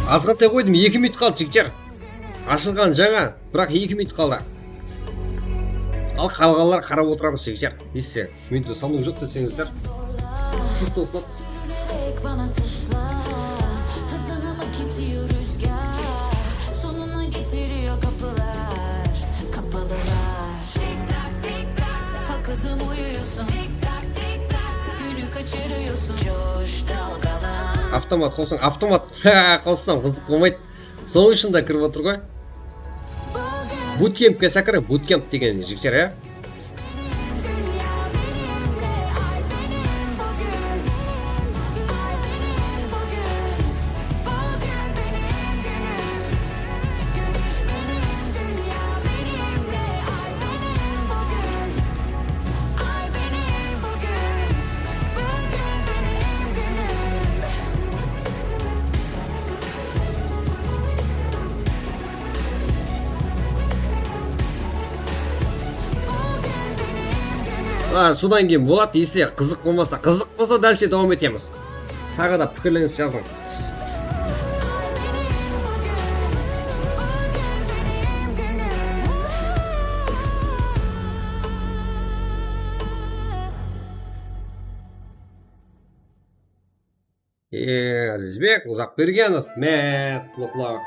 Azǵantay qoydım, eki minut qaldı, jigitler. Ashılǵan jańa, biraq eki minut qaldı. Al, qalǵanlar qarap otıramız, jigitler. Esse, mende sanıw joq deseńizler. Qız doslar. Yürek bana tısla, hızını mı kesiyor rüzgar? Sonuna getiriyor kapılar, kapalılar. Tik tak, tik tak. Kalk kızım, uyuyorsun. Tik tak, tik tak. Günü kaçırıyorsun. Coş dalgalar. Avtomat qosıń, avtomat. Qossam qızıq bolmaydı. Sonıń ushın da kirip otır ǵoy. Butkempke shaqırıń, butkemp degen jigitler, ya. A, sodan keyin boladı, если qızıq bolmasa, qızıq bolsa, дальше dawam etemiz. Taǵı da pikirlerińizdi jazıń. E, Azizbek Uzaqbergenov, mine, qutlıqlar.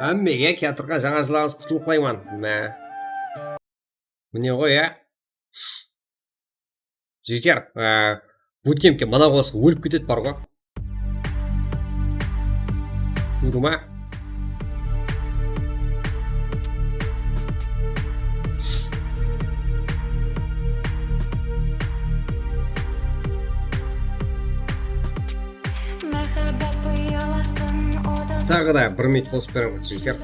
Hámmege teatrǵa jańa jıllarıńız qutlıqlayman. Mine. Mine ǵoy, ya. Jigitler, e, butkempke mına qosıq ólip ketedi bar ǵoy. Durma. Taǵı da bir minut qosıp beremen, jigitler.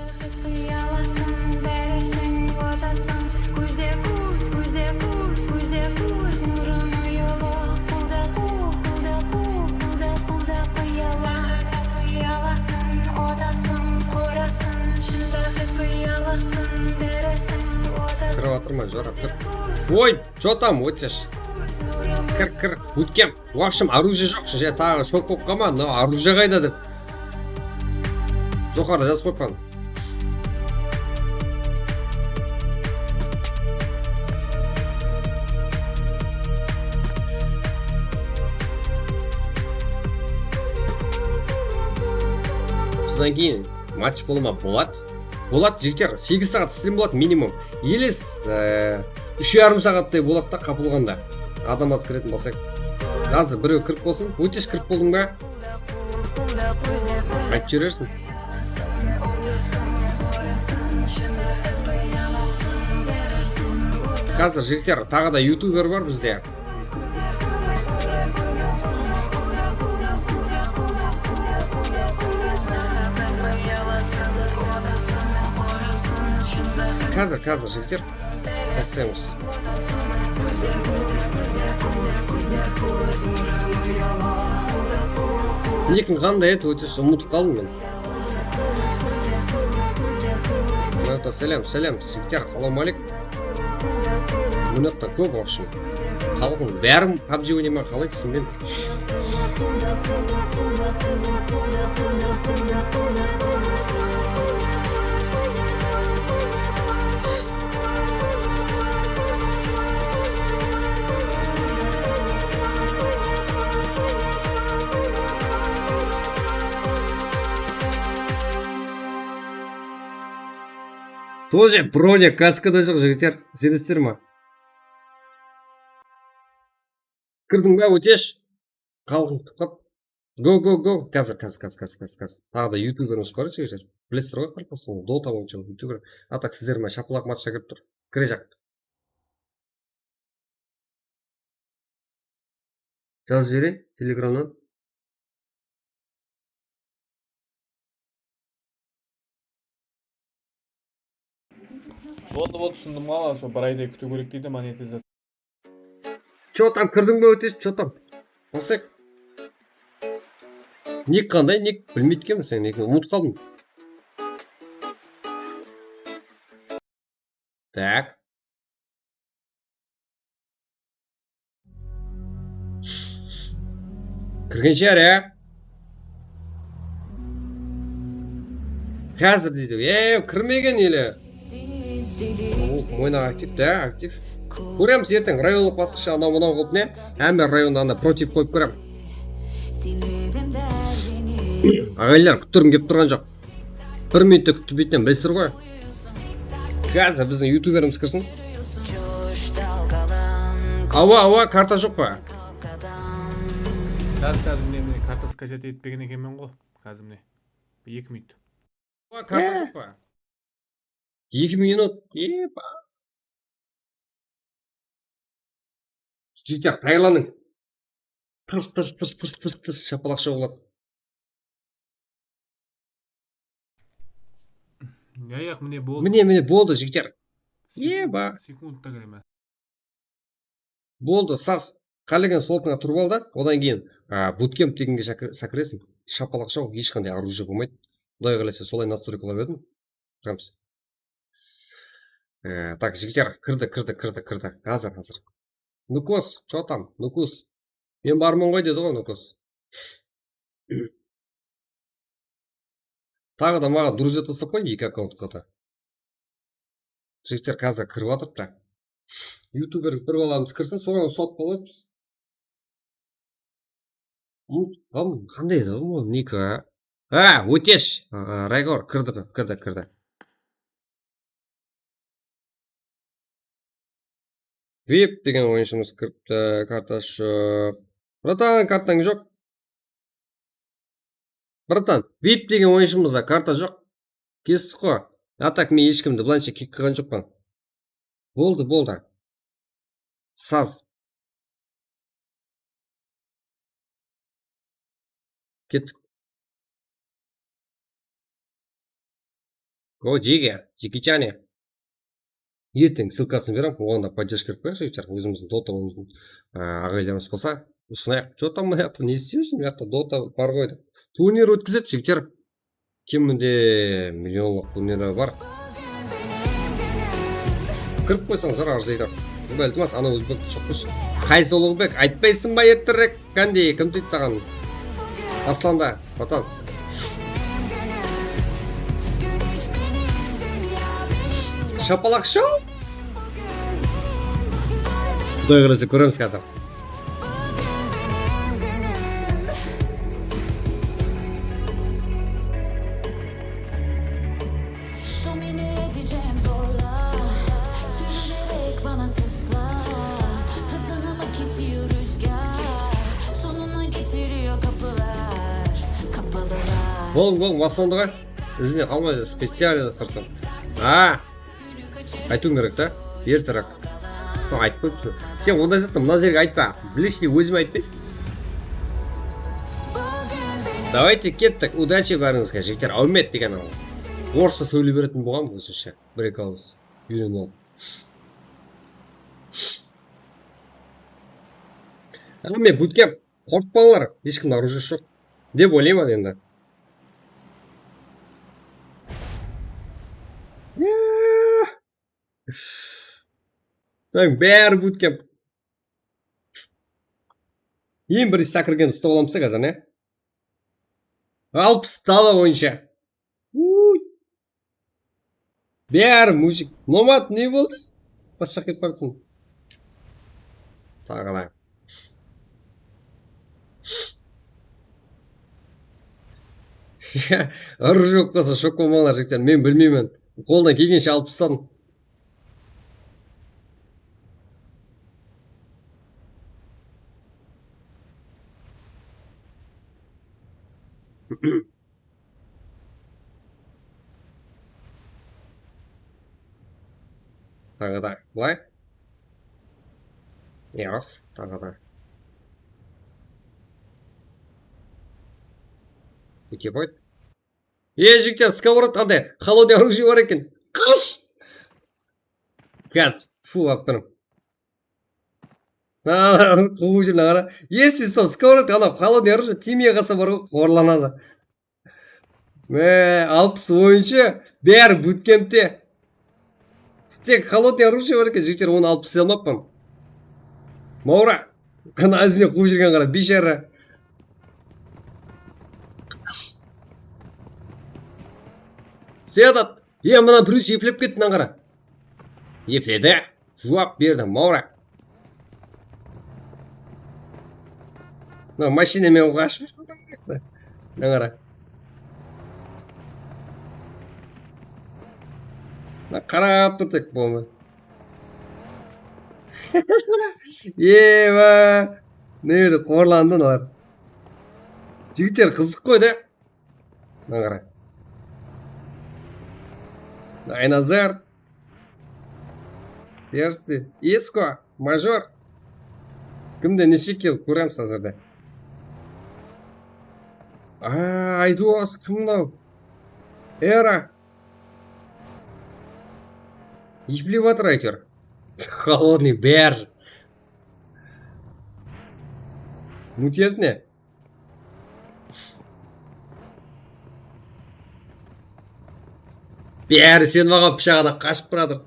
Kirip atırman, jorap, kir. Oy, что там, ótish. Kir, kir, ótken. В общем, оружие joq, je taǵı shok bolıp qalma, mına оружие qayda dep. Joqarıda jazıp qoyıppan. Sodan keyin match bola ma? Boladı. Boladı, jigitler, segiz saat strim boladı minimum. Или, e, úsh yarım saattay boladı da, qabılǵanda. Adam az kiretin bolsaq. Házir birew kirip bolsın. Ótish, kirip boldıń ba? Qaytıp júrersiń. Házir, jigitler, taǵı da youtuber bar bizde. Házir, házir, jigitler. Jasaymiz. Nikiń qanday edi, óte umıtıp qaldım men. Mına jaqta sálem, sálem, jigitler, assalawma áleykum. Mına jaqta kóp, в общем. Xalıqtıń bári PUBG oynay ma, qalay, túsinbedim. Тоже bronya, kaska da joq, jigitler. Isenesiz ma? Kirdiń ba, Ótesh? Xalıqtıń tuqqan. Go, go, go. Házir, házir, házir, házir, házir, házir. Taǵı da youtuberimiz bar, jigitler. Bilesizler ǵoy, qaraqalpaqstan Dota boyınsha youtuber. A tak sizler me, shapalaq match kirip tur. Kirejaq. Jazıp jibereyin telegramnan. Boldı, boldı, túsindim ǵoy, sol bir ayday kútiw kerek deydi, monetizaciya. Chё tam, kirdiń be, Ótesh, chё tam? Basayıq. Nik qanday, nik? Bilmeydi ekenmen seniń nikińdi, umıtıp qaldım. Tak. Kirgen shıǵar, ya? Házir deydi. E, kirmegen ele. O, moynaǵa aktiv, da, aktiv. Kóremiz erteń, rayonlıq basqıshta anaw-mınaw qılıp ne? Hámme rayonda anda protiv qoyıp kórem. Aǵaylar, kúttirgim kelip turǵan joq. Bir minut ta kútpeytinen bilesizler ǵoy. Házir biziń youtuberimiz kirsin. Awa, awa, karta joq pa? Házir, házir mine, mine karta skachat etpegen ekenmen ǵoy. Házir mine. Bir eki minut. Awa, karta joq pa? Eki minut. Epa. Jigitler, tayarlanıń. Tırs, tırs, tırs, tırs, tırs, tırs, shapalaq shawıladı. Ya, yaq, mine, boldı. Mine, mine, boldı, jigitler. Eba. Sekundta kireme. Boldı, saz. Qálegen slotıńa turıp al da, odan keyin, a, butkemp degenge shakir-, sakireseń. Shapalaq shaw, hesh qanday orujiye bolmaydı. Quday qálese, solay nastroykalap edim. Ko'ramiz. E, tak, jigitler, kirdi, kirdi, kirdi, kirdi. Házir, házir. Nukos, chё tam, Nukos? Men barman ǵoy, dedi ǵoy Nukos. Taǵı da maǵan druzya taslap qoy, eki akkauntqa da. Jigitler házir kirip atırıptı. Youtuber bir balamız kirsin, soǵan uslap qalamız. Umıtqan, qanday edi ǵoy niki? Ha, Ótesh. A, a, Raygor, kirdi, kirdi, kirdi. Vip degen oyınshımız kiripti, karta joq. Bratan, kartań joq. Bratan, Vip degen oyınshımızda karta joq. Kestik ǵoy. A tak men eshkimdi bılayınsha kik qılǵan joqpan. Boldı, boldı. Saz. Kettik. Go, Jigger, Jigicháne. Erteń ssılkasın berem, oǵan da podderjka berip qoyayıq, jigitler. Ózimizdiń Dota oynaydın, a, aǵaylarımız bolsa, usınayıq. Chё tam mına jaqta ne isleysiz? Mına jaqta Dota bar ǵoy dep. Turnir ótkizedi, jigitler. Keminde millionlıq turnirler bar. Kirip qoysańızlar, arzıydı. Iltimas, ana Ózbek shıǵıptı. Qaysı Uluǵbek? Aytpaysıń ba ertirek? Qándey, kim tiydi saǵan? Aslan da, bratan. Shapalaq show. Quday qálese, kóremiz házir. Domine edeceğim zorla. Sürünerek bana tısla. Hızını mı kesiyor rüzgar? Sonuna getiriyor kapılar. Kapalılar. Boldı, boldı, baslandı ǵoy. Izine qalmaydı, специально qırsam. A, aytıwıń kerek ta. Erterak. Soń aytıp qoyıptı. Sen onday zattı mına jerge aytpa. Bilesh te ózime aytpaysań. Давайте kettik. Удачи bárińizge, jigitler. Áwmet degen al. Orıssha sóyley beretin bolǵan ózinshe. Bir-eki awız úyrenip alıp. Áne, men bútkem. Qorqpańlar, hesh kimniń orujiyesi joq. Dep oylayman endi. Tań bári bútkem. Eń birinshi sakirgen ustap alamız da házir, ne? Alpıs dala boyınsha. Uy. Bári mujik. Nomad ne boldı? Basqa ketip baratırsań. Taǵı da. Orujiyesi joq bolsa shok bolmańlar, jigitler. Men bilmeymen. Qoldan kelgenshe alıp tasladım. Taǵı da bılay. Eros, taǵı da. Eke boydı. E, jigitler, skovoroda qanday? Холодный оружие bar eken. Qash! Házir, full alıp beriń. Quwıp júr, qara. Если что, skovoroda, ana, холодный оружие, timya qalsa bar ǵoy, qorlanadı. Mine, alpıs oyınshı, bári butkempte. Tek холодный оружие bar eken, jigitler, onı alıp isley almappan. Mawra, qana izine quwıp júrgen qara, biyshara. Sedat, e, mına birew eplep ketti, mına qara. Epledi. Juwap berdi, Mawra. Mına mashina menen qashıp júr. Mına qara. Mına qarap tur tek bolmay. Eba! Ne edi, qorlandı mınalar. Jigitler, qızıq qoy da. Mına qara. Aynazar. Tersti. Isko. Major. Kimde neshe kill? Kóremiz házirde. Aa, Aydos, kim mınaw? Era. Eplep atır, áytewir. Холодный, bári. Mutant ne? Bári sen maǵan pıshaǵına qashıp baratır.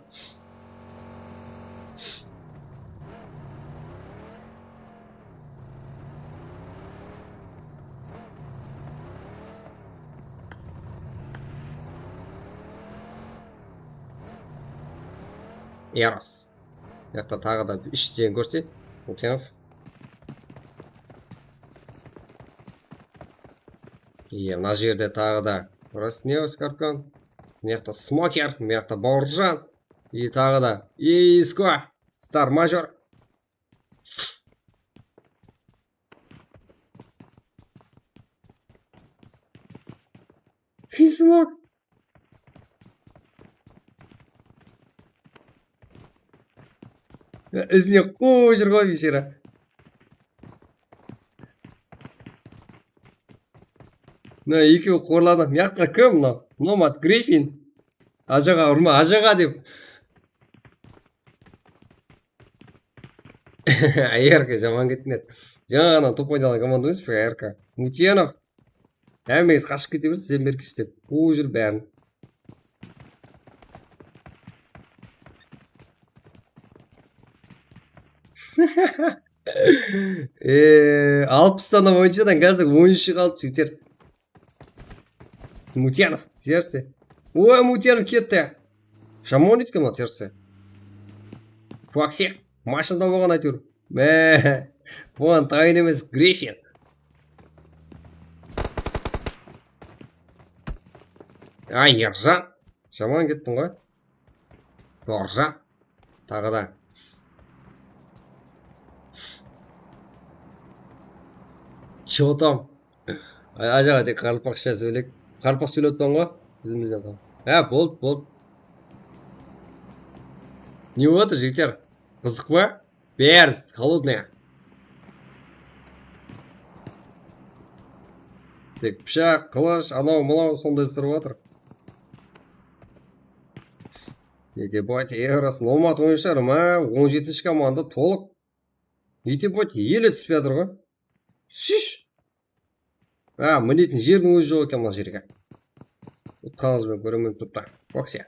Yaras. Mıyaqta taǵı da úsh degen kórse. Mutanov. Iye, mına jerde taǵı da Rasneo skorpion. Mıyaqta Smoker, mıyaqta Bawırjan. I taǵı da Isko. Star Major. Fismok. Ya, izine quwıp júr ǵoy, biyshara. Mına ekewi qorladı. Mıyaqta kim mınaw? Nomad Griffin. Ajaǵa urma, ajaǵa dep. Ayarka jaman ketken edi. Jańaǵınan top oynayalǵan komanda emes pe, Ayarka? Mutenov. Hámmeńiz qashıp kete beresiz, sen berkish dep. Quwıp júr bárin. Eee, alpıs dana oyınshadan házir on úshi qaldı, jigitler. Mutenov, tersi. Oy, Mutenov ketti. Shamon etken ol tersi. Foxy, mashinada bolǵan áytewir. Mine, buǵan tayın emes, Griffin. Ay, Erjan. Shamon kettiń ǵoy. Erjan. Taǵı da. Чё там? Ay, ajaǵa tek qaraqalpaqsha sóylek. Qaraqalpaq sóylep atpan ǵoy. Bizimizden. Há, bold, bold. Ne bolıp atır, jigitler? Qızıq pa? Bári холодный. Tek pıshaq, qılısh, anaw, mınaw, sonday sır bolıp atır. Ete boyt, Eros, Nomad oyınshılar ma? On jetinshi komanda tolıq. Ete boyt, ele túspey atır ǵoy. Túsish. A, mineytin jerdiń ózi joq eken mına jerge. Utqanıńız benen kóremen turıptı. Foxy.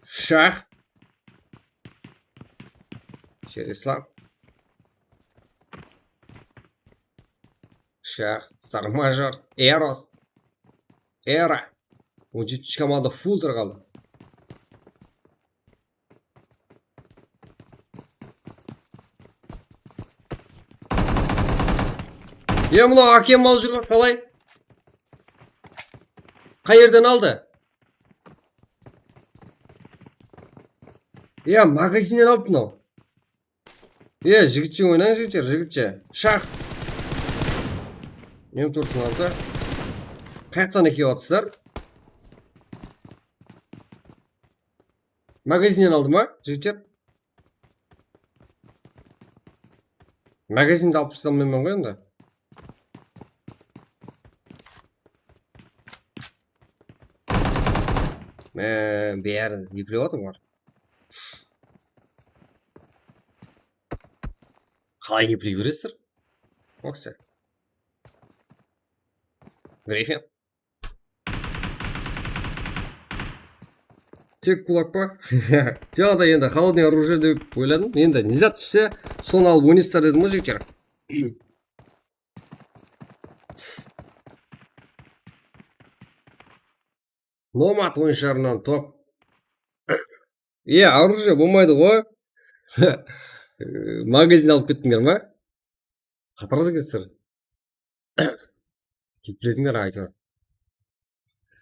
Shax. Sher Islam. Shax, Sarmajor, Eros. Era. On jetinshi komanda full tarqaldı. Ya, mınaw A K M alıp júrgen qalay? Qayerden aldı? Ya, magazinnen aldı mınaw. Ya, jigitshe oynań, jigitshe, jigitshe. Shax. M toqsan altı. Qayaqtan ekew atıssızlar? Magazinnen aldı ma, jigitler? Magazindi alıp taslamay almayman ǵoy endi. Ee, bári eplep atır bular. Qalay epley beresizler? Foxy. Griffin. Tek kulak pa? Jańada endi холодный оружие dep oyladım. Endi ne zat tússe, sonı alıp oynaysızlar dedim ǵoy, jigitler. Nomad oyınshılarınan top. Iya, оружие bolmaydı ǵoy. Magazin alıp kettińler ma? Qatırdı ekensizler. Kepledińler, áytewir.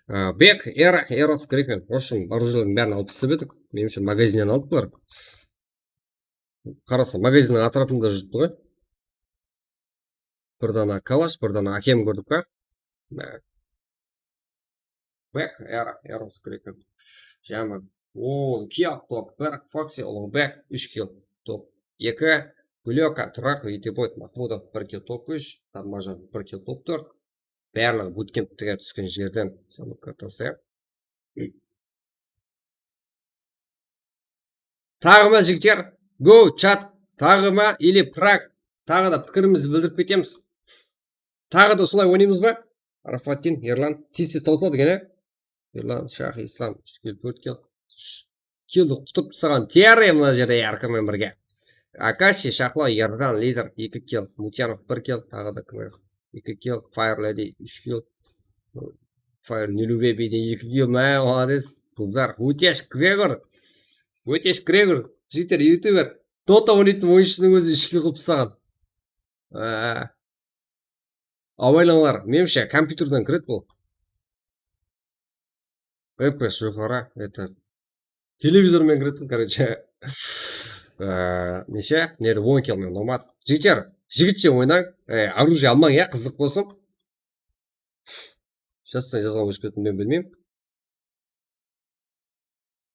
A, Bek, Era, Eros, Griffin. В общем, оружиелерdiń bárin alıp tasıp edik. Menimshe, magazinnen aldılar. Qarasa, magazinniń átirapında júripti ǵoy. Bir dana kalash, bir dana A K M kórdik pa? Mine. Bek, Era, Eros, Griffin. Jaman. On kill, top bir, Foxy, Uluǵbek, úsh kill, top eki, Gulyoka, Turaq, Viteboyd, Mahmudov, bir kill, top úsh, Tarmajan, bir kill, top tórt. Barlıǵı butkemptige túsken jerden salıp kartası. Taǵı ma, jigitler? Go, chat. Taǵı ma? Ili Prag? Taǵı da pikirimizdi bildirip ketemiz. Taǵı da usılay oynaymız ba? Arafatdin, Erlan. Tez-tez tawsıladı eken, e? Erlan, Shax, Islam. Úsh kill, tórt kill. Killdi qutırıp taslaǵan. Tiyarı mına jerde yarkı menen birge. Akashi, Shaxlo, Erlan, lider, eki kill. Mutyanov, bir kill. Taǵı da kim? Eki kill. Fire Lady, úsh kill. Fire Nilubebiden eki kill. Má, молодец. Qızlar. Útesh Gregor. Útesh Gregor. Jigitler, youtuber. Dota oynaytuǵın oyınshınıń ózi úsh kill qılıp taslaǵan. Á. Abaylańlar, menimshe, kompyuterden kiredi bul. F P S joqarı, это, televizor menen kiredi, короче. Ee, neshe? Neri, on kill menen Nomad. Jigitler, jigitshe oynań. Ee, оружие almań, ya, qızıq bolsın. Jazsam jazǵan óship ketti, men bilmeymen.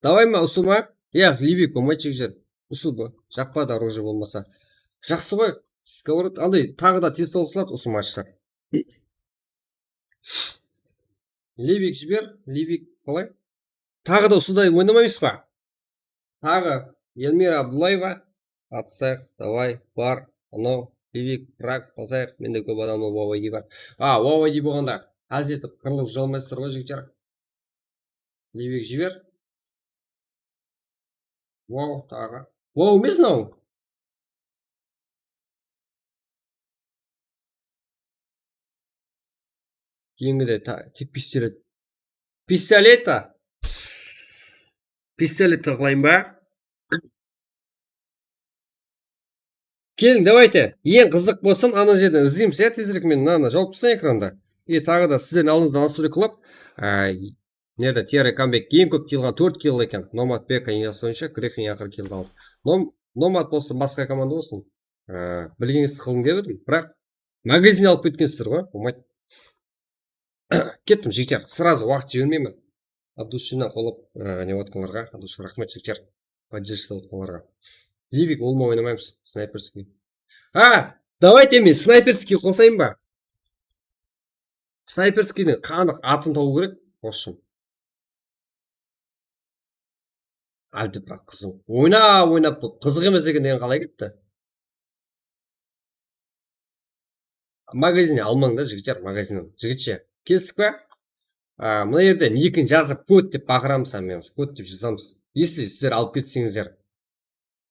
Davay ma, usı ma? Ya, Livik bolmaydı, jigitler. Usı bu. Jaqpadı оружие bolmasa. Jaqsı ǵoy. Сковород, anday, taǵı da tez tawsıladı usı matchlar. Livik jiber, Livik qalay? Taǵı da usıday oynamaymız ba? Taǵı Elmira Abdullaeva. Atqısayıq, davay, bar, anaw, Livik, Prag, basayıq, mende kóp adamlar Wow I D bar. A, Wow I D bolǵanda, házir etip qırılıp jıǵılmaysızlar ǵoy, jigitler. Livik jiber. Wow, taǵı. Wow emes mınaw. Keyingide ta-, tek pistolet. Pistoleta. Pistoletta qılayın ba? Keliń, давайте. Eń qızıq bolsın, ana jerden izleymiz, ya, tezirek men mınanı jawıp taslayın ekranda. E, taǵı da sizlerdiń aldıńızda nastroyka qılıp, á, nerde, Terra Comeback eń kóp kiyılǵan tórt kill eken. Nomad Beka eń jaqsı oyınshı, Griffin eń aqırı kill aldı. Nom-, Nomad bolsın, basqa komanda bolsın. Á, bilgenińizdi qılǵım kelip edim, biraq magazin alıp ketkensizler ǵoy, bolmaydı. Kettim, jigitler, сразу waqıt jibermeymen. От души qollap, e, ne etkenlerge, от души raxmet, jigitler. Поддержка etkenlerge. Livik, ol ma, oynamaymız. Snayperskiy. Ha, давайте men snayperskiy qosayın ba? Snayperskiydiń qanıq atın tabıw kerek. Qossın. Aldebra qızıq. Oynap, oynap, qızıq emes eken degen qalay ketti? Magazin almań da, jigitler, magazin. Jigitshe, kelistik pa? A, mına jerde nikin jazıp, kod dep baqıramız, hám men kod dep jazamız. Если sizler alıp ketseńizler,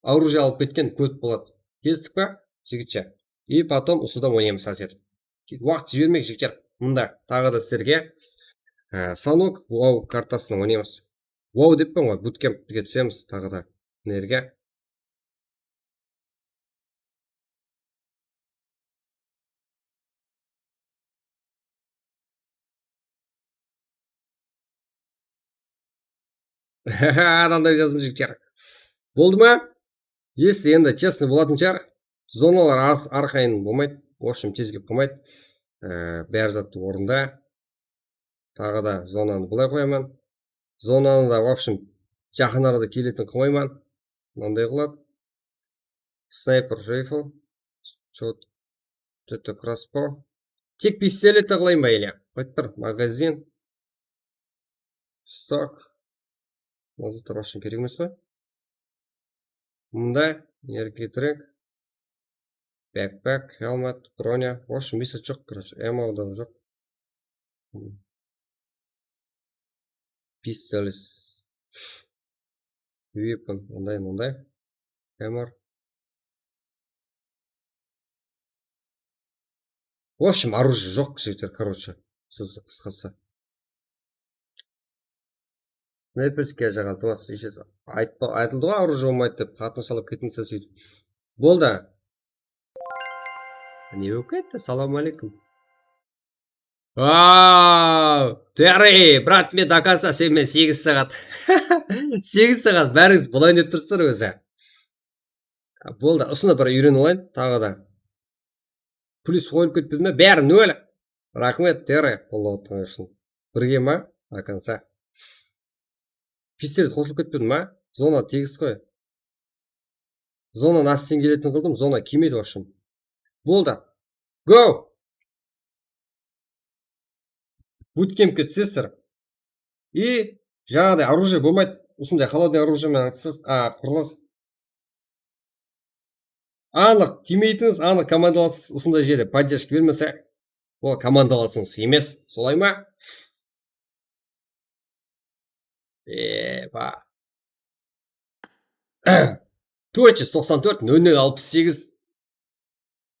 оружие alıp ketken kod boladı. Kelistik pa, jigitshe? И потом usıda oynaymız házir. Waqıt jibermeń, jigitler. Mında taǵı da sizlerge, e, Sanok, wow kartasınan oynaymız. Wow deppen ǵoy, butkempke túsemiz taǵı da. Nerge? Adamday jazdım, jigitler. Boldı ma? Если endi честный bolatın shıǵar, zonalar arqayın bolmaydı. В общем, tez kelip qalmaydı. E, bári zattı ornında. Taǵı da zonanı bılay qoyaman. Zonanı da, в общем, jaqın arada keletin qılmayman. Mınanday qıladı. Sniper rifle. Что-то красpo. Tek pistolet qılayın ba ele? Qoyıp bir magazin. Stok. Mına zatlar вообще kerek emes ǵoy. Mında erketirek. Backpack, helmet, bronya. В общем, misa joq, короче, ammo da joq. Pistolet. Weapon, mınday, mınday. Hammer. В общем, оружие joq, jigitler, короче. Sóz qısqası. Snayperskiy jaǵan tuwasız, eshesiz. Aytpa, aytıldı ǵoy, оружие bolmaydı dep, qatın shalap ketiń sen sóytip. Boldı. Ne bolıp ketti? Assalamu aleykum. Wow, Terry, brat, men до конца sen menen segiz saat. Segiz saat bárińiz bılayın dep tursızlar ózi. Boldı, usını bir úyrenip alayın, taǵı da. Plyus qoyılıp ketpedi me? Bári nol. Raxmet, Terry, qollap atqanıń ushın. Birge ma? До конца. Pistolet qosılıp ketpedi ma? Zona tegis ǵoy. Zonanı astı keletin qıldım, zona kelmeydi, в общем. Boldı. Go! Butkempke túsesizler. И jańaǵıday оружие bolmaydı. Usınday холодный оружие menen atısız, a, qurlas. Anıq tiymeytińiz, anıq komandalasıńız, usınday jerde поддержка bermese, ol komandalasıńız emes, solay ma? Epa. Tórt júz toqsan tórt, nol nol alpıs segiz.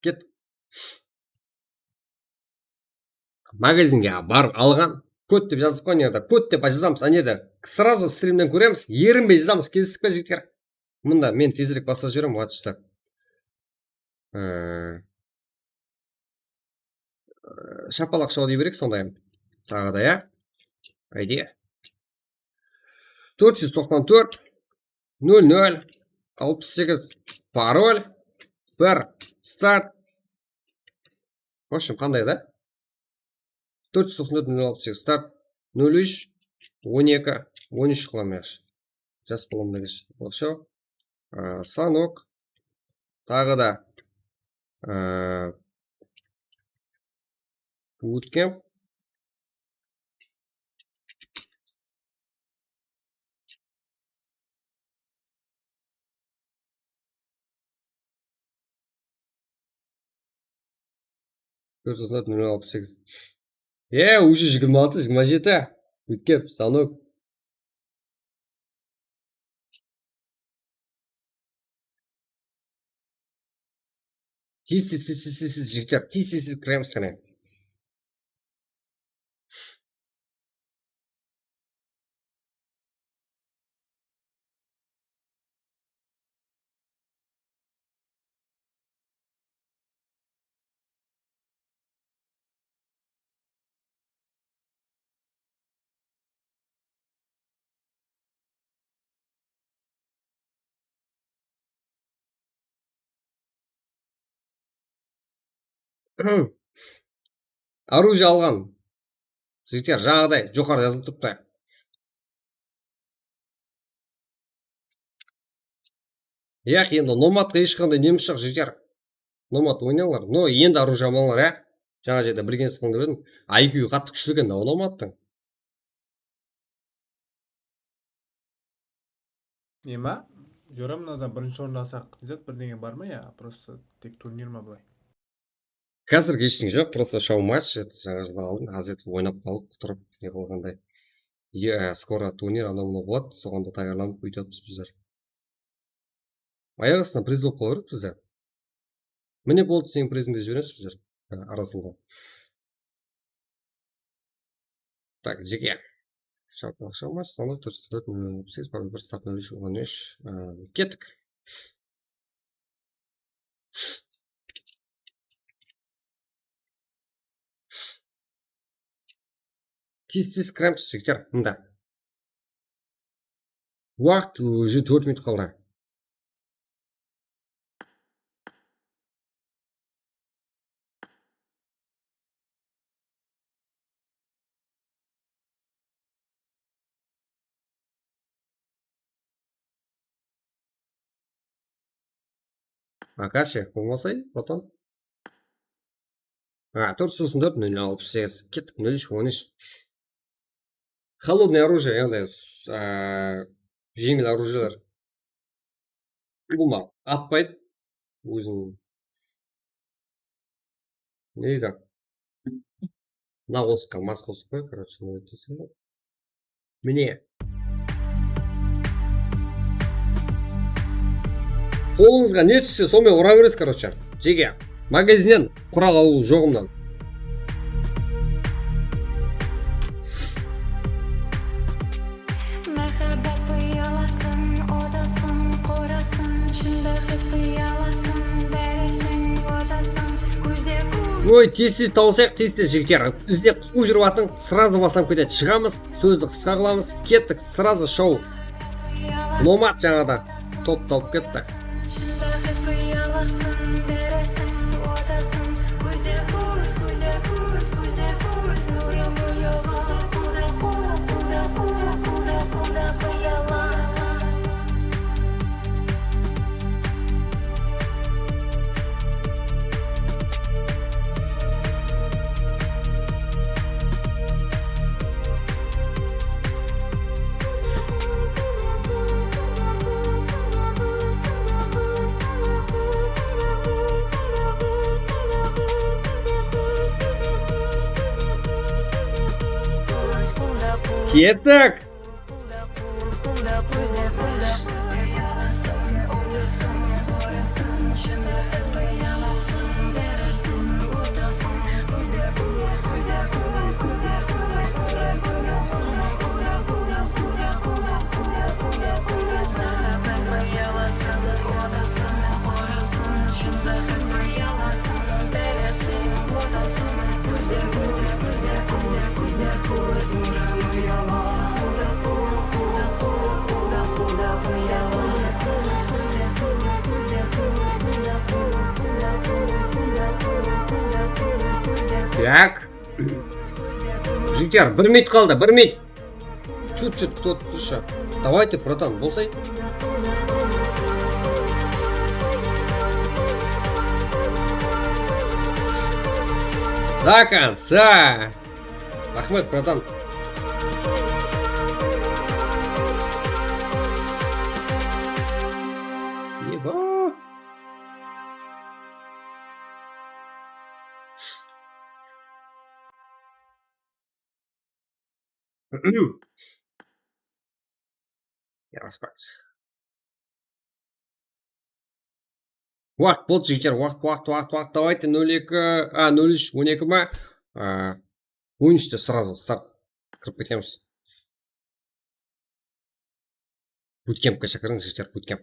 Ket. Magazinge barıp alǵan. Kod dep jazdıq ǵoy, mına jerde kod dep jazamız, ana jerde сразу strimnen kóremiz, erinbey jazamız, kelistik pe, jigitler? Mında men tezirek baslap jiberemen, вот что. Ee, shapalaq show dey bereyik, sonday. Taǵı da, ya. Ayde. Tórt júz toqsan tórt, nol nol, alpıs segiz, parol, bir, start. В общем, qanday da? Tórt júz toqsan tórt, nol alpıs segiz, start, nol úsh, on eki, on úsh qılaman, yaqshı. Jas bolamda kesh. Oqshaw. A, Sanok. Taǵı da, a, Bootcamp. Tórt júz toqsan tórt, nol alpıs segiz. E, уже jigirma altı, jigirma jeti. Bootcamp, Sanok. Tez, tez, tez, tez, tez, tez, jigitler, tez, tez, tez kiremiz qáne. Оружие alǵan. Jigitler, jańaǵıday joqarıda jazılıp turıptı. Yaq, endi Nomadqa hesh qanday nemiz joq, jigitler. Nomad oynańlar. No, endi оружие almańlar, ya. Jańa jerde bilgensiz qıldım dep edim. I Q qattı kúshli eken da, Nomadtıń. Neme? Jora, mınada birinshi orındı alsaq, Izzat, birdeńe bar ma, ya? Prosto tek turnir ma, bılay? Házirge heshtiń joq, prosto show match, jańa jıldan aldın, házir etip oynap qaldıq, qutırıp, ne qılǵanday. E, skoro turnir, anaw-mınaw boladı, soǵan da tayarlanıp óytiyatırmız bizler. Ayaq astına priz bolıp qala beredi bizde. Mine, boldı, seniń prizińdi jiberemiz bizler. Há, arasında. Tak, jeke. Shartnama, shartnama, standart, tórt júz tórt, nol alpıs segiz, bir, start, nol úsh, on úsh. Á, kettik. Tez-tez kiremiz, jigitler, mında. Waqıt уже tórt minut qaldı. Akashe, bolmasay, потом. A, tórt júz toqsan tórt, nol alpıs segiz, kettik, nol úsh, on úsh. Холодное оружие, yaǵnıy, s-, a, jeńil оружиелер. Ulıwma atpaydı. Ózin ne deydi? Mına qosıqqa mas qosıq qoy, короче, ne desem. Mine. Qolıńızǵa ne tússe, sonımen ura beresiz, короче. Jeke, magazinnen quraq alıw joǵınan. Máhábbet uyalasın, odasın, qorasın, shında qıp uyalasın, báresin, odasın, kózde kóz. Oy, tez-tez tawısayıq, tez-tez, jigitler. Bizde qısqıw júrip atıń, сразу baslanıp ketedi. Shıǵamız, sózdi qısqa qılamız, kettik, сразу show. Nomad jańada. Top tawıp ketti. Kettik! Так. Jigitler, bir minut qaldı, bir minut. Чуть-чуть кто-то дышит. Давайте, братан, болсай. До конца. Рахмет, братан. Ебать. Yaraspańız. Waqıt boldı, jigitler, waqıt, waqıt, waqıt, waqıt. Давайте, nol eki, a, nol úsh, on eki ma? A, on úshte сразу start kirip ketemiz. Butkempke shakırıń, jigitler, butkemp.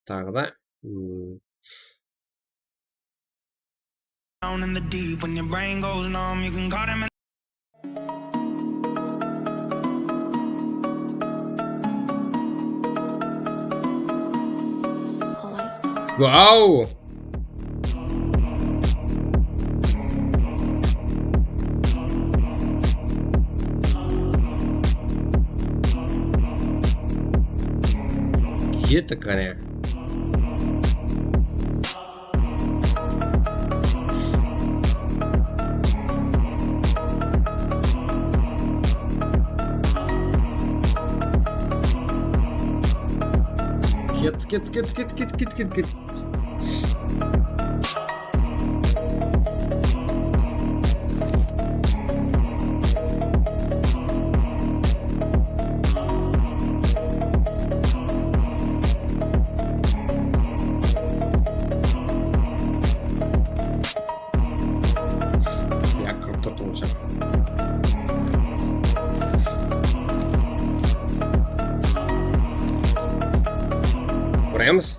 Taǵı da, ım, Down in the deep, when your brain goes numb, you can call them. Wow! Kettik, qáne. Kettik, kettik, kettik, kettik. Ya, qırq tórt onshaq. Kóremiz.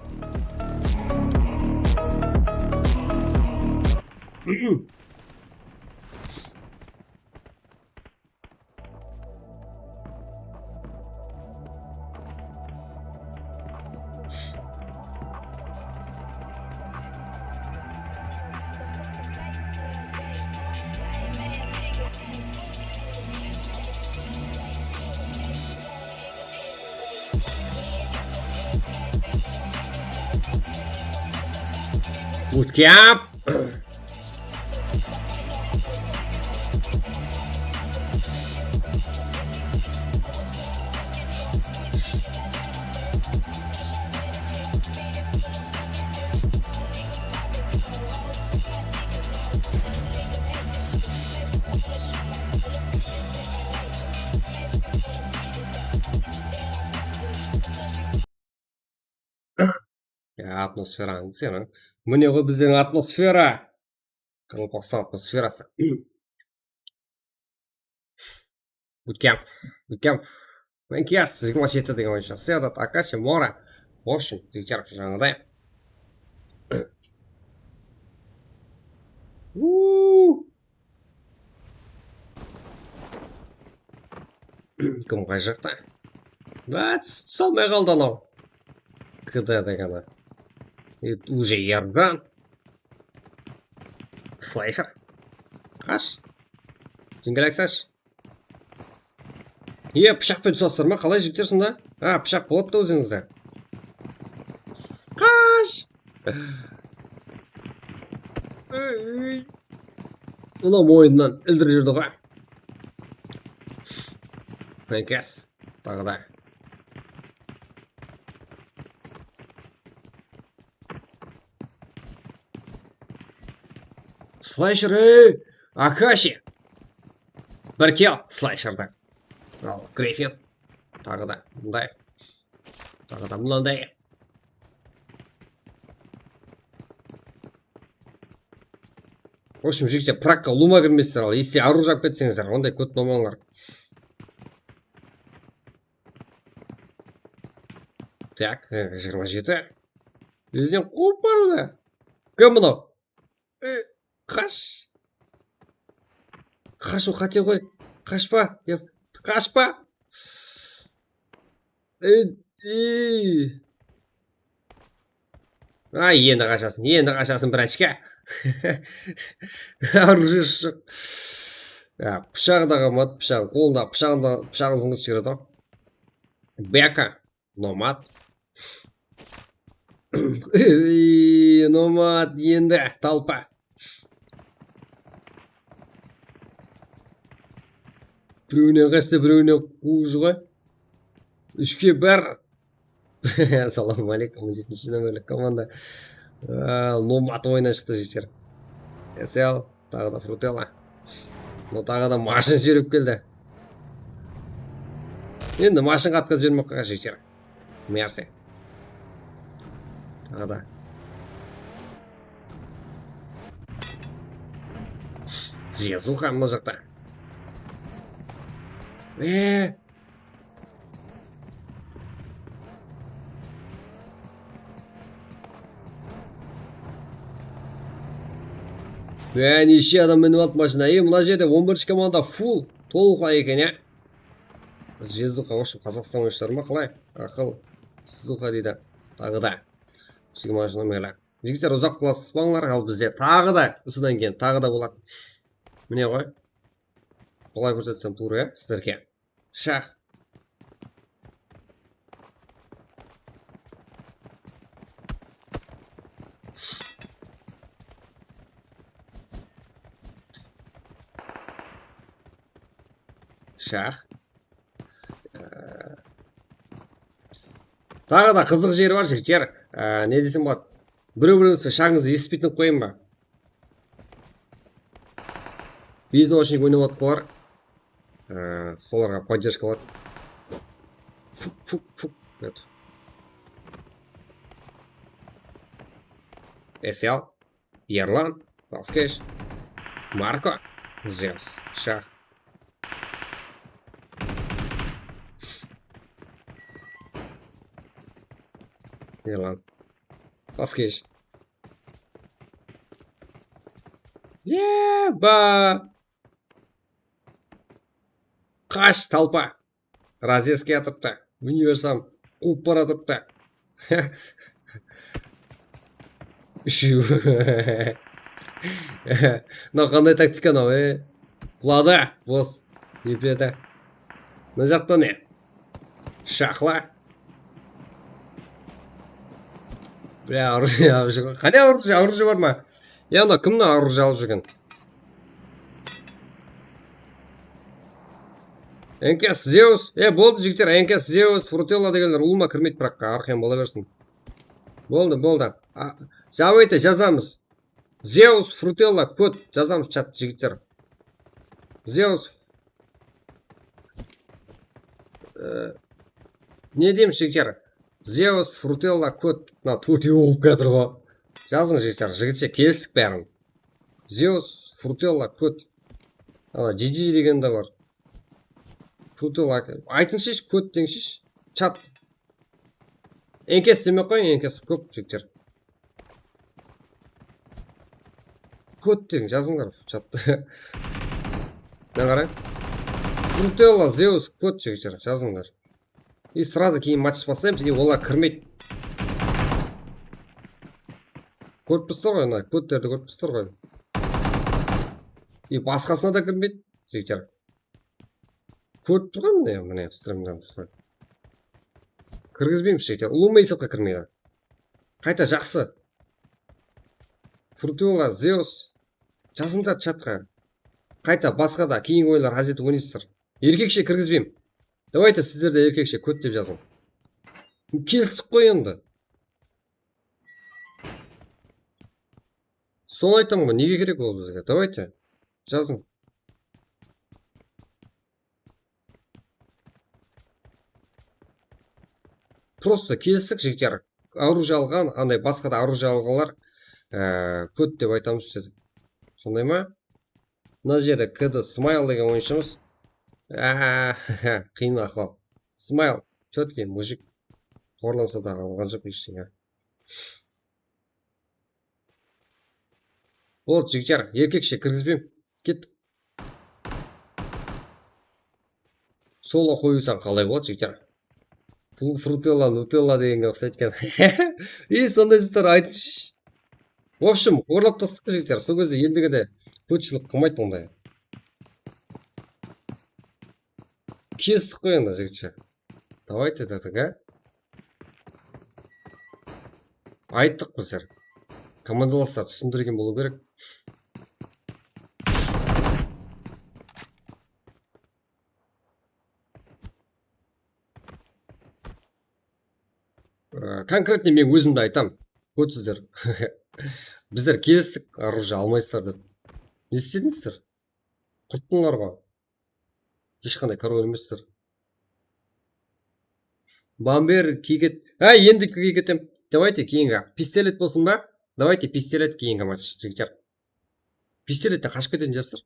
Bootcamp. Ya, atmosferańdı seniń. Mine ǵoy bizlerdiń atmosfera. Qaraqalpaqstan atmosferası. Bootcamp, bootcamp. Menkes jigirma jeti degen oyınshı. Sedat, Akashi, Mora. В общем, jigitler, jańaday. Uuu. Kim qay jaqta? Bats, salmay qaldı anaw. K D degeni. Уже yarǵan. Slasher. Qash. Jeńgel aytsash. Iye, pıshaqpen tutasızlar ma? Qalay jigitler sonda? A, pıshaq boladı da ózińizde. Qash! Ey. Mına moyınnan ildirip júrdi ǵoy. Menkes. Taǵı da. Slasher, ey! Akashi! Bir kill slasherdi. Al, Griffin. Taǵı da mınday. Taǵı da mınanday. В общем, jigitler, prakka ulıwma kirmeysiz, al, если оружие alıp ketseńizler, onday kót bolmańlar. Так, e, jigirma jeti. Bizden quwıp bardı. Kim mınaw? E, qash. Qashıw qáte ǵoy. Qashpa. Ya, qashpa. Ey, ey. Ay, endi qashasın, endi qashasın, bir ochka. Оружие joq. Ya, pıshaǵı da qalmadı, pıshaǵı, qolında pıshaǵında, pıshaǵın zıńǵıt júredi. Beka, Nomad. Ey, Nomad, endi talpa. Birewinen qashsa, birewinen quwıp júr ǵoy. Úshke bir. Assalawma áleykum, on jetinshi nomerlik komanda. Aa, Nomad oyınnan shıqtı, jigitler. Esel, taǵı da Frutella. Mına taǵı da mashın súyrep keldi. Endi mashınǵa atkaz bermey aq, jigitler. Mersi. Taǵı da. Jezuxa mına jaqta. Ee. Be, neshe adam minip alıp mashina. Ey, mına jerde on birinshi komanda full, tolıq eken, ya. Jezuxa, в общем, Qazaqstan oyınshıları ma, qalay? Aqıl. Jezuxa deydi. Taǵı da. Jigirmanshı nomerli. Jigitler, uzaq qılasızbańlar, al bizde taǵı da, usıdan keyin taǵı da boladı. Mine ǵoy. Qalay kórsetsem tuwrı, ya, sizlerge. Shax. Shax. Ee, taǵı da qızıq jeri bar, jigitler. Ee, ne desem boladı? Birew-birewińizdiń shaǵıńızdı esitpeytin qılıp qoyayın ba? Biznocnik oynap atqanlar, e, solarǵa podderjka boladı. Fuk, fuk, fuk. Evet. Esel, Erlan, Baskesh, Marko, Zeus, Shax. Erlan. Baskesh. Eba! Qash, talpa! Razezka atırıptı. Universam quwıp baratırıptı. Úshew. Mınaw qanday taktika mınaw, e? Quladı, bos. Epledi. Mına jaqta ne? Shaqla. Bля, оружие alıp júrgen. Qáne оружие, оружие bar ma? Ya, mına kim mına оружие alıp júrgen? Enkes, Zeus. E, boldı, jigitler, Enkes, Zeus, Frutella degenler ulıwma kirmeydi, biraq arqayın bola bersin. Boldı, boldı. A, давайте jazamız. Zeus, Frutella, kot jazamız chat, jigitler. Zeus. E, ne deymiz, jigitler? Zeus, Frutella, kot. Mına tórtew bolıp kiyatır ǵo. Jazıń, jigitler, jigitshe kelistik bárin. Zeus, Frutella, kot. Ana, G G degen de bar. Frutella, aytıńshı, kot deńshish. Chat. Enkes demey-aq qoyıń, Enkes kóp jigitler. Kot deń, jazıńlar chatta. Mına qarań. Frutella, Zeus, kot jigitler, jazıńlar. И сразу keyin match baslaymız, и olar kirmeydi. Kórip tursızlar ǵoy, mına kótlerdi kórip tursızlar ǵoy. И basqasına da kirmeydi, jigitler. Kórip turǵan, mine, mine, strimden túsken. Kirgizbeymiz, jigitler. Ulıwma esapqa kirmeydi. Qayta jaqsı. Frutella, Zeus. Jazıńlar chatqa. Qayta basqa da keyingi oyınlar házir oynaysızlar. Erkekshe kirgizbeymen. Давайте sizler de erkekshe kot dep jazıń. Kelistik ǵoy endi. Sonı aytaman ǵoy, nege kerek ol bizge? Давайте, jazıń. Просто kelistik, jigitler. Оружие alǵan, anday basqa da оружие alǵanlar, e, kot dep aytamız dedik. Sonday ma? Mına jerde K D Smile degen oyınshımız. Á, qıyın ahwal. Smile, чёткий mujik. Qorlansa da alǵan joq esh ne. Boldı, jigitler, erkekshe kirgizbeymen. Kettik. Solo qoyıwsań qalay boladı, jigitler? Fru-, Frutella, Nutella degenge uqsaydı eken. Ey, sonday zıtlar aytıńshı. В общем, orlap tastıq, jigitler. Sol gezde endigi de kópshilik qılmaydı onday. Kestik qoy endi, jigitshe. Давайте, dedik, á? Ayttıq bizler. Komandalaslar túsindirgen bolıw kerek. Ee, конкретно men ózimdi aytam. Kórsizler. Bizler kelistik, оружие almaysızlar dep. Ne istedińizler? Qurttıńlar ǵoy. Hesh qanday korol emessizler. Bomber, kiket. Ha, endi kiket em. Давайте, keyingi. Pistolet bolsın ba? Давайте, pistolet keyingi match, jigitler. Pistoletten qashıp ketetin jaslar.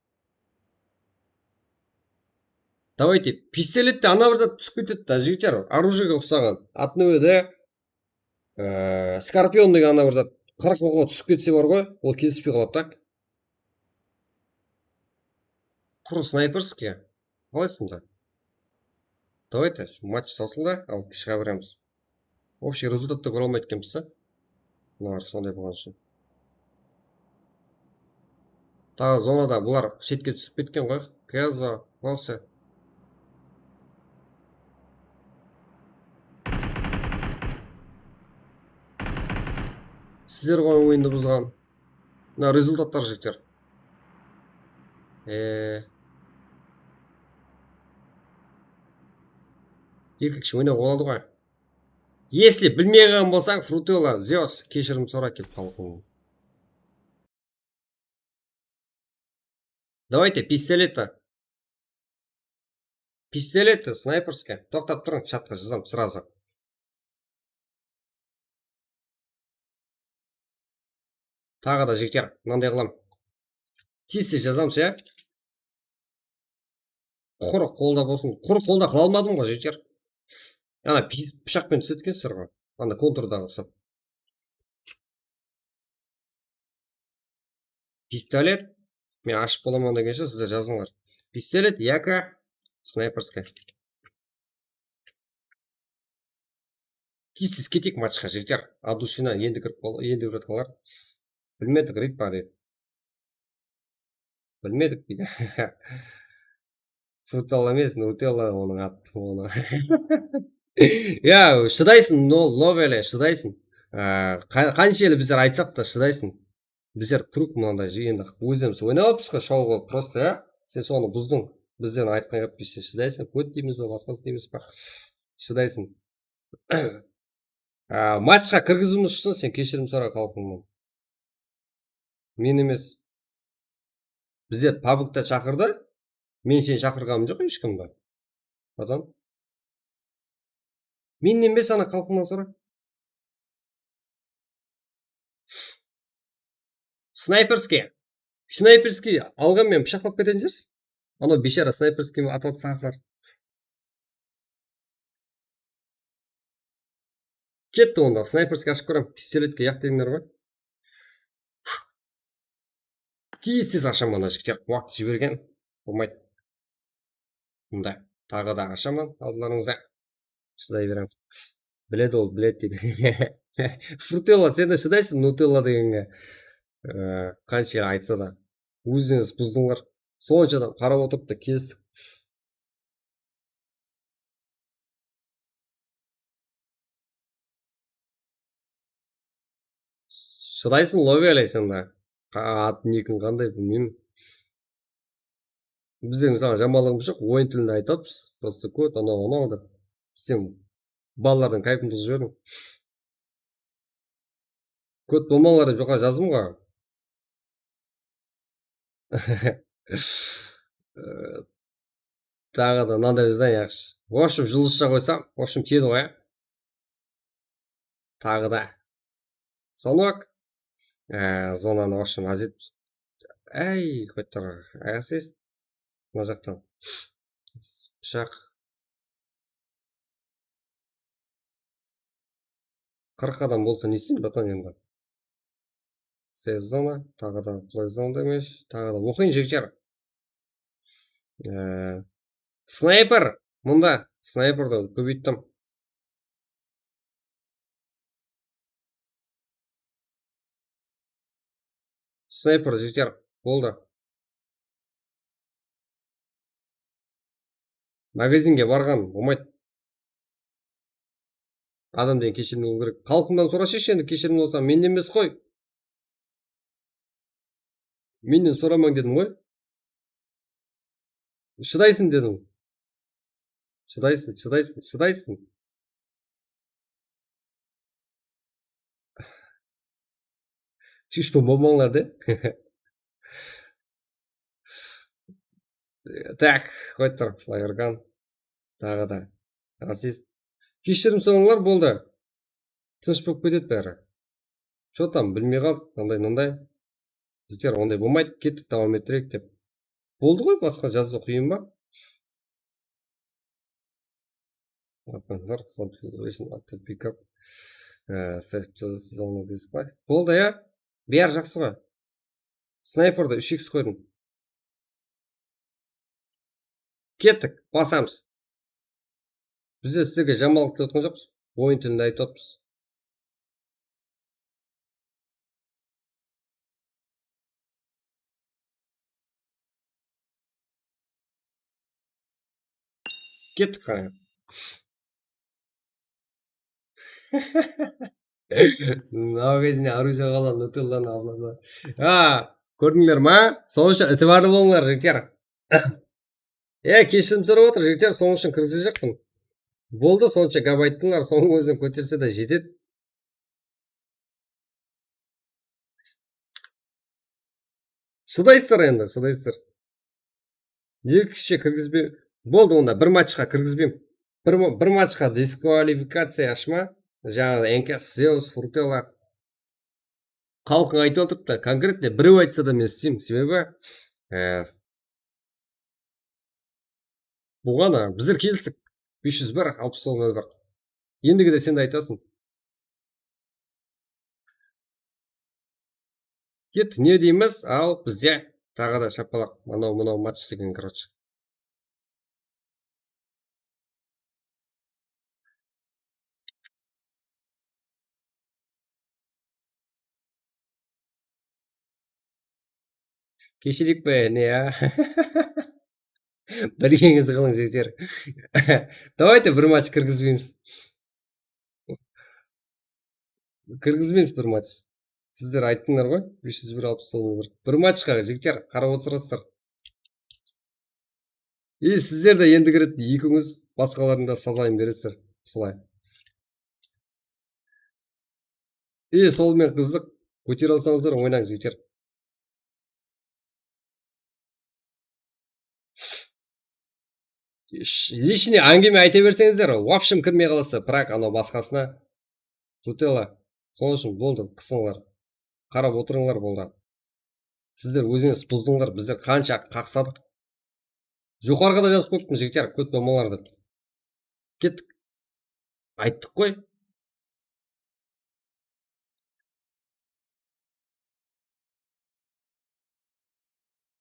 Давайте, pistoletten ana bir zat túsip ketedi da, jigitler. Оружиеге uqsaǵan. Atnıwede, e, Skorpion degen ana bir zat qırıq oqla túsip ketse bar ǵoy, ol kelispey qaladı da. Qurı snayperskiy. Qalay sonda? Давайте, shu match salsın da, al, shıǵa beremiz. Общий rezultattı kóre almaydı ekenbiz da. Mınalar sonday bolǵanı ushın. Taǵı zonada bular shetke túsip ketken ǵoy. Kezo, Velse. Sizler ǵoy oyındı buzǵan. Mına rezultatlar, jigitler. E, Erkekshi oynap boladı ǵoy. Если bilmey qalǵan bolsań, Frutella, Zeus, keshirim sora kelip qalǵan. Давайте, пистолет-то. Пистолет-то, снайперский. Toqtap turıń, chatqa jazam сразу. Taǵı da jigitler, mınanday qılam. Tez-tez jazamız, ya. Qurı qolda bolsın. Qurı qolda qıla almadım ǵoy, jigitler. Ana, pis-, pıshaqpen túsetkensizler ǵoy. Anda konturdaǵı uqsap. Pistolet. Men ashıp bolaman degenshe, sizler jazıńlar. Pistolet, yaka, snayperskaya. Tez-tez keteyik matchqa, jigitler. От души-на endi kirip qal-, endi kirip atqanlar. Bilmedik, Rit pa deydi. Bilmedik deydi. Frutella emes, Nutella onıń atı, onı. Ya, shıdaysın, no, Lovele, shıdaysın. Á, qa-, qanshelli bizler aytsaq ta shıdaysın. Bizler krug mınanday, endi ózimiz oynap atırmız ǵoy, show qılıp, prosto, ya. Sen sonı buzdıń. Bizden aytqan gep, sen shıdaysın. Kót deymiz be, basqası deymiz be? Shıdaysın. Á, matchqa kirgiziwimiz ushın sen keshirim sora, xalıqıńnan. Men emes. Bizler pabgta shaqırdı. Men seni shaqırǵanım joq hesh kimdi. Adam. Mennen be, sana xalıqıńnan sora. Snayperskiy. Snayperskiy alǵan menen pıshaqlap ketetin júrsiz. Anaw biyshara snayperskiy menen atıldı sazlar. Ketti onda, snayperskiy ashıp kórem. Pistoletke yaq dedińler ǵoy. Tez-tez ashaman, mına jigitler waqıt jibergen bolmaydı. Mında taǵı da ashaman aldılarıńızda. Shıday beremiz. Biledi ol, biledi deydi. Frutella, sen de shıdaysın Nutella degenge. Ee, qansha aytsa da. Ózińiz buzdıńlar. Sonsha adam qarap otırıp ta kestik. Shıdaysın, Lovele, sen de. Qa-, atı nikiń qanday bilmeymen. Bizde, mısalı, jamanlıǵımız joq, oyın tilinde aytamız. Prosto kót, anaw, anaw dep. Sen balalardıń káypin buzıp jiberdiń. Kót bolmańlar dep joqarı jazdım ǵoy. Taǵı da mınanday bizden yaqshı. В общем, juldızsha qoysam, в общem, tiyedi ǵoy, ya. Taǵı da. Sonok. Á, zonanı, в общем, azet. Áy, qoyıp tur. Ayaqsız. Mına jaqtan. Pıshaq. Qırq adam bolsa ne isteyim, bratan, endi? Save zona, taǵı da play zona emes, taǵı da oqıyın, jigitler. Ee, snayper, mında snayperdi kóbeyttim. Snayper, jigitler, boldı. Magazinge barǵan bolmaydı. Adam degen keshirimli bolıw kerek. Xalıqıńnan sorashı endi, keshirimli bolsań, mennen emes ǵoy. Mennen soramań dedim ǵoy. Shıdaysın dedim. Shıdaysın, shıdaysın, shıdaysın. Chushpa bolmańlar de. Tak, qoyıp tur, Flayer Gun. Taǵı da. Assist. Keshirim sorańlar, boldı. Tınısh bolıp ketedi bári. Что там, bilmey qaldıq, mınanday, mınanday. Jigitler, onday bolmaydı, kettik, dawam ettireyik dep. Boldı ǵoy, basqa jazıw qıyın ba? Weapon, self preservation, auto pickup, e, self zone display. Boldı, ya? Bári jaqsı ǵoy. Snayperdi úsh iks qoydım. Kettik, basamız. Bizler sizlerge jamanlıq tilep atqan joqpız. Oyın tilinde aytıp atırmız. Kettik, qarań. Magazinde orujiya qalan, Nutellanı avladı. Ha, kórdińler ma? Sonıń ushın itibarlı bolıńlar, jigitler. E, keshirim sorap atır, jigitler, sonıń ushın kirgizejaqpın. Boldı, sonsha gáp ayttıńlar, sonıń ózin kóterse de jetedi. Shıdaysızlar endi, shıdaysızlar. Eki kishe kirgizbey, boldı onda, bir matchqa kirgizbeymen. Bir, ma- bir matchqa diskvalifikaciya ashma. Jańaǵı Enkas, Zeus, Frutella. Xalqıń aytıp atırıptı, konkretno birew aytsa da men isteymen. Sebebi, e, buǵan, a, bizler kelistik. Bes júz bir, alpıs toǵız nol bir. Endigide sen de aytasıń. Ket, ne deymiz? Al, bizde taǵı da shapalaq. Manaw, mınaw match degen, короче. Keshireyik pe, ne ya? Birgeńiz qılıń, jigitler. Давайте bir match kirgizbeymiz. Kirgizbeymiz bir match. Sizler ayttıńlar ǵoy, bes júz bir, alpıs toǵız nol bir. Bir matchqa, jigitler, qarap otırasızlar. E, sizler de endi kiredi, ekewińiz basqalardıń da sazayın beresizler. Usılay. E, sol men qızıq. Kótere alsańızlar, oynań, jigitler. Sh- Lishniy áńgime ayta berseńizler, вообщем kirmey qalasızlar, brak anaw basqasına. Frutella. Sonıń ushın boldı, qısıńlar. Qarap otırıńlar, boldı. Sizler ózińiz buzdıńlar, bizler qansha qaqsadıq. Joqarıǵa da jazıp qoyıptım, jigitler, kóp bolmańlar dep. Kettik. Ayttıq qoy.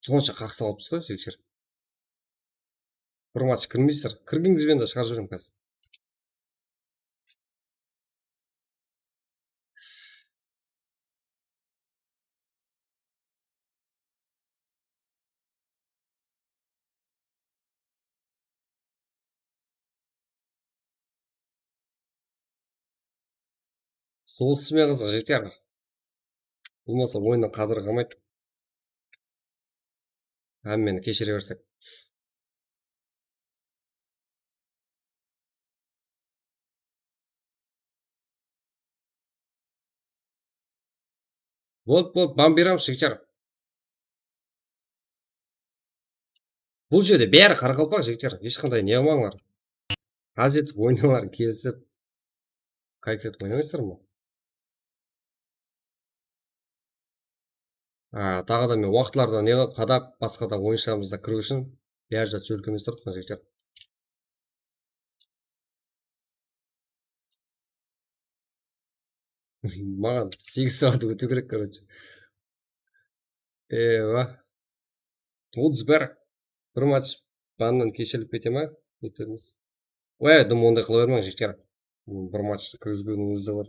Sonsha qaqsap alıppız ǵoy, jigitler. Bir match kirmeysizler. Kirgenińiz benen de shıǵarıp jiberemen házir. Sol isme qızıq, jigitler. Bolmasa oyınnıń qádiri qalmaydı. Hámmeni keshire bersek. Boldı, boldı, bam beremiz, jigitler. Bul jerde bári qaraqalpaq, jigitler, hesh qanday ne qılmańlar. Ház etip oynańlar, kelisip. Kayf etip oynamaysızlar ma? A, taǵı da men waqıtlardan ne qılıp qadap, basqa da oyınshılarımızda kiriw ushın bári zat shólkemlestirip turıppan, jigitler. Maǵan segiz saat ótiw kerek, короче. Ewa. Otız bir. Bir match bannan keshirilip kete ma? Neytemiz? Oy, dım onday qıla bermeń, jigitler. Bir match kirgizbewdiń ózi de bar.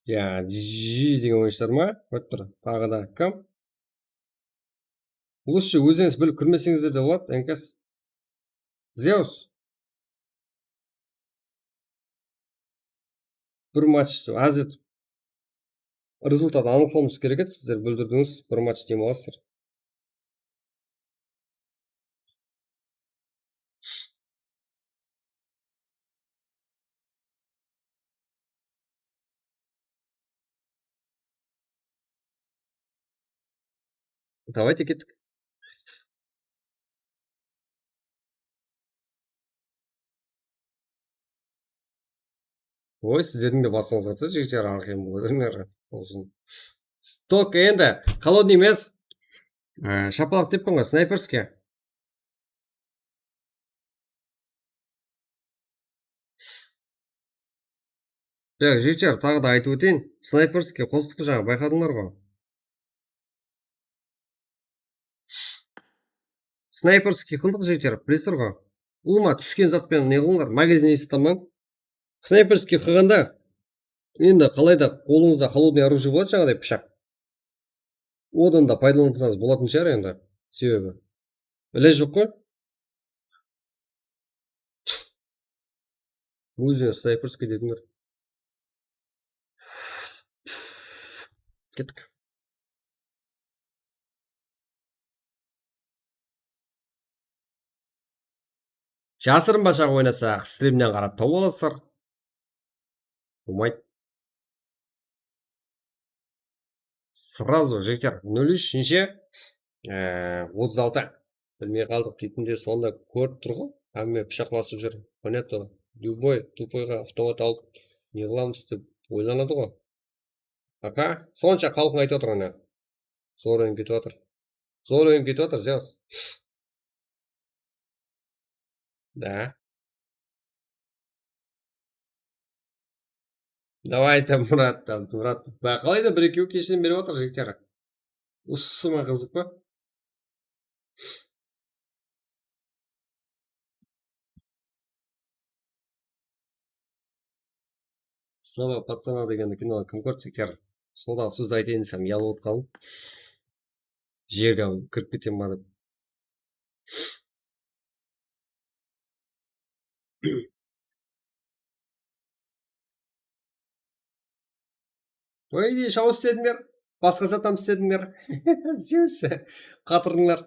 Ya, G degen oyınshılar ma? Qoyıp tur. Taǵı da kim? Лучше ózińiz bilip kirmeseńizler de boladı, Enkas. Zeus. Bir match, házir rezultat anıqlawımız kerek edi, sizler búldirdińiz, bir match dem alasızlar. Давайте kettik. Oy, sizlerdiń de basıńızǵa túsedi, jigitler, arqayın bola berińler. Bolsın. Stok endi холодный emes. Á, shapalaq deppan ǵoy, snayperskiy. Так, jigitler, taǵı da aytıp óteyin. Snayperskiy qostıq jańa, bayqadıńlar ǵoy. Snayperskiy qıldıq, jigitler, bilesizler ǵoy. Ulıwma túsken zat penen ne qılıńlar, magazin esitamań. Snayperskiy qılǵanda, endi qalayda qolıńızda холодный оружие boladı, jańaday pıshaq. Odan da paydalansańız bolatın shıǵar endi. Sebebi ilaj joq ǵoy. Ózine snayperskiy dedińler. Kettik. Jasırınbasha oynasaq, strimnen qarap tawıp alasızlar. Bolmaydı. Сразу, jigitler, nol úsh neshe, e, otız altı. Bilmey qaldıq deytin de, sonda kórip tur ǵoy. Hámme pıshaqlasıp júr. Понятно. Любой тупойǵa avtomat alıp, ne qılamız dep oylanadı ǵoy. Aka, sonsha xalıqtıń aytıp atır ana. Zor oynap ketip atır. Zor oynap ketip atır, Zeus. Da. Давайте, Murat, Murat. Ba, qalay da bir-ekewi keshen berip atır, jigitler. Usısı ma qızıq pa? Слова пацана degen kino kim kórdi, jigitler? Sodaǵı sózdi aytayın desem, uyalıp otqanım. Jerge kirip ketem ba dep. По идее, shaw istedińler, basqa zat hám istedińler. Zeus, qatırdıńlar.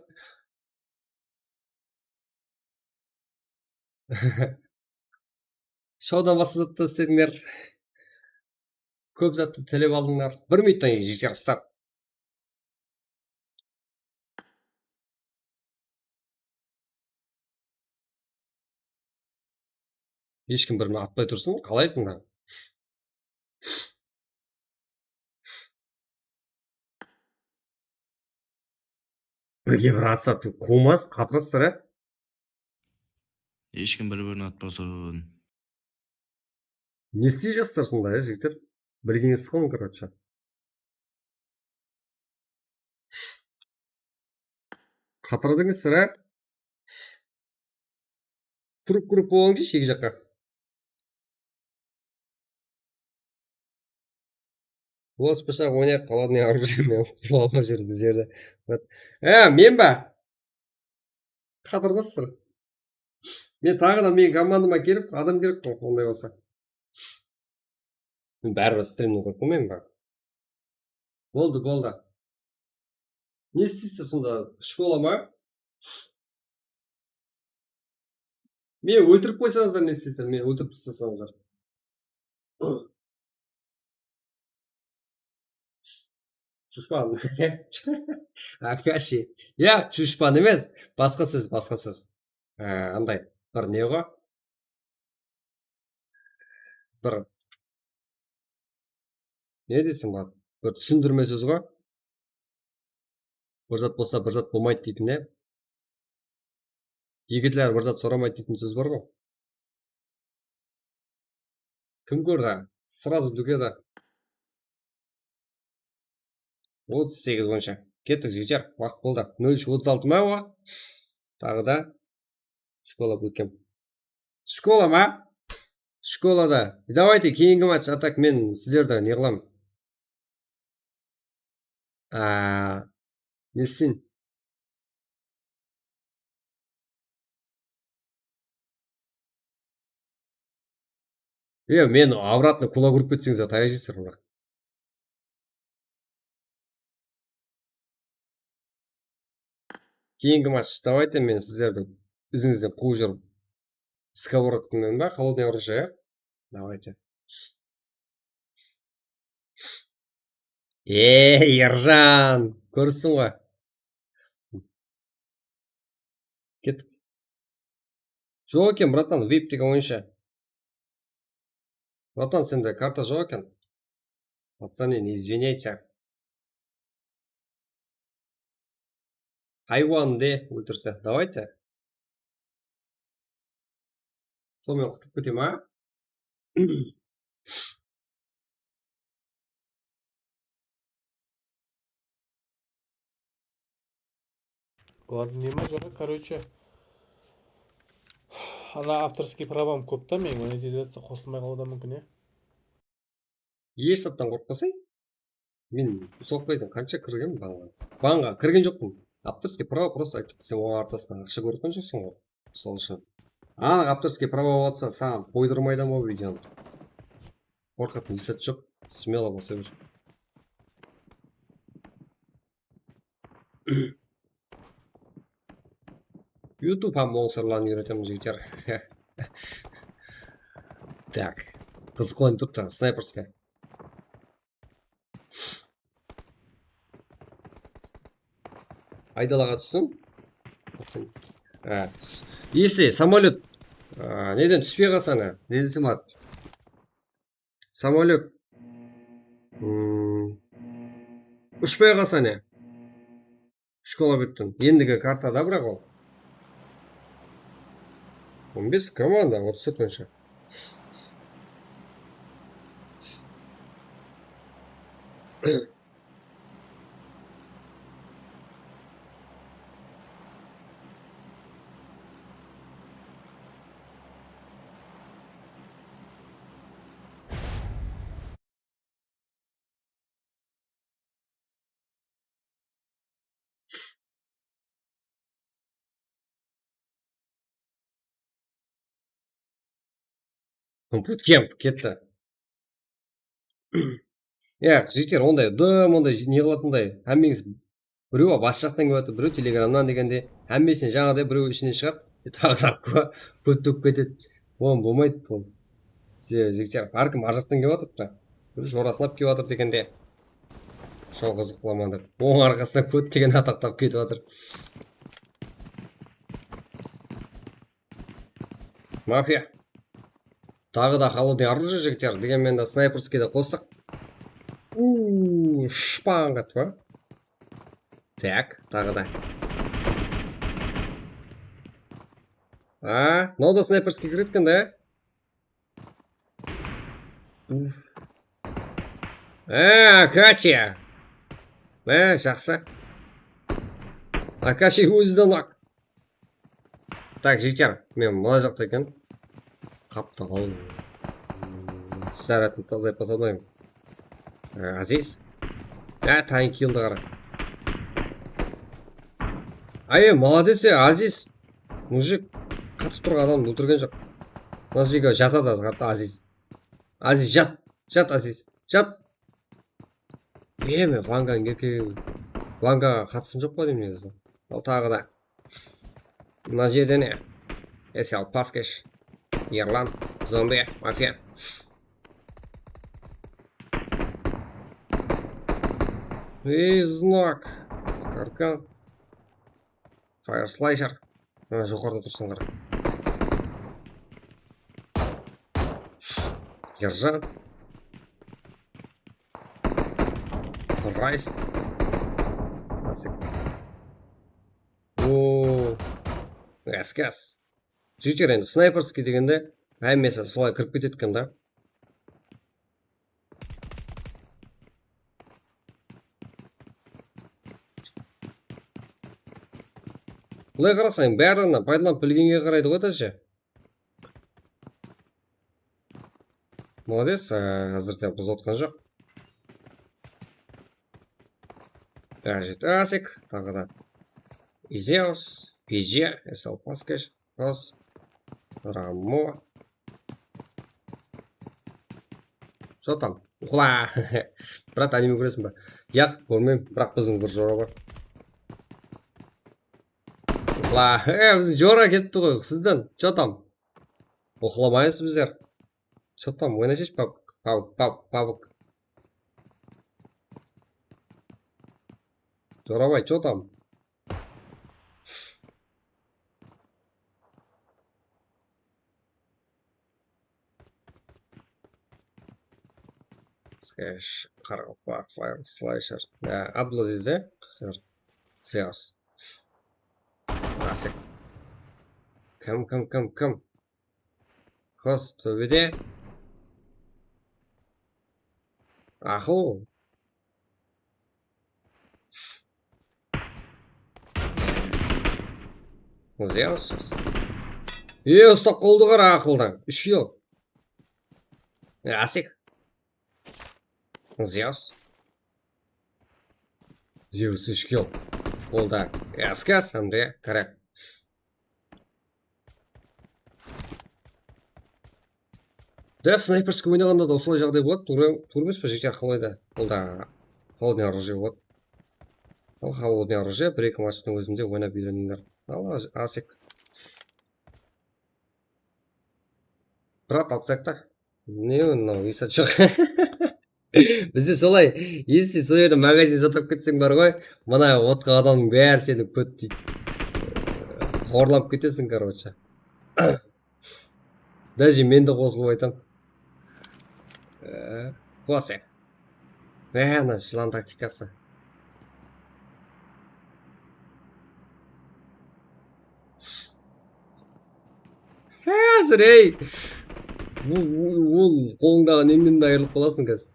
Shawdan basqa zattı istedińler. Kóp zattı tilep aldıńlar. Bir minuttan keyin jigitler start. Hesh kim birini atpay tursın, qalaysıń da? Birge bir atsa, quwmas, qatırasızlar, á? Hesh kim bir-birin atpasın. Ne isteyjaqsızlar sonda, ya, jigitler? Bilgenińizdi qılıń, короче. Qatırdıńızlar, á? Turıp kórip bolıńız eki jaqqa. Bolas pıshaq oynayıq, холодный оружие menen qurallar júr bizlerde. E, men ba? Qatırdıńızlar. Men taǵı da meniń komandıma kelip, adam kerek ǵoy, onday bolsa. Báribir strimni qoyıp qoymayın ba? Boldı, boldı. Ne isteysiz sonda? Shkola ma? Meni óltirip qoysańızlar, ne isteysiz? Meni óltirip taslasańızlar. Chushpan. Akashi. Ya, chushpan emes. Basqa sóz, basqa sóz. Á, anday. Bir ne ǵo? Bir. Ne deysiń, Murat? Bir túsindirme sóz ǵo. Bir zat bolsa, bir zat bolmaydı deytin, ya. Yigitler bir zat soramaydı deytin sóz bar ǵo. Kim kórdi? Сразу dúgedi. Otız segiz boyınsha. Kettik, jigitler. Waqıt boldı. Nol úsh otız altı ma o? Taǵı da shkola ótken. Shkola ma? Shkolada. Давайте, keyingi match, a tak men sizlerdi ne qılam? Aa, ne isteyin? Yo, men обратно kulag urıp ketseńiz de tayaq jeysizler, biraq. Keyingi match, давайте men sizlerdi izińizden quwıp júrip, сковородкамен ba, холодное оружие, ya? Давайте. Ey, Erjan, kórdiń ǵoy. Kettik. Joq eken, bratan, vip degen oyınsha. Bratan, sende karta joq eken. Пацаны, не извиняйся. Haywandı óltirse, давайте. Sonımen qutılıp keteyim, a? Ладно, ne ma, jara, короче. Ana, авторский правам kóp ta, men monetizaciya qosılmay qalıwı da múmkin, ya. Hesh zattan qorqpasay, men usalıplaydan qansha kirgen banǵa? Banǵa kirgen joqpın. Авторский право просто ayttıq, sen oǵan artasınan aqsha kórip atqan joqsıń ǵoy, mısal ushın. Anıq авторский право bolsa, saǵan qoydırmaydı ma videonı? Qorqatın hesh zat joq, смело basa ber. YouTube hám oń sırların úyretemiz, jigitler. Tak. Qızıqlanıp turıptı, snayperska. Aydalaǵa tússin. Ha, tús. Если samolyot, a, neden túspey qalsa, ne desem boladı? Samolyot, mm, ushpay qalsa ne? Shkola púttin. Endigi kartada, biraq ol. On bes komanda, otız tórt oyınsha. Bootcamp ketti. Ya, jigitler, onday dım, onday ne qılatınday, hámmeńiz birew bas jaqtan kelip atır, birew telegramnan degende, hámmesinen jańaday birew ishinen shıǵadı, e, taǵı da kó-, kóp bolıp ketedi. Oǵan bolmaydı ol. Size, jigitler, hár kim ar jaqtan kelip atır da. Birew jorasın alıp kelip atır degende, sol qızıq qılaman dep. Onıń arqasına kót degen ataqtap ketip atır. Mafiya. Taǵı da холодное оружие, jigitler. Degen menen de snayperskiydi qostıq. Uuu, shpań qattı ma? Tak, taǵı da. A, mınaw da snayperskiy kiredi eken da. Uf. A, Akachi. A, jaqsı. Akachi ózi de nok. Tak, jigitler, men mına jaqta eken. Qaptı ǵoy. Zaratın tazayıp basadı. Á, Aziz. Á, tayın kiyildi qara. Ay, молодец, e, Aziz. Mujik, qatıp turǵan adamdı óltirgen joq. Mına jerge jatadı azǵartı Aziz. Aziz, jat. Jat, Aziz. Jat. E, men Vanganı erke, Vangaǵa qatısım joq pa deymen negizinde. Al taǵı da. Mına jerde ne? Esel, Paskesh, Erlan, Zombi, Mafiya. Ey, Znak. Skarkan. Fire Slasher. Mına joqarıda tursań qara. Erjan. Rice. Nasip. Oo. Gas, gas. Jigitler, endi snayperskiy degende hámmesi solay kirip ketedi eken da. Bılay qarasań, barlıǵınan paydalanıp bilgenge qaraydı ǵoy, dáshe. Молодец, e, házirde buzıp atqan joq. Даже Asik, taǵı da. Izeus, Pije, Esel Paskesh, Ros, Ramo. Что там? Uxla. Brat, anime kóresiń be? Yaq, kórmeymen, biraq biziń bir jora bar. Uxla. E, biziń jora ketti ǵoy, sizden. Что там? Uxlamaysız bizler. Что там? Oynayshı, pabq, pabq, pabq, pabq. Jorabay, что там? Skesh, qaraqalpaq, Fire Slasher. Ya, Abdulaziz de. Zeus. Asik. Kim, kim, kim, kim? Kos, tóbede. Aqıl. Zeus. E, usta, qoldı qara, aqıldan. Úsh kill. E, Asik. Zeus. Zeus úsh kill. Qolda S K S hám de Koryak. Da, snayperskiy oynaǵanda da usılay jaǵday boladı. Tuwrı, tuwrı emes pe, jigitler, qalay da? Qolda холодное оружие boladı. Al, холодное оружие, bir-eki matchtıń ózinde oynap úyrenińler. Al, Asik. Brat, alsaq ta. Ne mınaw, esat joq. Bizde solay, если sol jerde magazin satıp ketseń bar ǵoy, mına otqa adamnıń bári seni kót deydi. Horlap ketesiń, короче. Даже men de qosılıp aytam. Ee, Qose. Ee, ana jılan taktikası. Házir, ey! Bu, bu, ol qolıńdaǵı neńnen de ayırılıp qalasıń házir.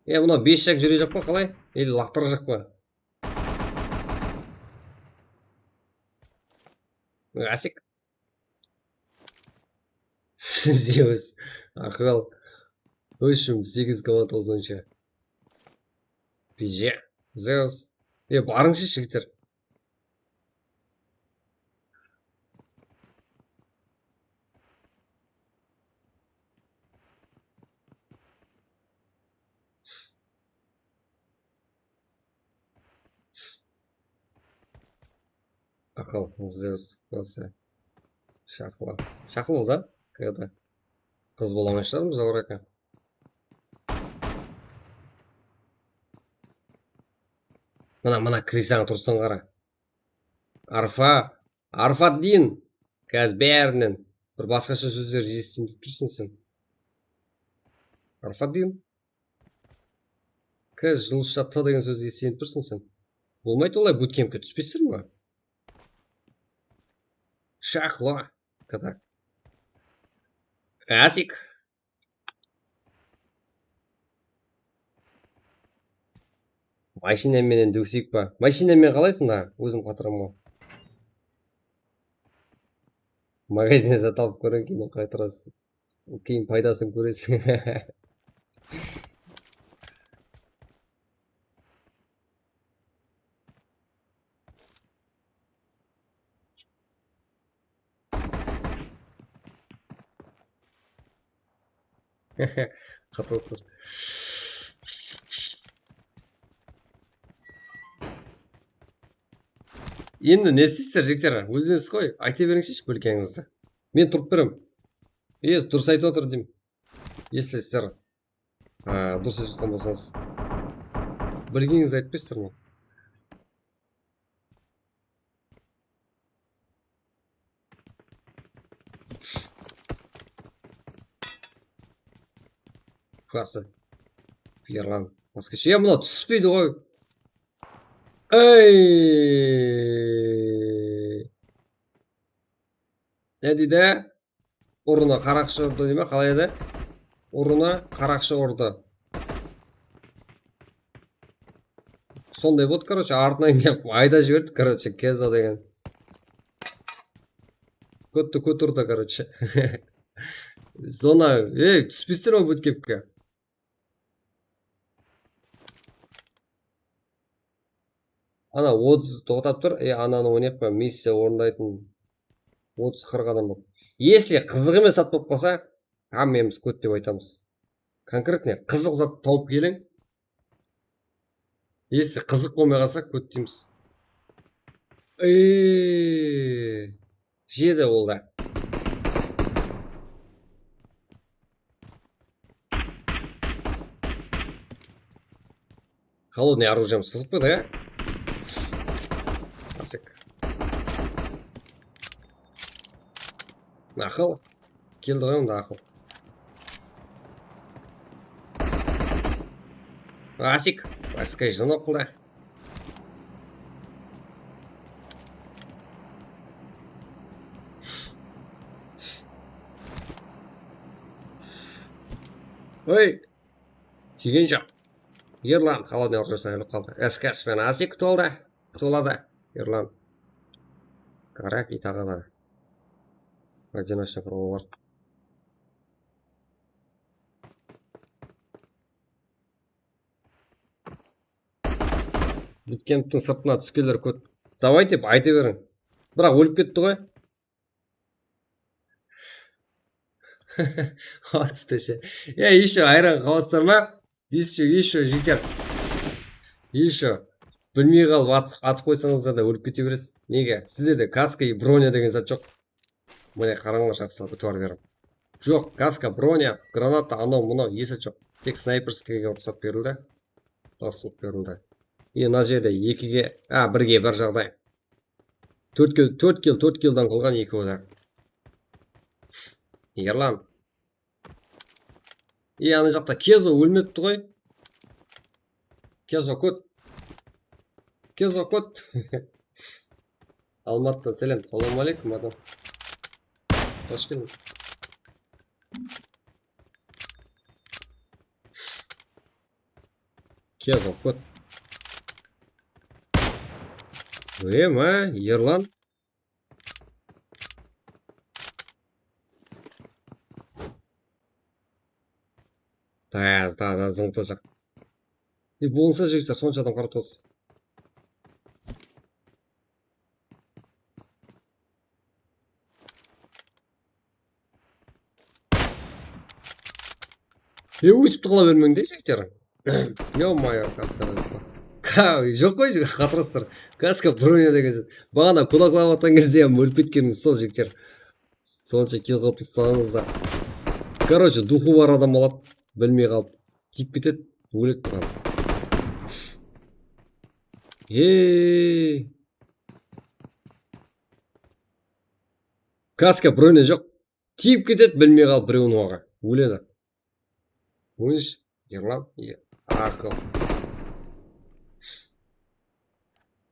E, mına bes jak júrejaq pa qalay? Ele laqtırajaq pa? Asik. Zeus. Aqıl. Óshim, segiz komma toǵızınsha. Pije. Zeus. E, barıńshı, jigitler. Aqıl, Zeus, Qose, Shaxlo. Shaxlo da, qayda? Qız bola almay shıǵarmız, awır eken. Mına, mına, Krisań turısın qara. Arfa, Arfaddin. Házir bárinen bir basqasha sózler esiteyin dep tursıń sen. Arfaddin. K, juldızsha T degen sózdi esiteyin dep tursıń sen. Bolmaydı olay, butkempke túspeysiz be? Shaxlo. Katak. Asik. Mashina menen dúkseyik pa? Mashina menen qalaysıń da? Ózim qatıraman ǵoy. Magazin zat alıp kóriń, keyin qaytarasız. Keyin paydasın kóreseń. Qatılsın. Endi ne isteysizler, jigitler? Ózińiz ǵoy, ayta berińshi bólkeńizdi. Men turıp berem. Yes, durıs aytıp atır deymen. Если sizler, a, durıs aytıp atqan bolsańız, bilgenińizdi aytıp bersizler me? Qası. Erlan. Basqasha. Ya, mına túspeydi ǵoy. Ey! Ne deydi? Urını qaraqshı urdı deyme, qalay edi? Urını qaraqshı urdı. Sonday boldı, короче, artınan kelip ayda jiberdi, короче, Kezo degen. Kótti kót urdı, короче. Zona, ey, túspeysiz be bút kepke? Ana, otız toqtap tur, e, ananı oynayıq pa, missiya orındaytın otız qırq adam bar. Если qızıq emes zat bolıp qalsa, hámmemiz kót dep aytamız. Конкретно qızıq zat tawıp keliń. Если qızıq bolmay qalsa, kót deymiz. Eee. Jedi ol da. Холодный оружиемız qızıq pa da, ya? Asik. Aqıl. Keldi ǵoy onda aqıl. Asik. Asik, janoq qıldı. Oy! Tiygen joq. Erlan, холодный оружиесine ayırılıp qaldı. S K S penen Asik kutip aldı. Kutip aladı. Erlan. Karak itaǵana. Одиночный круговорот. Butkemptiń sırtına túskenler kóp. Давай dep ayta beriń. Biraq ólip ketti ǵoy. Atıştasha. Ya, еще ayran qawatsań ba? Еще, еще, jigitler. Еще. Bilmey qalıp at-, atıp qoysańızlar da ólip kete beresiz. Nege? Sizlerde kaska и броня degen zat joq. Mine, qarańlar, jaqsılap itibar beriń. Joq, kaska, броня, granata, anaw, mınaw, esi joq. Tek snayperskiyge ruxsat berildi. Dostlıq berildi. И mına jerde ekige, a, birge bir jaǵday. Tórtke, tórt kill, tórt killdan qılǵan ekewi de. Erlan. И ana jaqta Kezo ólmepti ǵoy. Kezo kút. Kezo kút. Almatıdan sálem. Salam aleykum, adam. Xosh keldiń. Kezo kút. Ema, Erlan. Tayaz, da, da, zıńtılshaq. E, bolsa, jigitler, sonsha adam qarap turıpsız. E, óytip tıqıla bermeń de, jigitler. Ё-моё, kaska. Ka-, joq qoy, jigit, qatırastır. Kaska, броня degen zat. Baǵana kulaqlap atqan gezde hám ólip ketkenińiz sol, jigitler. Sonsha kill qılıp taslasańız da. Короче, duxı bar adam aladı, bilmey qalıp. Tiyip ketedi, óledi. Hey. Kaska, броня joq. Tiyip ketedi, bilmey qalıp birewiniń oǵı. Óledi. Oyınshı, Erlan, e, aqıl.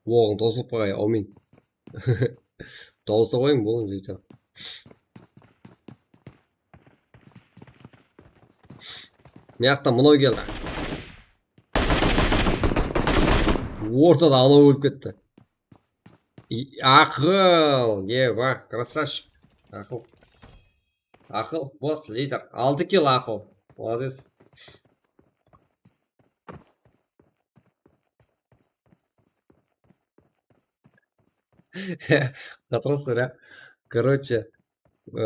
Oǵıń tawsılıp qalǵay, áwmin. Tawsa qoyıń, bolıń, jigitler. Mıyaqta mınaw keldi. Ortada anaw ólip ketti. I, aqıl, eba, красавчик. Aqıl. Aqıl, boss, lider. Altı kill, aqıl. Молодец. Qatırasızlar, ya. Короче, e,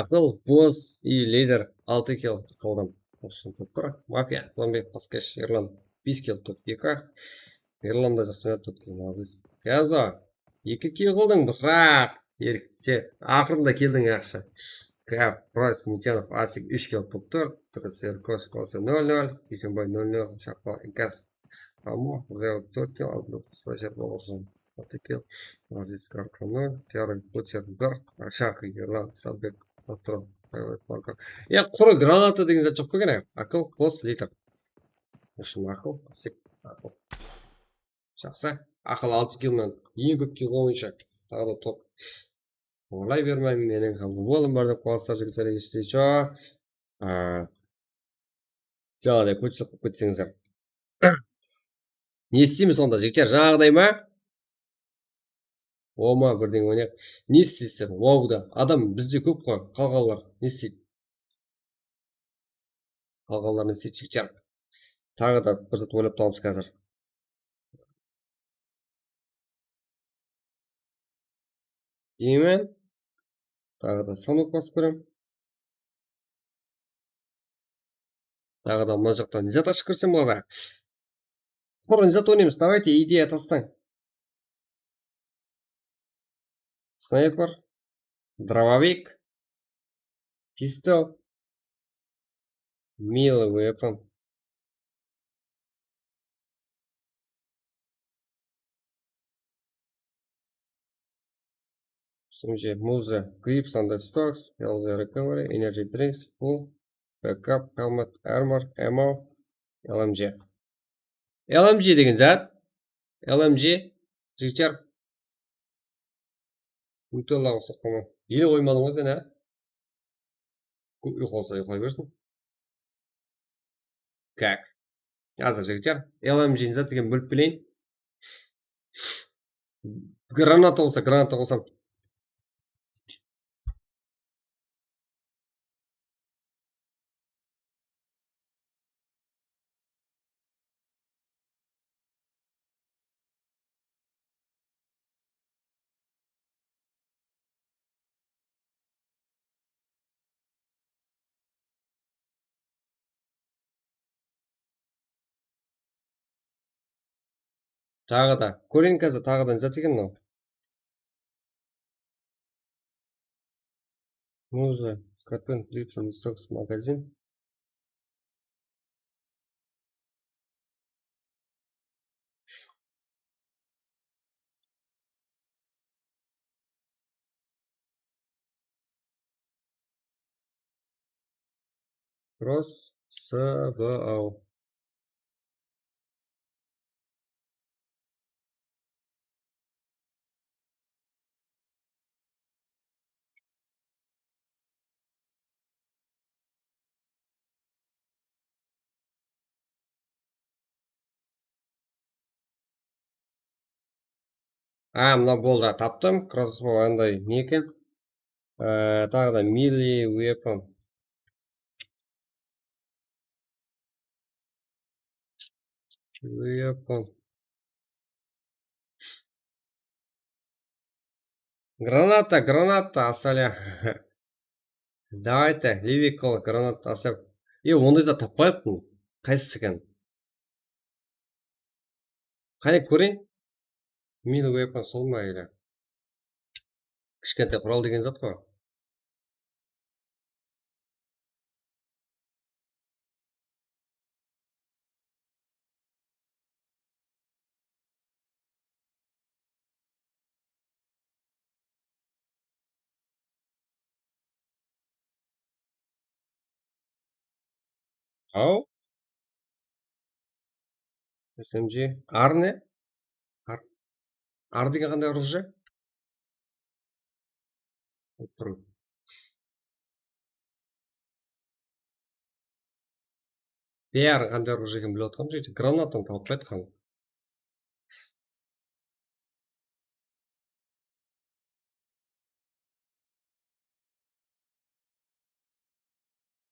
aqıl, boss и lider altı kill qıldım. Ushın top bir. Mafiya, zombi, paskesh, Erlan. Bes kill, top eki. Erlan da jaqsı oynap, top eki, молодец. Kezo. Eki kill qıldıń, bıraq, erkekte. Aqırında keldiń, yaqshı. Kap, Price, Mitenov, Asik, úsh kill, top tórt, Tırıs, Erkos, Kosa, nol nol, Biykenbay, nol nol, Shaqpa, Ikas, Amo, Zayl, tórt kill, Abdulqasım, Bashar, Bawırjın, altı kill, Aziz, Karkan, nol, Kyarin, Pocher, bir, Shaqı, Erlan, Islambek, Patron, Ayvay, Marko. Ya, qurı granata degen zat joq pa eken, aqıl, boss, lider. Ushın aqıl, Asik, aqıl. Jaqsı. Aqıl altı kill menen eń kóp kill boyınsha taǵı da top. Oylay bermey, meniń hám futbolım bar dep quwanıshlar, jigitler, eshitse cho. A, jańaday kópshilik qılıp ketseńizler. Ne isteymiz onda, jigitler, jańaǵıday ma? Oma, birden oynayıq. Ne isteysizler? Wauda. Adam bizde kóp qoy, qalǵanlar ne isteydi? Qalǵanlar ne isteydi, jigitler? Taǵı da bir zat oylap tabamız házir. Deymen. Taǵı da sanok basıp kórem. Taǵı da mına jaqtan ne zat ashıp kirsem boladı. Qurı ne zat oynaymız? Давайте, ideya taslań. Snayper, дробовик, pistol, melee weapon. Sumje, muze, grip, sandal, stocks, L G recovery, energy drinks, full, backup, helmet, armor, ammo, L M G. L M G degen zat. L M G, jigitler. Úmtilla uqsap qalmań. Ele qoymadıń ǵoy sen, á? Kóp uyqı bolsa uyqılay bersin. Kak. Házir, jigitler, L M G ni zat degen bilip bileyin. Granata bolsa, granata qosam. Taǵı da. Korenkası taǵı da ne zat eken mınaw? Muza, Scorpion, Clips, Destructs, Magazin. Cross, S V A. A, mına boldı, taptım. Crossbow anday ne eken? Ee, taǵı da melee weapon. Weapon. Granata, granata, asali. Давайте, Living Call, granata, asali. E, onday zat tappay atırman. Qaysısı eken? Qáne, kóreyin. Melee weapon sol ma ele? Kishkentay qural degen zat ǵoy. Aw. S M G. Ar ne? Ar, ar degen qanday orujje? Turıń. Bári qanday orujje ekenin bilip atırmız, granatını tapıp qaytqan.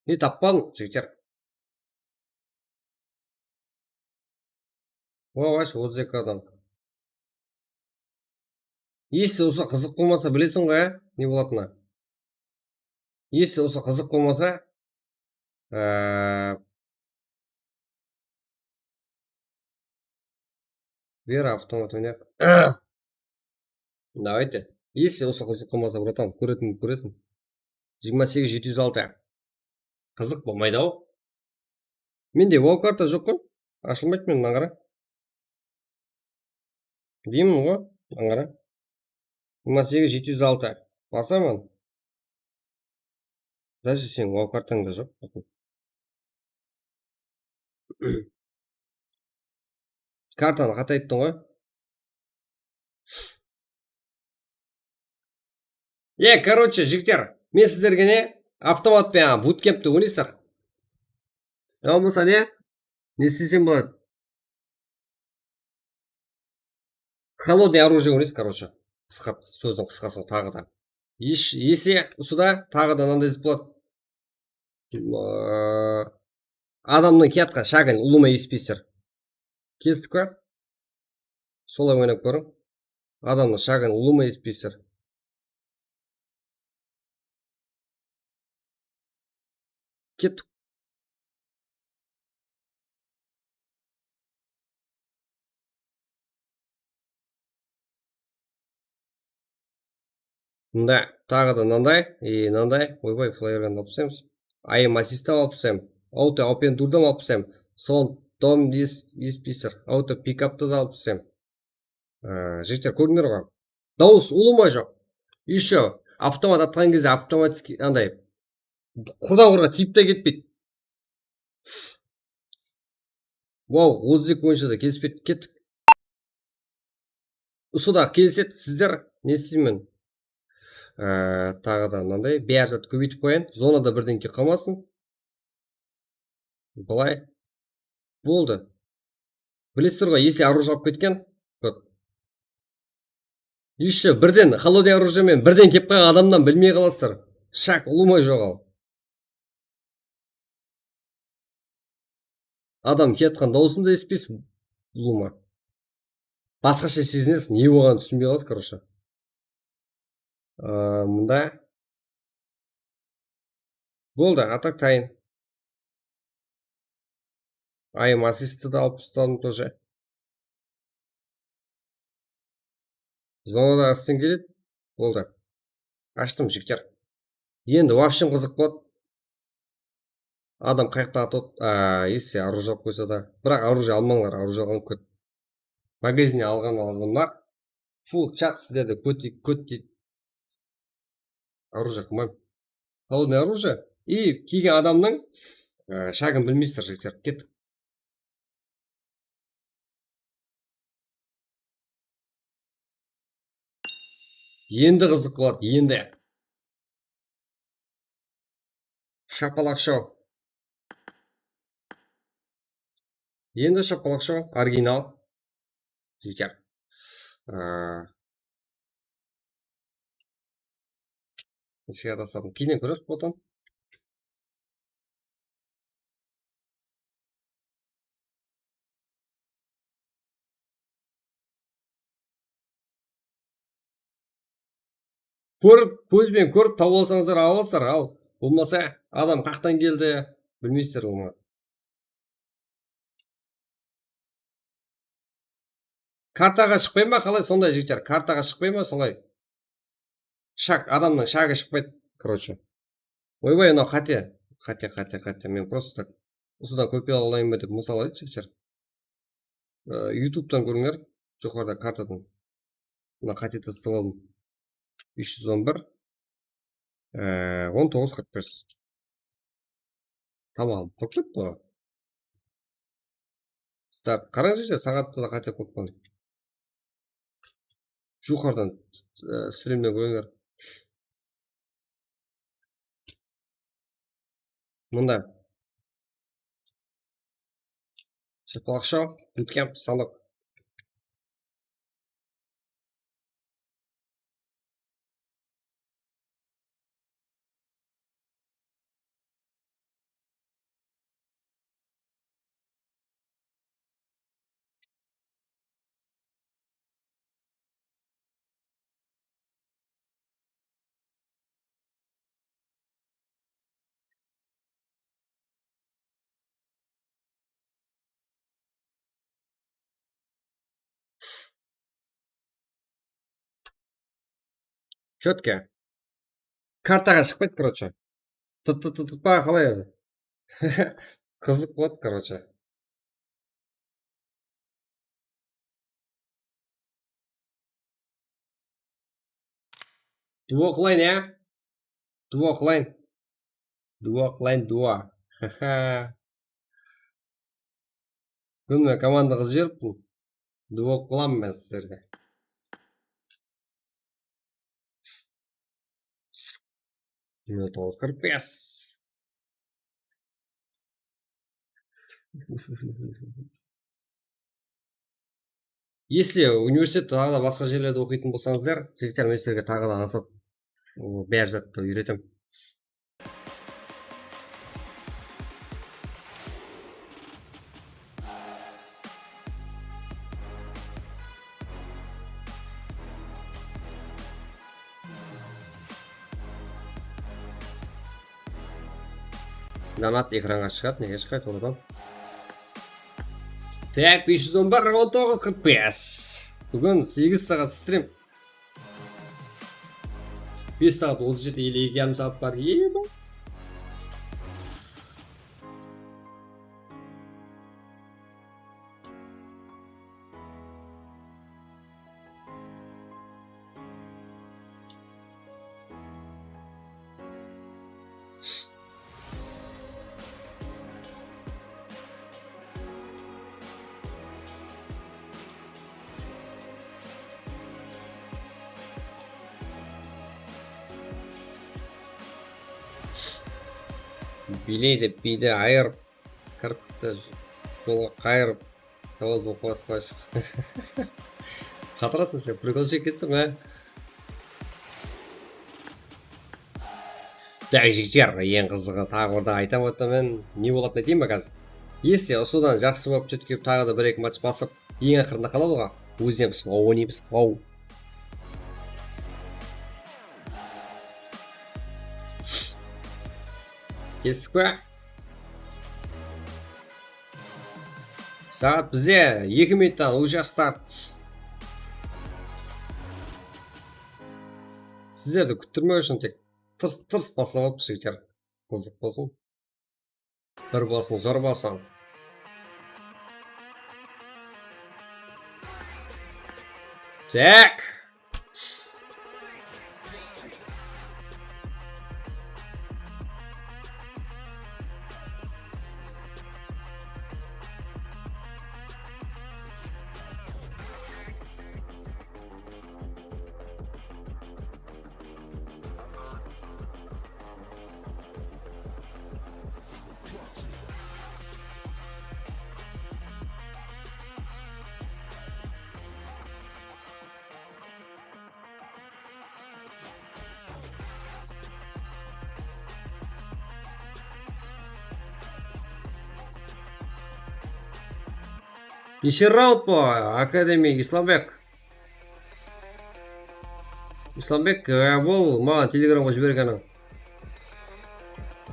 Ne tappan, jigitler? Oy, otız eki adam. Если usı qızıq bolmasa, bilesiń ǵoy, á? Ne bolatını. Если usı qızıq bolmasa, ee, Vera, avtomat oynayıq. Давайте. Если usı qızıq bolmasa, bratan, kóretin kóresiń. Jigirma segiz jeti júz altı. Qızıq bolmaydı-aw. Mende wow karta joq ǵoy. Ashılmaydı men, mınań qara. Deymen ǵoy, mınań qara. Jigirma segiz jeti júz altı. Basaman. Даже seniń wow kartań da joq. Kartanı qata ayttıń ǵoy. E, короче, jigitler, men sizlerge ne, avtomat penen bootcampti oynaysızlar. Ya bolmasa ne? Ne istesem boladı. Холодный оружие oynayız, короче. Qısqa, sózdiń qısqası taǵı da. Ес-, ese usıda taǵı da mınanday zat boladı. Aa, adamnıń kiyatqan shagin ulıwma esitpeysizler. Kestik pa? Solay oynap kóriń. Adamnıń shagin ulıwma esitpeysizler. Kettik. Mında taǵı da mınanday, e, mınanday, oybay, flaregandı alıp taslaymiz. Aim assistti alıp taslaymiz. Auto open doordı alıp taslaymiz. Sound dom esitpeysizler. Auto pikaptı da alıp taslaymiz. Ee, jigitler, kórdińler ǵoy. Dawıs ulıwma joq. Еще avtomat atqan gezde avtomatskiy anday qurdan qurǵa tiyip te ketpeydi. Wow, otız eki boyınsha da kelispedi, kettik. Usı da kelisedi, sizler ne isteymen? Ee, taǵı da mınanday, bári zattı kóbeytip qoyayın. Zonada birden kelip qalmasın. Bılay. Boldı. Bilesizler ǵoy, если оружие alıp ketken. Kóp. Еще birden, холодный оружие menen birden kelip qalǵan adamnan bilmey qalasızlar. Shak, ulıwma joǵal. Adam kiyatqan dawısın da esitpeysiz, ulıwma. Basqasha sezinesiz, ne bolǵanın túsinbey qalasız, короче. Aa, mında. Boldı, atak tayın. Aim assistti de alıp tasladım тоже. Zonada astın keledi. Boldı. Ashtım, jigitler. Endi вообще qızıq boladı. Adam qayaqta atıp, a, если оружие alıp qoysa da. Biraq оружие almańlar, оружие alǵan kót. Magazinne alǵan adam bar. Full chat sizlerde kót, kót deydi. Оружие qılmayman. Холодное оружие. И kiygen adamnıń, e, shagın bilmeysizler, jigitler. Kettik. Endi qızıq boladı, endi. Shapalaq shou. Endi shapalaq shou, original. Jigitler. Aa, Esige tasladım. Keyin kóremiz, botın. Kórip, kóz benen kórip tawıp alsańızlar, alasızlar, al bolmasa adam qaqtan keldi, bilmeysizler onı. Kartaǵa shıqpay ma, qalay, sonday, jigitler? Kartaǵa shıqpay ma, solay? Shak, adamnıń shagı shıqpaydı, короче. Oybay, mınaw qáte. Qáte, qáte, qáte. Men просто так usıdan kopiya alayın ba dep mısal ayt, jigitler. E, YouTube'tan kórińler, joqarıda kartadan. Mına qáte tastap aldım. Bes júz on bir, e, on toǵız qırq bes. Tamam, qurıp ketti ǵoy. Start. Qarań, jigitler, saǵatta da qáte qoyıppan. Joqarıdan, e, strimden kórińler. Mında. Shapalaq shou, bootcamp, salıq. Чётко. Kartaǵa shıqpaydı, короче. Tı-tı-tı-tı pa, qalay? Qızıq boladı, короче. Duo qılayın, ya? Duo qılayın. Duo qılayın, duo. Haha. Búgin men komandaǵa jiberiptin. Duo qılamın men sizlerge. Nol toǵız qırq bes. Если universitette taǵı da basqa jerlerde oqıytın bolsańızlar, jigitler, men sizlerge taǵı da ańsat, o, bári zattı úyretem. Donat ekranǵa shıǵadı, nege shıqpaydı oradan? Tak, bes júz on bir, on toǵız qırq bes. Búgin segiz saat strim. Bes saat otız jeti ele eki yarım saat bar. Eba. Bileydi, biydi ayırıp, kiripti jolǵa qayırıp, sawal bolıp qalsın. Qatırasın sen, prikolshı ekenseń, á? Tak, jigitler, eń qızıǵı, taǵı bir da aytam, aytam men, ne bolatın aytayın ba házir? Если usıdan jaqsı bolıp jetip kelip, taǵı da bir-eki match basıp, eń aqırında qaladı ǵoy. Ózine biz oynaymiz, ow. Kestik pa? Saat bize eki minuttan уже start. Sizlerdi kúttirmew ushın tek tırs-tırs baslap alıp, jigitler. Qızıq bolsın. Bir bolsın, zor bolsın. Tak. Neshe raund bu, akademik Islambek? Islambek, e, bol maǵan telegramǵa jibergeniń.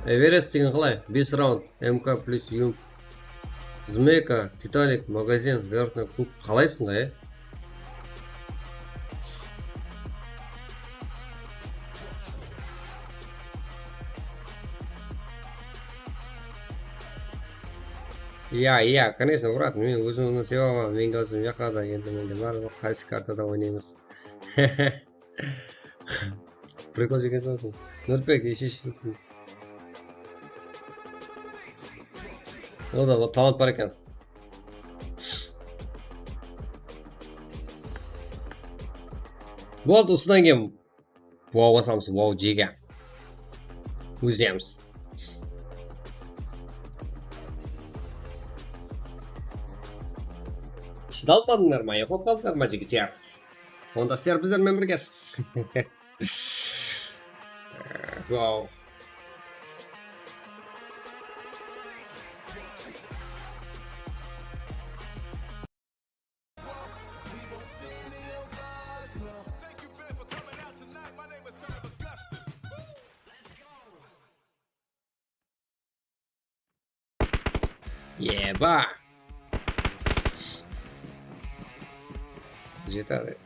Everest degen qalay? Bes raund, M K plus yump. Zmeyka, Titanik, Magazin, Vertnıy klub. Qalay sonday, e? Iya, iya, конечно, brat, men ózimniń sevap, men házir jaqada, endi mende bar, qaysı kartada oynaymız? Prikol ekenseń. Nurbek, neshe ishsizsiń? O da, o talant bar eken. Boldı, usıdan keyin wow basamız, wow, jege. Ózemiz. Shıdalmadıńlar ma, uyıqlap qaldıńlar ma, jigitler? Onda sizler bizler menen birgesiz. Wow. Eba! Jetedi.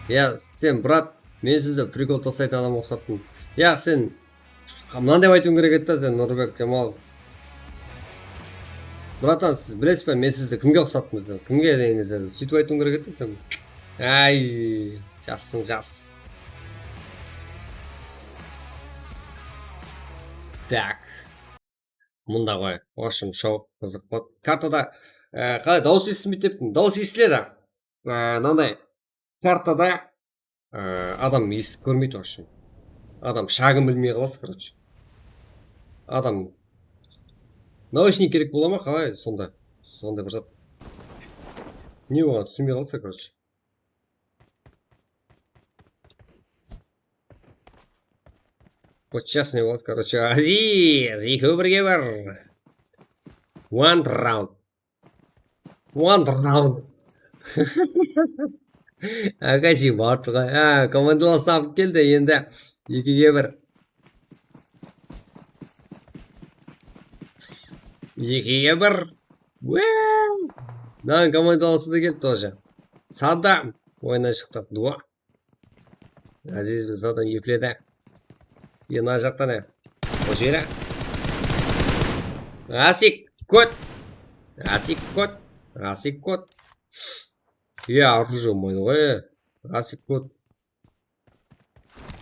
Ya, sen, brat, men sizdi prikol taslaytın adamǵa uqsatpın. Ya, sen, mınanday aytıwıń kerek edi da sen, Nurbek Jamal. Bratan, siz bilesiz be, men sizdi kimge uqsatpın? Kimge degenizde, sóytip aytıwıń kerek edi da sen. Ay, jassıń, jas. Tak. Mında ǵoy. В общем, show qızıq boldı. Kartada, e, qalay, dawıs esitilmeydi deptim. Dawıs esitiledi. E, mınanday. Kartada, e, adam esitip kórmeydi, в общем. Adam shagın bilmey qalasız, короче. Adam naushnik kerek bola ma, qalay sonda? Sonday bir zat. Ne bolǵanın túsinbey qalasız, короче. Почестный вот, короче, Aziz, ekewi birge bir. One round. One round. Akashi bardı ǵoy. Ha, komandalar sapıp keldi endi. Ekige bir. Ekige bir. Wow! Mınań komandalısı da keldi тоже. Sadda oyına shıqtı. Два. Aziz bir zadan epledi. Endi mına jaqta ne? Usı jeri. Asik kot. Asik kot. Asik kot. Ya, оружие болмайды ǵoy. Asik kot.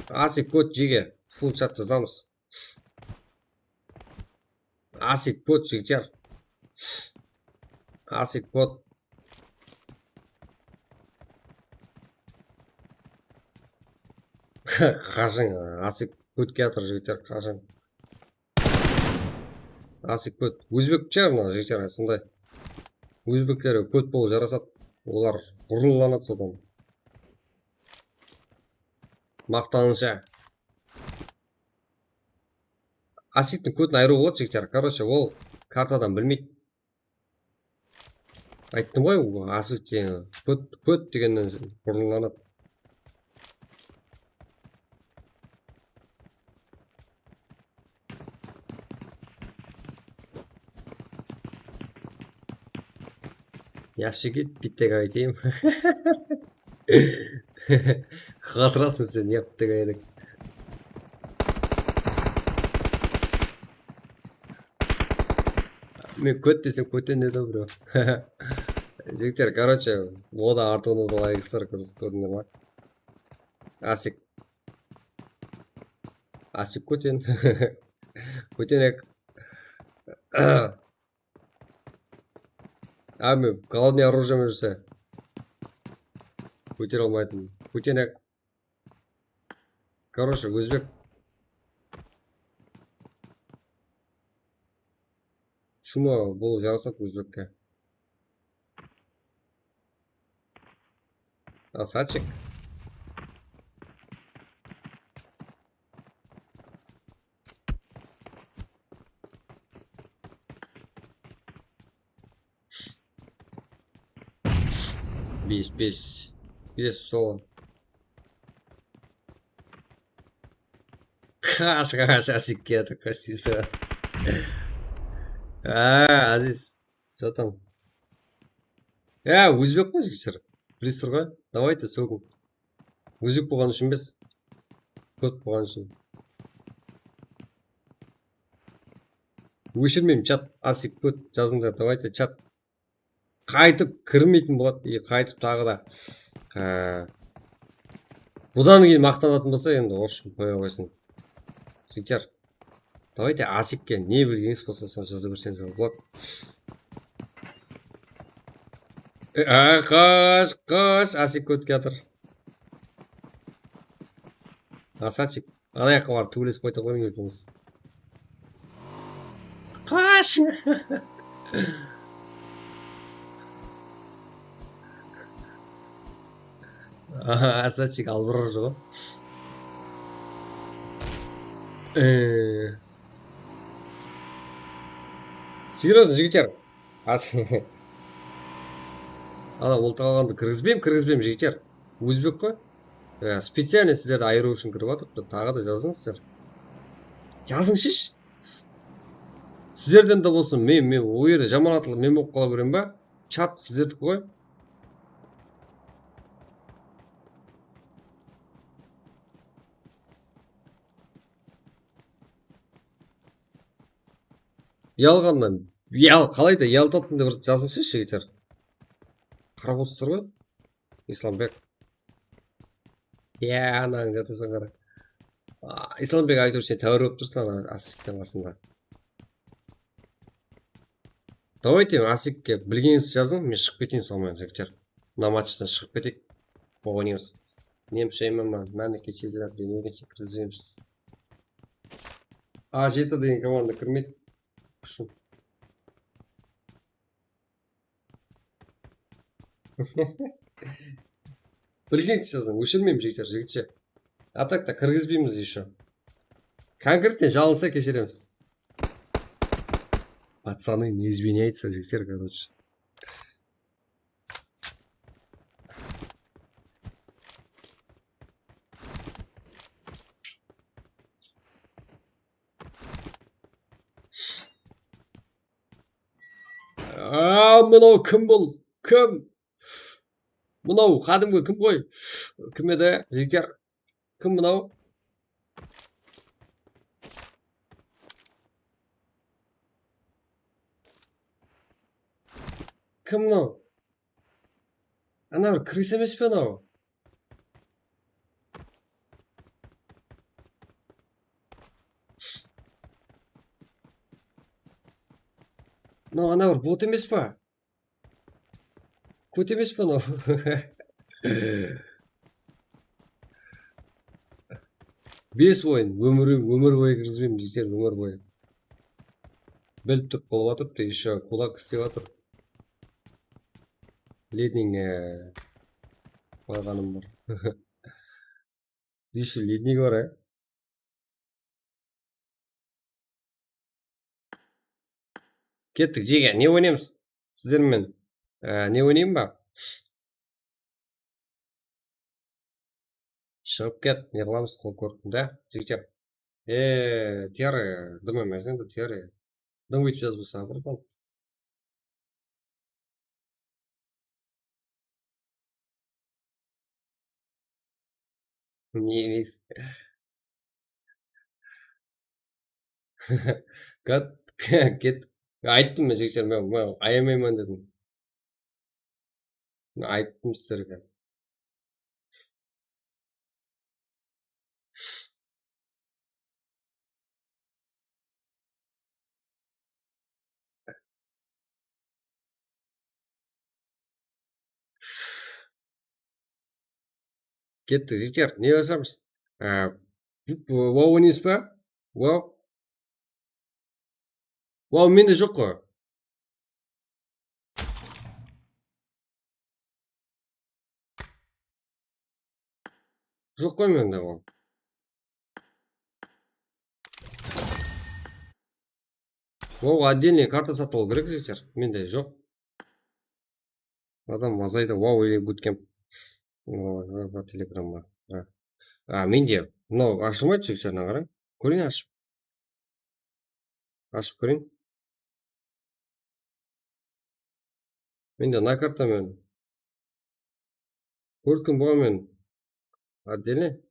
Asik kot, jege. Full chat jazamız. Asik, kót, jigitler. Asik, kót. Qashıń, Asik kótke atır, jigitler, qashıń. Asik kót. Ózbek shıǵar mına jigitler, sonday. Ózbekler kót bolıp jarasadı. Olar ǵururlanadı sodan. Maqtanınsha. Asiktiń kótin ayırıw boladı, jigitler. Короче, ol kartadan bilmeydi. Ayttım ǵoy, asik degen kót, kót degennen ǵururlanadı. Yaqshı yigit, bittege aytayım. Qatırasın sen, ya, bittege aytayım. Men kót desem, kóten dedi, bro. Jigitler, короче, oda artıǵın oda layıqsızlar, kórdińler ma? Asik. Asik kóten. Kótenek. Abi, главный оружиеmen júrse. Kótere almaytın. Kótenek. Короче, ózbek. Чума bolıp jarasadı ózbekke. Asachik. Bes, bes. Bes sol. Qash, qash, Asik keldi, qash deysiz. A, Aziz. Что там? Ya, ózbek ǵoy, jigitler. Bilesiz ǵoy. Давайте, sógiń. Ózbek bolǵanı ushın emes. Kót bolǵanı ushın. Óshirmeymen, chat, Asik, kót, jazıńlar, давайте, chat. Qaytıp kirmeytin boladı, e, qaytıp taǵı da, e, budan keyin maqtanatın bolsa, endi, в общем, qoya qoysın. Jigitler, давайте Asikke ne bilgenińiz bolsa, sonı jaza berseńiz boladı. E, a, qash, qash, Asik ótip kiyatır. Asachik. Ana jaqqa barıp túbelesip qayta qoyıń, iltimas. Qashıń! Aha, Asachik albırır joq. Ee. Seryoznıy, jigitler. As-, ana, ol qalǵandı kirgizbeyim, kirgizbeyim, jigitler. Ózbek ǵoy. Ya, специально sizlerdi ayırıw ushın kirip atırıptı. Taǵı da jazıńızlar. Jazıńshı. Sizlerden de bolsın, men, men, o jerde jaman atlı men bolıp qala beremen ba? Chat sizlerdiki ǵoy. Uyalǵannan, uyal-, qalayda uyaltatın dep bir jazıńshı, jigitler. Qarap otırsızlar ǵoy. Islambek. Ya, anań jatasań qara. A, Islambek, áytewir sen táwir bolıp tursań ana Asiktiń qasında. Давайте Asikke bilgenińizdi jazıń, men shıǵıp keteyin soń menen, jigitler. Mına matchtan shıǵıp keteyik. Oynaymiz. Nemshe M M A, máni keshirdiler, bilmegenshe kirgizemiz. A jeti degen komanda kirmeydi. Ushın. Bilgen kishisiń, óshirmeymiz, jigitler, jigitshe. A так-то kirgizbeymiz ещё. Konkretno jalınsa keshiremiz. Пацаны, не изменяется, jigitler, короче. A, mınaw kim bul? Kim? Mınaw qádimgi kim ǵoy? Kim edi, jigitler? Kim mınaw? Kim mınaw? Ana bir krısa emes pe anaw? Mınaw ana bir bot emes pa? Bot emes pa mınaw? Bes oyın, ómir, ómir boyı kirgizbeymiz, jeter, ómir boyı. Bilip turıp bolıp atırıptı, ещё kulak islep atır. Ledning, e, qoyǵanım bar. Bes júz lednigi bar, e. Kettik, jege, ne oynaymız? Sizler menen, e, ne oynayın ba? Shıǵıp ket, ne qılamız, qol kórdim da, jigitler. E, tiyar, dım emes endi, tiyar. Dım óytip jazbasa, bratан. Ne, ne? Kat, ket. Ayttım men, jigitler, men, men ayamayman dedim. Ayttım sizlerge. Kettik, jigitler. Ne basamız? Á, bu, bu, WoW oynaysız ba? WoW. WoW mende joq ǵoy. Joq ǵoy mende ol. Ol отдельный karta satıp alıw kerek, jigitler. Mende joq. Adam azaydı. Wow, ele bootcamp. Ol, ol, ol, Telegram bar. Ha. A, mende. Mınaw ashılmaydı, jigitler, mına qarań. Kóreyin ashıp. Ashıp kóreyin. Mende mına karta men. Kórkem bolǵan men. Отдельный.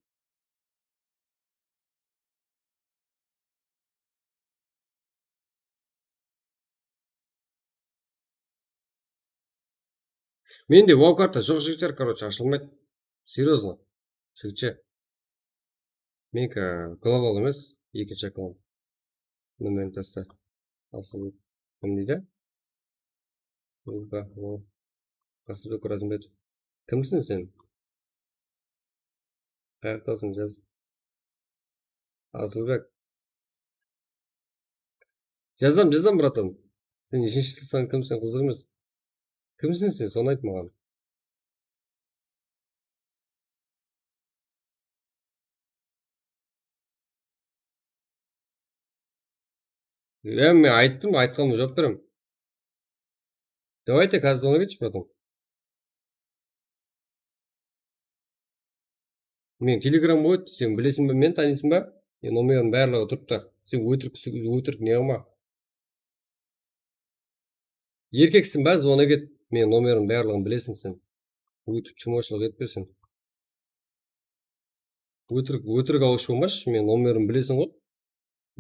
Mende wow karta joq, jigitler, короче, ashılmaydı. Серьёзно. Jigitler. Meniki global emes, ekinshi akkaunт. Nomerin tasta. Asıl kim deydi? Qasımjok Razımbetov. Kimsiń sen? Qayaqtasıń, jaz. Asılbek. Jazam, jazam, bratan. Sen neshinshisiń, kimsiń, qızıq emes. Kimsiń sen, sonı ayt maǵan. Ya, men ayttım, aytqanıma juwap berem. Давайте, házir звонок etshi, bratan. Men Telegram qoydı, sen bilesiń be, meni tanıysıń ba? E, nomerim barlıǵı turıptı. Sen ótirik, ótirik ne qılma. Erkeksiń ba, звонок et. Men nomerim barlıǵın bilesiń sen. Ótirik chumoshılıq etpe sen. Ótirik, ótirik awısh bolmashı, men nomerim bilesiń ǵoy.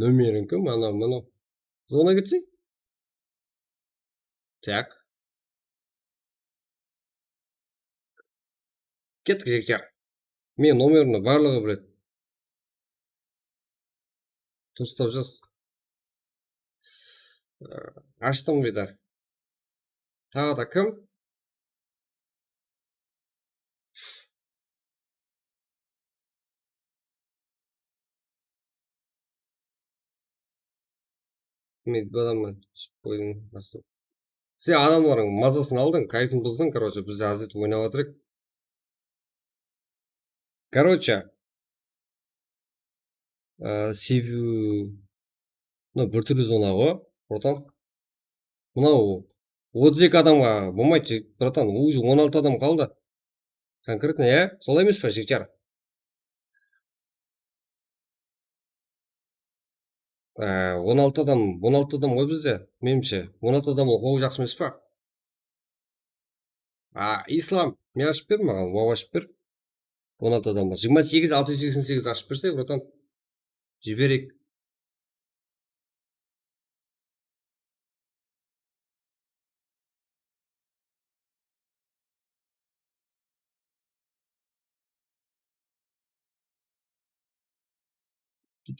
Nomeriń kim? Anaw, mınaw. Звонок etseń. Так. Kettik, jigitler. Men nomerimdi barlıǵı biledi. Durıstap jaz. Ee, ashtım bir de. Taǵı da kim? Men balaman iship qoydım, baslı. Sen adamlardıń mazasın aldıń, kayfın buzdıń, короче, biz házir oynap atırıq. Короче, e, seviyu, mına bir túrli zona ǵoy, bratan. Mınaw otız eki adamǵa bolmaydı, bratan, уже on altı adam qaldı. Конкретно, ya? Solay emes pa, jigitler? Ee, on altı adam, on altı adam ǵoy bizde, menimshe. On altı adam ol, ol jaqsı emes pa? A, Islam, ne ashıp ber maǵan, wow ashıp ber. On altı adam bar. Jigirma segiz, altı júz seksen segiz ashıp berse, bratan, jibereyik.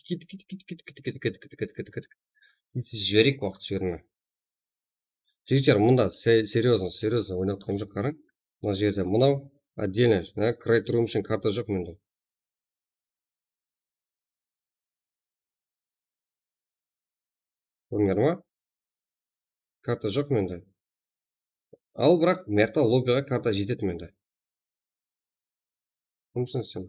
Ket, ket, ket. Jibereyik, waqıt jibermey. Jigitler, mında se-, серьёзно, серьёзно oynap atqanım joq, qarań. Mına jerde mınaw отдельно, ha, Cry Room ushın karta joq mende. Kórdińler ma? Karta joq mende. Al, biraq mıyaqta lobbiǵa karta jetedi mende. Kimsiń sen?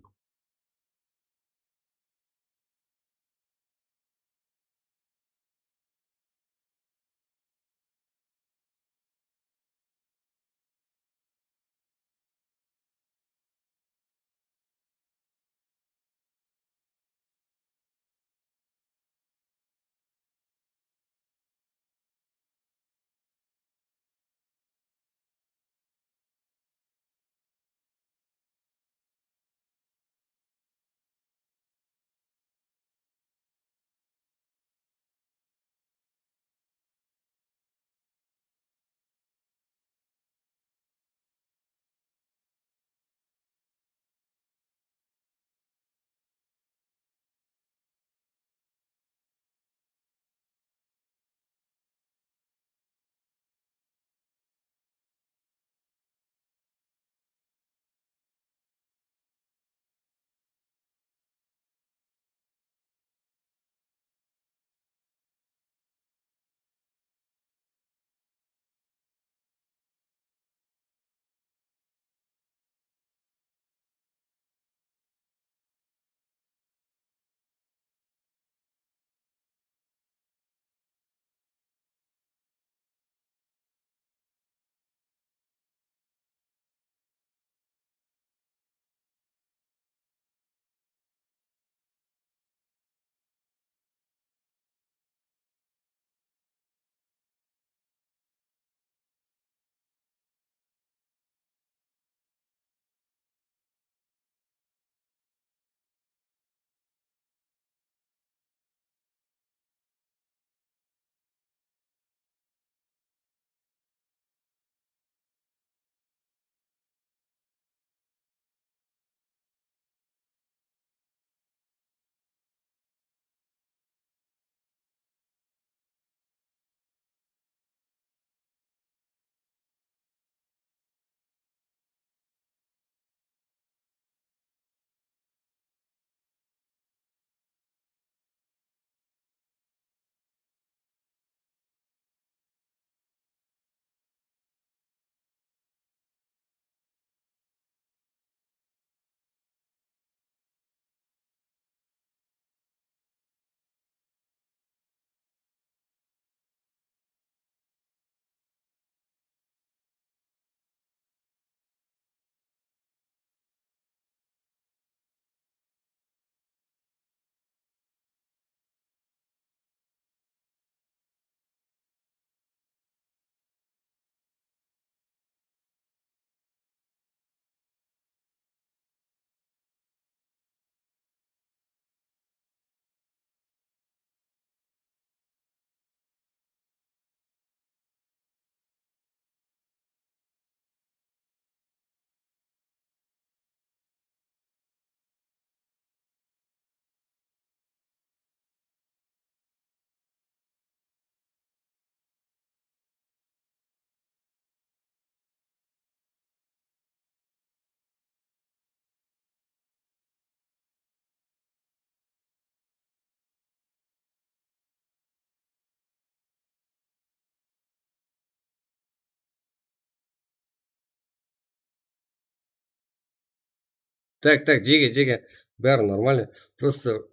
Tak, tak, jege, jege. Bári нормально. Просто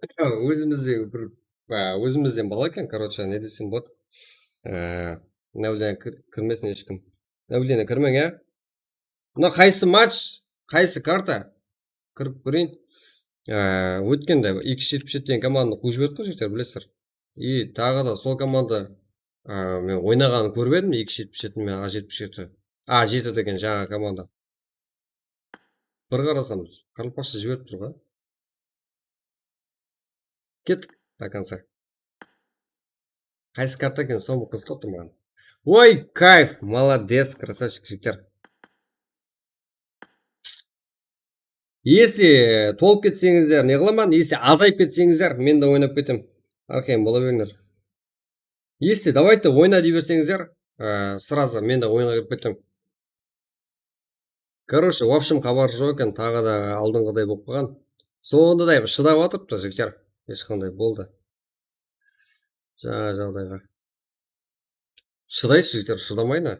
ózimizde bir, a, ózimizden bala eken, короче, ne desem boladı. E, обновление kir-, kirmesin hesh kim. Обновление kirmeń, a? Mına qaysı match, qaysı karta? Kirip kóreyin. Á, ótkende eki júz jetpis jeti degen komandanı quwıp jiberdi ǵoy, jigitler, bilesizler. I taǵı da sol komanda, á, men oynaǵanın kórip edim, eki júz jetpis jeti menen A jetpis jeti. A jeti degen jańa komanda. Bir qarasam, qırılpaqsha jiberip tur ǵoy. Kettik до конца. Qaysı karta eken, soń qızıqlap turman. Oy, kayf, молодец, красавчик, jigitler. Если tolıp ketseńizler, ne qılaman? Если azayıp ketseńizler, men de oynap ketem. Arqayın bola berińler. Если, давайте, oyna dey berseńizler, e, srazı men de oyınǵa kirip kettim. Короче, в общем, xabar joq eken, taǵı da aldınǵıday bolıp qalǵan. Sonda da shıdap atırıptı, jigitler. Hesh qanday boldı. Jańa jaǵdayǵa. Shıdaysız, jigitler, shıdamay na.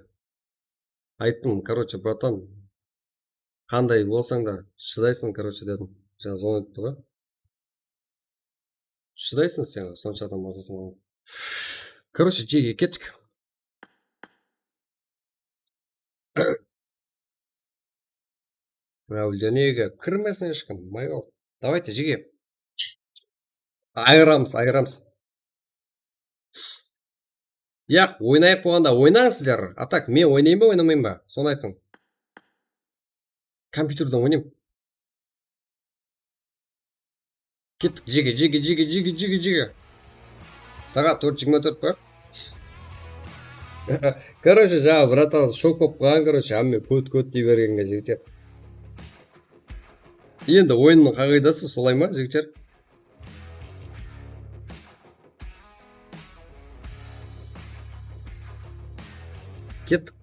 Ayttım, короче, bratan, qanday bolsań da shıdaysań, короче, dedim. Jańa zvonik turdı ǵoy. Shıdaysıń sen, sonsha adam basasıń ǵoy. Короче, jege kettik. Mınaw dúnege kirmesin hesh kim, mayor. Давайте, jege. Ayıramız, ayıramız. Yaq, oynayıq bolǵanda oynań sizler. A так, men oynayın ba, oynamayın ba? Sonı aytıń. Kompyuterden oynayım. Kettik, jege, jege, jege, jege, jege, jege. Saat tórt jigirma tórt pa? Короче, jańa, bratan, shok bolıp qalǵan, короче, hámme kót, kót dey bergenge, jigitler. Endi oyınnıń qaǵıydası solay ma, jigitler? Kettik.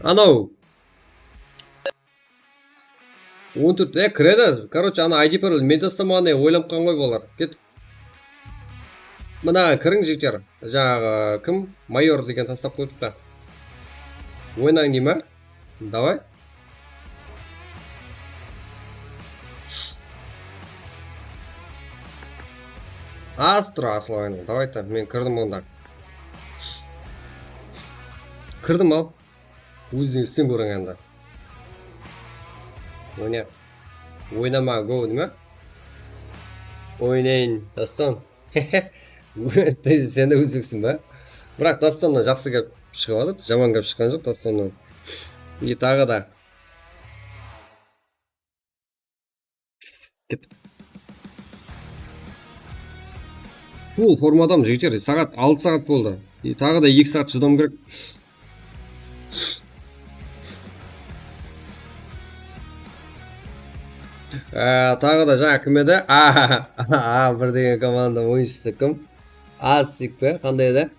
Anaw. On tórt, e, kiredi. Короче, ana I D parol men tastamaǵan, e, oylanıp qalǵan ǵoy bular. Kettik. Mına, kiriń, jigitler. Jańaǵı kim? Mayor degen tastap qoyıptı. Oynań dey ma? Давай. Az tur, asıl oynań. Давай, ta, men kirdim onda. Kirdim al. Ózińizden kóriń endi. Oyna. Oynama, go, nima? Oynayın, Dastan. Sen de ózbekseń ba? Biraq Dastannan jaqsı gáp shıǵıp atır, jaman gáp shıqqan joq Dastannan. E, taǵı da. Kettik. Full formadamız, jigitler. Saat altı saat boldı. E, taǵı da eki saat shıdam kerek. Á, taǵı da jańa kim edi? A, a, bir degen komanda oyınshısı kim? Asik pe? Qanday edi?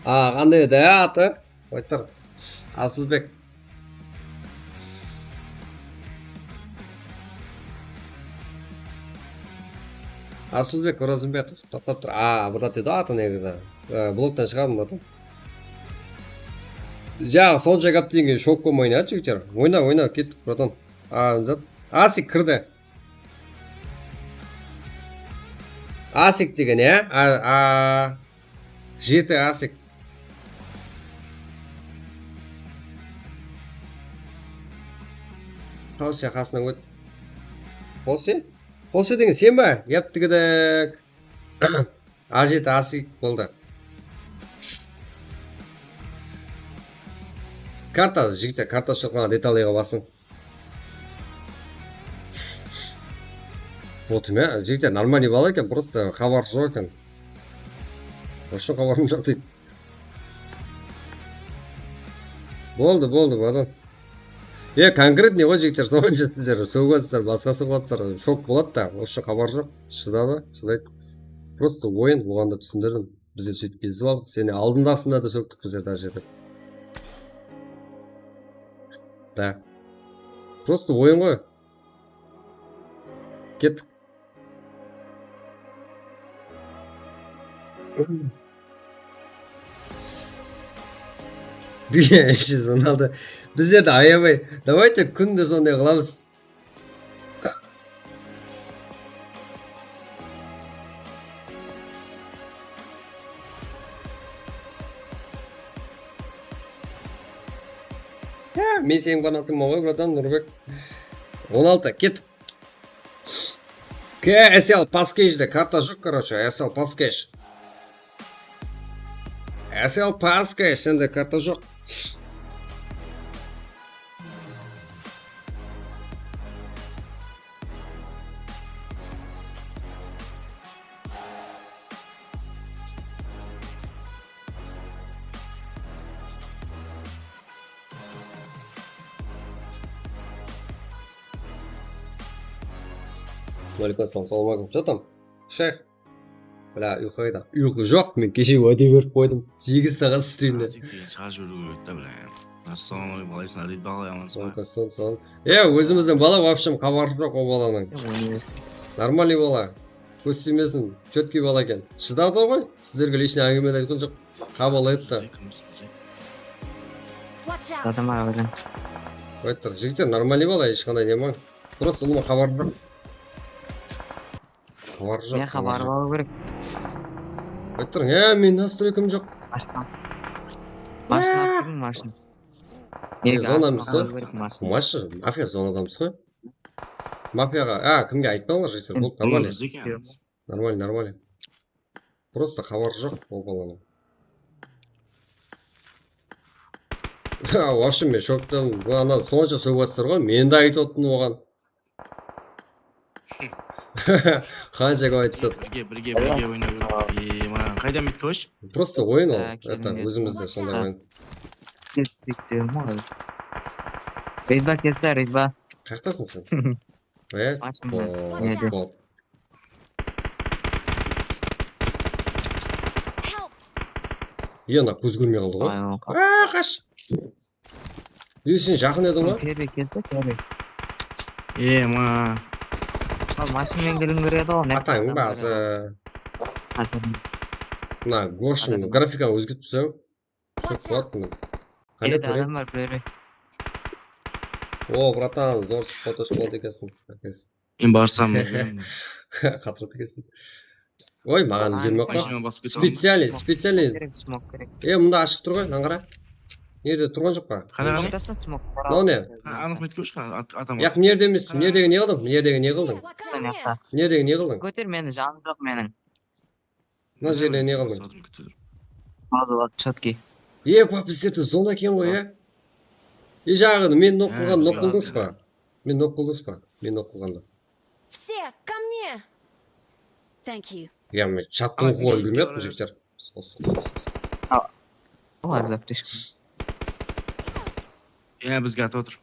A, qanday edi, á, atı? Qoyıp tur. Asılbek. Asılbek Orazımbetov. Toqtap tur. A, brat edi atı negizi. E, bloktan shıǵardım, bratan. Jaǵı, sonsha gáp degenge shok bolmay ne, jigitler. Oyna, oyna, kettik, bratan. A, zat. Asik kirdi. Asik degen, ya? A, a, jeti Asik. Xose qasına ót. Xose? Xose degen sen ba? Yaptıgıdık. A jeti Asik boldı. Karta, jigitler, karta shıqlaǵan detalyǵa basıń. Botım, ya, jigitler, нормальный bala eken, просто xabarı joq eken. Вообще xabarım joq deydi. Boldı, boldı, bratan. E, конкретный ǵoy, jigitler, sonıń ushın sizler sógip atırsızlar, basqası qılıp atırsızlar, shok boladı da, вообще xabarı joq. Shıdadı, shıdaydı. Просто oyın, oǵan da túsindirdim. Bizler sóytip kelісip aldıq. Seni aldındaǵısında da sóktik bizler даже dep. Da. Просто oyın ǵoy. Kettik. Úsh júz on altı. Bizler de ayamay. Давайте kúnde sonday qılamız. Ya, men seniń fanatıńman ǵoy, bratan, Nurbek. On altı, ket. Ke, S L Paskeshte karta joq, короче, S L Paskesh. S L Paskesh, sende karta joq. Aleykum assalam, salam aleykum. Что там? Shayx. Bla, uyqı qayda? Uyqı joq, men keshe wáde berip qoydım. Segiz saat strimde. Azıcık keyin shıǵarıp jiberiw kerek ta, bla. Assalamualeykum, qalaysań, Red bala, amansıń ba? Aleykum assalam, salam. E, ózimizden bala, вообще, xabarı joq o balanıń. Normalnıy bala. Kóz tiymesin, chetkey bala eken. Shıdadı ǵoy, sizlerge личный áńgimede aytqan joq. Qabıl etti. Watch out! Adam arabadan. Ayttıq, jigitler, normalnıy bala, hesh qanday ne bar? Просто ulıwma xabarı joq. Xabarı joq. Ne xabarı balıw kerek? Ayttıq, e, men nastroykam joq. Mashina. Mashina alıp keldiń, mashina. E, zonamız da. Kumash, mafiya zonadamız ǵoy. Mafiyaǵa, a, kimge aytpańlar, jigitler, boldı, normalnıy. Normalnıy, normalnıy. Просто xabarı joq o balanıń. В общем, men shoktaman. Bu ana sonsha sógip atırsań ǵoy, men de aytıp otırman oǵan. Qansha kóp aytsa. Birge, birge, birge oynaw kerek. E, mana, qayda mitkosh? Просто oyın ol. Это, ózimizde sonday oyın. Rizba keldi, Rizba. Qayaqtasıń sen? E, Basımda. Nede? Yana kóz kórmey qaldı ǵoy. Aa, qash. E, sen jaqın ediń ǵoy. Первый keldi, первый. E, ma. Al, mashinamen keliń beredi ǵoy. Atań bası. Mına, в общем, grafikanı ózgertip taslayın. Çok qıwat mına. Qáne kóre? Adam bar, первый. O, bratan, zor sıhbatdash boladı ekensiń. Men barsam. Qatırdı ekenseń. Oy, maǵan bermey-aq qoy. Специальный, специальный. Kerek, smok kerek. E, mında ashıq tur ǵoy, mınań qara. Nerde turǵan joq pa? Qana, qana. Smok. Mınaw ne? Anıq metke ushqan, atam. Yaq, merde emes, merdegi ne qıldıń? Merdegi ne qıldıń? Merdegi ne qıldıń? Kóter meni, janım joq meniń. Mına jerine ne qıldıń? Bazalar, chetkey. E, pa, bizlerde zona eken ǵoy, ya? E, jańaǵı men nok qılǵan, nok qıldıńız ba? Men nok qıldıńız ba? Men nok qılǵanda. Все, ко мне! Thank you. Ya, men chattı oqıwǵa úlgermey atırman, jigitler. O, azap teshkim. Ya, bizge atıp atır.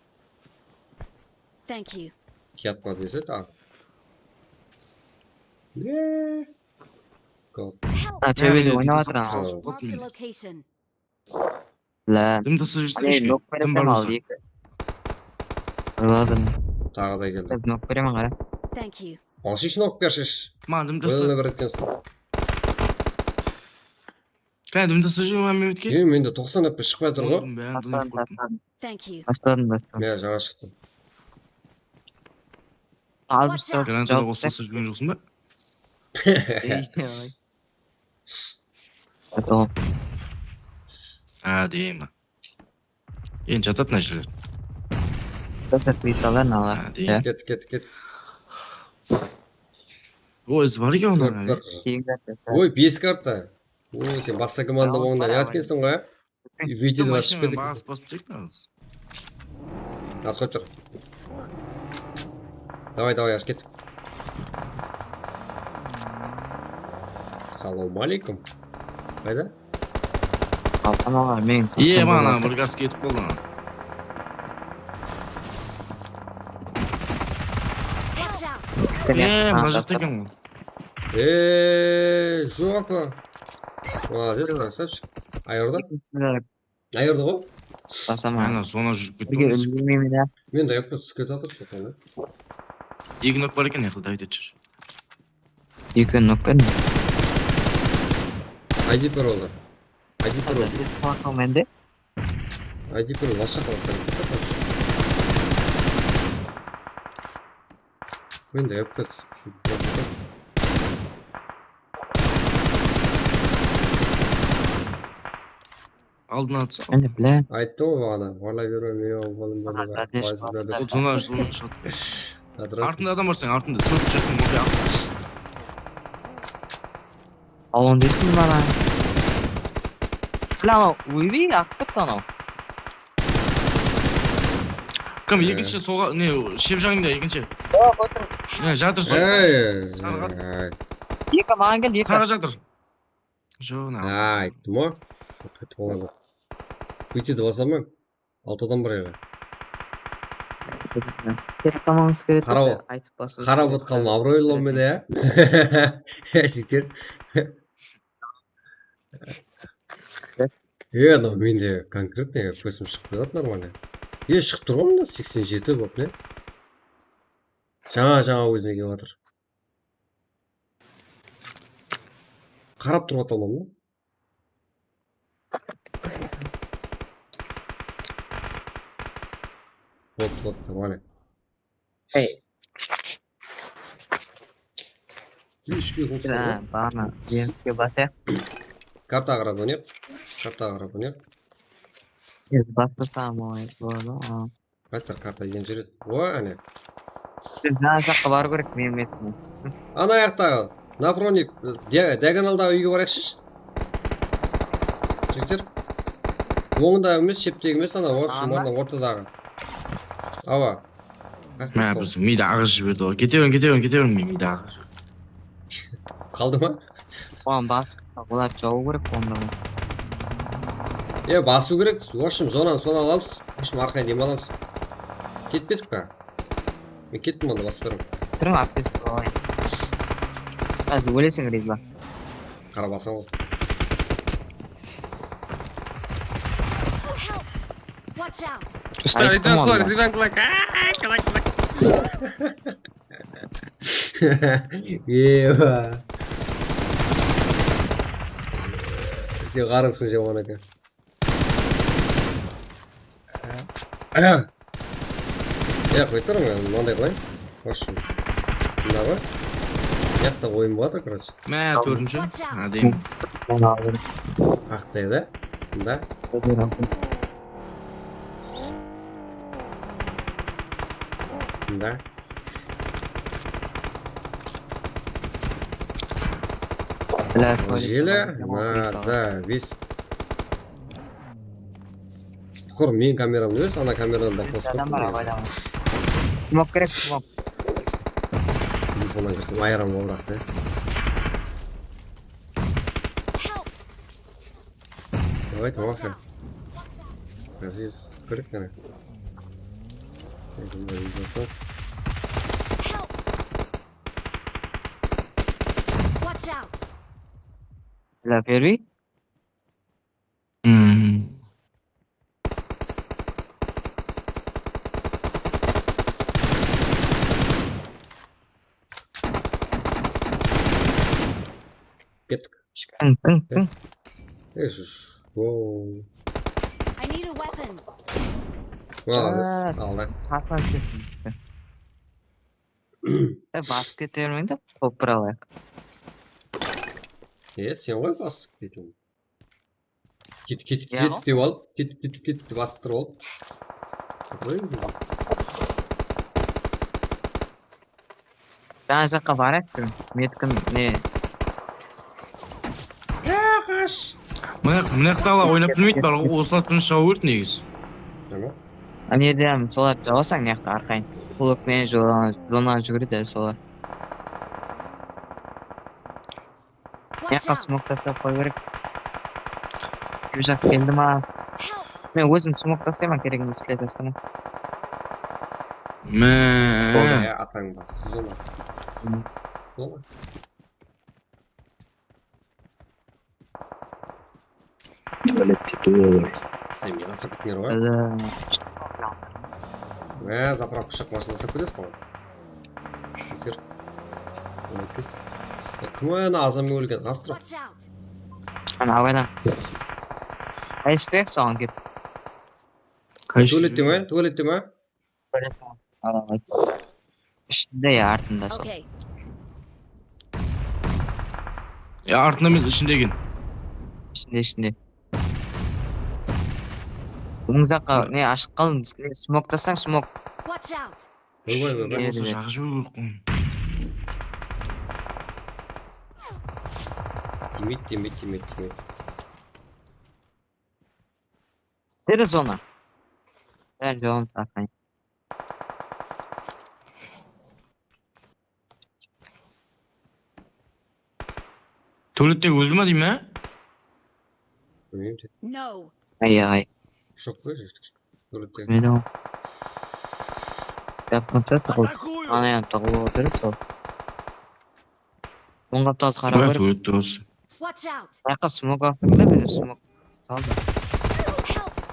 Thank you. Yatma dese, taǵı. Ne? Ha, tóbede oynap atır. La. Dim tasıp júrseń, eshke. Dim bar bolsa. Oyladım. Taǵı da keldi. Nok beremen, qara. Alshısh, nok bershih. Maǵan dim tasta. Oylanıp beretkenseń. Qáne dim tasta júrme, Mámmetke. E, mende toqsan F P S shıqpay atır ǵoy. Basladım, basladım. Mine, jańa shıqtı. Aldım, granatını oslasa júrgen joqsıń ba? Á, deymen. Endi jatadı mına jerler. Jatadı, plitalar, mınalar. Á, deymen. Ket, ket, ket. O, izi bar eken onıń. Oy, bes karta. O, sen basqa komanda bolǵanda ne etkenseń ǵoy? Vitedi basıp kettik. Basıp, basıp tek. At qoyıp tur. Davay, davay, ash ket. Salawma aleykum. Qayda? Altan aǵa, men. Iye, mana bir gaz ketip qaldı. Iye, mına jaqta eken ǵoy. Eee, joq. Молодец, красавчик. Ayırdı. Ayırdı ǵoy. Basaman. Ana, zona júrip ketti. Birge úlgermeymen ya. Men de ayaqta túsip ketip atır, что-то. Eki nok bar eken, ayaqta aytıp júr. Eki nok bar ma? I D parollar. I D parol. Portal mende. I D parol, lasha qaldı. Men de ayaqta túsip. Aldına atsa. Qáne, bile. Ayttı ǵoy baǵana, orlay berme, men oǵan balım. Zona, zona shıǵıp. Artında adam bar seniń, artında. Tórt jaqın orta. Al, onı destim bana. Bile, anaw, oybey, aǵıp ketti anaw. Kim, ekinshi solǵa, ne, shep jańıńda ekinshi. Ne, jatır sol. Sarǵa. Eki, maǵan kel, eki. Taǵı jatır. Joq, mına. Ha, ayttım ǵoy. Ketip qaladı. Búytedi, basamań. Altı adam bar edi. Ketip qalmaǵıńız keledi, aytıp basıw. Qarap otqanım abıroylı olmadı ya. Jigitler. E, anaw mende konkretno kósim shıǵıp qoyadı normalno. E, shıǵıp tur ǵoy mında seksen jeti bop ne? Jańa-jańa ózine kelip atır. Qarap turıp ataman da. Boptı, boptı, mine. Hey. Úshke qoyıpsın ǵoy. Bagana, jemke basayıq. Kartaǵa qarap oynayıq. Kartaǵa qarap oynayıq. Biz baslasam oy, boladı ǵoy. Qaytar karta eken júredi. O, áne. Biz jańa jaqqa barıw kerek, men emesin. Ana ayaqtaǵı, napronik, dia-, diagonaldaǵı úyge barayıqshı. Jigitler. Ońında emes, sheptegi emes, ana, o, shımardan ortadaǵı. Awa. Má, biz miydi aǵız jiberdi ǵoy. Kete beriń, kete beriń, kete beriń, miydi aǵız. Qaldı ma? Oǵan basıp, olar jawıw kerek onda. E, basıw kerek. В общем, zonanı sonı alamız. В общем, arqayın dem alamız. Ketpedik pa? Men kettim onda, basıp berem. Turıń, aptep alayın. Házir óleseń, Rizla. Qara basań ol. Watch out! Ayttım onda. Eba. Sen ǵarrıqsıń, jaman aka. Ya, qoyıp turıń, mınanday qılayın. Qoyshı. Mına ǵoy. Mıyaqta oyın boladı, короче. Má, tórtinshi. Watch out! Adem. Aqtaydı. Mında. Mında. Jeli, na, za, vis. Qur, men kameramdı emes, ana kameradan da qosıp qoyıptım. Adam bar, abaydan. Smok kerek, smok. Telefonnan kirsem, ayıraman biraq ta. Давай, Тамаша. Aziz, kirip qana. Watch out! Silah bermey? Hmm. Kettik. Tıń, tıń, tıń. Wow. I need a weapon. Молодец, aldı. Qasınan kettim. E, basıp kete bermeń de, topır alayıq. E, sen ǵoy basıp ketiń. Ketip, ketip, ketip dep alıp, ketip, ketip, ketip dep asıqtırıp alıp. Jańa jaqqa barayıq, metkin ne? Ya, qash. Mına, mına jaqtaǵılar oynap bilmeydi, bar ǵoy, osılar túnip shawıp berdi negizi. Tamam. Áne, dem, solardı jawasań, mıyaqta arqayın. Qul ókmey, zonanı júgiredi solar. Mıyaqqa smok taslap qoyıw kerek. Kim jaq keldi ma? Men ózim smok taslayman, kerek emes, sizler taslań. Mine. Boldı, ya, atań ba, siz olar. Boldı. Tualetke tuwıp. Sen meni ısıp ketken ǵoy. Mine, zapravka shıǵıp mashina ısıp ketesiz ǵoy. Ketir. On ekis. Ya, kim o, ana, azam ólgen, Astro. Ana, abaydan. Qaysı soǵan ket. Tualette me? Tualette me? Ishinde ya, artında sol. Okey. Ya, artında emes, ishinde eken. Ishinde, ishinde. Oń jaqqa ne ashıp qaldı, ne smok taslań, smok. Watch out! Oybay, oybay. Bolsa jaǵıp jiberu kerek ǵoy. Tiymeydi, tiymeydi, tiymeydi, tiymeydi. Deri zona. Bári jolıp atırayın. Tualettegi óldi ma deymen, á? Bilmeyim de. No. Ay, ay. Joq pa, jigitler? Tualettegi. Bilmedim. Yapqansa tıǵıl. Ana yan tıǵıl otırıp sol. Oń qaptaldı qarap kórip. Watch out! Ayaqqa smok atırdı, mende smok. Saldı.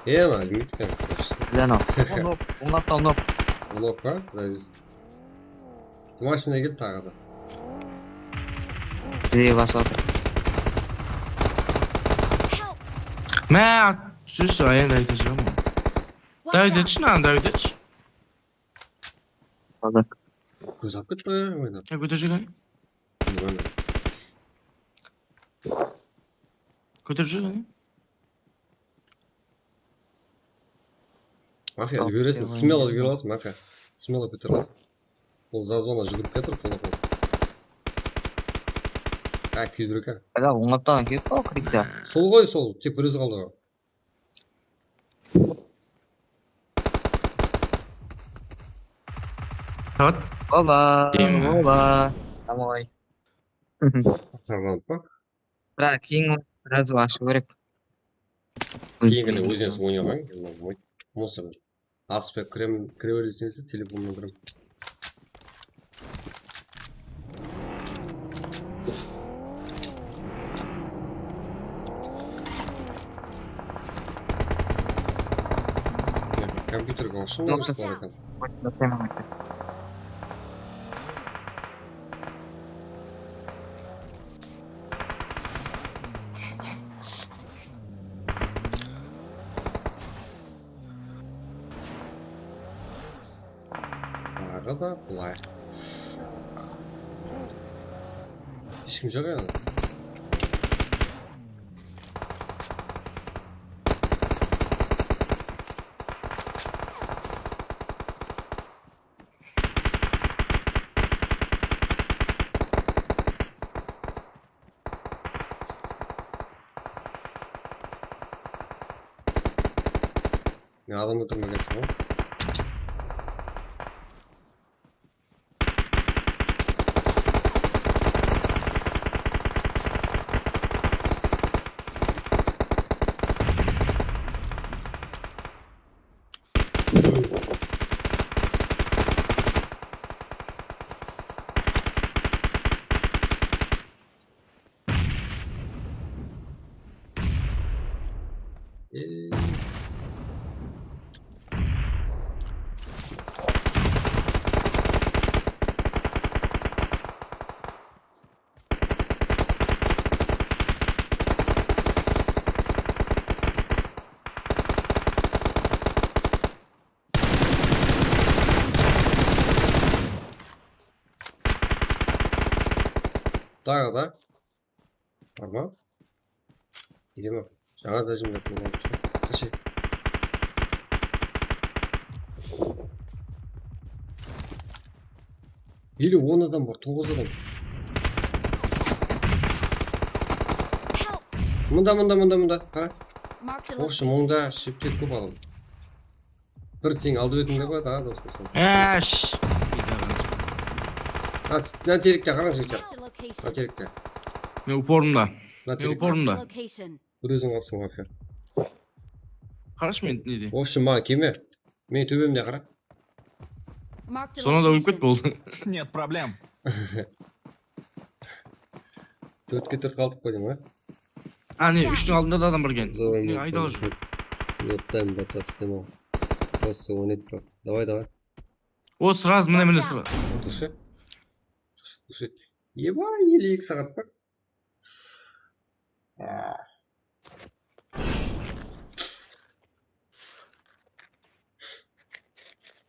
Help! E, ana, bilmeydi eken, короче. Bilen al. Oń qaptal nok. Nok pa? Завис. Mashina keldi taǵı da. Birewi basıp atır. Má, túsirshi, ayan aytajam. David etshi, mınanı David etshi. Aldı. Kóz alıp ketti ǵoy, oynap. Ya, kóterjek ane. Bilmem. Kóterjek ane. Mafiya, úlgere beresiń, smelo úlgere alasıń, Mafiya. Smelo kótere alasıń. Ol za zona júgirip kiyatır, qola-qola. Há, kúydirek, há. Ala, ońlap taǵan kelip qal, krikte. Sol ǵoy, sol, tek bir ózi qaldı ǵoy. Oba, oba. Domoi. Sazlanıp pa? Biraq keyin srazu ashıw kerek. Keyingine óziniz oynaǵan, mınaw bolmaydı. Bolsa bir. Asıp kire, kire bermese, telefonıma kirem. Kompyuterge alsın, orıs bar eken. Taǵı da bılay. Hesh kim joq yaǵnıy. Ya, adam óltirmegenseń ǵoy. E. Taǵı da. Bar ma? Gideme. Jańa da jimlep qoyǵan. Qashay. Ele on adam bar, toǵız adam. Mında, mında, mında, mında. Qara. Marked a location. Obshim, ońda shepte kóp adam. Bir seniń aldı betińde ǵoy, taǵı da sol. Ash! Ha, mına terekte qarań, jigitler. Marked a location. Mına terekte. Men uporımda. Mına terekte. Men uporımda. Marked a location. Bir óziń qalsıń, Mafiya. Qarash men nede. Obshim, maǵan kelme. Meniń tóbemde qara. Marked a location. Sonda da ólip ket boldı. Нет проблем. Tórtke tórt qaldıp qoydım ǵoy. A, ne, úshtiń aldında da adam bar eken. Ne, ayda al. Нет time, братан, снимал. Просто он это. Давай, давай. O, сразу, mine, mine, сразу. Durıs. Durıs. Eba, elli eki saat pa?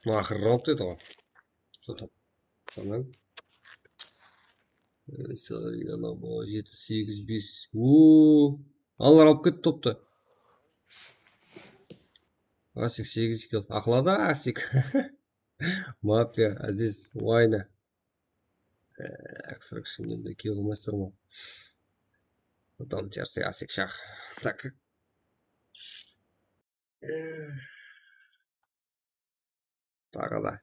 Mına, aqırı raunt edi ǵoy. Что там? Tamam. Jeti, segiz, bes. Oo! Anılar alıp ketti toptı. Asik segiz kill. Aqladı Asik. Mafiya, Aziz, Wayna. Ee, Aksırık şimdi de kill qılmay turma. Adam tersi Asik shaq. Tak. Taǵı da.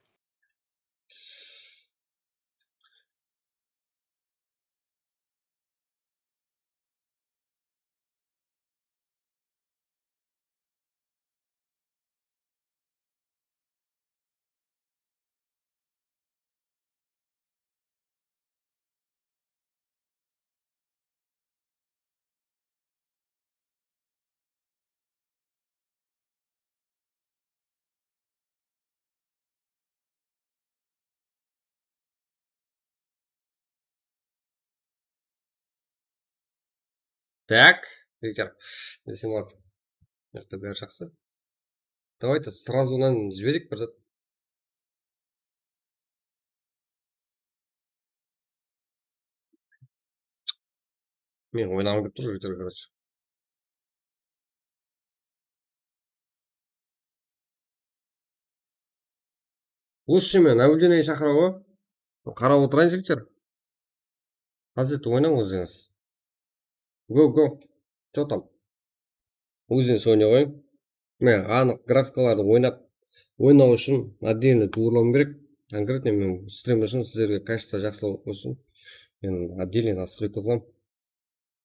Tak, Viktor. Eseń bol. Mıyaqta bári jaqsı. Давайте сразуnan jibereyik bir zat. Men oynaǵım kelip tur, короче. Usı men nablюдение shaqıra ǵoy. Qarap otırayın, jigitler. Háziret oynań ózińiz. Go, go. Что там? Ózińiz oynay ǵoyıń. Men anıq grafikalardı oynap, oynaw ushın отдельно tuwrılawım kerek. Конкретно men strim ushın sizlerge качество jaqsılaw ushın men отдельно настройка qılam.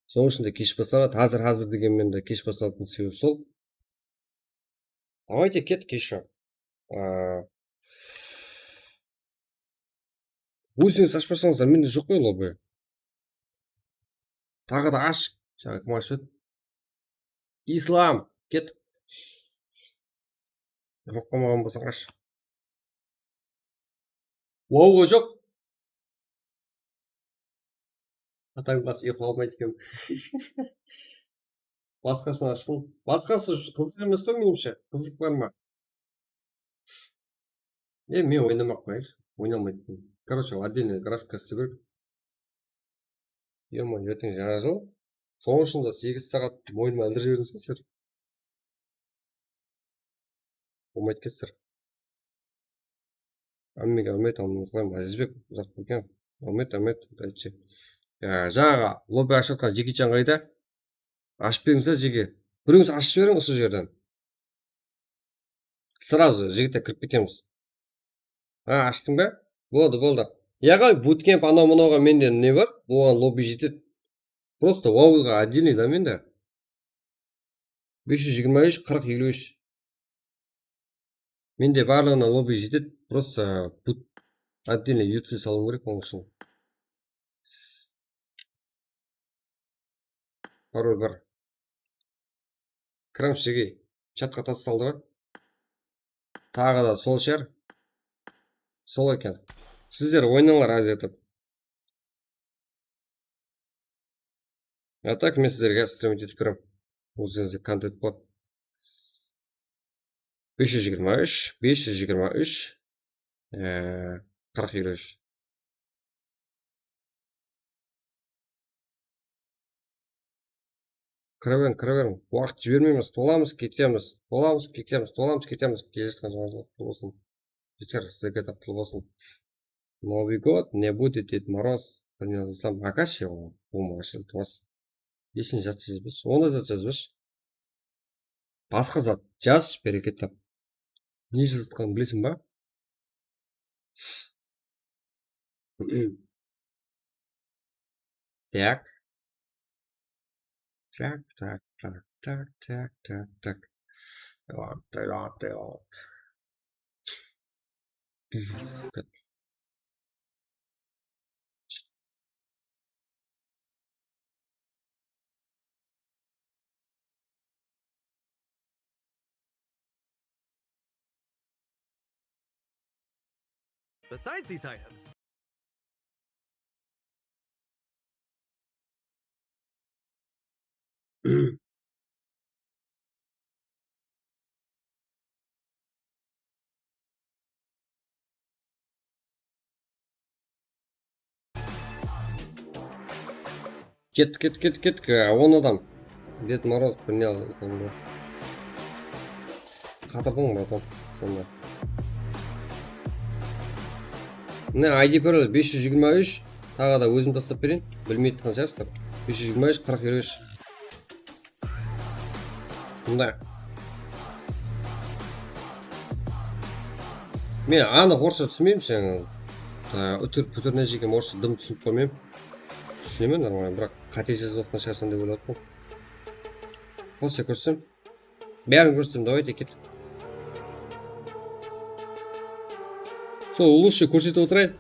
Sonıń ushın da kesh baslanadı. Házir, házir degenmen de kesh baslanatuǵın sebep sol. Давайте, kettik ещё. Aa, ózińiz ashpasańızlar, mende joq ǵoy lobby. Taǵı da ash. Jańa kim ashıp edi? Islam, ket. Joq bolmaǵan bolsań ash. Wow, joq. Atań bası uyıqlay almaydı eken. Basqasın ashsın. Basqası qızıq emes pe, menimshe? Qızıq bar ma? E, men oynamaq qoyayınshı. Oynalmaydı. Короче, отдельно grafika islew kerek. Ё-моё, erteń jańa jıl. Sonıń ushın da segiz saat moynıma ildirip jiberdińiz be sizler. Bolmaydı ekensizler. Ámmege áwmet, alnıńızǵa Azizbek, uzaq bolǵan. Áwmet, áwmet, удачи. Ya, jańaǵı lobby ashıp atqan Jekichan qayda? Ashıp berińiz, jeke. Birińiz ashıp jiberiń usı jerden. Сразу jigitler kirip ketemiz. Ha, ashtıń ba? Boldı, boldı. Yaǵay, butkemp anaw mınawǵa mende ne bar? Oǵan lobby jetedi. Просто WoWǵa отдельный da mende. Bes júz jigirma úsh, qırq, eliw úsh. Mende barlıǵına lobby jetedi. Просто but отдельный UC salıwım kerek onıń ushın. Parol bar. Kiremiz, jeke. Chatqa taslaydı ǵoy. Taǵı da sol shar. Sol eken. Sizler oynańlar, áz etip. A tak, men sizlerge stream etip beremen. Ózińizde kontent bor. Bes júz jigirma úsh, bes júz jigirma úsh, e, qırq eliw úsh. Kire beriń, kire beriń. Waqıt jibermeymiz. Tolamız, ketemiz. Tolamız, ketemiz. Tolamız, ketemiz. Kele jatqan jańa jıl qutlı bolsın. Jigitler, sizlerge de qutlı bolsın. Новый год, не будет Дед Мороз. Bilmeymen, Islam, Agashi, ol, bolmaǵan iltimas. Esine zat jazbash, onday zat jazbash. Basqa zat jaz, bereket tap. Ne jazatqanın bilesiń ba? Tak. Tak, tak, tak, tak, tak, tak, tak. Devam, devam, devam. Besides these items, Kettik, kettik, kettik, kettik. A, on adam. Ded Moroz, bir ne aldı eken bu? Qatırdıń, bratan, sonda. Mine, I D parol bes júz jigirma úsh. Taǵı da ózim taslap bereyin. Bilmey atqan shıǵarsızlar. Bes júz jigirma úsh, qırq, eliw úsh. Mında. Men anıq orıssha túsinbeymen, sen, e, útir-pútir ne jeken orıssha dım túsinip qalmayman. Túsinemen, normalno, biraq qáte jazıp atqan shıǵarsań dep oylap atırman. Qolshe kórsem. Bárin kórsem, давайте, ket. Sol ulıssha kórsetip otırayın.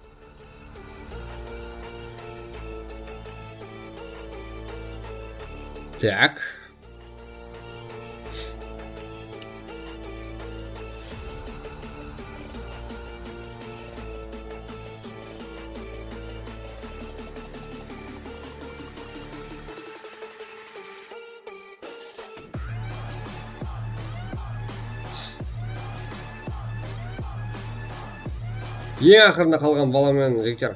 Так. Eń aqırında qalǵan bala menen, jigitler.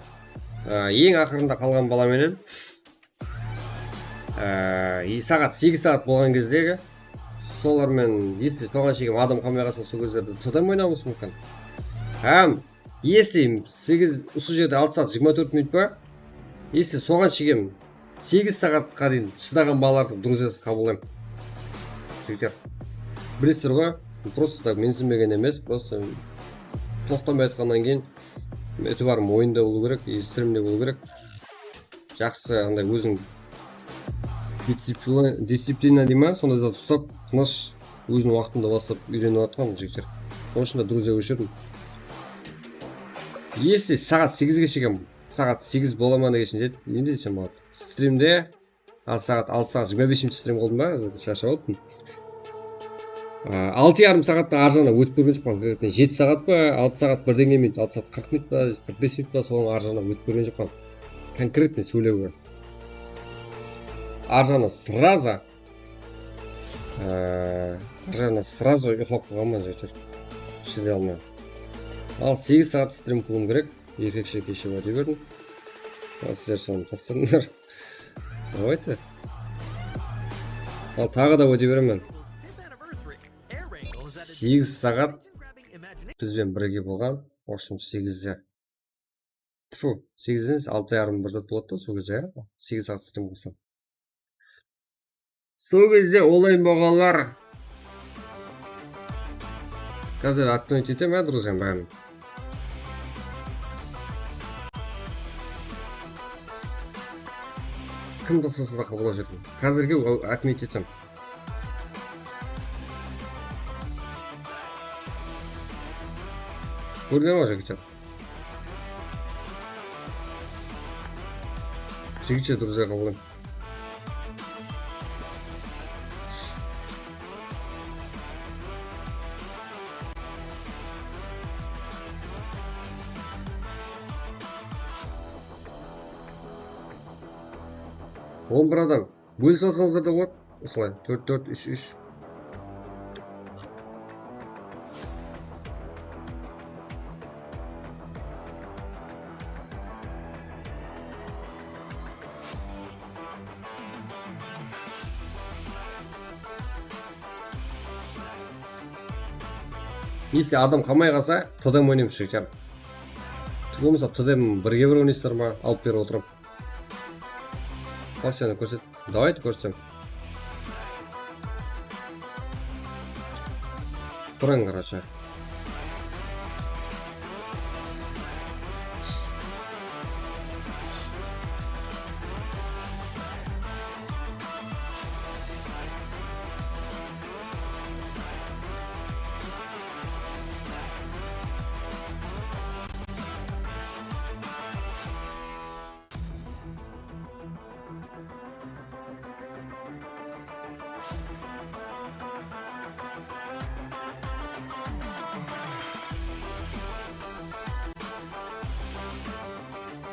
Á, eń aqırında qalǵan bala menen. Á, e, saǵat, segiz saǵat bolǵan gezdegi. Solar menen, если soǵan shekem adam qalmay qalsa, sol gezlerde T D M oynawımız múmkin. Hám, если segiz, usı jerde altı saat jigirma tórt minut pa? Если soǵan shekem segiz saatqa deyin shıdaǵan balalardı, друзья, qabıllayman. Jigitler, bilesizler ǵoy, просто так mensinbegen emes, просто toqtamay atqannan keyin itibarım oyında bolıw kerek, e, strimde bolıw kerek. Jaqsı, anday óziń disciplina, disciplina dey ma, sonday zat ustap, tınısh, ózin waqtında baslap úyrenip atqan jigitler. Sonıń ushın da, друзья, óshirdim. Если saǵat segizge shekem, saǵat segiz bola ma degenshe, ne desem boladı? Strimde, al, saǵat altı, saǵat jigirma bes minut strim qıldım ba, shashap alıptım. Á, altı yarım saǵattan arjaǵına ótip kórgen joqpan, jeti saǵat pa, altı saǵat birden kelmeydi, altı saǵat qırq minut pa, qırq bes minut pa, sonıń arjaǵına ótip kórgen joqpan. Конкретно sóylewge. Arjaǵına сразу, á, arjaǵına сразу uyıqlap qalǵanman, jigitler. Shıday almay. Al, segiz saǵat strim qılıwım kerek. Erkekshe keshe wáde berdim. Al, sizler sonı tasladıńlar. Давайте. Al, taǵı da wáde beremen. Segiz saǵat biz benen birge bolǵan, в общем, segizde. Tfu, segizden altı yarım bir zat boladı da, sol gezde, ya. Segiz saǵat strim qılsam. Sol gezde olayın bolǵanlar. Házir отменить etem, ya, друзьям, bárin. Kim taslasa da qabıllap júrdim. Házirge отменить etem. Kórdińler ma, jigitler? Jigitler, друзья, qabıllayın. On bir adam. Bóli salsańızlar da boladı. Usılay, tórt, tórt, úsh, úsh. Если adam qalmay qalsa, T D M oynaymız, shekar. Bolmasa T D M birge bir oynaysızlar ma? Alıp berip otıramın. Pasiyanı kórset. Давайте kórsetem. Turıń, короче.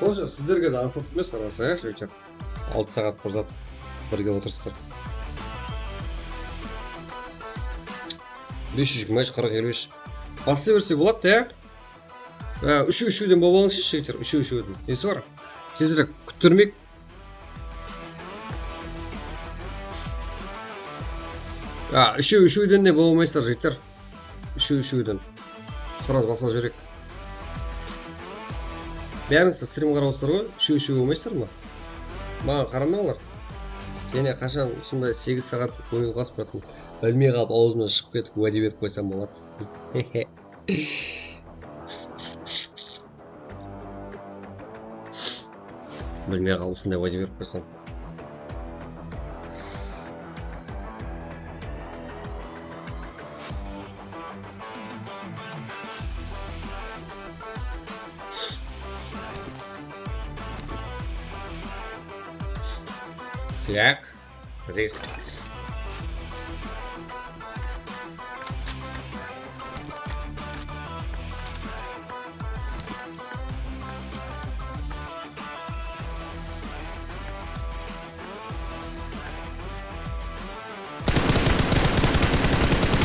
Тоже sizlerge de ańsat emes, qarasa, ya, shekar. Altı saat bir zat birge otırsızlar. Bes júz jigirma úsh, qırq, eliw úsh. Basa berse boladı, ya. Á, úshew-úshewden bolıp alıńızshı, jigitler, úshew-úshewden. Nesi bar? Tezirek kúttirmeyik. Á, úshew-úshewden de bola almaysızlar, jigitler. Úshew-úshewden. Сразу basa jibereyik. Bárińiz strim qarap otırsızlar ǵoy, úshew-úshew bolmaysızlar ma? Maǵan qaramańlar. Jáne qashan usınday segiz saat oyın qasıp barattım. Bilmey qalıp awzımnan shıǵıp ketip wáde berip qoysam boladı. Bilmey qalıp usınday wáde berip qoysam. Так. Здесь.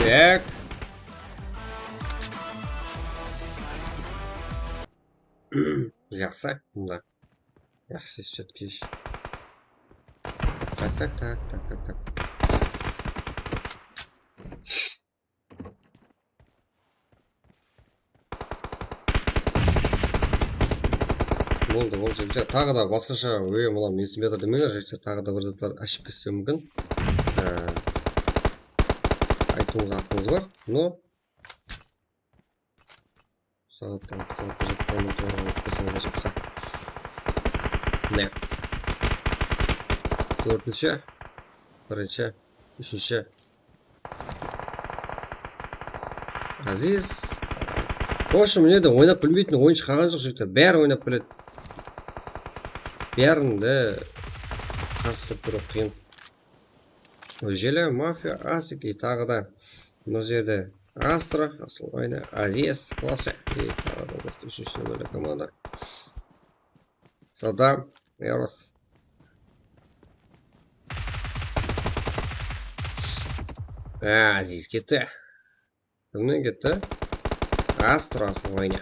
Так. Jaqsı, mında. Jaqsı, четкий. Tak, tak, tak, tak, tak, tak. Boldı, boldı, jigitler. Taǵı da basqasha, ey, mınaw ne isim jatır demeńler, jigitler. Taǵı da bir zatlar ashıp ketsem múmkin. Ee, aytıwıńızǵa haqqıńız bar. No. Saattan, saattan jatqanın toǵrılap kórseńiz jaqsı. Mine. Tórtinshi, birinshi, úshinshi. Aziz. В общем, mine de oynap bilmeytin oyınshı qalǵan joq, jigitler. Bári oynap biledi. Bárin de qarsı turıp turıw qıyın. Jele, Mafiya, Asik, e, taǵı da mına jerde Astra, Asıl oyna, Aziz, Klasa, e, taǵı da úshinshi nomerli komanda. Sadam, Eros. Á, Aziz ketti. Kimnen ketti? Astra, Asıl oyna.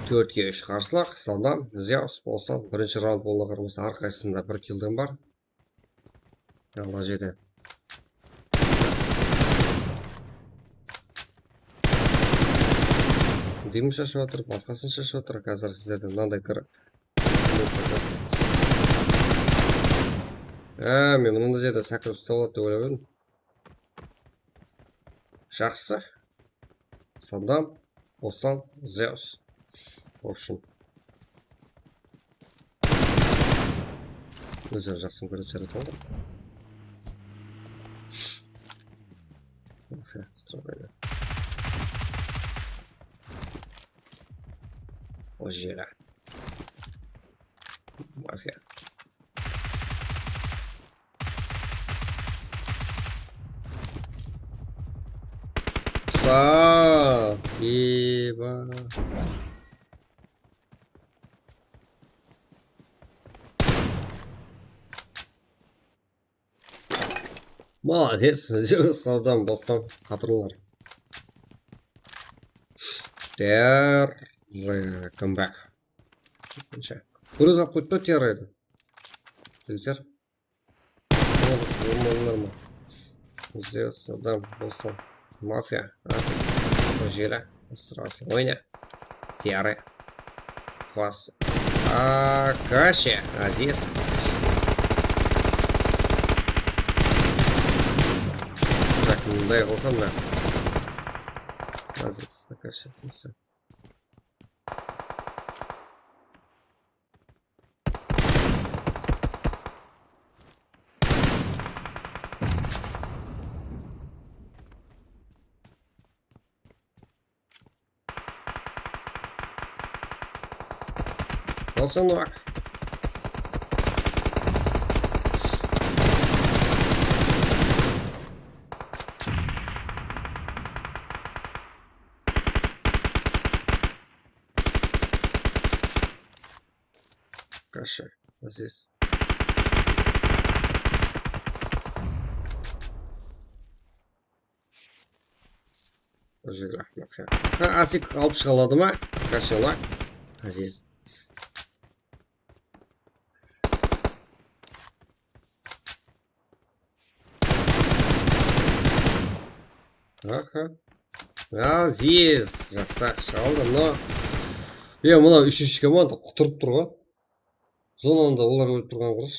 Tórtke úsh qarsılıq, Sadam, Zeus, Bostan. Birinshi raund bolǵanına qaramastın, hár qaysısında bir killden bar. Mına jerde. Dimin shashıp atır, basqasın shashıp atır. Házir sizlerden mınanday kir. Á, men mınanday jerde sákirip uslap aladı dep oylap edim. Jaqsı. Sadam, Bostan, Zeus. В общем. Ózleri jaqsı kóredi, jaraydı ǵoy. Okey, strongaydı. O jeri. Mafiya. Usta! Eba! Молодец, Zeus, Sadam, Bostan, qatırlar. Tiyar, come back. Gruza qoyıptı, tiyar edi. Jigitler. Boldı, bolmadılar ma? Zeus, Sadam, Bostan, Mafiya, Asıl, Jera, Asıl, Asıl, oyna. Tiyarı. Pas. Akashi, Aziz. Tak, mınday qılsam da. Aziz, Akashi, Musa. Bolsın, bak. Kashi, Aziz. Bul jerge aqmaq. Ha, Asik alıp shıǵa aladı ma? Kashi, ola. Aziz. Aha. Aziz, jaqsı, shıǵa aldı, no. E, mına úshinshi komanda qutırıp tur ǵoy. Zonanda olar ólip turǵan qarash.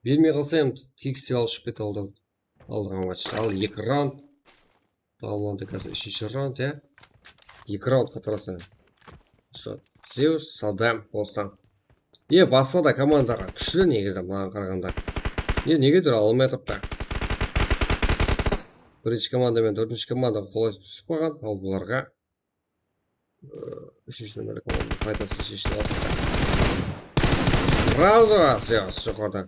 Bermey qalsa, em, T X T alıp shıǵıp kete aldı. Aldınǵı matchta. Al, eki raund. Tamamlandı házir úshinshi raund, ya. Eki raundqa tarasań. Usı Zeus, Sadam, Bostan. E, basqa da komandalar kúshli negizi, maǵan qaraǵanda. E, negedur ala almay atırıptı. Birinshi komanda menen tórtinshi komanda qolaysız túsip qalǵan, al bularǵa, e, úshinshi nomerli komandanıń paydasın sheship atırıptı. Srazu Zeus joqarıda.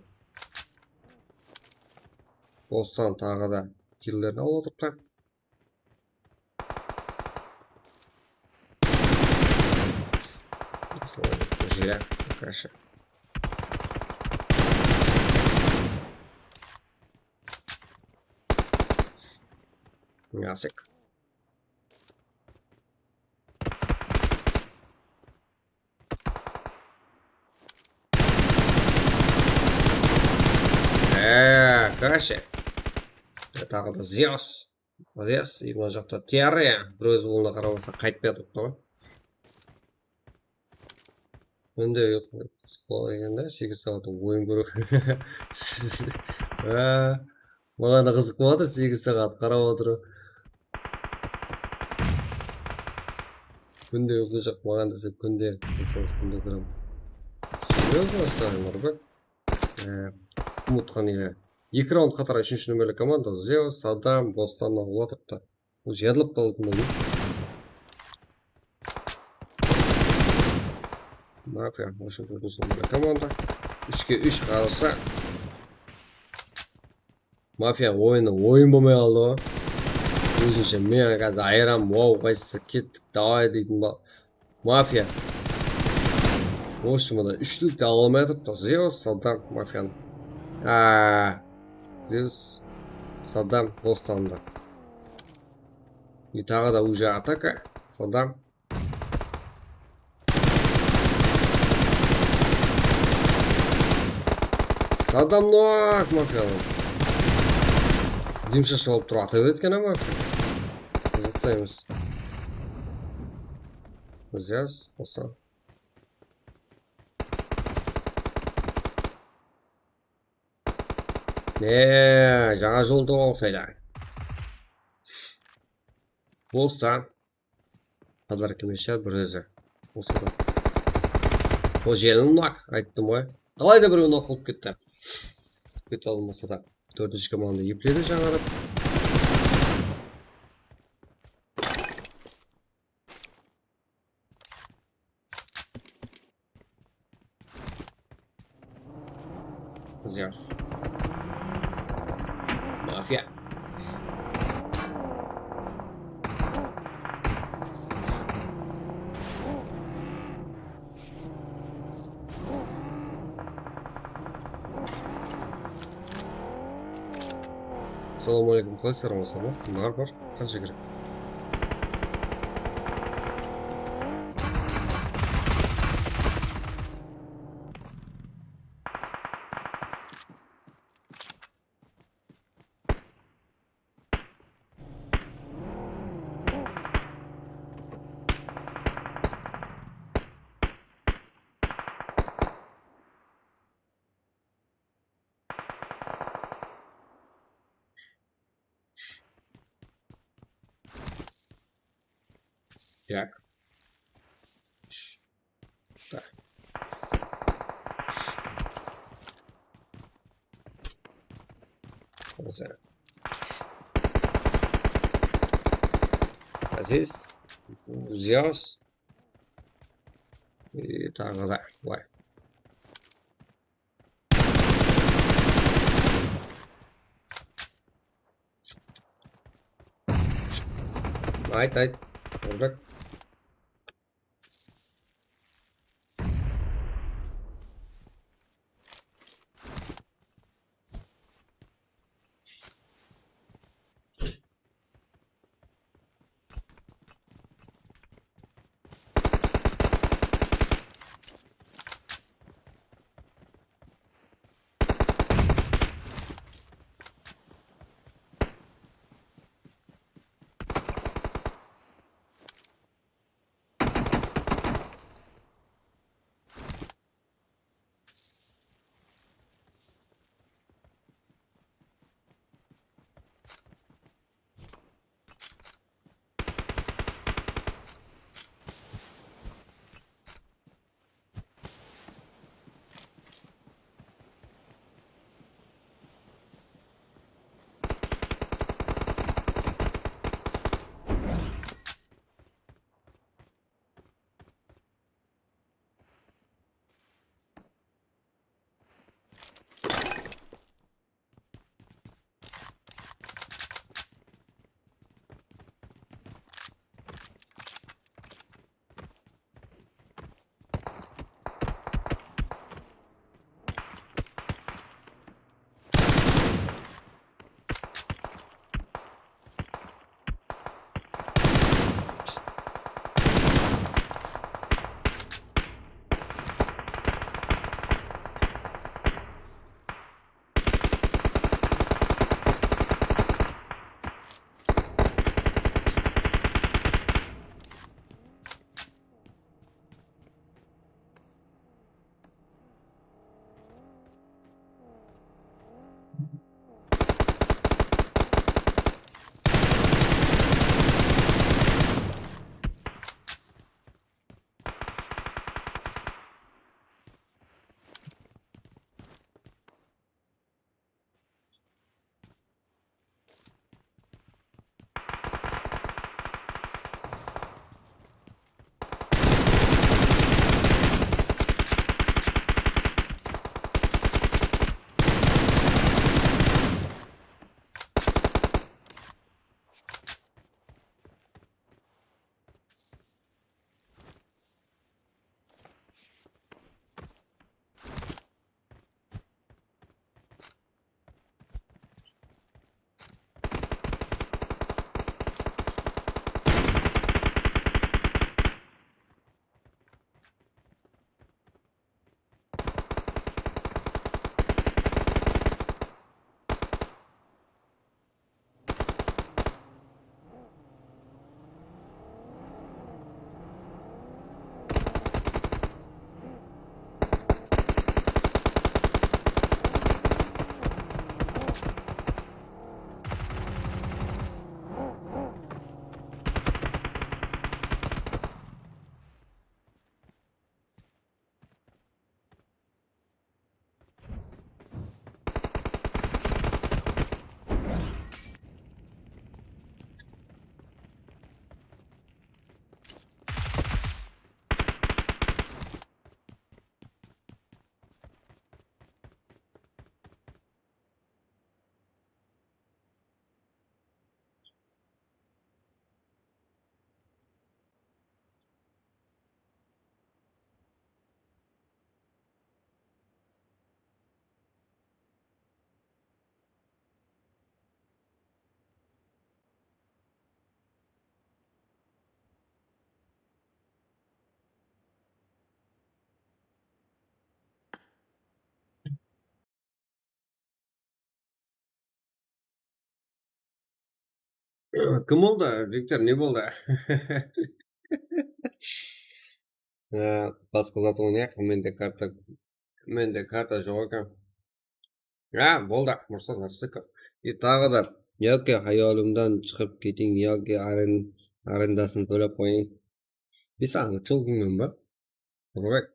Bostan taǵı da killerin alıp atırıptı. Jera, kashi. Yasik. Eee, короче. Taǵı da Zeus. Zeus, mına jaqta Tiare. Bir ózi bolǵanına qaramasa, qaytpay atırıptı ǵoy. Mende uyqı qıptı eken da, segiz saat oyın kóriw. Á, maǵan da qızıq bolıp atır, segiz saat qarap otırıw. Kúnde uyqı joq maǵan dese, kúnde, kúnde kúnde kóremen. Серьёзно, Ruslan, Nurbek? Á, umıtqan ya. Eki raund qatar úshinshi nomerli komanda, Zeus, Saddam, Bostan alıp atırıptı. Ózi yadlap qalıptı ma? Mafiya, ózi dórtinshi nomerli komanda. Úshke úsh qarasa. Mafiya oyını oyın bolmay qaldı ǵoy. Ózinshe men házir ayıraman, wow, qaysı kettik, davay deytin ba. Mafiya. Вообще, mına úshlik te ala almay atırıptı. Zeus, Saddam, Mafiyanı. Aa, Zeus, Saddam, Bostandı. И taǵı da уже атака, Saddam. Saddam Noak, Mafiyanı. Dimsha shawıp turıp ata beredi eken, ama qızıq ta emes. Zeus, Bostan. Ne, jańa joldı alsaydı. Bostan. Pодарок emes shıǵar, bir ózi. Bolsa da. O jerin nok, ayttım ǵoy. Qalayda birew nok qılıp ketti. Kete almasa da. Tórtinshi komanda epledi jańarıp. Zeus. Mafiya. Assalawma áleykum, qalaysızlar, aman-sawma? Bar, bar, qansha kerek? Так. Так. Aziz, Ziyos. E, taǵı da, vay. Ayt, ayt. Bırak. Kim boldı? Viktor, ne boldı? Á, basqa zat oynayıq. Mende karta, mende karta joq eken. Á, boldı, Mursat Arsıkov. E, taǵı da, yoki xayolimdan chiqib keting, yoki aren-, arendasın to'lab qo'ying. Biz saǵan chol bilmem ba? Nurbek.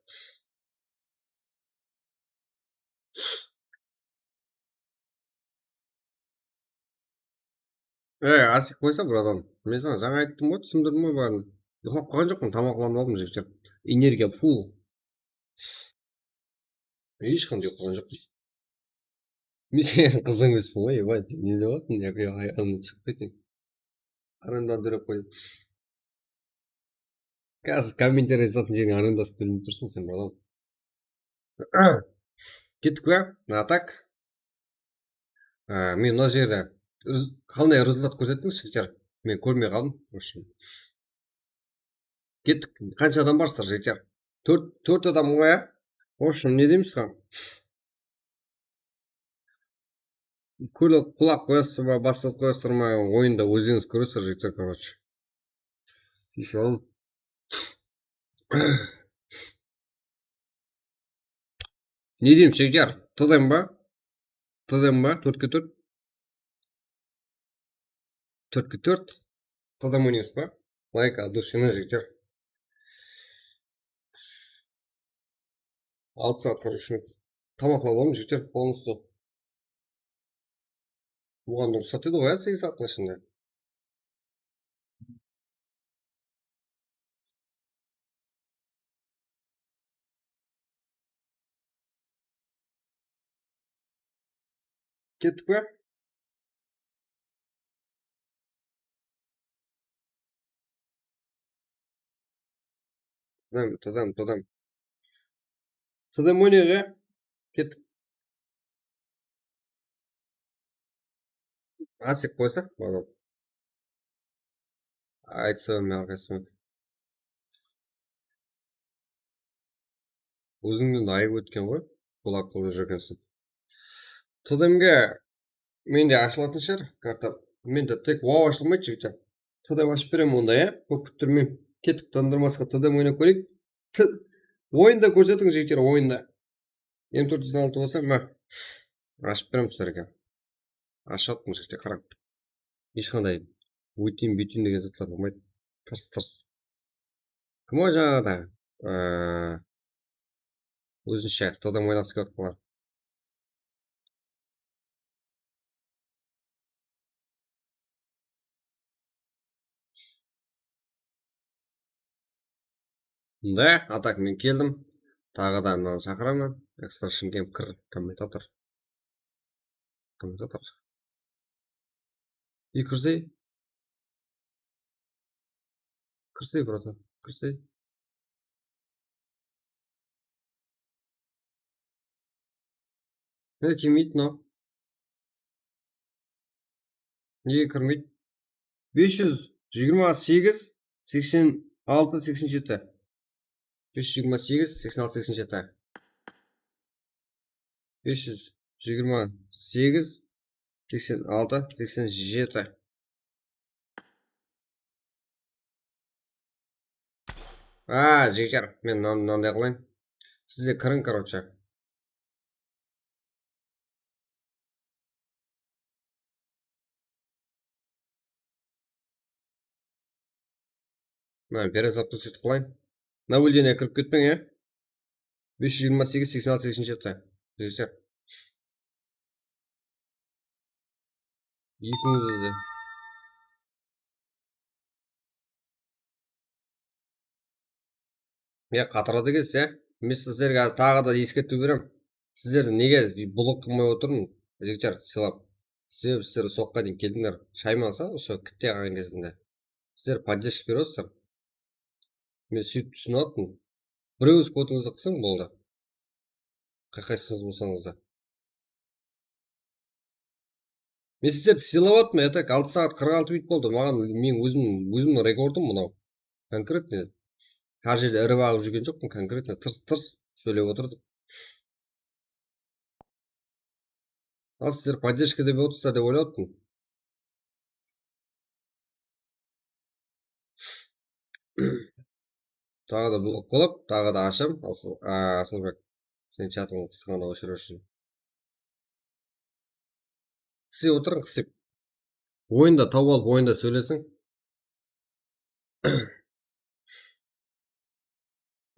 Ey, Asik qoysa, bratan. Men saǵan jańa ayttım ǵoy, túsindirdim ǵoy bárin. Uyqılap qalǵan joqpan, tamaqlanıp aldım, jigitler. Energiya full. Hesh qanday uyqılap qalǵan joqpan. Men seniń qızıń emeспen ǵoy, eba, ne dep atırsań, yaqı ayalına shıǵıp keteyim. Arendanı to'lep qoydım. Házir kommentariya jazatın jerine arendasın tólenip tursań sen, bratan. Kettik pe? А так, á, men mına jerde rez-, qanday rezultat kórsettińiz, jigitler? Men kórmey qaldım. В общем, kettik. Qansha adam barsızlar, jigitler? Tórt, tórt adam ǵoy, á? В общем, ne deymiz, ha? Kóle-, qulaq qoyasızlar ma, basqa qoyasızlar ma, oyında ózińiz kóresizler, jigitler, короче. Ещё. Ne deymiz, jigitler? T D M ba? T D M ba? Tórtke tórt? Tórtke tórt. T D M oynaysız ba? Лайк от души, jigitler. Altı saat, короче, tamaqlap aldım, jigitler, полностью. Buǵan ruxsat edi ǵoy, á, segiz saattın ishinde. Kettik pe? T D M, T D M, T D M. T D M oynayıq, ya. Kettik. Asik qoysa, balalar. Aytsa, men arqasın. Ózińnen ayıp ótken ǵoy, qulaq qılıp júrgensiń. T D M ge mende ashılatın shıǵar, karta. Mende tek wow ashılmaydı, jigitler. T D M ashıp beremen onda, ya? Kóp kúttirmeymen. Kettik, tandırmasqa T D M oynap kóreyik. T-, oyında kórsetiń, jigitler, oyında. M tórt júz on altı bolsa, ma. Ashıp beremiz sizlerge. Ashıp atırmız, jigitler, qarań. Hesh qanday óyteyin, búyteyin degen zatlar bolmaydı. Tırs, tırs. Kim o jańaǵıda? Ee, ózinshe, T D M oynaǵısı kelip atqanlar. Mında, а так men keldim. Taǵı da ananı shaqıraman. Extraction Game kir, kommentator. Kommentator. И kirsey. Kirsey, bratan, kirsey. Nege kelmeydi mınaw? Nege kirmeydi? Bes júz jigirma segiz, seksen altı, seksen jeti. Bes júz jigirma segiz, seksen altı, seksen jeti. Bes júz jigirma segiz, seksen altı, seksen jeti. A, jigitler, men mınan-, mınanday qılayın. Sizler kiriń, короче. Mına, перезапуск etip qoyayın. Nabyuldeniye kirip ketpeń, ya. Bes júz jigirma segiz, seksen altı, seksen jeti. Jigitler. Ekińizde de. Ya, qatırada kelse, men sizlerge házir taǵı da eskertiw berem. Sizlerdi nege blok qılmay otırmın, jigitler, sıylap. Sebebi sizler usı waqıtqa deyin keldińler. Shayman sa, usı kitte qalǵan gezinde. Sizler podderjka berip otırsızlar. Men sóytip túsinip atırman. Birew óz kodıńızdı qısıń, boldı. Qay-, qaysıńız bolsańız da. Men sizlerdi sıylap atırman, ya так, altı saat qırq altı minut boldı. Maǵan, men ózim, ózimniń rekordım mınaw. Конкретно. Hár jerde iri baǵıp júrgen joqpan, конкретно tırs-tırs sóylep otırdım. Al, sizler поддержка dep otırsızlar dep oylap atırman. Taǵı da blok qılıp, taǵı da asham. Asıl, a, Asılbek, sen chatıńdı qısqanda oshırıw ushın. Qısıp otırıń, qısıp. Oyında tawıp alıp, oyında sóylesiń.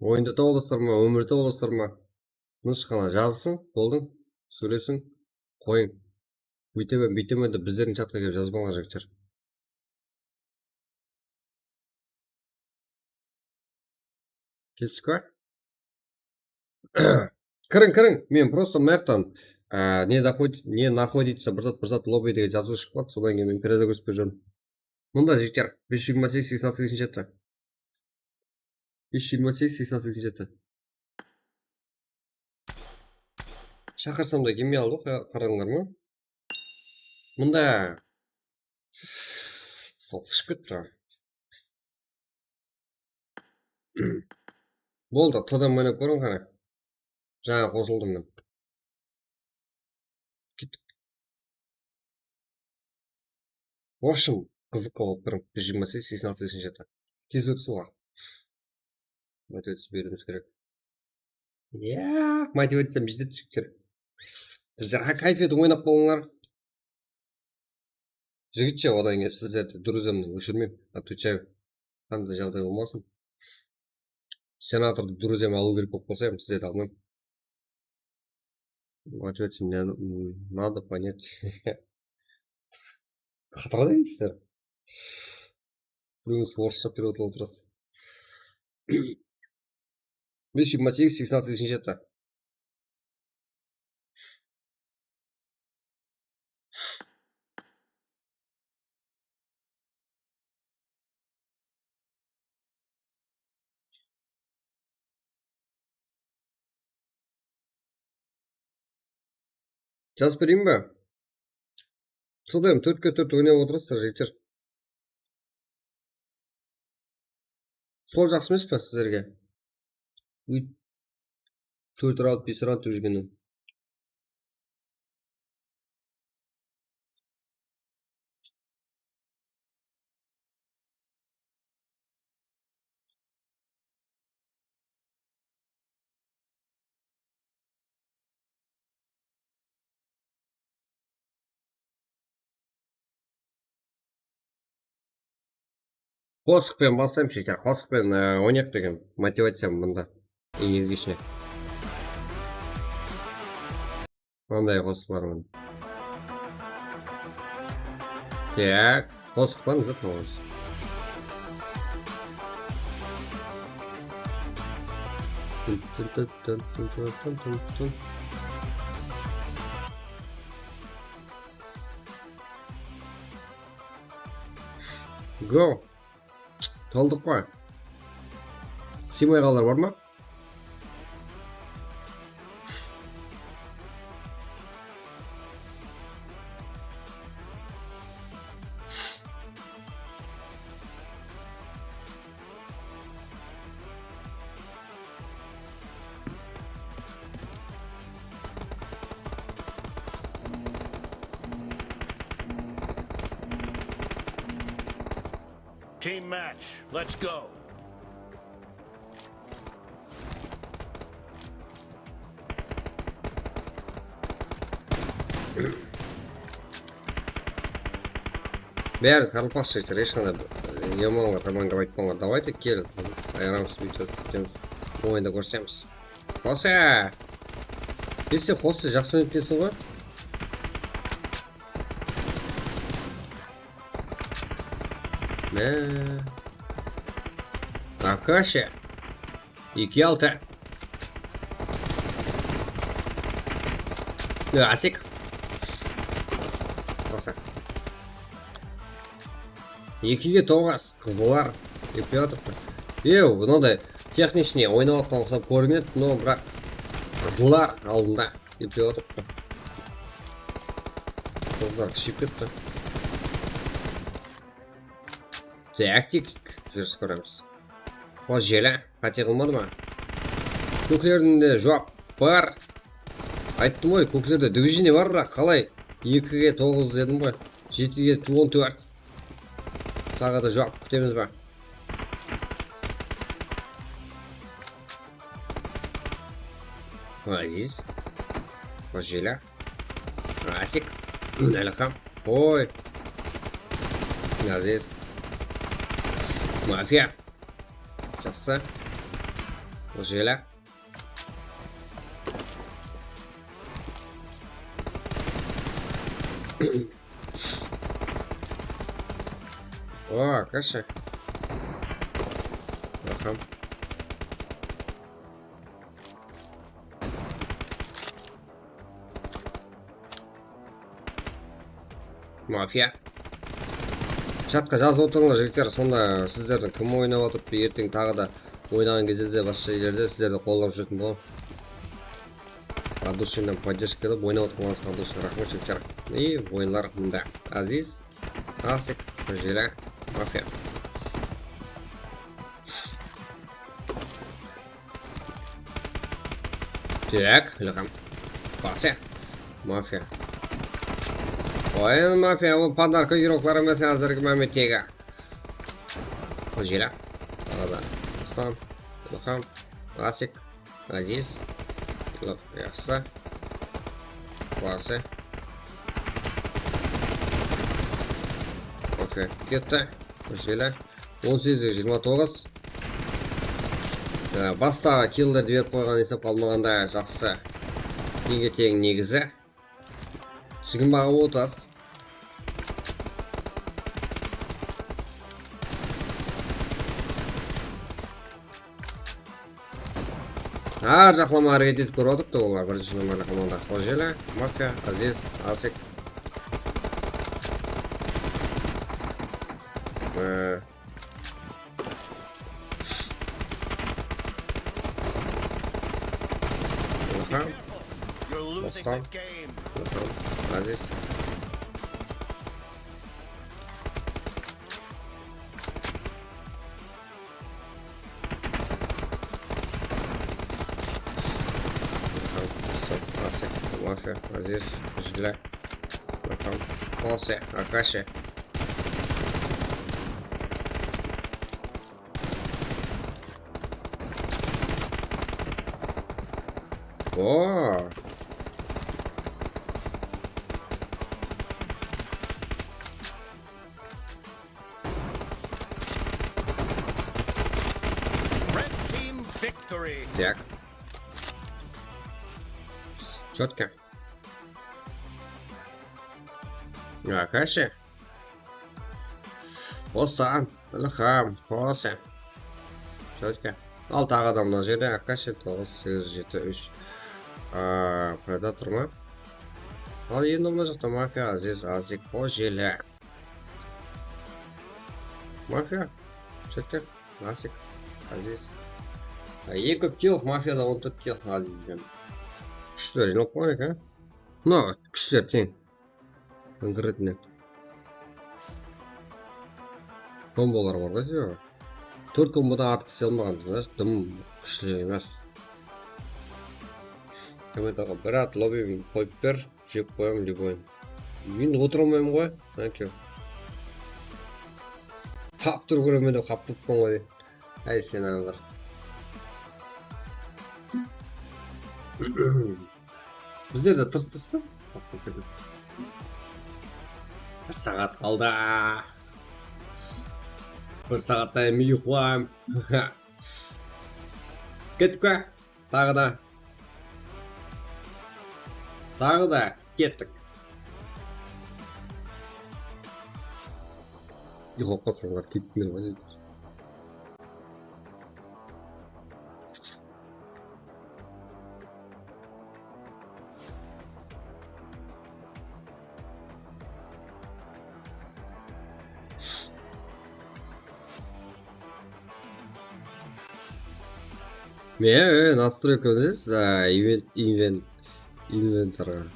Oyında tawıp alasızlar ma, ómirde tawıp alasızlar ma? Tınısh ǵana jazısıń, boldı. Sóylesiń, qoyıń. Óytemen, búytemen dep bizlerdiń chatqa kelip jazbańlar, jigitler. Kestik pa? Kiriń, kiriń. Men просто mıyaqtan, e, ne doxod-, ne naxoditsa, bir zat, bir zat, lobby degen jazıw shıǵıp qaldı. Sodan keyin men kire de kórispey júrdim. Mında, jigitler, bes júz jigirma segiz, seksen altı, seksen jeti. Bes júz jigirma segiz, seksen altı, seksen jeti. Shaqırsam da kelmey qaldı ǵoy, qa-, qarańlar ma? Mında. Sol, ushıp ketti. Boldı, T D M oynap kóriń qáne. Jańa qosıldım men. Kettik. В общем, qızıq qılıp otırıń. Bes júz jigirma segiz, seksen altı, seksen jeti. Tez ótsin waqıt. Motivaciya beriwimiz kerek. Ya, motivaciya bizde túsip tur. Sizler ha kayf etiń, oynap bolıńlar. Jigitshe, odan keyin sizlerdi, друзьямнı óshirmeymen, отвечаю. Qanday jaǵday bolmasın. Senatordı, друзьяма alıw kerek bolıp qalsa, sizlerdi almayman. Ответ не надо понять. Xatarda deysiz. Birewińiz orıssha perevodlap otırasız. Bes júz jigirma segiz, seksen altı, seksen jeti. Jazıp bereyin be? Sodayım, tórtke tórt oynap otırasızlar, jigitler. Sol jaqsı emes pe sizlerge? Tórt raund, bes raund dep júrgennen. Qosıq penen baslayıq, jigitler. Qosıq penen, e, oynayıq degen motivaciyam mında. Energichno. Mınday qosıqlar menen. Так, qosıq pa, ne zat, ne qosıq? Tın, tın, tın. Go. Toldıq qoy. Sıymay qalır bar ma? Team match, let's go. Bári tarılpaqshı, hesh qanday, e, yamanlar, tamanga aytpańlar. Давайте, kel, ayıramız, búytip ketemiz. Oyında kórsemiz. Xosa! Kelse, Xosa, jaqsı oynap kelsin ǵoy. Mine. Akasha. Eki altı. Asik. Xosa. Ekige toǵız. Qızıllar eplep atırıptı. Ew, mınaday texnichnıy oynap atqan uqsap kórinedi, no, biraq qızıllar aldında eplep atırıptı. Qızıllar kúsheyip ketti. Taktik júris kóremiz. O, jeli, qáte qılmadı ma? Kóklerinde juwap bar. Ayttım ǵoy, kóklerde движение bar, biraq qalay? Ekige toǵız dedim ǵoy. Jetige on tórt. Taǵı da juwap kútemiz ba? Aziz. Ojela. Asik. Ilham. Oy. Aziz. Mafiya. Jaqsı. Ojela. O, Akasha. Aham. Mafiya. Chatqa jazıp otırıńlar, jigitler, sonda sizlerdiń kim oynap atırıptı, erteń taǵı da oynaǵan gezde de basqa jerlerde sizlerdi qollap júretin bolaman. От души поддержка berip oynap otırǵanıńızǵa от души raxmet, jigitler. И oyınlar mında. Aziz, Asik, Jela, Mafiya. Так, Ilham. Basya. Mafiya. Oyın Mafiya, bul podarka yuroklar emes, házirgi mámleketge. Ojela. Taǵı da. Ruslan. Ilham. Asik. Aziz. Ilham. Yaqsı. Basya. Okey. Ketti. Ojela. On segiz jigirma toǵız. Á, bastaǵı killlerdi berip qoyǵan esapqa almaǵanda jaqsı. Teńge teń negizi. Jigirmaǵa otız. Hár jaqlama háreket etip kórip atırıptı olar, birinshi nomerli komanda. Ojela, Mafiya, Aziz, Asik. Ee, Ilham. Dostan. Ilham. Aziz. Ilham. Dostan. Asik. Mafiya. Aziz. Jila. Ilham. Kose. Akashi. Oo. Red team victory. Так. Чётко. Akashi. Dostan, Ilham, Hosen. Чётко. Al, taǵı da mına jerde Akashi, toǵız, segiz, jeti, úsh. Aa, Predator ma? Al, endi mına jaqta Mafiya, Aziz, Azik, Ojela. Mafiya. Чётко. Azik, Aziz. Eń kóp kill Mafiyada, on tórt kill Azizden. Kúshler jıynalıp qoyayıq, a? Mına kúshler teń. Konkretno. Kombolar bar ǵoy, sebebi. Tórt kombodan artıq ise almaǵan, значит, dım kúshli emes. Kommentarǵa bir at lobby qoyıp ber, jep qoyam любой. Men otıra almayman ǵoy, thank you. Tap turıp kóremen dep qap turıppan ǵoy. Áy, sen bir. Bizler de tırs-tırs ta. Basıp ketip. Bir saat qaldı. Bir saattan keyin uyqılayım. Kettik pe? Taǵı da. Taǵı da kettik. Uyqılap qalsańızlar, kettińler ǵoy, jigitler. Mine, e, настройка bilesiz, a, inven-, inven-, inventorǵa.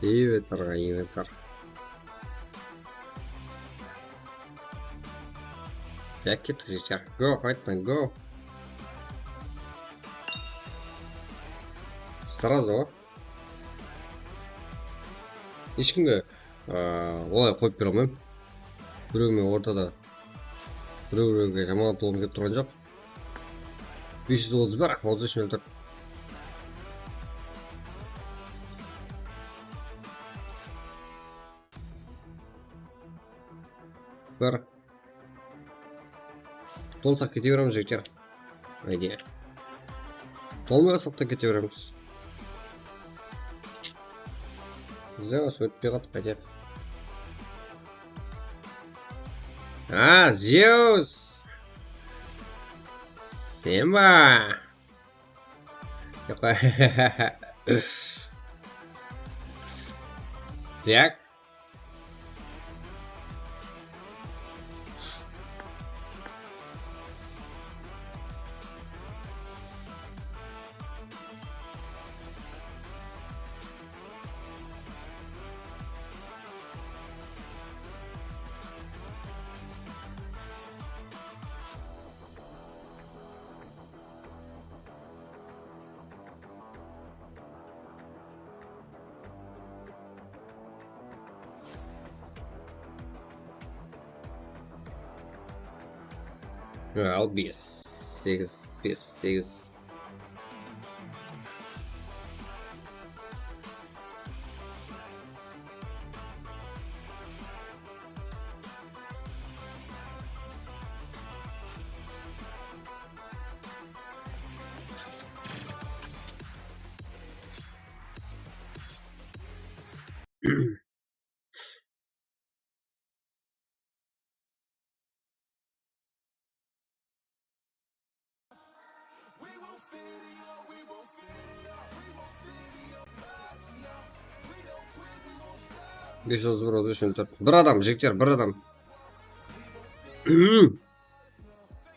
Inventorǵa, inventor. Tak, kettik, jigitler. Go, qayttan, go. Сразу. Hesh kimge, aa, olay qoyıp bere almayman. Birew menen ortada. Birew-birewge jamanat bolǵım kelip turǵan joq. Bes júz otız bir, otız úsh nol tórt. Bir. Tolsaq kete beremiz, jigitler. Ayde. Tolmay qalsaq ta kete beremiz. Zeus ótpey qaldı, qaytayıq. A, Zeus! Sen ba? Yoq. Tak. Al, bes, segiz, bes, segiz. Bes júz otız bir, otız úsh, nol tórt. Bir adam, jigitler, bir adam.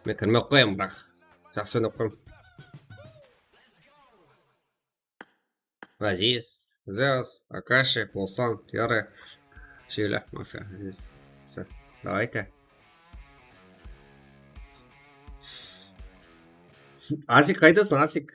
Men kirmey-aq qoyayın, biraq. Jaqsı oynap qoyayın. Aziz, Zeus, Akashi, Bolsan, Tiyare, Shevlak, Mafiya, Aziz. Всё, давайте. Asik, qaydasıń, Asik?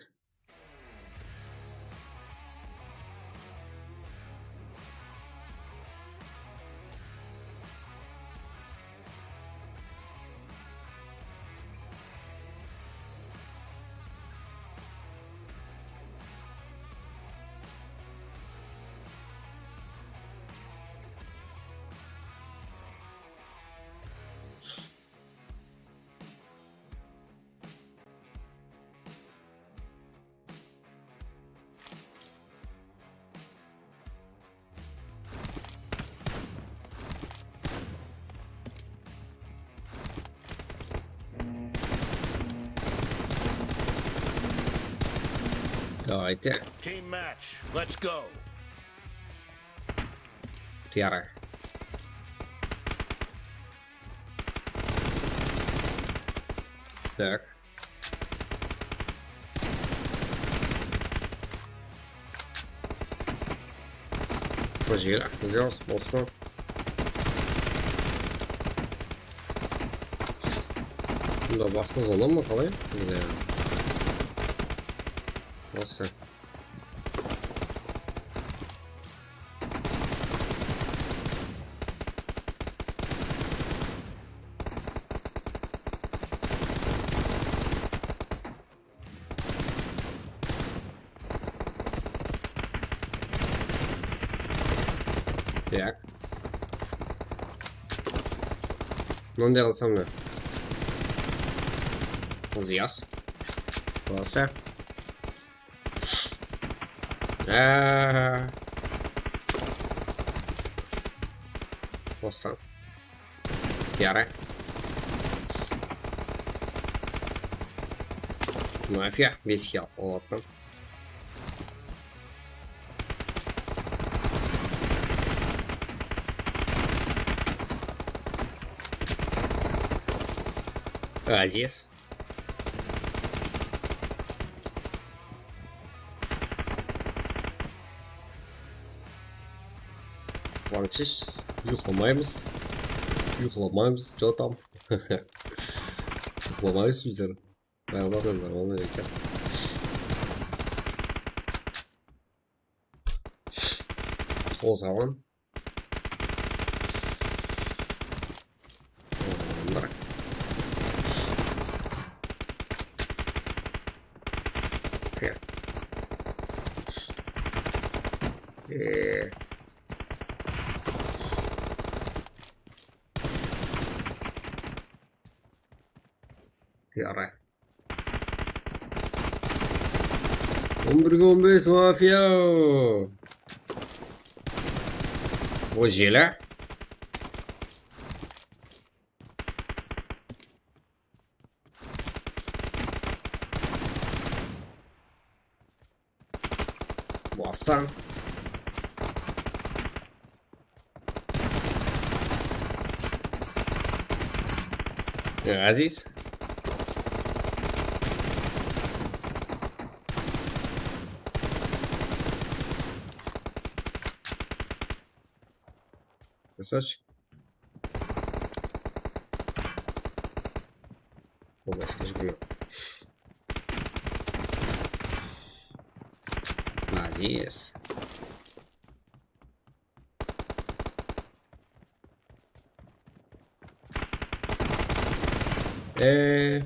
Давайте. Team match. Let's go. Tiyare. Так. Mına jer, Zeus, bosqa. Bunda basqa zona ma, qalay? Mine. Bolsa. Так. Mınanday qılsam ne? Ziyas. Bolsa. Aa. Bostan. Tiyare. Mafiya, bes kill alıp atırman. Aziz. Quvantshısh, uyıqlamaymız. Uyıqlamaymız, чё там? Uyıqlamaymız bizler. Нормально, нормально, ребят. O zaman. Bırak. E. Yaray. On birge on bes mafiya. O jeli. Bostan. Aziz. Красавчик. Молодец. Э.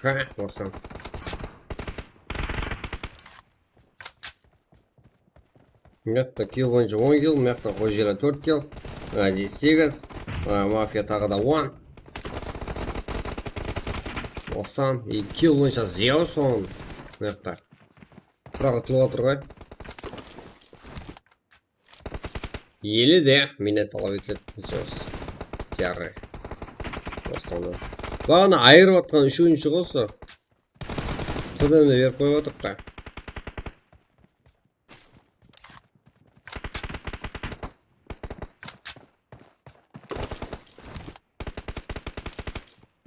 Há, bolsın. Mıyaqta kill boyınsha on kill, mıyaqta Ojela tórt kill, Aziz segiz, a, Mafiya taǵı da on. Ostan, e, kill boyınsha Zeus on. Mıyaqta. Qıraǵa tutılıp atır ǵoy. Ele de minnet talap etiledi, Zeus. Yarray. Ostan. Baǵana ayırıp atqan úshiwinshi ǵoy usı. Tóbemde berip qoyıp atırıptı.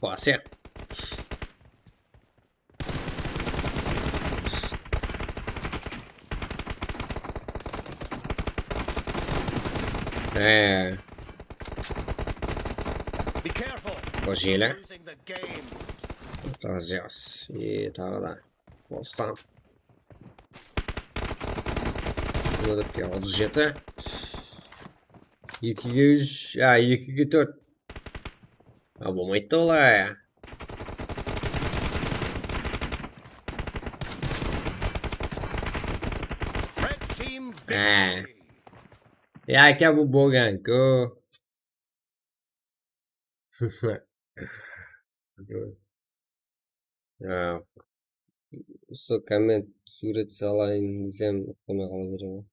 Basıya. Ee. Be careful. Ojela. Losing the game. Razıyız. E, taǵı da. Bostan. Bul da otız jeti. Ekige úsh, ya, ekige tórt. A, bolmaydı da olay. Red team victory. Ya, ke bu bolǵan ku. Ya, usı komment súwret salayın desem, uqpay qala beremen.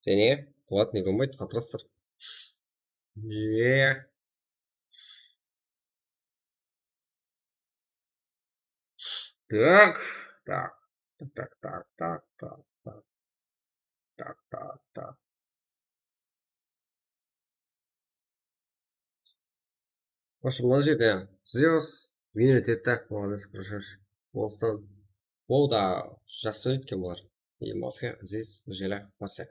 Jáne, Quwat, nege bolmaydı, qatırastır. Ye. Tak, tak, tak. Tak, tak, tak. Вообще, mına jerde Zeus, Winner etti, молодец, красавчик. Bostan. O da jaqsı oynaydı eken bular. E, Mafiya, Aziz, Jela, Masa.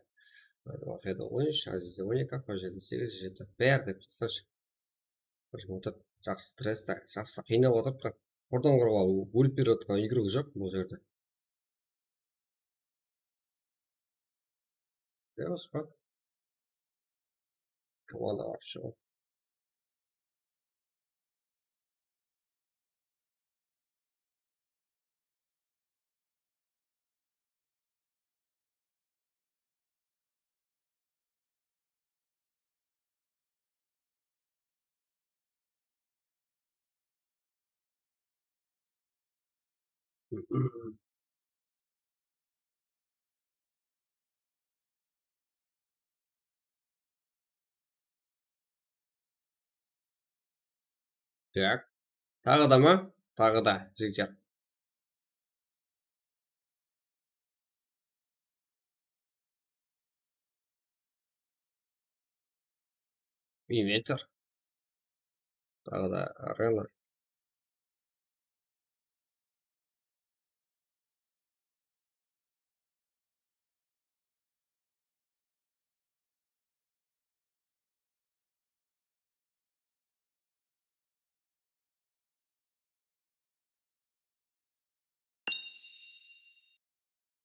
Mafiyada on úsh, Azizde on eki, Hojada segiz, jeti. Bári de красавчик. Bir otırıp, jaqsı, тресте, jaqsı qıynap otırıptı. Qurdan qurǵa ólip berip otırǵan igrok joq bul jerde. Zeus pa? Komanda вообще. Так. Taǵı da ma? Taǵı da, jigitler. Inventor. Taǵı da arena.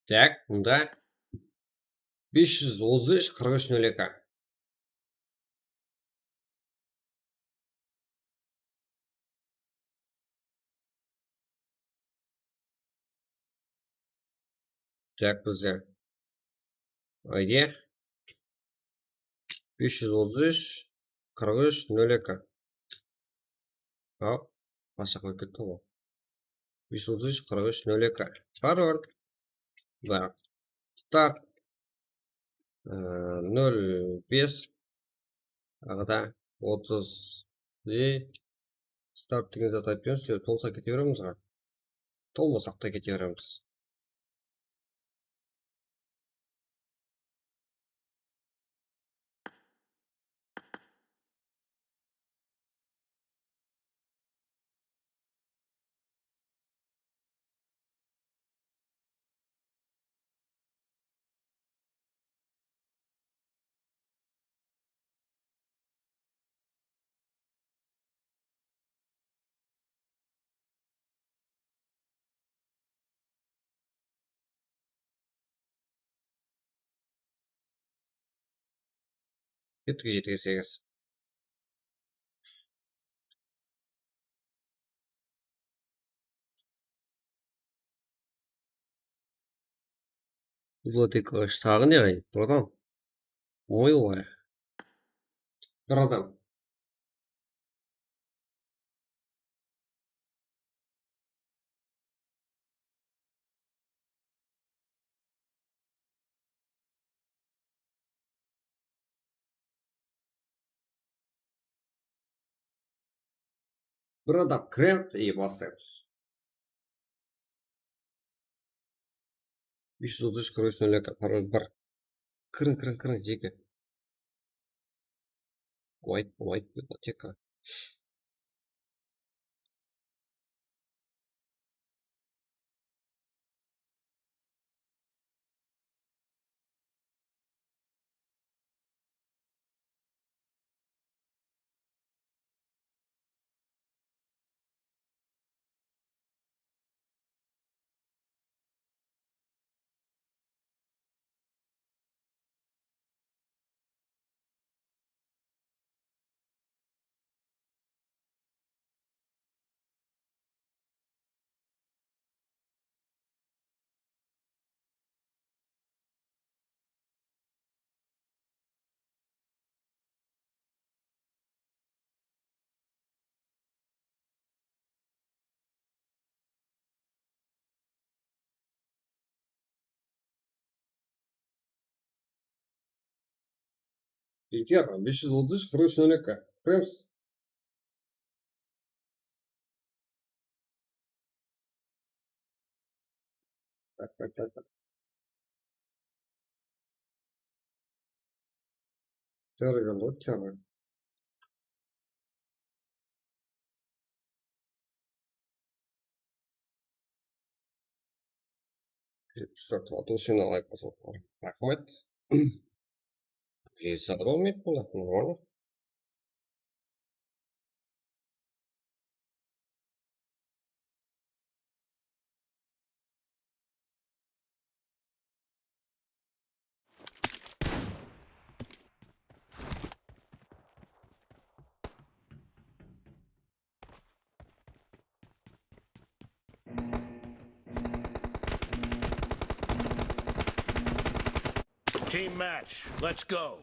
Tak, bunda bes júz otız úsh, qırq úsh, nol eki. Tak, bizde I D bes júz otız úsh, qırq úsh, nol eki. Al, basqa qoyıp kettim ǵoy. Bes júz otız úsh, qırq úsh, nol eki. Parol. Bak. Start. Ee, nol bes. Taǵı da otız. Start degen zat aytıp beremiz, sebebi tolsa kete beremiz ǵoy. Tolmasaq ta kete beremiz. Kettik, jeti segiz. Vladika, taǵı ne ǵay, bratan? Oy, oy. Bir adam. Bir adam kiremiz, e, baslaymız. Bes júz otız úsh, qırq úsh, nol eki, parol bir. Kiriń, kiriń, kiriń, jeke. White, white biblioteka. Jigitler, bes júz otız úsh, qırq úsh, nol eki. Kiremiz. Tak, tak, tak, tak. Terror, terror. Jetpis tórt, altı úshin alayıq, raxmet. Jeti satıp almaydı bular, normal. Team match, let's go.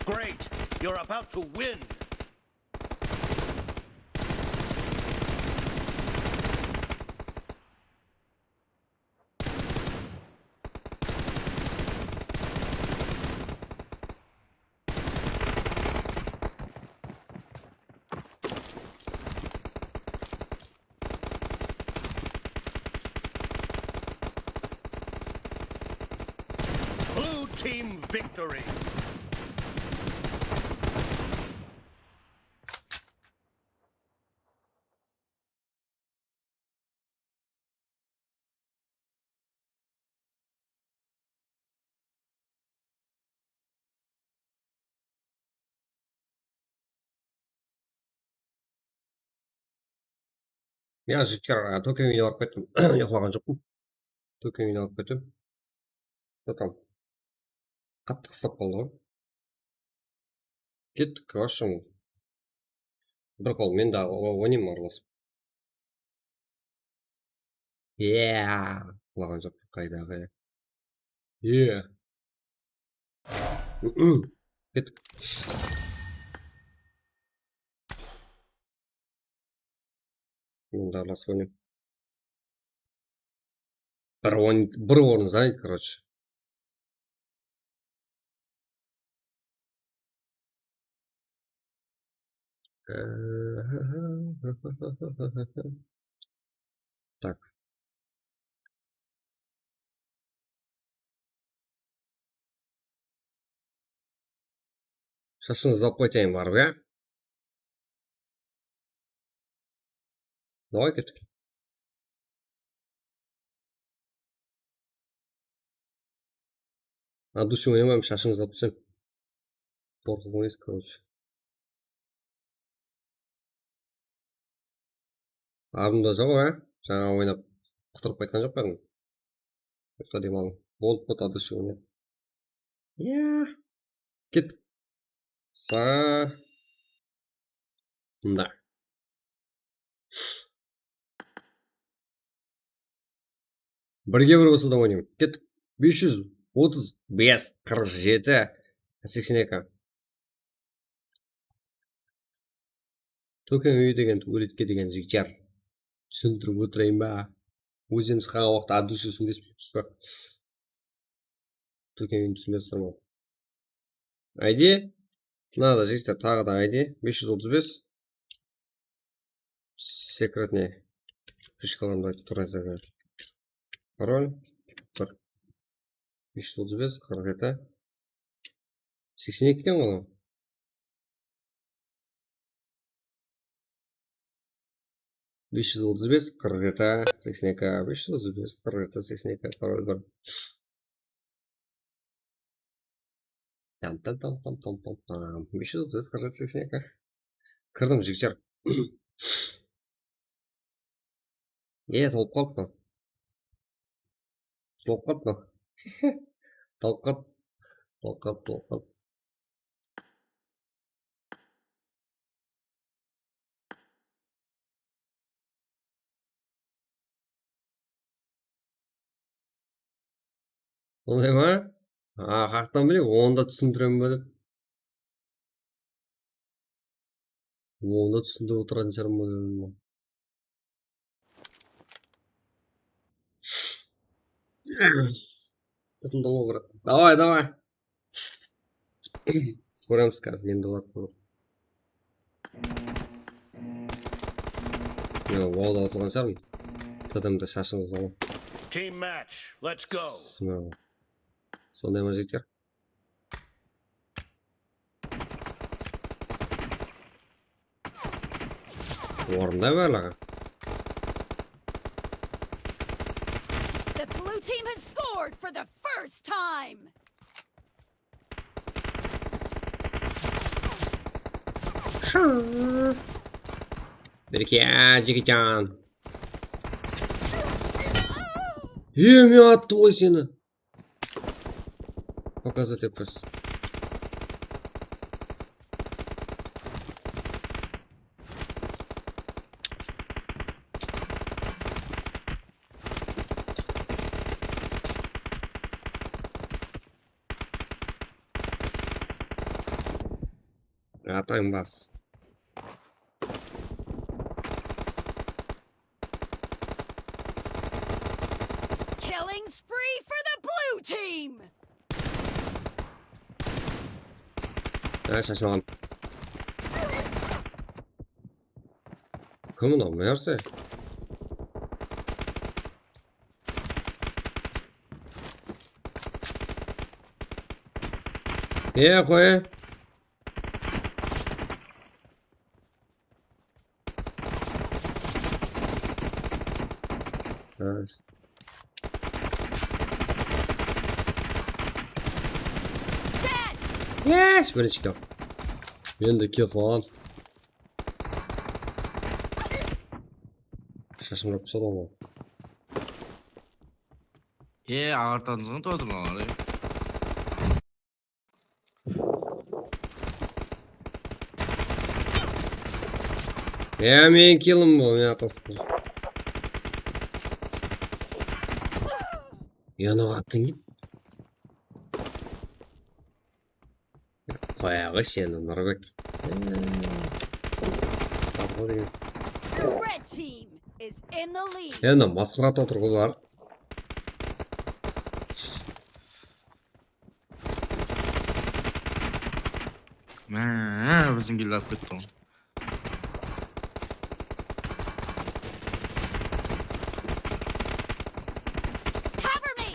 Great! You're about to win! Blue team victory! Ya, jigitler, tóken úyine barıp kettim. Uyıqlaǵan joqpın. Tóken úyine barıp kettim. Что там? Qattı qıstap qaldı ǵoy. Kettik, в общем. Bir qol, men de o-, oynayman aralasıp. Ya, qulaǵan joq, qaydaǵı. Ya. Kettik. Men de aralasıp oynayman. Bir on, bir orın занят, короче. Так. Shashıńızdı alıp qaytayın barıp, ya? Давай, kettik. От души oynamayman, shashıńızdı alıp taslań. Qorqıp oynaysız, короче. Ardımda joq, á? Jańa oynap qutırıp qaytqan joq pa edim? Uyqı dem alıń. Bolıp qot, от души oynap. Ya. Ket. Sa. Mında. Birge bir bolsa da oynayman. Kettik. Bes júz otız bes, qırq jeti, seksen eki. Tóken úyi degen, úyretke degen jigitler. Túsindirip otırayın ba? Ózimiz qalǵan waqıtta от души túsinbespeymiz ba? Tóken úyin túsinbepsizler ma? I D. Mına da jigitler, taǵı da I D. Bes júz otız bes. Секретный fishkalarımdı aytıp turayın sizlerge. Parol. Bir. Bes júz otız bes, qırq jeti. Seksen eki eken ǵoy. Bes júz otız bes, qırq jeti, seksen eki, bes júz otız bes, qırq jeti, seksen eki, parol bir. Tam, tam, tam, tam, tam, tam, tam. Bes júz otız bes, qırq jeti, seksen eki. Kirdim, jigitler. E, tolıp qalıptı. Tolıp qalıptı. Tolıp qalıptı. Tolıp qalıptı, tolıp qalıptı. Sonday ma? A, qaqtan bileyim, onı da túsindiremen be dep. Onı da túsindirip otıratuǵın shıǵarman ba dedim. Davay, davay. Kóremiz házir, endi boladı. Yo, wallda otırǵan shıǵarman. T D M-de shashıńızdı alıń. Team match, let's go. Smell. Sonday ma, jigitler? Orında barlıǵı. The blue team has scored for the first time. Birke, jigijan. Emi attı ǵoy seni. Показать etpes. Atań bas. Killing spree for the blue team! Há, shashılaǵan. Kim mınaw, ne járse? E, qoy. Yes, birinshi kill. Endi kill qılaman. Shashım jawıp tastaladım ǵoy. E, aǵartansıń tuwatır maǵan. Ya, men killim bul, men atastım. Yana attıń. Qoyaǵı seni, Nurbek. Tapa degen. The red team is in the lead. Endi masqara atır bular. Mine, biziń gildi alıp ketti ǵoy. Cover me!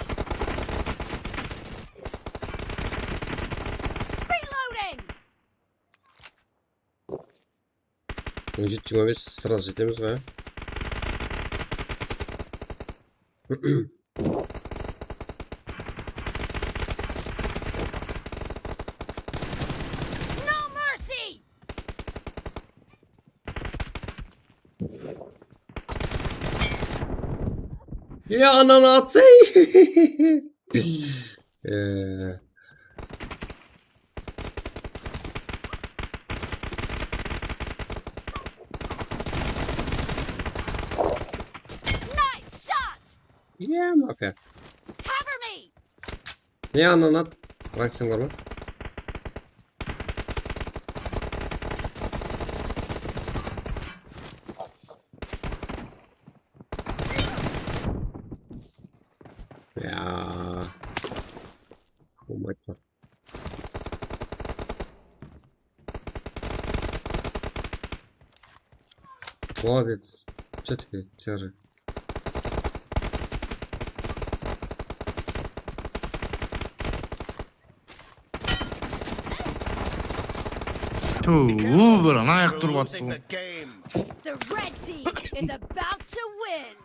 Reloading! On jeti jigirma bes, sırası jetemiz ǵoy. No mercy! Ya ananı atsay. Eee. Nice shot! Ya mafya. Cover me! Ya ananı at. Bırak sen barma. Ya. Болмайды. Молодец. Чё тебе, серый? Tuw, bir anayaq turıp attı. The red team is about to win.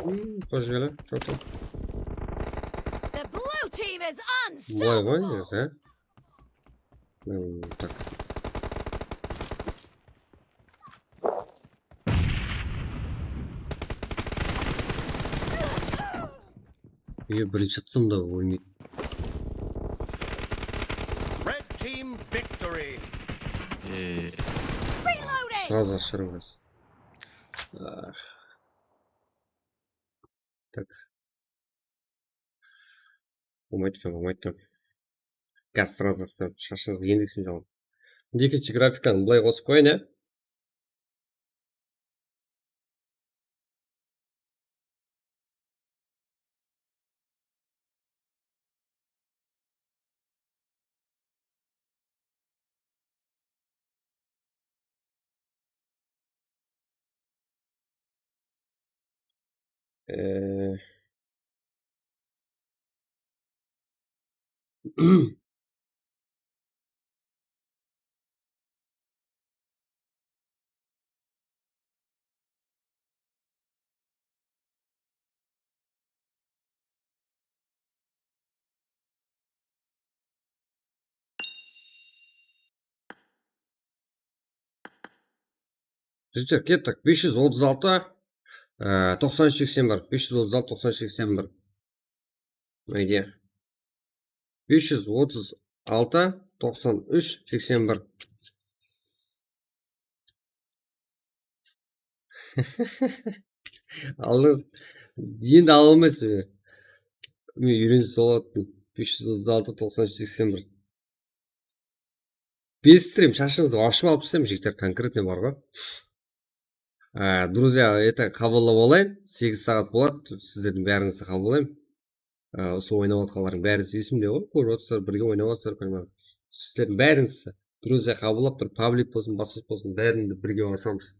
М, пожалуй, что-то. The blue team is Былай ǵoy, unstoppable. ha? М, так. Ё, birinshi atsam da ólmeydi. Red team victory. E, Reloading! Сразу ashırıp alasiz. Ah. Tak. Болмайды eken, болмайды eken. Gaz сразу astı, shashıńızdı endigisin jalıp. Endi ekinshi grafikanı былай qosıp qoyayın, ya. Ee, Jigitler, kettik. Bes júz otız altı, e, toqsan úsh seksen bir. Bes júz otız altı, toqsan úsh seksen bir. Nege? Bes júz otız altı, toqsan úsh seksen bir. Aldıńız. Endi ala almaysız be? Men úyrense boladı. Bes júz otız altı, toqsan úsh, seksen bir. Bes stream, shashıńızdı wapshem alıp taslaym, jigitler, konkretno bar ǵoy. Á, друзья, это, qabıllap alayın. Segiz saat boladı, sizlerdiń bárińizdi qabıllaym. Á, usı oynap atqanlardıń bári esimde ǵoy, kórip atırsızlar, birge oynap atırsızlar, понимаю. Sizlerdiń bárińizdi, друзья, qabıllap turıp, паблик bolsın, basqası bolsın, bárin de birge basamız.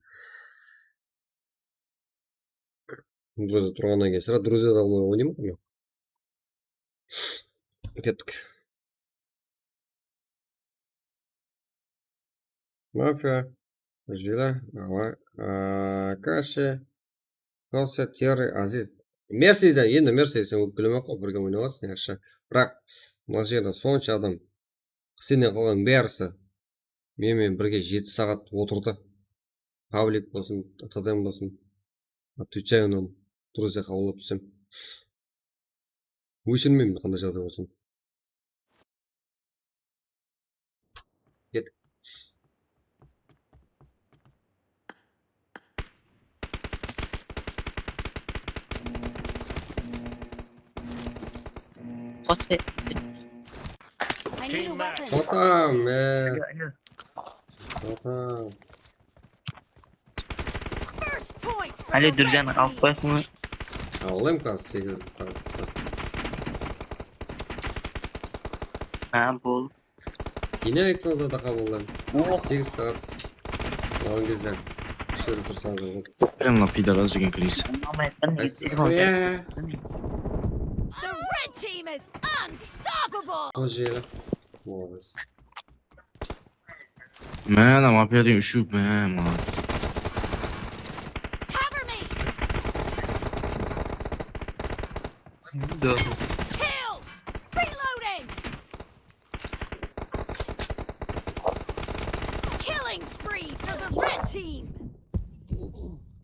Друзья turǵannan keyin, сразу друзья da oynayman ǵoy men. Kettik. Mafiya, Jila, Ala, a, Kashi, Kosya, Terri, Aziz. Mersi de, endi Mersi, sen ópkeleme ǵoy, birge oynap atırsız, yaqshı. Biraq, mına jerde sonsha adam, senle qalǵan bárisi menen birge jeti saat otırdı. Паблик bolsın, T D M bolsın. Отвечаю на, друзья, qabıllap tursam. Óshirmeymen, qanday jaǵday bolsın. Kettik. Qos, e, e. I need a weapon. Atam, e. Alo, alo. Atam. First point for the red team. Ále, Dúrgen, alıp qoyasıń ba? Alayım, házir segiz saat. Ha, bol. Yine aytsańız da qabıllayım. Oh. Segiz saat. Alıń gezden. Kúshleri tursańız da. Прям mına pidaraz degen Kris. Mama aytqan. Qaysı? Ege telefon. Ya. The red team is unstoppable. O jeri. Молодец. Mana, mafiya degen úshew, mana, mana. Cover me. Killed. Reloading. Killing spree for the red team.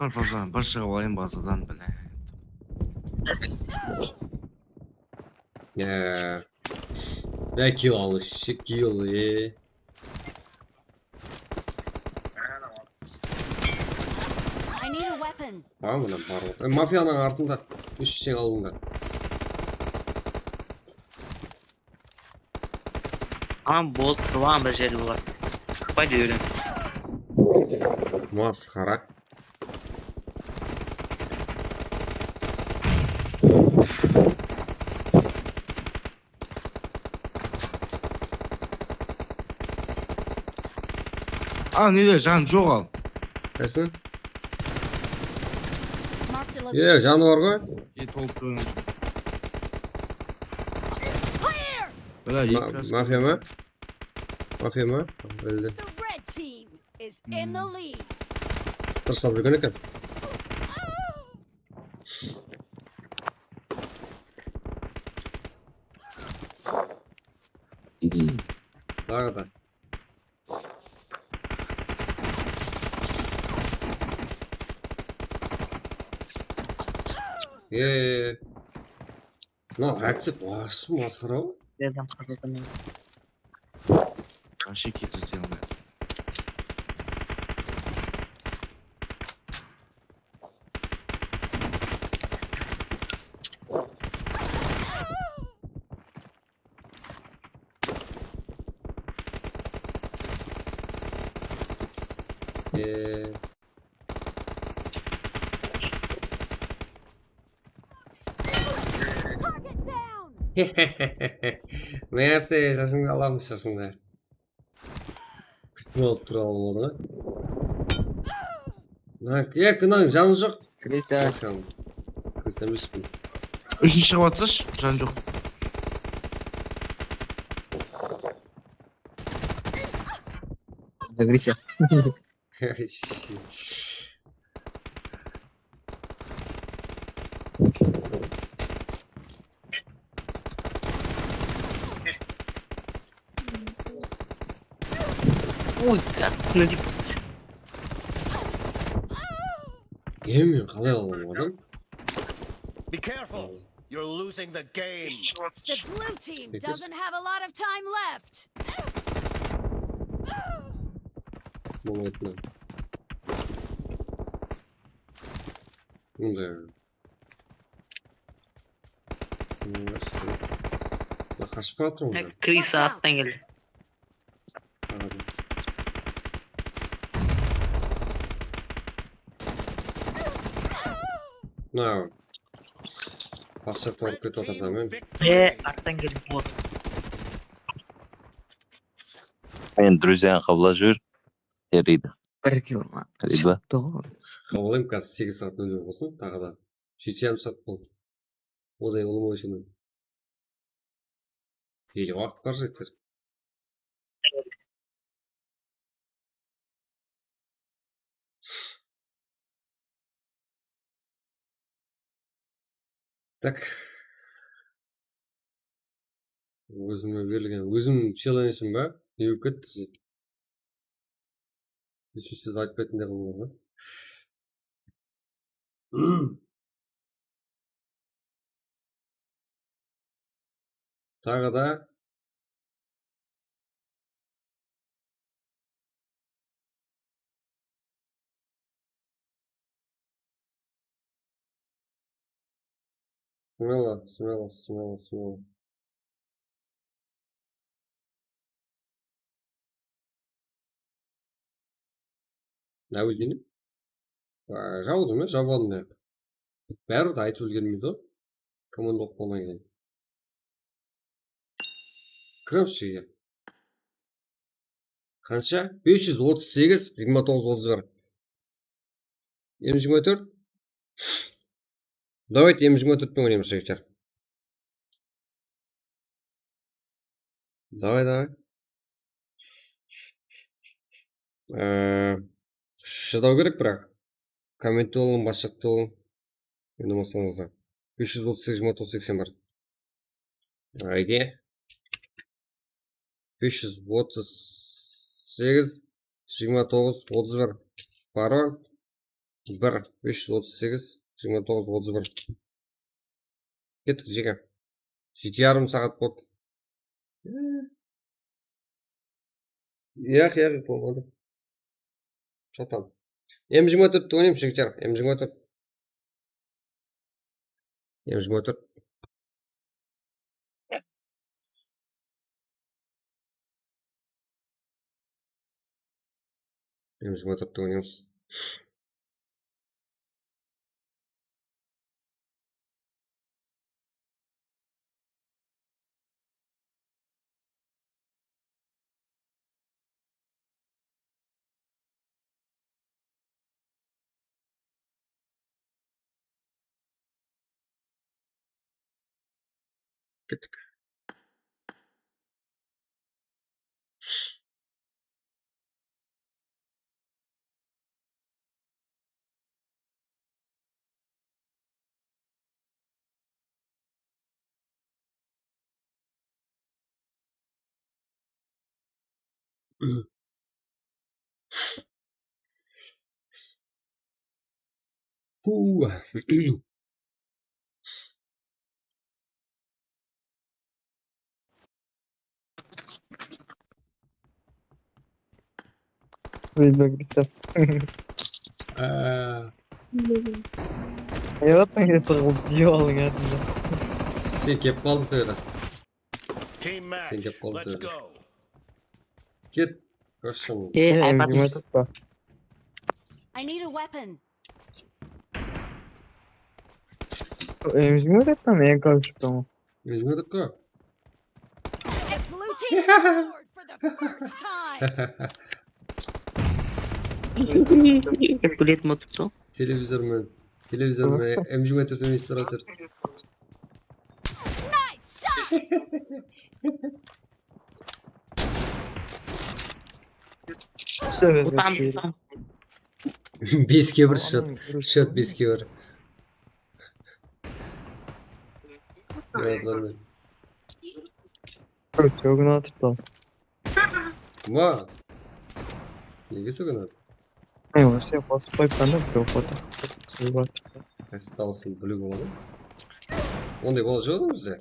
Bir bazadan, bir shıǵıp alayın bazadan, bile. Ya. Ya, kill alışı, kill, e. I need a weapon. Bar mı lan, bar mı? E, mafiyanıń artında. Úsh kishiniń aldında. Tamam, boldı, turǵan bir jeri bolar. Shıqpaydı úyren. Masqara. A, nede, janı joq al. Qaysı? Marked a location. E, janı bar ǵoy. E, tolıp turıń. Clear! Bala, ma-, eki kask. Mafiya ma? Mafiya ma? Óldi. The red team is in the lead. Tırıslap júrgen eken. Daǵı da. E, e, e. Mına rak dep basıp masqara ǵoy. Berden qazıldım. Вообще ketiriseńler. Eee. Mersi, jasıńdı alamız, jasıńdı. Kútip alıp tura almadı ǵoy. Mına, ya, mınań janı joq. Kirese. Kirese emespiń. Úshinshi shıǵıp atsa, janı joq. Agressiya. Oy, gaz, ne deyip? Em, qalay alaman adam? Be careful. You're losing the game. The blue team doesn't have a lot of time left. Bol aytma. Bunday. Bunday. Bunday qashıp baratır onda. Krisa attan keldi. Qaradım. Mına. Basshaqtan urıp ketip atır da men. E, arttan keldi bot. Men друзья qabıla júr. Yaraydı. Bir kill ma? Yaraydı ba? Shıqtı ǵoy. Qabılayım, házir segiz saat nol bolsın, taǵı da. Jeti yarım saat boldı. Oday ulıwma ushın. Ele waqıt bar jeter. Tak. Ózime berilgen, ózim challengeim ba? Ne bolıp ketti? Úshinshi sóz aytpaytınday qıldım ǵoy. Taǵı da. Смело, смело, смело, смело. Náwildini? Aa, jawdım ya, jawbadım ya. Báribir de aytıp úlgermeydi ǵoy. Komanda bolıp qalǵannan keyin. Kiremiz ishige. Qansha? Bes júz otız segiz, jigirma toǵız, otız bir. M jigirma tórt. Давайте M jigirma tórtten oynaymız, jigitler. Давай, давай. Ee, shıdaw kerek, biraq. Kommentte bolıń, basshıqta bolıń. Endi bolsańız da. Bes júz otız segiz, jigirma toǵız, seksen bir. Ayde. Bes júz otız segiz, jigirma toǵız, otız bir. Parol. Bir, bes júz otız segiz, jigirma toǵız, otız bir. Kettik, jeke. Jeti yarım saat boldı. Yaq, yaq, bolmadı. Что там? M jigirma tórtti oynaymız, jigitler. M jigirma tórt. M jigirma tórt. M jigirma tórtti oynaymız. Kettik. Huu. Bilmem, bilsem. Aa. Ne yaptın ya, tığıl diye alın ya. Sen kep qaldıń, Sera. Team match. Sen kep qaldıń, Sera. Ket. Koşın. E, iPad. I need a weapon. M jigirma tórt, M K shıqtı ǵoy. M jigirma tórt ǵoy. Blue team scored for the first time. Bilet mi tutsa? Televizor men. Televizor men. M jigirma tórt emes, Raser. Nice shot. Utandım. Beske bir shot. Shot beske bir. Yazlar men. Çok atıp. Ma. Nege sógin atır? Ay, sen basıp qoyıpsan da, bir oqıdı. Qaysı dawısın biliw boladı? Onday bala joq edi bizde.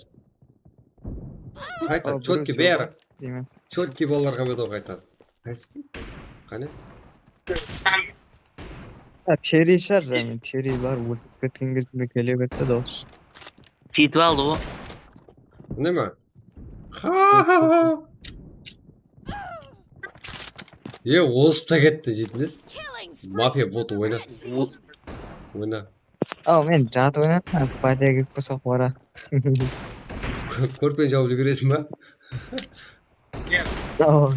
Qayta, чётки ber. Deymen. Чётки balalarǵa berdi ǵoy qayta. Qaysı? Qáne? Ha, Terri shar, zamen Terri bar, óltirip ketken gezinde kele berdi dawıs. Seytip aldı ǵo. Neme? Ha ha ha. E, ozıp ta ketti, jetiles. Mafiya bot oyna. Oyna. Aw, men jat oynadım, spayda kirip qosaq bara. Kórpeni jawıp úlgeresiń ba? Aw.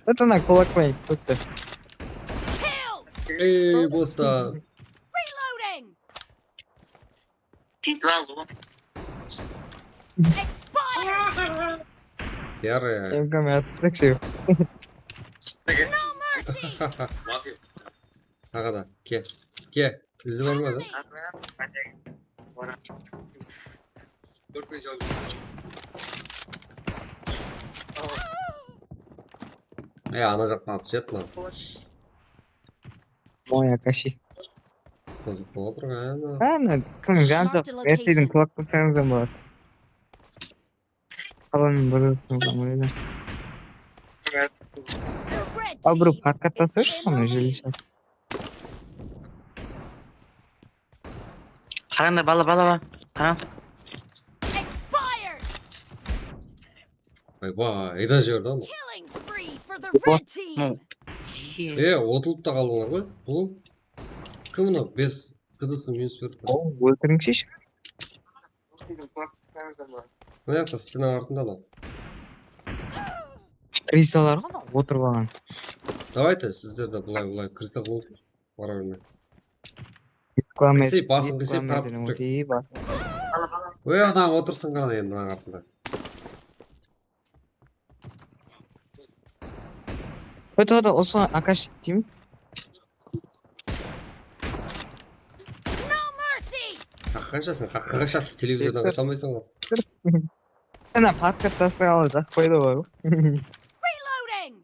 Atana kulak penen kókti. Ey, bosta. Reloading. Seytip aldı ǵo. Expired. Yarı. Emkam attık şey. No mercy. Taǵada. Ke. Ke. Izi bar ma da? E, ana jaqtan atışadı mınaw. Moy Akashi. Qızıq bolıp atır ǵo. Ana, kim jan jaq, Mersidin kulak qoysańız da boladı. Qalanın bir ısınıp almaydı. Al, bir podkast taslayshı, sonı jeli shaq. Qarań da, bala, bala, bala. Qarań. Expired. Aybay, ayda jiberde ol. Killing spree for the red team. E, otılıp ta qaldıńlar ǵoy. Bul kim mınaw? Bes, G D S minus berip. Ol óltirińshi. Mına jaqta, stena artında da. Krisalar ǵo otırıp alǵan. Давайте, sizler de bılay, bılay, krisa qılıp bara berme. Reklamet. Kesey, basın kesey, tartıp tur. Ótey bas. Oy, adam otırsın ǵana endi mınań artında. Óte, óte, usı Akash deyim. No mercy. Qaqqanshasın, qaqqanshasın, televizordan qosha almaysań ǵoy. Ana podkast taslay aldı, qoydı ǵoy. Reloading.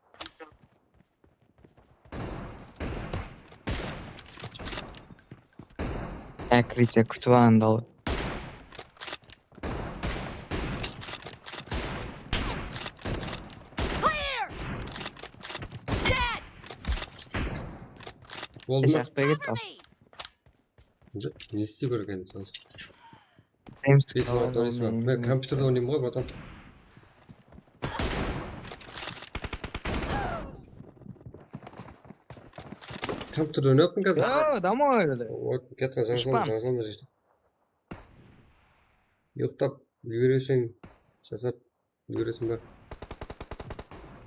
Á, Kritya kútip alındı al. Clear. Dead. Boldı ma? Jaqpay ketti. Cover me. Ne isley bergen sen? James Bes minut oynaysań ba? Men kompyuterde oynayman ǵoy, bratan. Kompyuterde oynayaptım házir. Yo, домой dedi. Ot, ketken jańasan, Dúshpan. Jańasan da jete. Uyıqtap úlgereseń, jasap úlgeresiń ba?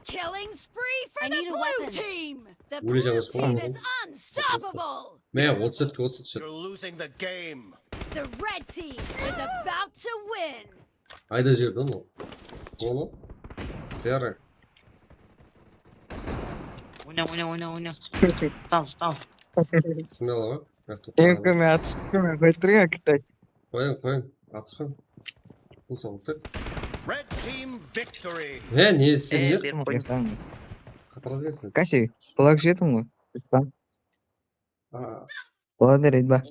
Killing spree for the blue team. The Óle blue jańasın. Team is unstoppable. Mine, otız set, otız set. You're losing the game. The red team is about to win. Ayda jiberde ol. Ola. Yarı. Oyna, oyna, oyna, oyna. Sal, sal. Smelo ba? Yaq, toqta. Em kime atışıp kime qoyıp turǵan Kitay. Qoyıń, qoyıń. Atıspań. Bul sawıqtı. Red team victory. He, ne E, sen ne? berip qoydım. Qatırǵa kelsin. Kashi, kulak jedim ǵoy. Dúshpan. Aa, Boladı, Redba.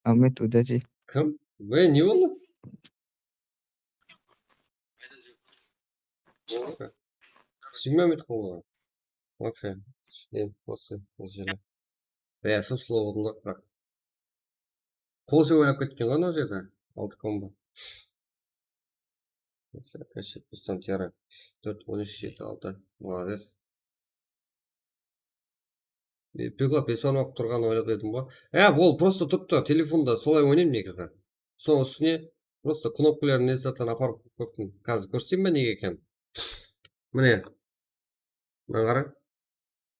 Ahmet, удачи. Kim? Ve ne boldı? Jigirma minut qaldı. Okey. Ne, bolsın, bul jeri. Ya, sop slow boldı, biraq. Qol oynap ketken ǵoy mına jerde. Altı kombo. Jetpis tiyara. Tórt, on úsh, jeti, altı. Молодец. E, Peglap bes barmaq turǵanın oylap edim ǵoy. Ya, ol prosta turıptı, telefonda solay oynayman negizinde. Sonıń ústine prosta knopkaların ne zattan aparıp qoyıptım. Házir kórseteyin be nege eken? Mine. Mına qara.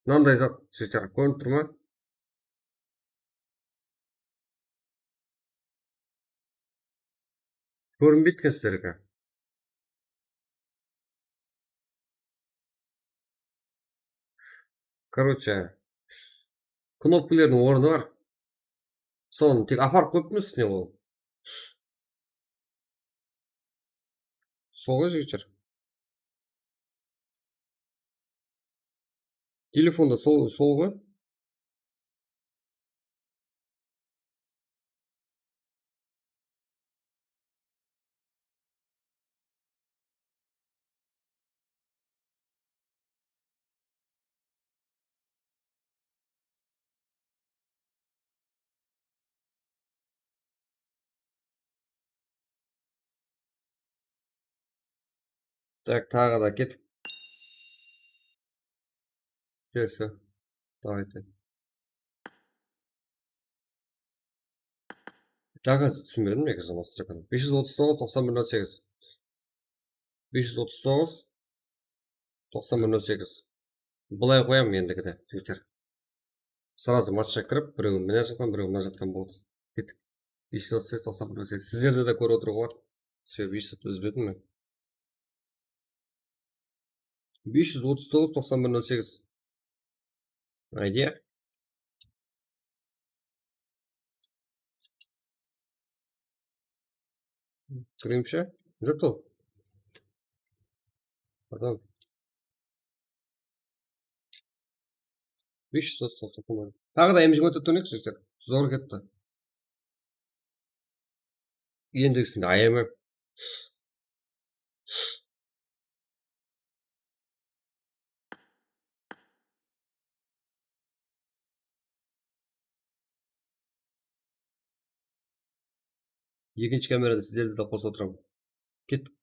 Mınanday zat, jigitler, kórinip tur ma? Kórinbeydi eken sizlerge. Короче, knopkalardıń ornı bar. Sonı tek aparıp qoyıptım ústine ol. Sol ǵoy, jigitler. Telefonda sol, sol ǵoy. Tak, taǵı da ketik. Все, все. Давайте. Taǵı túsinbedim, negizi, mastırkadan. Bes júz otız toǵız, toqsan bir, nol segiz. Bes júz otız toǵız, toqsan bir, nol segiz. Bılay qoyam endigide, jigitler. Srazı matchqa kirip, birewi mına jaqtan, birewi mına jaqtan boldı. Kettik. Bes júz otız segiz, toqsan bir, nol segiz. Sizlerdi de kórip otırıwǵa boladı. Sebebi esaptı úzbedim men. Bes júz otız toǵız, toqsan bir, nol segiz. Aydiya. Kireyim she. Zато. Adam. Bes júz otız toǵız. Taǵı da M jigirma tórt oynayıq, jigitler. Zor ketti. Endigisinde ayama. Ekinshi kamerada sizlerdi de qosıp otıraman. Kettik.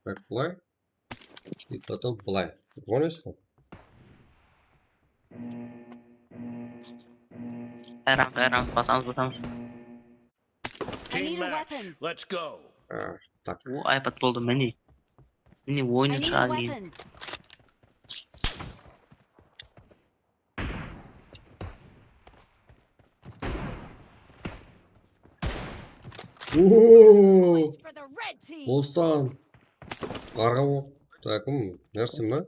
Так, былай. И потом былай. Понял? Qarań, qarań, basamız, basamız. I need a weapon. Let's go. A, tak. O, iPad boldı, mine. Mine, I oyınım need a shıǵadı. Weapon. Oo! Point for the red team. Bostan. Arǵa o. Takım, nersin be?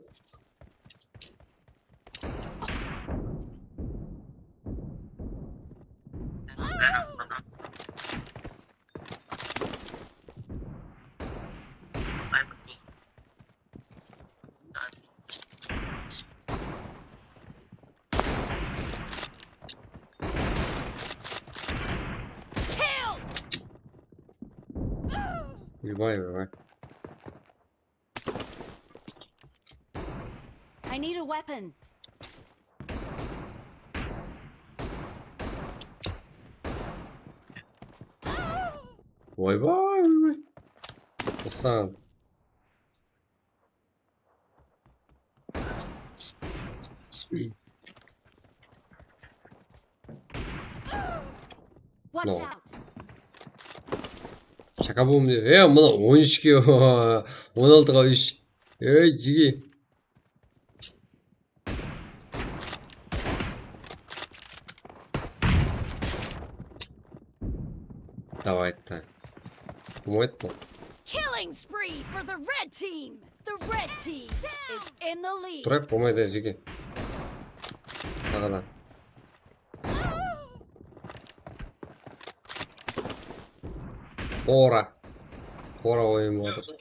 Vay, vay, vay. I need a weapon. Vay, vay, vay. Toqsan. Watch out. Shaka bolmaydı. E, mına on úshke, on altıǵa úsh. Ey, jige. Давай, так. Кім айтты? Killing spree for the red team. The red team is in the lead. Turaq, болмайды, жеке. Саған. Ora. Ora oyun boldı.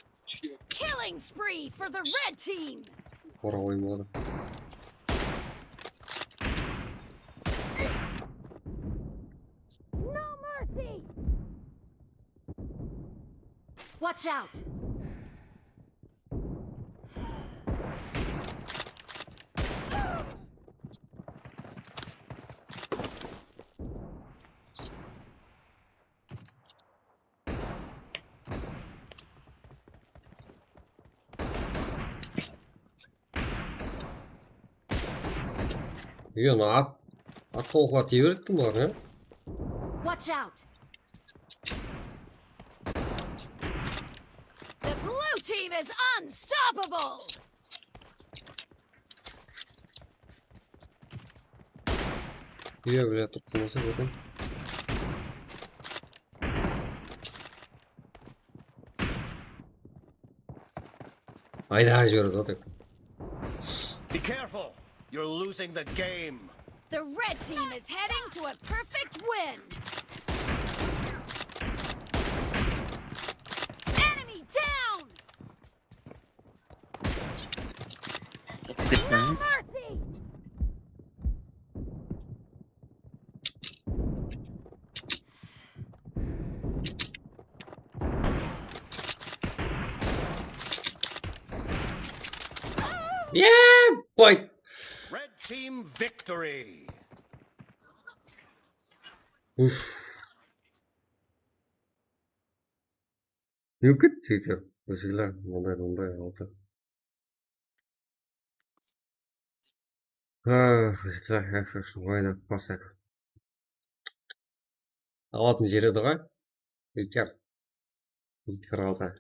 Killing spree for the red team. Ora oyun boldı. No mercy. Watch out. Ё, mına at, at tawıqlar tiye beredi bular, ya. Watch out. The blue team is unstoppable. Ё, бля, тут не забыл. Ayda jiberedi ǵo tek. Be careful, you're losing the game. The red team is heading to a perfect win. Enemy down! Yeah, boy. Red team victory. Uf. Yukit, jigitler. Jigitler, mınday, mınday, altı. Ha, jigitler, yaxshi, yaxshi, oynap basayıq. Alatın jer edi ǵoy. Jigitler. Jigitler aldı.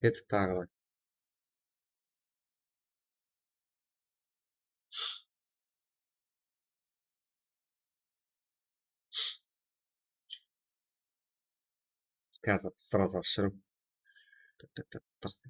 Kettik taǵı da. Házir srazı ashırım. Tak, tak, tak, tırıs.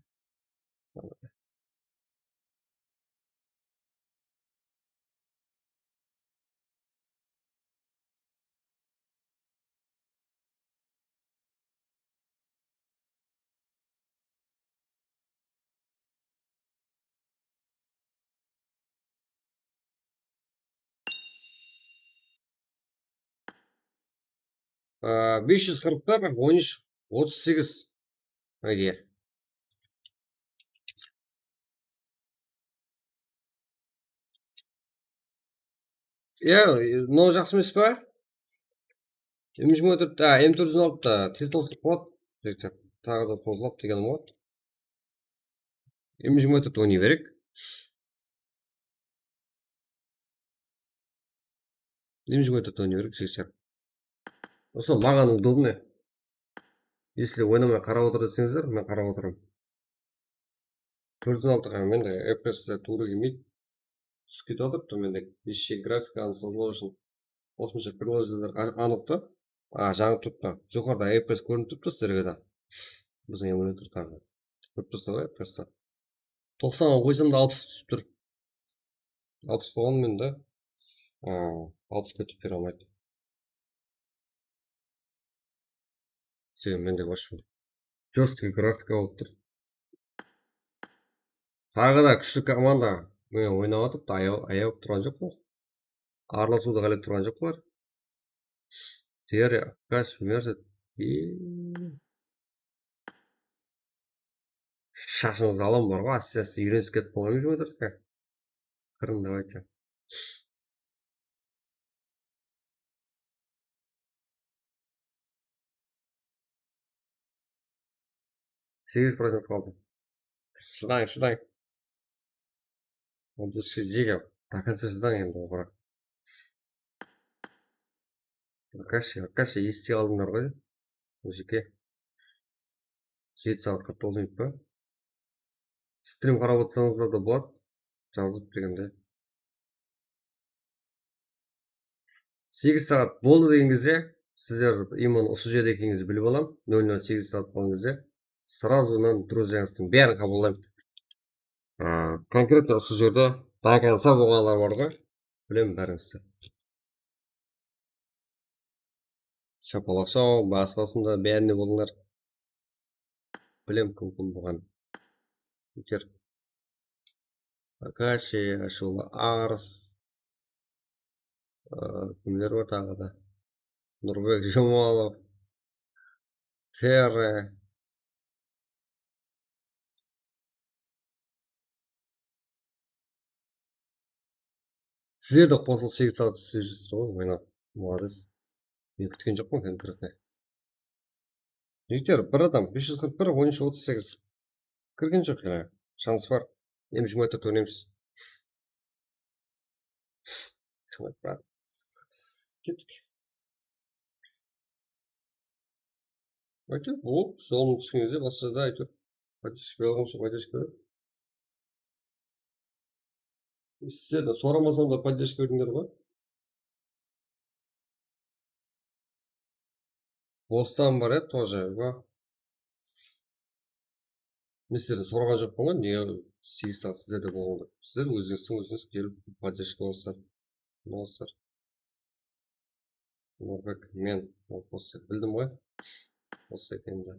Á, bes júz qırq bir, on úsh, otız segiz. Mine. Iya, mınaw jaqsı emes pa? M jigirma tórt, a, M tórt júz on altı da tez tosılıp qaladı. Taǵı da sozıladı degenim ǵoy. M jigirma tórt oynay bereyik. M jigirma tórt oynay bereyik, jigitler. Usı maǵan удобно. Если oynamay qarap otır deseńizler, men qarap otırman. Tórt júz on altıǵa mende F P S tuwrı kelmeydi. Túsip ketip atırıptı mende. Ещё grafikanı sazlaw ushın qosımsha prilojiyalar a-, anıqtı. A, janıp turıptı. Joqarıda F P S kórinip turıptı sizlerge de. Biziń emulyator taǵı. Kórip tursa ǵoy F P S-ti. Toqsanǵa qoysam da alpıs túsip tur. Alpıs bolǵan mende, a, alpıs kóterip bere almaydı. Sebebi mende вообще jostkıy grafika bolıp tur. Taǵı da kúshli komanda menen oynap atırıptı, ayaw, ayap turǵan joq pa? Aralasıwdı qálep turǵan joq bular. Terri, Akash, Merset. Shashıńızdı alam bar ǵoy, asta-asta úyrenisip ketip qalǵan joq. Qırın, давайте. Segiz procent qaldı. Shıdań, shıdań. Otız segiz jege. До конца shıdań endi, oǵıra. Akashi, Akashi, esite aldıńlar ǵoy. Jeke. Jeti saat qırq toǵız minut pa? Strim qarap otırsańızlar da boladı. Jazıp degende. Segiz saat boldı degen gezde sizler именно usı jerde ekenińizdi bilip alam. Nol nol segiz saat bolǵan gezde сразу-nan друзьяńızdıń bárin qabıllayman. Á, конкретно usı jerde до конца bolǵanlar bar ǵoy. Bilemen bárińizdi. Shapalaq shaw, bas basında bárinde bolıńlar. Bilem kim kim buǵan. Biter. Akashi, Ashıwlı Arıs. Aa, kimler bar taǵı da? Nurbek Jumalov. Terri. Sizler de qosılıp segiz saat islep júrsizler ǵoy, oynap. Молодец. Men kútken joqpan koncertni. Jigitler, bir adam, bes júz qırq bir, on úsh, otız segiz. Kirgen joq hali. Shans bar. M jigirma tórt oynaymız. Kettik. Aytır, bul jolın túsken gezde basqa da aytır. Поддержка bergen soń поддержка ber. Sizlerden soramasam da поддержка berdińler ǵoy. Bostan bar edi тоже, ǵoy. Men sizlerden soraǵan joqpan ǵoy, nege segiz saat sizlerde bolǵan dep. Sizler ózińizdiń ózińiz kelip поддержка bolasızlar. Bolasızlar. Nurbek, men, ol post bildim ǵoy. Post ekendi.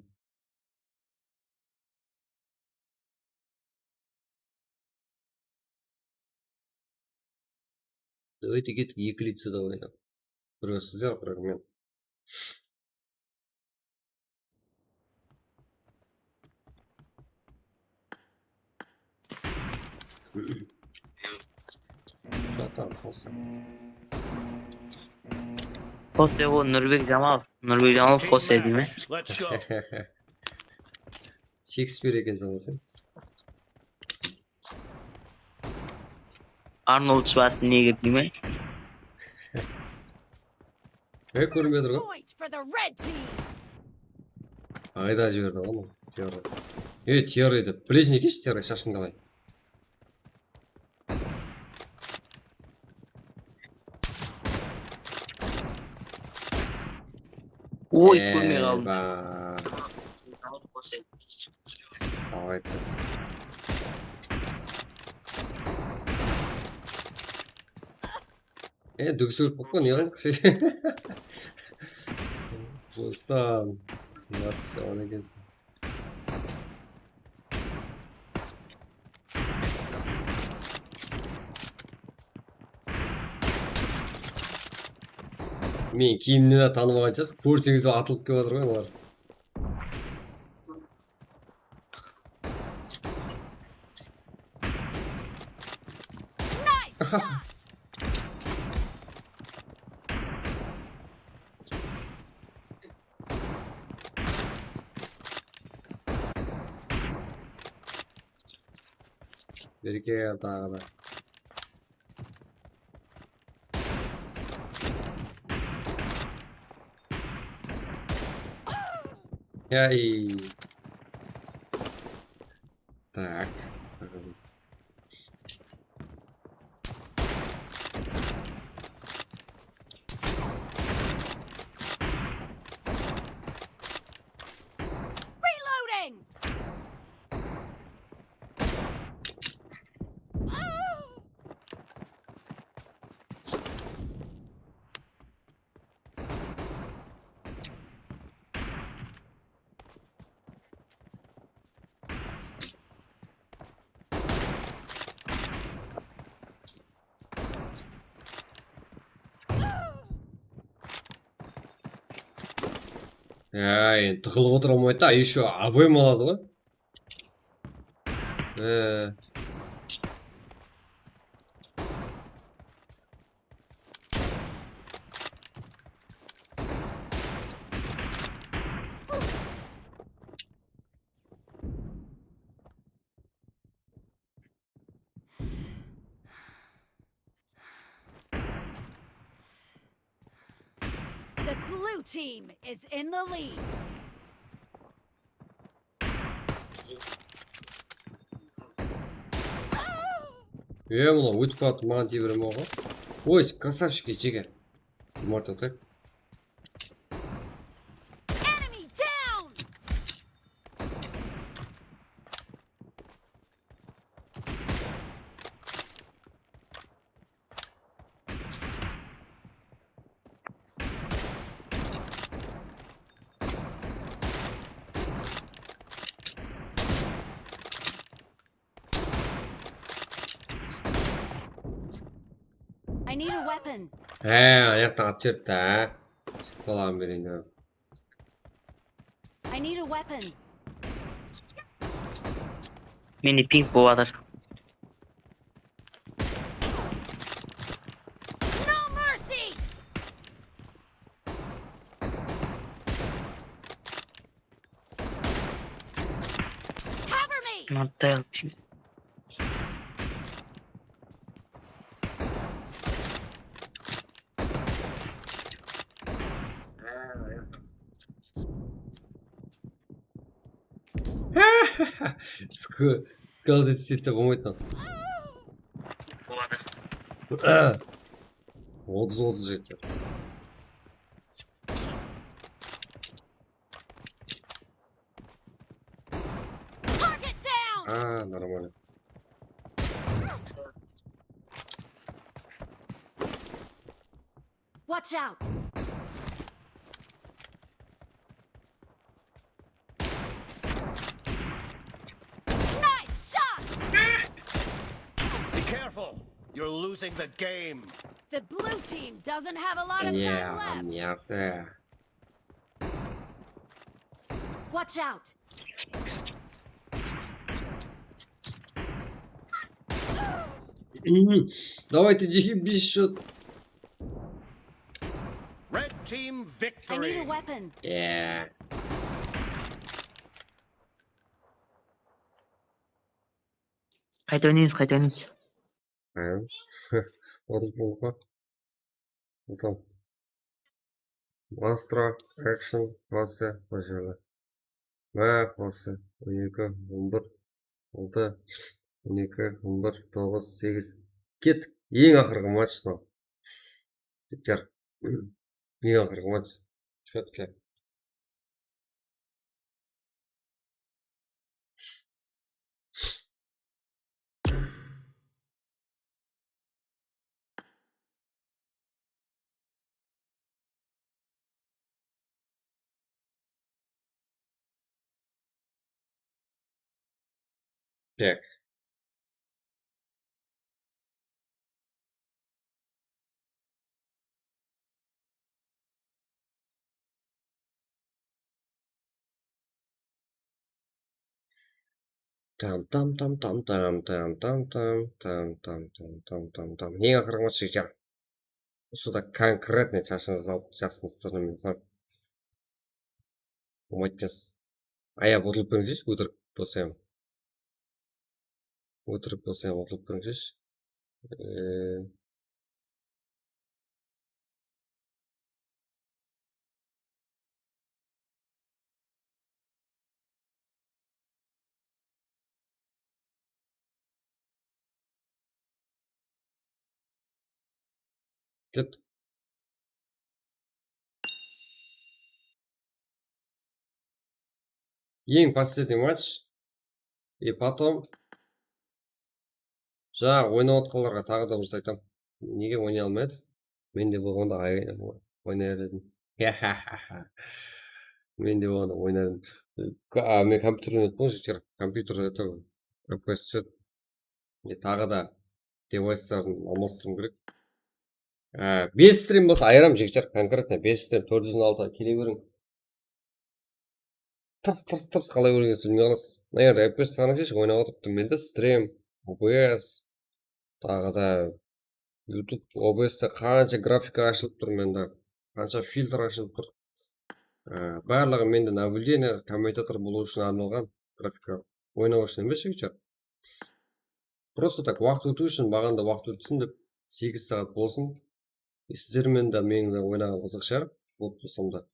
Давайте kettik, eki лицада oynap. Birew sizler, birew men. Zaten olsun. Jose, o Nurbek Jamalov. Nurbek Jamalov Jose deyme? Let's go. Shekspir ekenseń ǵoy sen. Arnold Shvarcnegger deyme? E, kórinbey atır ǵoy. Point for the red team. Ayda jiberdi ǵoy anau Terror. E, Terror dep. Bileseń ekenshi Terror shashın qalay. Oy, kórmey qaldım. Ba. Давай. E, dúgis ólip qaldı ne qıldıq? Ruslan. Yatış jaman ekenseń. Men kiyimimnen de tanıp alǵanshasız, kórseńiz atılıp kelip atır ǵoy olar. Nice shot. Beri kel taǵı da. Yay. Tak. Reloading. Ya, endi tıqılıp otıra almaydı da, еще обойма aladı ǵoy. Ee. The blue team is in the lead. E, mına ótip baratır, maǵan tiye berme oǵan. Oy, красавчик, jege. Mart atak. Enemy down. I need a weapon. He, ayaqtan atıp jibepti, ha. Balam bereyin, ha. I need a weapon. Mende ping bolıp atır. No mercy. Cover me. Mınaday alıp. Sıkı. Gaz etseydi de bolmaydı lan. Otız otız jeter. Target down. А, нормально. Watch out. Nice shot. Be careful. You're losing the game. The blue team doesn't have a lot of Yeah, time left. Yamsa. Watch out. Давайте, заебись, счёт. Red team I need a victory. Weapon. Yeah. Qayta oynaymız, qayta oynaymız. Aynen. Otız boldı. Utan. Monstro, Action, Pase, Bajala. Mine, Pase, on eki, on bir, altı, on eki, on bir, toǵız, segiz. Kettik. Eń aqırǵı match mınaw. Bitter. Eń aqırǵı match. Счётke. Так. Tam tam tam tam tam tam tam tam tam tam tam tam tam. Eń aqırǵı match, jigitler. Usı da konkretno jaqsıńızdı alıp, jaqsıńızdı tırnıp. Bolmaydı emes. Ayap, utılıp berińshi, ótirik bolsa ham. Ótirik bolsa ham utılıp berińshi. Ee, Ket. Eń последний матч. И потом jańa oynap atqanlarǵa taǵı da bir zat aytam. Nege oynay almay atır? Men de bolǵanda ay- oynayar edim. Men de bolǵanda oynar edim. Ka- a, men kompyuterden ótip qoyıń, jigitler. Kompyuter это F P S túsedi. E, taǵı da devaysların almastırıwım kerek. Á, bes strim bolsa ayıram, jigitler, konkretno bes strim, tórt júz on altı kele beriń. Tırs, tırs, tırs, qalay óynaǵanın bilmey qalasız. Mına jerde F P S qarańızshi, oynap otırıptı mende strim, O B S, taǵı da YouTube, O B S-te qansha grafika ashılıp tur mende, qansha filtr ashılıp tur. Á, barlıǵı mende nablюдение, kommentator bolıw ushın arnalǵan grafika, oynaw ushın emes, jigitler. Просто так, waqıt ótiw ushın, maǵan da waqıt ótsin dep, segiz saat bolsın. E, sizler menen de, meniń de oynaǵan qızıq shıǵar, bot bolsam da.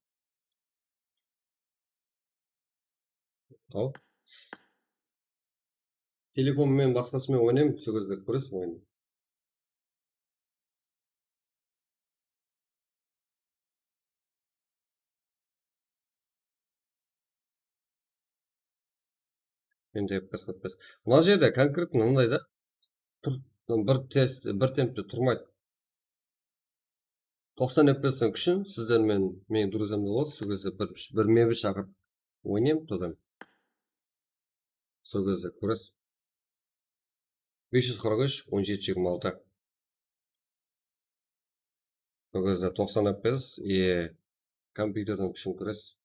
Al. Telefon menen basqası menen oynayman, sol gezde kóresiz oyındı. Mende F P S qatnaspas. Mına jerde konkretno mınday da. Tur, bir test, bir tempte turmaydı. Toqsan F P S-tiń kúshin sizler menen, meniń друзьям bolasız, sol gezde bir, bir mebel shaqırıp oynayman, todan. Sol gezde kóresiz. Bes júz qırq úsh, on jeti, jigirma altı. Sol gezde toqsan F P S, e, kompyuterdiń kúshin kóresiz.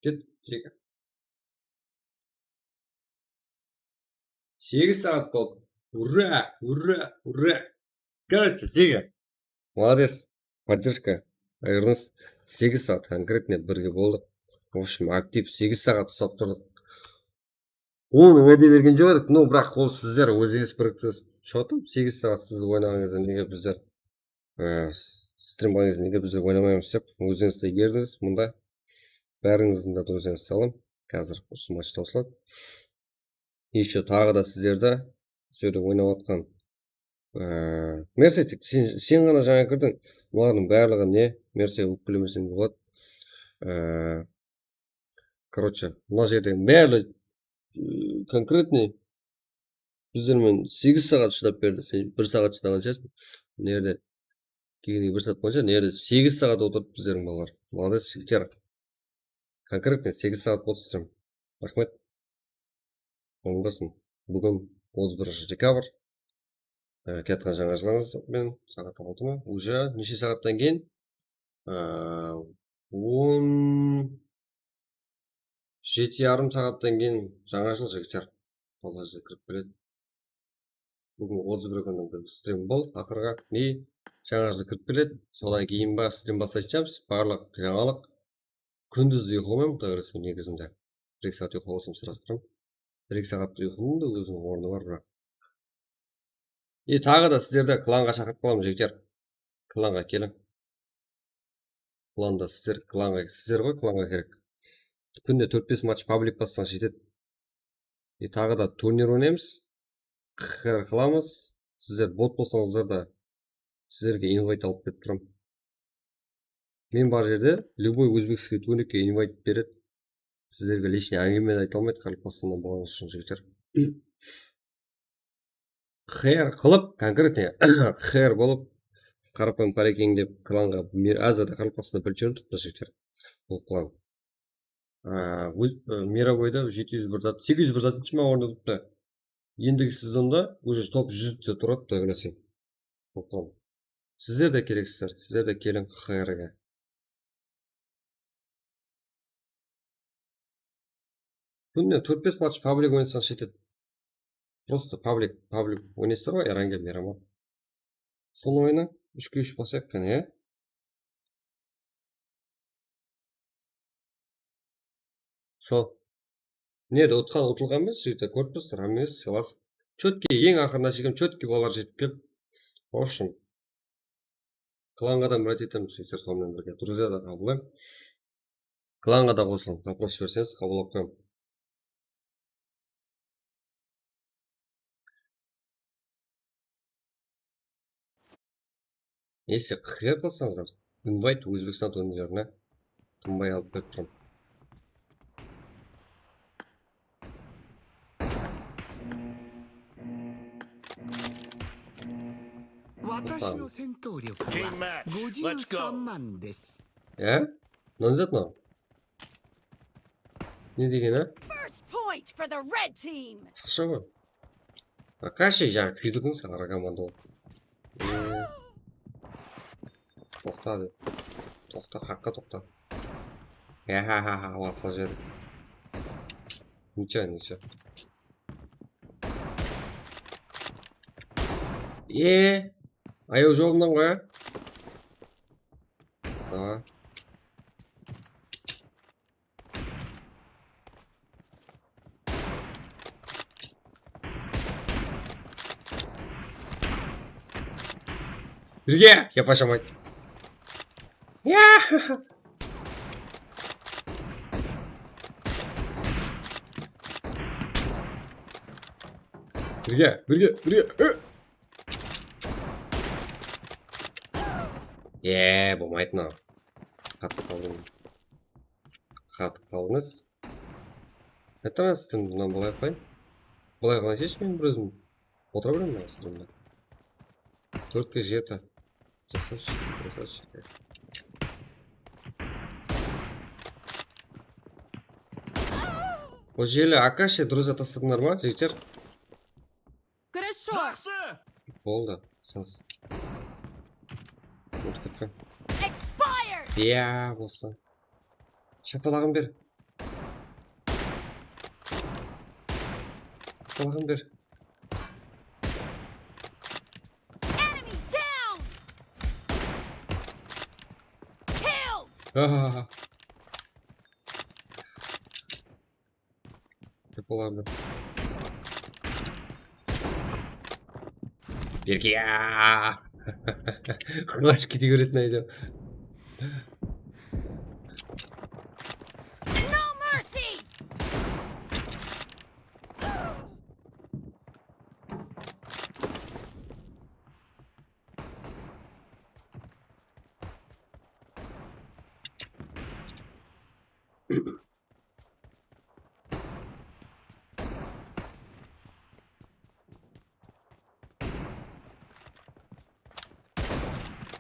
Ket, jeke. Segiz saat boldı. Ura, ura, ura. Короче, jeke. Молодец. Поддержка. Ayırdıńız. Segiz saat, конкретно birge boldıq. В общем, aktiv segiz saat uslap turdıq. Onı wáde bergen joq edik, no, biraq ol sizler ózińiz biriktirip, счётım segiz saat siz oynaǵan gezde nege bizler, e, strim qılǵan gezde nege bizler oynamaymız dep, ózińiz de erdińiz mında. Bárińizdiń de друзьям salam. Házir usı match tawsıladı. Ещё taǵı da sizlerde, usı jerde oynap atqan, e, Merse, tek sen, sen ǵana jańa kirdiń. Bulardıń barlıǵı ne? Merse, ókpelemeseń boladı. E, короче, mına jerde bári, ıı, конкретный bizler menen segiz saat shıdap berdi. Sen bir saat shıdaǵan shıǵarsıń. Mına jerde kelgenińe bir saat bolǵan shıǵar. Mına jerde segiz saat otırıp bizlerdiń balalar. Молодец, jigitler. Конкретный segiz saat boldı strim. Raxmet. Oń bolsın. Búgin otız birinshi dekabr. E, kiyatqan jańa jılıńız benen, saat altı ma? Уже neshe saattan keyin? E, on, Jeti yarım saattan keyin jańa jıl, jigitler. Toza jıl kirip keledi. Búgin otız bir kúnniń bir strim boldı, aqırǵı. Ne? Jańa jıl kirip keledi. Sodan keyin ba strim baslayjamız. Barlıq jańalıq. Kúndizde uyqılamayman, quday qálese, negizinde. Bir-eki saat uyqılap alsam, sırastırıp. Bir-eki saat uyqınıń da óziniń ornı bar, biraq. E, taǵı da sizlerdi klanǵa shaqırıp qalamın, jigitler. Klanǵa keliń. Klanda sizler, klanǵa, sizler ǵoy, klanǵa kerek. Kúnine tórt-bes match pablik bassań jetedi. E, taǵı da turnir oynaymız. Q Q R qılamız. Sizler bot bolsańızlar da, sizlerge invayt alıp berip turaman. Men bar jerde любой ózbekskiy turnikke invayt beredi. Sizlerge личный áńgime de ayta almaydı, qaraqalpaqstannan bolǵanıńız ushın, jigitler. Q Q R qılıp, конкретно Q Q R bolıp, qarapayım parekeń dep, klanǵa mir-, Aziyada, qaraqalpaqstanda birinshi orın turıptı, jigitler. Bul klan. Aa, óz, e, mirovoyda jeti júz bir zat, segiz júz bir zatınshı ma orında turıptı. Endigi sezonda уже top júzde turadı, quday qálese. Bul klan. Sizler de kereksizler, sizler de keliń Q Q R ge. Kúnine tórt-bes match pablik oynasań jetedi. Просто pablik, pablik oynaysızlar ǵoy, Erangel, Meraman. Sonı oynań, úshke úsh basayıq qáne, ya? Sol. Nede utqan, utılǵan emes, jigitler, kórip tursızlar, hámmeniz sıylasıp. Chotki, eń aqırına shekem chotki balalar jetip kelip. В общем, klanǵa da mirát etemiz, jigitler, sonıń menen birge. Друзья da qabıllań. Klanǵa da qosılıń, запрос jiberseńiz, qabıllap qoyaman. Если Q Q R qılsańızlar, invayt Ózbekstan turnirlerine tınbay alıp berip turaman. Watashi no sentou ryoku wa goju san man desu. Ya? Nanzat mınaw? Ne degen, a? First point for the red team. Qısqasha ǵoy. Akashi, jańa kúydirdiń sen, qara komanda bolıp. E, toqta, be. Toqta, qaqqa toqta. Yahahaha, basqa jeri. Ничего, ничего. E, ayaw jolımnan ǵoy, a? Давай. Birge, yapashamaydı. Ya! Birge, birge, birge. Ö! Eee, bolmaydı mınaw. Qatıp qaldım. Qatıp qaldıńız. Aytaman, sizden bunnan bılay qılayın. Bılay qılayın, shesh, men bir ózim otıra beremen mına strimde. Tórtke jeti. Красавчик, красавчик. O jeli Akashi, друзья, tasladıńlar ma, jigitler? Хорошо. Boldı, saz. Ótip ketken. Expired. Ya, bolsa. Shapalaǵın ber. Shapalaǵın ber. Enemy down. Killed. Ahahaha. Dep olardı. Birge, ya! Qılash kete beretin ayda. No mercy!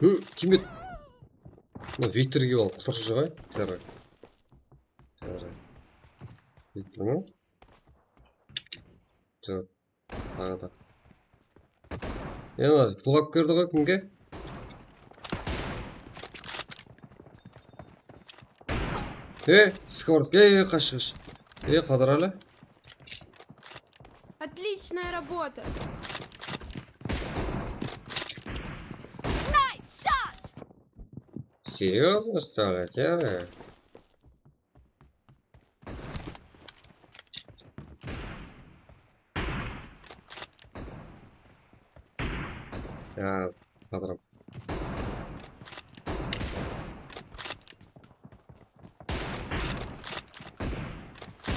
Hı, kim et? Mına Viktor kiyip alıp qutırıp júr ǵoy. Terror. Terror. Viktor ma? Joq. Taǵı da. Yana bulǵap kirdi ǵoy, kimge? E, skort, e, e, qash, qash. E, Qadirali? Отличная работа! Nice shot! Серьёзно, что ли? Тяра. Yaz, Qadirov.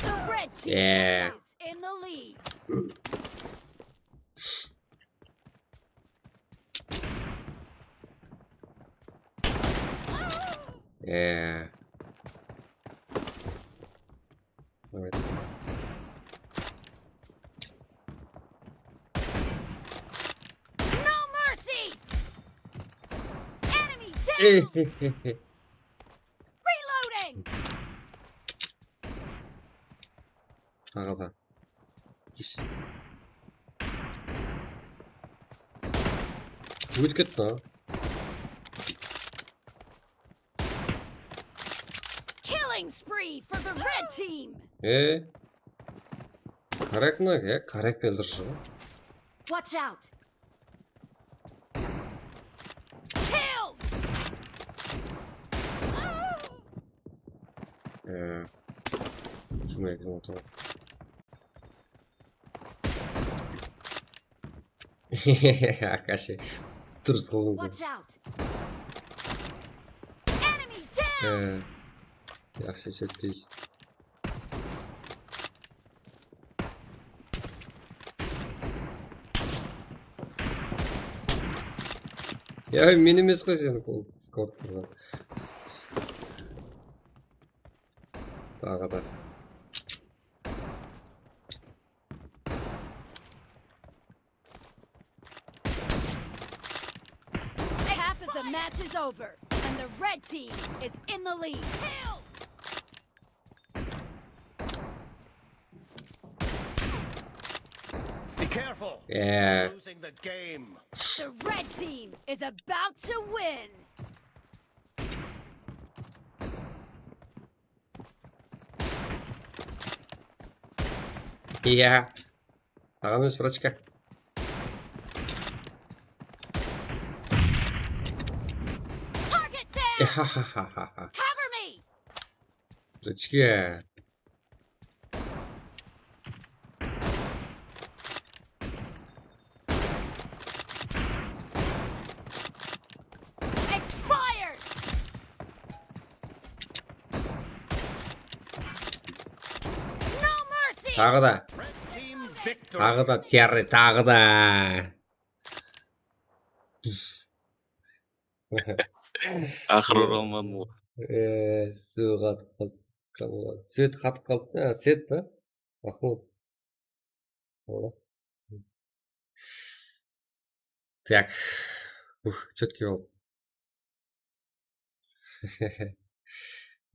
The red team Yeah. Is in the lead. Yeah. Evet. No mercy! Enemy Eh, down! eh, eh, eh. Reloading! Taǵı da. Ótip ketti ha. Killing spree for the red team! E? Korrekt mı? E, korrekt öldürişi. Watch out! Killed! E. Kim aytqan otaw? Akashi. Durıs qıldıńız. Watch out! Enemy down! E. Yaqshı shótteysiz. Ya, men emes qoy seni qol skort qılǵan. Taǵı da. Half of the match is over, and the red team is in the lead. Killed! Be careful. Yeah. Losing the game. The red team is about to win. Yeah. Taǵan óz prochka. Target down! Hahahaha. Cover me! Prochka. Expired! No mercy! Taǵı da. Red team victory. Taǵı da terri, taǵı da. Aqırı oralmadım ǵoy. Eee, suw qatıp qaldı. Svet qatıp qaldı. Ha, svet ta. Mahmud. Ola. Так. Ух, чёткий болдым.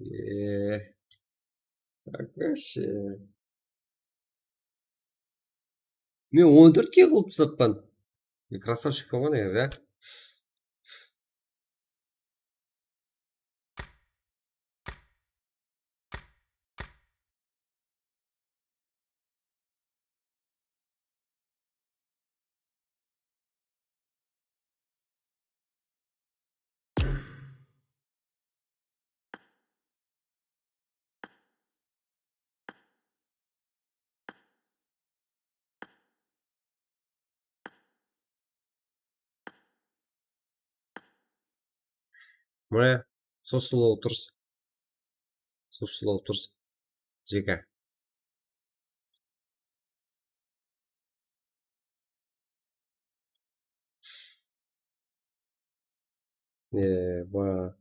Eee. Так, вообще. Men on tórt kill qılıp taslatpan. Men krasavshik bolǵan edim, ya. Mine, sol slow turıs. Sol slow turıs. Jeka. Eee, ba.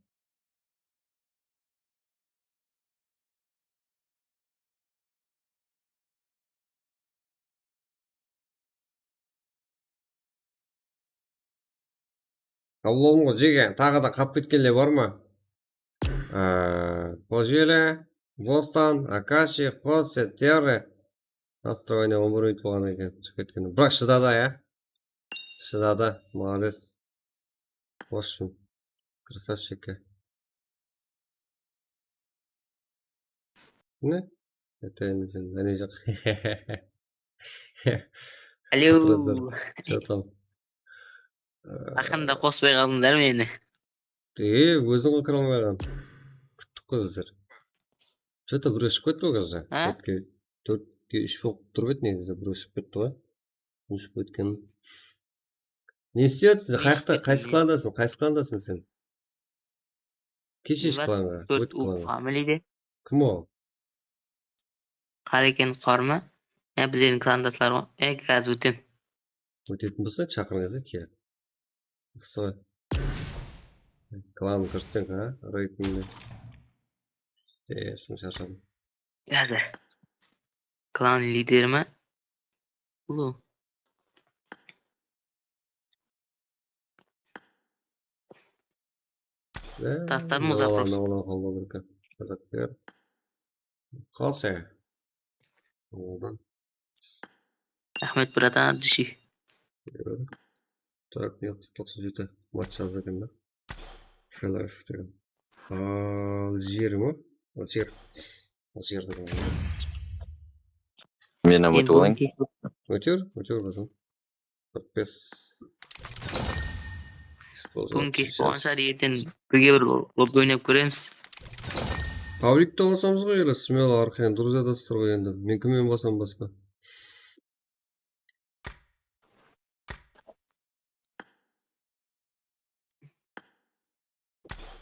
Avladım ǵoy, jegen, taǵı da qap ketkenler bar ma? Aa, Pojeli, Bostan, Akashi, Qos, Terri. Nastroyni on bir minut bolǵan eken, shıǵıp ketken. Biraq shıdadı, ya. Shıdadı, молодец. Xosh. Krasavshiki. Ne? Aytayın desem, áne jaq. Alo. Qatıraslar. Что там? Aqırında qospay qaldıńlar meni. E, óziń qılqıra almay qaldıń. Kúttik ǵoy bizler. Что-то birew shıǵıp ketti ǵoy, ǵazda. Ha? Tórtke, tórtke úsh bolıp turıp edi negizi, birew shıǵıp ketti ǵoy. Kim shıǵıp ketken? Ne islep atırsań? Qayaqta, qaysı klandasıń? Qaysı klandasıń sen? Kesh klanǵa, tórt ót klanǵa. Family de. Kim o? Qareken Qorma. Ya, bizlerdiń klandaslar ǵoy. E, házir ótem. Ótetin bolsa, shaqırıńız, kel. Jaqsı ǵoy. Klan kórseń, ha? Reytingde. E, shunı sharshadım. Házir. Klan lideri ma? Ulı. Tastadım ǵoy zaпрос. Nolan, Nolan, Nolan, Nolan, Nolan. Qalsa. Nolan. Raxmet, bratan, от души. Tak, ne yaptı? Toqsan jeti match jazdı eken da. Free Life degen. Aljer ma? Aljer. Aljer degen. Men hám ótip alayın. Óter, óter, bratan. Qırq bes. Búgin keshki on shar, erteń birge bir lobbi oynap kóremiz. Pavlikti qosamız ǵoy, ele smelо arqayın, druzıya daslar ǵoy endi. Men kimmen basam basqa?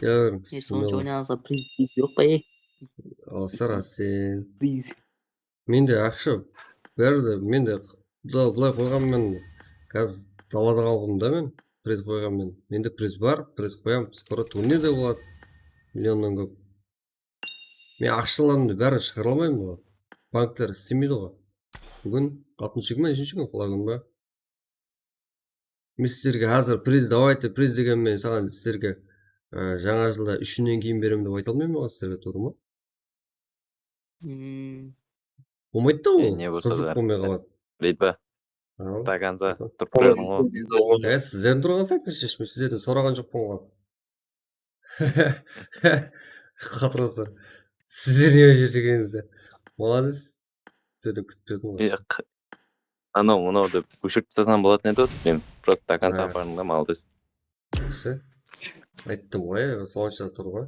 Kel, sonsha oynaǵanıńızǵa priz yoq pa, ey? Alsar Asen. Priz. Mende aqsha bári de, mende bula-, bılay qoyǵanman, házir dalada qaldım da men, priz qoyǵanman. Mende priz bar, priz qoyam, skoro turnir de boladı. Millionnan kóp. Men aqshalarımdı bárin shıǵara almayman ǵoy. Bankler islemeydi ǵoy. Búgin altınshı kún be, neshinshi kún, qala kún be? Men sizlerge házir priz, давайте priz degenmen saǵan sizlerge, e, jańa jılda úsh kúnnen keyin beremen dep ayta almayman ǵoy sizlerge, tuwrı ma? Bolmaydı da ol, qızıq bolmay qaladı. Deydi ba? До конца turıp berdim ǵoy. E, sizlerdiń turǵan saytı sheshim, sizlerden soraǵan joqpan ǵoy. Qatıraslar. Sizler ne jerjegenińizde. Молодец. Sizlerden kútip turdım ǵoy. Anaw mınaw dep óshirip taslasań bolatın edi ǵoy. Men просто до конца bardım da, молодец. Ayttım ǵoy, sonsha tur ǵoy.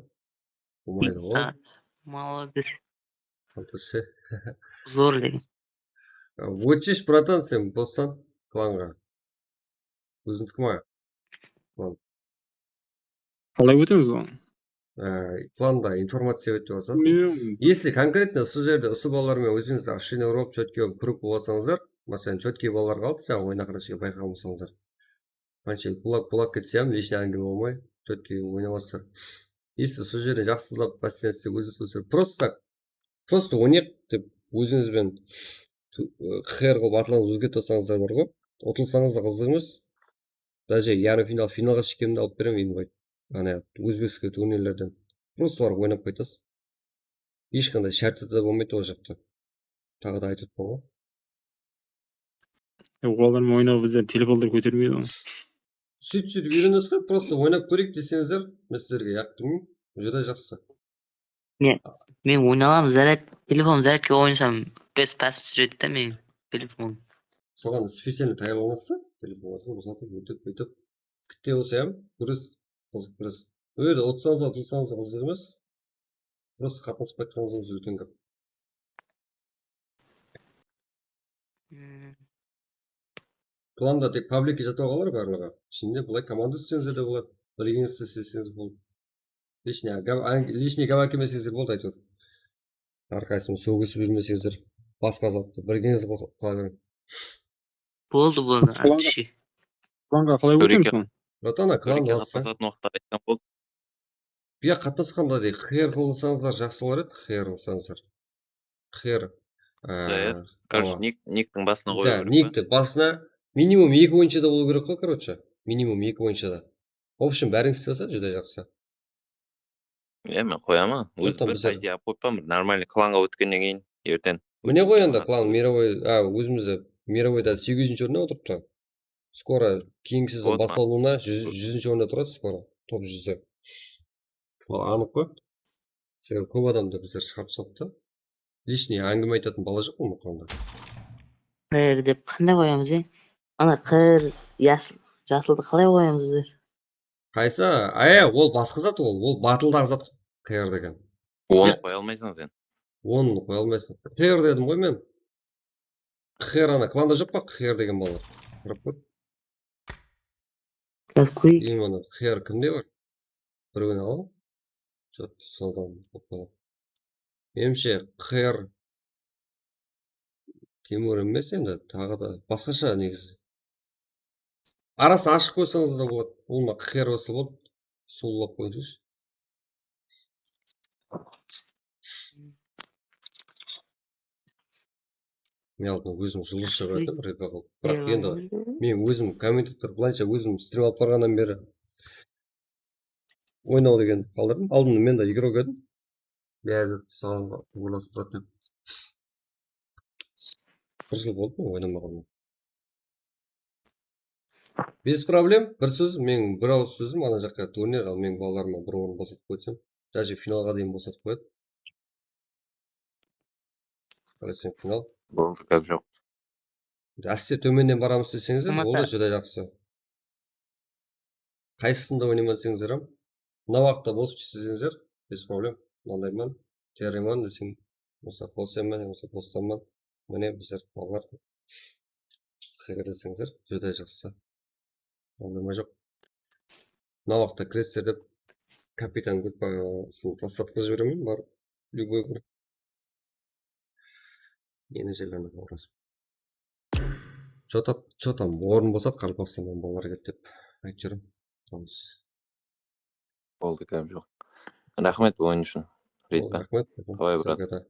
Молодец. Qatırsa. Zor degen. Ótsesh, bratan, sen bossan klanǵa. Ózińdiki ma? Klan. Qalay ótemiz oǵan? Á, klanda informaciya ótip alsań. Bilmeymen. Если конкретно usı jerde usı balalar menen ózińizdi общение urıp, чёткий bolıp, krup bolıp alsańızlar, máselen, чёткий balalar qaldı, jańa oyın aqırına shekem bayqaǵan bolsańızlar. Qansha kulak, kulak ketse hám, лишний áńgime bolmay, чёткий oynap alasızlar. Если usı jerden jaqsılap, постоянно ózińiz, просто так, просто oynayıq dep, ózińiz benen tu-, ı, Q R qılıp atlarıńızdı ózgertip alsańızlar bar ǵoy. Utılsańız da qızıq emes. Даже yarım final, finalǵa shekemde alıp beremen invayt. Ana, ózbekskiy turnirlerden. Просто barıp oynap qaytasız. Hesh qanday shárti de bolmaydı ol jaqta. Taǵı da aytıp atpan ǵoy. E, olarmen oynap bizler telefonlar kótermeydi ǵoy. Sóytip, sóytip úyrenesiz ǵoy, просто oynap kóreyik deseńizler, men sizlerge yaqtırmayman. Júdá jaqsı. Men, men oyna alaman, zaryad, telefon zaryadka oynasam, bes pas túsiredi da men telefon. Soǵan специально tayarlanasız da, telefonǵa uzatıp, óytip, búytip. Kitte bolsa hám, durıs, qızıq durıs. Ol jerde utsańız da, utılsańız da qızıq emes. Просто qatnasıp qaytqanıńız ózi úlken gáp. Klanda tek pavlikke jatırǵanlar barlıǵı. Ishinde bılay komanda tússeńizler de boladı. Birgeńizdi isleseniz boldı. Лишний gáp, lishniy gáp ákemesengizler boldı, áytewir. Hár qaysıńız sógisip júrmeseńizler, basqa zattı, birgeńiz qosıp qala beriń. Boldı, boldı, от души. Klanǵa qalay ótemiz? Bratan, a, klan qatnasatın waqıtta aytsam boldı. Buya qatnasqanda dey, Q R qılsańızlar jaqsı bolar edi, Q R qılsańızlar. Q R, короче, nik, niktiń basına qoyıw kerek. Nikti basına minimum eki oyınshıda bolıw kerek ǵoy, короче. Minimum eki oyınshıda. В общем, bárińiz islese júdá jaqsı. Iya, men qoyaman. Ózi bir, по идее, alıp qoyıppan, bir нормальный klanǵa ótkennen keyin erteń. Mine ǵoy endi, klan мировой, a, ózimizde мировойda segizinshi orında otırıptı. Skoro keyingi sezon baslanıwına júz, júzinshi orında turadı skoro, top júzde. Ol anıq ǵoy. Sebebi kóp adamdı bizler shıǵarıp tasladı. Лишний áńgime aytatın bala joq ǵoy mıqalda. Qır dep qanday qoyamız, e? Ana qır, yas-, jasıldı qalay qoyamız bizler? Qaysı? Áy, ol basqa zat ol. Ol batıldaǵı zat qıyar degen. Onı qoya almaysań sen. Onı qoya almaysań. Qıyar dedim ǵoy men. Qıyar ana, klanda joq pa qıyar degen balalar? Qarap kór. Biraz kóreyik. Ey, mana, qıyar kimde bar? Birewin alayın. Jot, saldan. Menimshe, qıyar Timur emes endi, taǵı da basqasha negizi. Arasın ashıp qoysańız da boladı. Ol ma qıyar bolsa boladı. Sulıwlap qoyınshash. Men aldın ózim juldızsha qoyatın, repa qılıp. Biraq endi men ózim kommentator, bılayınsha ózim strim alıp barǵannan beri oynaw degen qaldırdım. Aldın men de igrok edim. Bári saǵan hızlastıratuǵın. Bir jıl boldı ma oynamaǵanıma. Без проблем, bir sóz, meniń bir awız sózim, ana jaqqa turnir, al meniń balalarıma bir orın bosatıp qoysam, даже finalǵa deyin bosatıp qoyadı. Qaraysam final. Boldı, gáp joq. Áste tómennen baramız deseńizler, boldı, júdá jaqsı. Qaysısında oynayman deseńizler hám, mına waqıtta bosıp islesеңiz, без проблем. Mınandayman, tiyarlayman deseń, bolmasa bosayman, yamasa boslanman. Mine, bizler balalar, qágirleseńizler, júdá jaqsı. Problema joq. Mına waqıtta kiresizler dep, kapitan gruppa isın taslatqızıp jiberemen, barıp, любой bir. Menejerlermen uǵrasıp. Что-то, что там, orın bosadı, Qaraqalpaqstannan balalar keldi dep aytıp júrem. Boldı, gáp joq. Raxmet oyın ushın. Reyt pa? Raxmet. Davay, brat.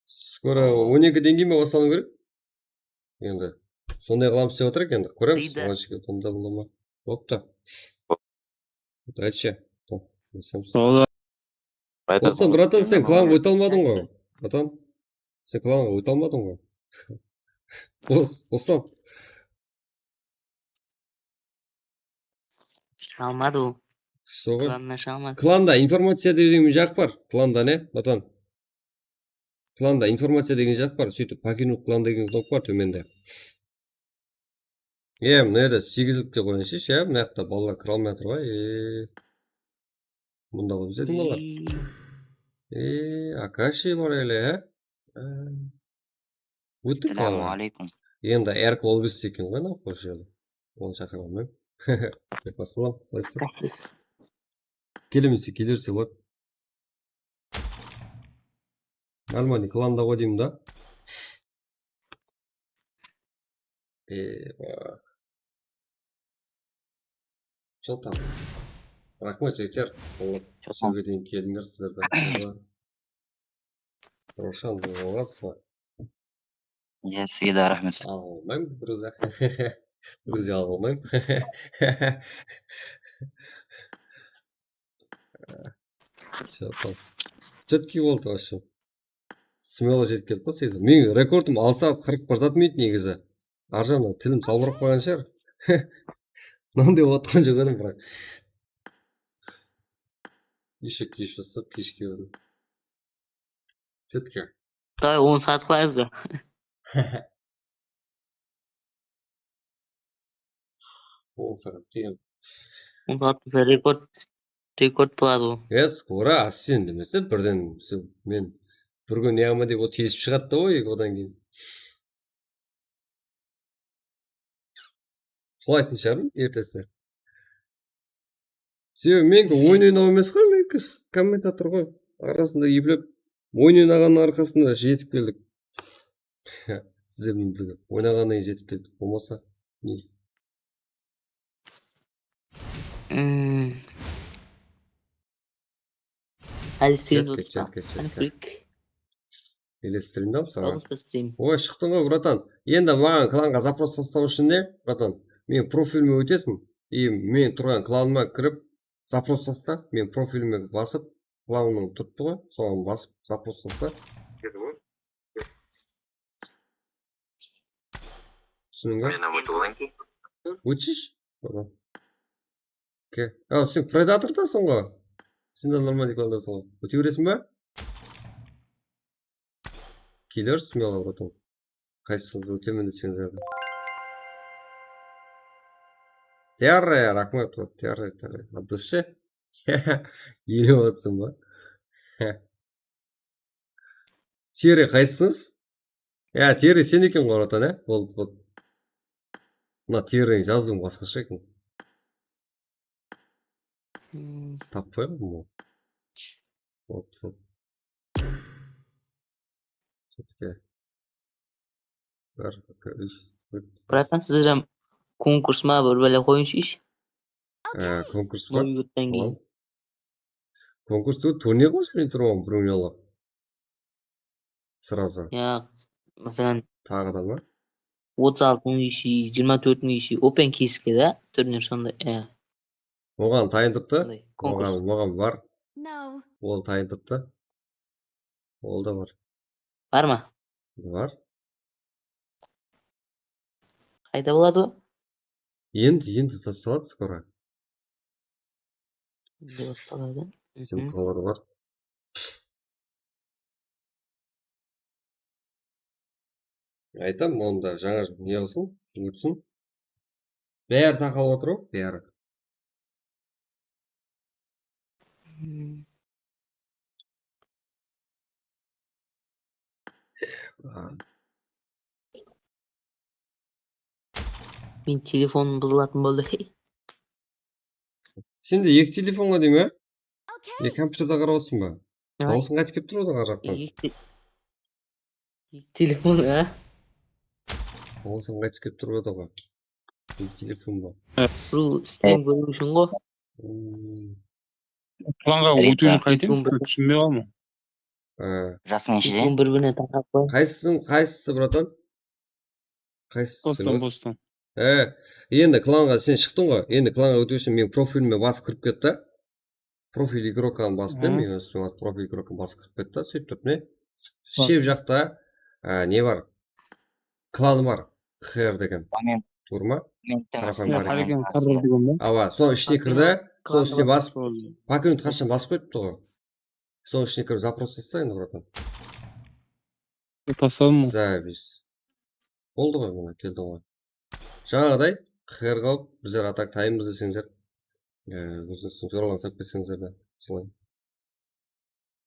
Skoro on eki deńgey me baslanıw kerek? Endi sonday qılamız dep atırıq endi. Kóremiz. Deydi. Oǵan shekil qılımda bola ma? Boptı. Daychi. Bostan, bratan, sen klanǵa óte almadıń ǵoy, bratan. Sen klanǵa óte almadıń ǵoy. Bos, bostan. Shalmadı ol. Soǵan. Klanına shalmadı. Klanda informaciya degen jaq bar. Klanda ne, bratan? Klanda informaciya degen jaq bar. Sóytip, покинуть клан degen knopka bar tómende. E, mına jerde segizlikte qoyınshash, ya, mına jaqta balalar kire almay atır ǵoy. E, mında ǵoy bizlerdiń balalar. E, Akashi bar ele, ya. Óttik. Assalamu aleykum. Endi erk bolıp esti eken ǵoy, mına qoshılı. Onı shaqıra almayman. Assalam, qalaysızlar? Kelemese, kelerse boladı. Нормальный klanda ǵoy deymen da. Eywa. Что там? Raxmet, jigitler. Sóytip kelińler sizler de. Ravshan, oǵansız ba? Iya, sizge de raxmet. Alıp almayman, Gruziya. Gruziya alıp almayman. Что там? Четкий boldı вообще. Смело jetip keldi da segiz. Meniń rekordım altı saat qırq bir zat minut negizi. Arjaǵınan tilim salbırap qalǵan shıǵar. Mınanday otırǵan joq edim, biraq. Ещё kesh bastap, keshke bardım. Tetka. Davay, on saat qılaymız da. On saat qiyin. On saat rekord, rekord boladı ol. E, skoro, assen demese, birden, men bir kún yaǵıma dep o tezip shıǵadı da, oy, odan keyin. Qılaytın shıǵarman ertesi. Sebebi meniki oyın oynaw emes ǵoy, meniki s-, kommentator ǵoy. Arasında eplep, oyın oynaǵannıń arqasında jetip keldik. Sizlerden bildim. Oynaǵannan keyin jetip keldik. Bolmasa, ne? Hmm. Háli stream otır. Ket, ket, ket, ket, ket. Ele streamdamız, aǵa? Просто stream. Oy, shıqtıń ǵoy, bratan. Endi maǵan klanǵa запрос taslaw ushın ne, bratan? Meniń profilime ótesiń. I men turǵan klanıma kirip, запрос tasla. Meniń profilime basıp, klanıń turıptı ǵoy, soǵan basıp, запрос tasla. Túsindiń be? Ótshish. Ke. A, sen Predatordasań ǵoy. Sen de нормальный klandasıń ǵoy. Óte beresiń be? Kiyler, smeloy, bratan. Qaysısıńızdı ótemen deseńiz de. Terre, raxmet, вот, Terre, Terre. От души. Elep atırsań ba? Terre, qaysısıńız? Ya, Terre sen eken ǵoy, bratan, ya? Boldı, boldı. Mına Terreniń jazıwı basqasha eken. Hmm. Tapıp qoyǵanmın ǵoy. Вот, вот. Ketke. Bir, eki, úsh, tórt, bes. Bratan, sizler hám konkurs ma bir bále qoyıńshı ish. Á, konkurs pa? Noviy godtan keyin. Tamam. Konkurs tógil, turnir ǵoy, sen turmaǵan, bir million alap. Сразу. Ya, masalan, taǵı da ma? Otız altı mıń ishi, jigirma tórt mıń ishi, open keske da, turnir sonday, ya. Oǵan tayın turıptı. Sonday, konkurs. Oǵan, oǵan bar. No. Ol tayın turıptı. Ol da bar. Bar ma? Bar. Qayda boladı o? Endi, endi tastaladı skoro. Endi tastaladı. Sim kaları bar. Aytam, onda jańa jıl ne qılsın, ótsin. Bári taqalıp atır ǵoy, bári. Hmm. Men telefonım buzılatın boldı. Sende eki telefonǵa dey me? Okey. Eki kompyuterde qarap atırsıń ba? Ay. Dawısıń qaytıp kelip tur ǵoy, arjaqtan. Eki te-, eki telefon, a? Dawısıń qaytıp kelip tur ǵoy. Eki telefon ba? Bul stream kóriw ushın ǵoy. Hmm. Planǵa ótiw ushın qaytemiz, túsinbey qaldım. Jasıń neshede? Eki kún bir-birine tarqap qoy. Qaysısıń, qaysısı, bratan? Qaysısı? Bostan, Bostan. He, endi klanǵa sen shıqtıń ǵoy. Endi klanǵa ótiw ushın meniń profilime basıp kirip ket ta. Profil igrokanı basıp ber, men ózim profil igrokanı basıp kirip ket ta. Sóytip turıp ne? Shep jaqta, a, ne bar? Klanı bar. Q R degen. Tuwrı ma? Qaraqalpaq Q R degen ba? Awa, sonıń ishine kir de, sonıń ishine basıp, покинуть qashan basıp qoyıptı ǵoy. Sonıń ishine kirip запрос jazsa endi, bratan. Tasladım ǵoy. Запись. Boldı ǵoy, mına keldi ǵoy. Jańaǵıday, Q R ǵalıp, bizler atak tayınbız deseńizler, e, ózińizdiń joralarıńızdı alıp kelseńizler de, solay.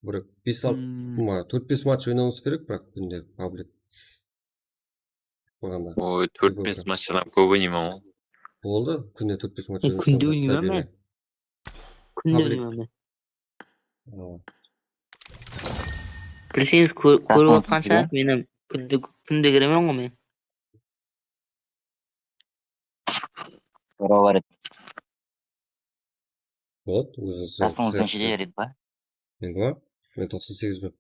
Bir bes-altı, hmm, ma, tórt-bes match oynawımız kerek, biraq kúnde pablik. Oy, tórt-bes matchtan kóp oynayman ǵoy. Boldı, kúnde tórt-bes match oynaysań, kúnde oynayman men. Kúnde oynayman men. Bilseńiz, kó-, kórip otqansha, men hám kúnde, kúnde kiremen ǵoy men. Soraw bar edi. Вот, ózińiz. Jasıń neshe deredi ba? Men ba? Men toqsan segizben.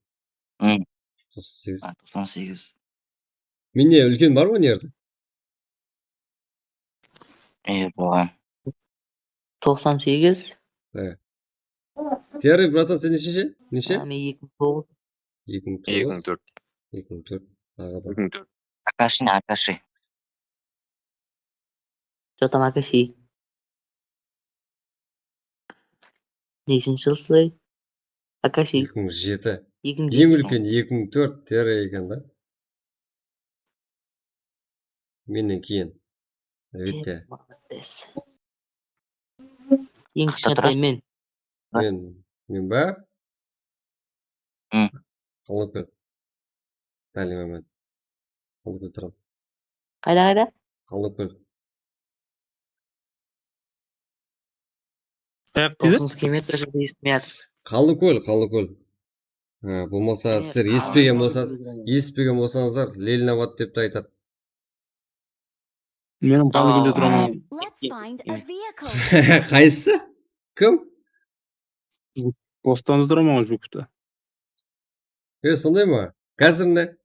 Toqsan segiz. A, toqsan segiz. Mennen úlken bar ma ne jerde? Ey, oǵan. Toqsan segiz. E. Terri, bratan, sen neshe? Neshe? A, men eki mıń toǵız. Eki mıń toǵız. Eki mıń tórt. Eki mıń tórt. Taǵı da. Eki mıń tórt. Akashi ne, Akashi? Jotam Akashi. Neshinshi jıl sizler? Akashi. Eki mıń jeti. Eki mıń jeti. Eń úlken eki mıń tórt, Terri eken da. Mennen keyin. Álbette. Молодец. Eń kishkentay men. Men, men ba? Hı. Qallıkól. Dálime men. Qallıkól turaman. Qayda, qayda? Qallıkól. Qayaq deydi? Toqsınız kelmedi, тоже esitmey atır. Qallıkól, Qallıkól. Ha, bolmasa sizler esitpegen bolsa, esitpegen bolsańızlar, Leninabad dep te aytadı. Meniń Qallıkólde turaman. Let's find a vehicle. Qaysısı? Kim? Bostanda turaman ǵoy, Júkovta. E, sonday ma? Házir ne?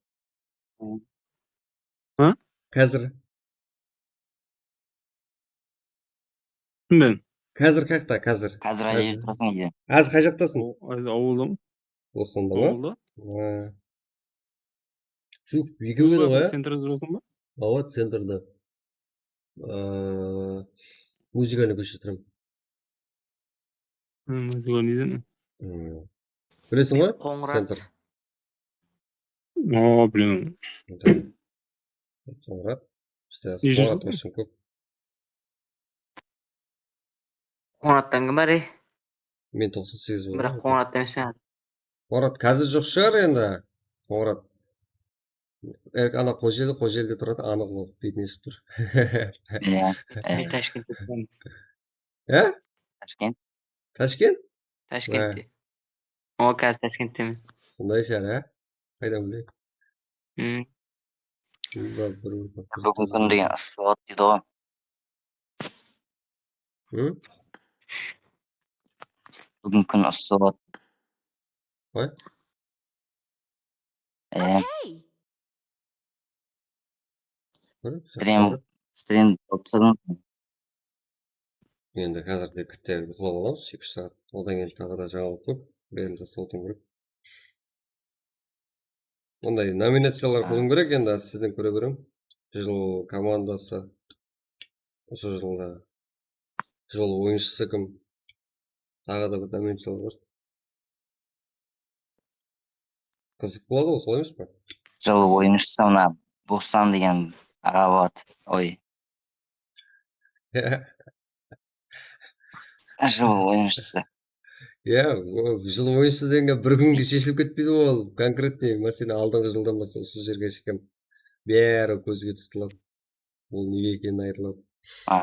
Hı? Házir. Kim men? Házir qayaqta, házir? Házir qayda júrip turasań, iyde? Házir qay jaqtasıń? Házir awıldaman. Bostanda ma? Awılda. Ha. Júk, ekew edi ǵoy, ya? Centrda turasań ba? Awa, centrda. Aa, Muzıkanıy kóshesinde turaman. Hı, Muzıkanıy deydi. Hı. Bilesiń ǵoy? Qońırat. Centr. O, bilmem. Qońırat. Bizde Qońırat bolsın kóp. Qońırattan kim bar, ey? Men toqsan segiz boldım. Biraq Qońırat emes. Qońırat házir joq shıǵar endi. Qońırat. Erk ana Xojelli, Xojelli turadı, anıq ol, betine túsip tur. Iya, iya. Men Tashkentte turaman. Há? Tashkent. Tashkent? Tashkentte. O, házir Tashkenttemen. Sonday shıǵar, há? Qaydan bileyik? Hmm. Búgin kún degen ıssı boladı deydi ǵoy. Hı? Búgin kún ıssı boladı. Qoy. Ee, Okey. Koʻrip, stream, stream topsırdım. Endi házirde kitte uyqılap alamız, eki-úsh saat. Odan keyin taǵı da jańalıq kóp. Belimizdi sawıtıwım kerek. Bunday nominaciyalar qoyıwım kerek, endi sizden kóre berem. Jıl komandası, usı jılda jıl oyınshısı kim? Taǵı da bir nominaciyalar bar. Qızıq boladı ǵoy, solay emes pa? Jıl oyınshısı mına Bostan degen aǵa boladı. Oy. Jıl oyınshısı. Iya, o jıl oyınshısı degenge bir kúnge sheshilip ketpeydi ol. Konkretnıy, máselen, aldınǵı jıldan baslap usı jerge shekem bári kózge tutıladı. Ol nege ekenin aytıladı. A.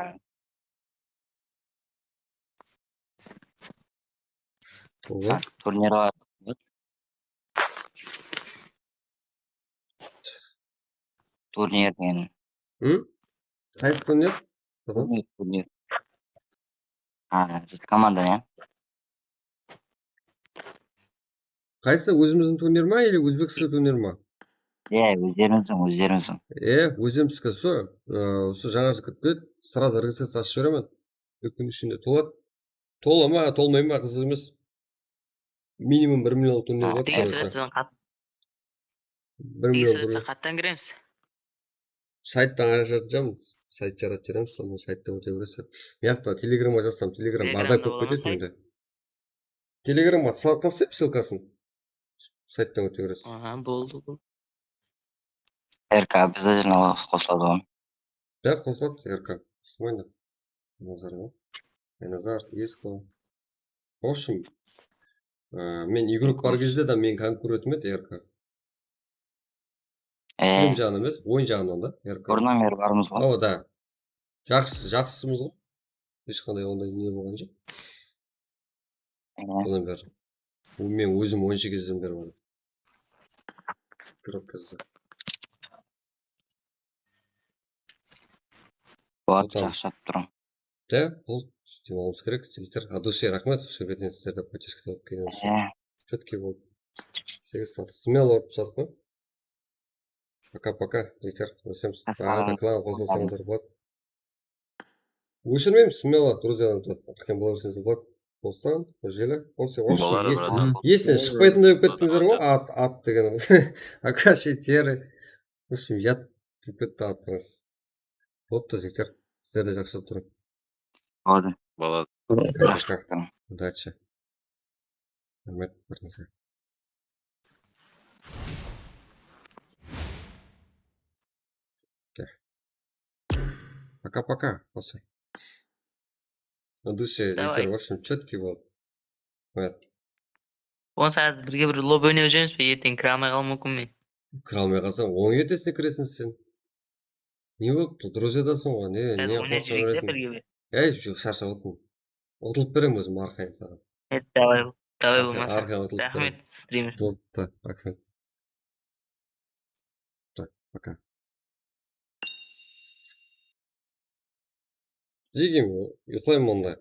Turnir bar. Turnir degen. Hı? Qaysı turnir? Turnir, turnir. A, komanda, ya. Qaysı, ózimizdiń turnir ma, ele ózbekskiy turnir ma? Iya, ózlerimizdiń, ózlerimizdiń. E, ózimizdiń, so, ı, usı jańa jıl kirip keledi, srazı registraciya ashıp jiberemen. Bir kún ishinde toladı. Tola ma, tolmay ma, qızıq emes. Minimum bir million turnir boladı. Registraciyadan qat-, bir million registraciyadan turnir. Qayerden kiremiz? Sayttan ajıratacağım, sayt jaratıp jiberemiz, sonnan sayttan óte beresiz. Mıyaqta telegramǵa jazsam, telegram barda kóp ketedi mende. Telegramǵa sal-, taslayman ssılkasın. Sayttan óte beresiz. Aha, boldı. R K обязательно qosıladı ǵoy. Ya, qosıladı R K. Qosılmaydı. Nazar ǵoy. Nazar, Isko. В общем, ı, men igrok bar gezde de men konkurentim edi R K. E. Stream jaǵınan emes, oyın jaǵınan da R K. Burınnan beri barmız ǵoy. Awa, da. Jaqsı, jaqsımız ǵoy. Hesh qanday onday ne bolǵan joq. Sodan beri. Bul men ózim oyınshı gezden beri bar. Igrok gezde. Boladı, jaqsı jazıp turıń. Da, bul, demawımız kerek, jigitler. От души raxmet, usı jerden sizlerge поддержка alıp kelgen ushın. Чёткий boldı. Segiz saat. Смело urıp tasladık ǵoy. Пока-пока, jigitler. Kórisemiz. Taǵı da klan qosa salsańızlar boladı. Óshirmeymiz, смело, друзья, kem bola berseńiz boladı. Bostan, Jeli, bolsa, в общем, esten shıqpaytınday bolıp kettińiz ǵoy, at, at degen. Akashi teri. В общем, yat bolıp ketti atlarıńız. Boptı, jigitler. Sizler de jaqsı turıń. Boladı. Boladı. Jaqsı. Udachi. Raxmet, bir nárse. Пока-пока, Вася. От души, jigitler, в общем, чёткий boldı. Raxmet. Onsa házir birge bir lobbi oynap júremiz be? Erteń kire almay qalıwım múmkin men. Kire almay qalsań, onıń ertesine kireseń sen. Ne bolıptı? Друзьядасың ǵoy, ne, ne qılıp júresiń? Ey, joq, sharshap atırman. Utılıp berem ózim arqayın saǵan. Давай, давай bolmasa. Arqayın utılıp berem. Raxmet, strimer. Boptı, raxmet. Так, пока. Jegim, uyqılayman onda.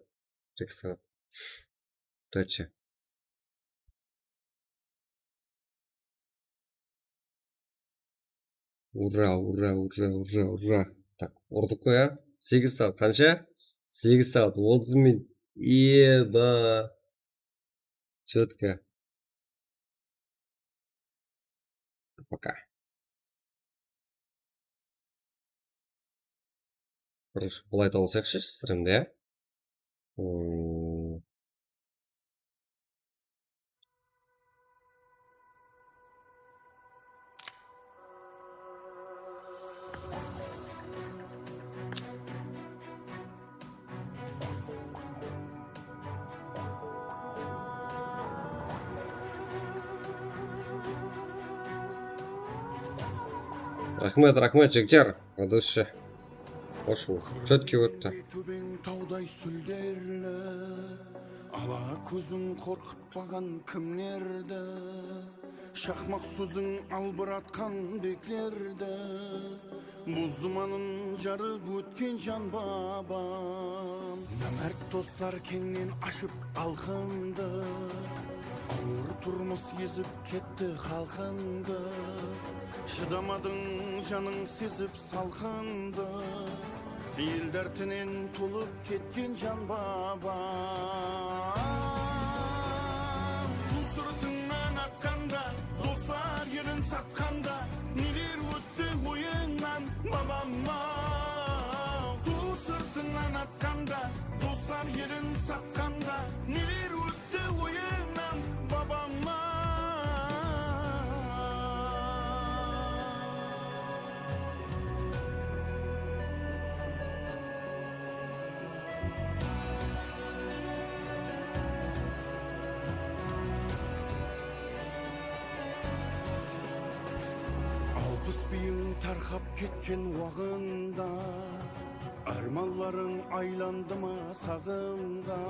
Eki saat. Удачи. Ура, ура, ура, ура, ура. Так, urdıq ǵoy, a? Segiz saat qansha? Segiz saat otız minut. Eba. Чётко. Пока. Bir bılay tawsayıqshı, strimdi, ya? Hmm. Raxmet, raxmet, jigitler. Вообще. Xosh, чёткий ótti. Tóbeń tawday súlderli, ala kóziń qorqıtpaǵan kimlerdi? Shaqmaq sóziń albıratqan beklerdi, buz dumanın jarıp ótken jan babam. Námárt doslar keńnen ashıp alqındı, awır turmıs ezip ketti xalqındı. Shıdamadıń, janıń sezip salqındı, el dártinen tolıp ketken jan babam. Tuw sırtıńnan atqanda, doslar elin satqanda, neler ótti oyıńnan, babam-aw? Tuw sırtıńnan atqanda, doslar elin satqanda, neler ótti oyıńnan, babam-aw? Alpıs biyeń tarqap ketken waǵında, ármanlarıń aylandı ma saǵımǵa?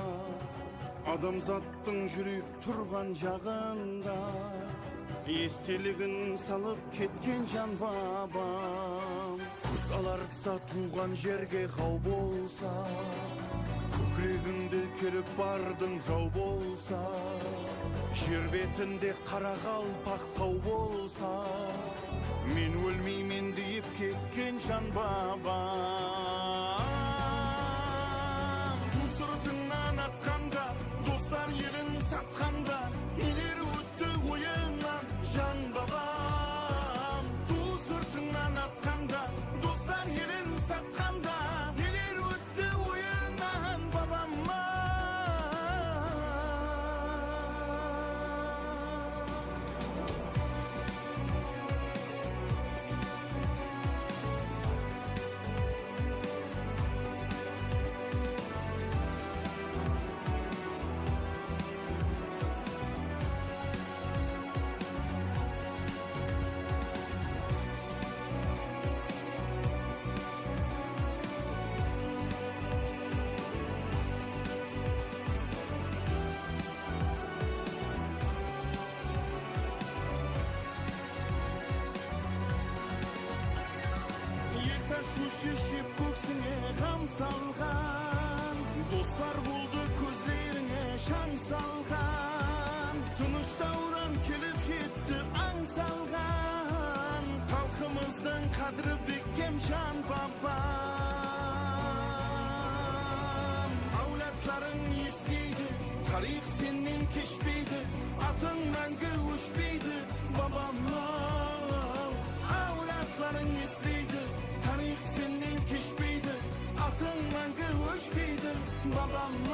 Adamzattıń júrip turǵan jaǵında, esteligin salıp ketken jan babam. Kóz alartsa tuwǵan jerge ǵaw bolsa, kókiregińdi kerip bardıń jaw bolsa, jer betinde qaraqalpaq saw bolsa, men ólmeymen deyip ketken jan babam. Tuw sırtıńnan atqanda, doslar elin satqanda, neler ótti oyıńnan, jan babam? Tuw sırtıńnan atqanda, doslar elin satqanda, neler ótti oyıńnan, babam-aw? Ertash ósheship kóksińe ǵam salǵan, doslar boldı kózlerińe shań salǵan. Tınısh dawran kelip jetti ań salǵan, xalqımızdıń qádiri bekkem jan babam. Áwladlarıń esleydi, tariyx sennen keshpeydi, atıń máńgi óshpeydi, babam-aw. Áwladlarıń esleydi, tariyx sennen keshpeydi, atıń máńgi óshpeydi, babam-aw.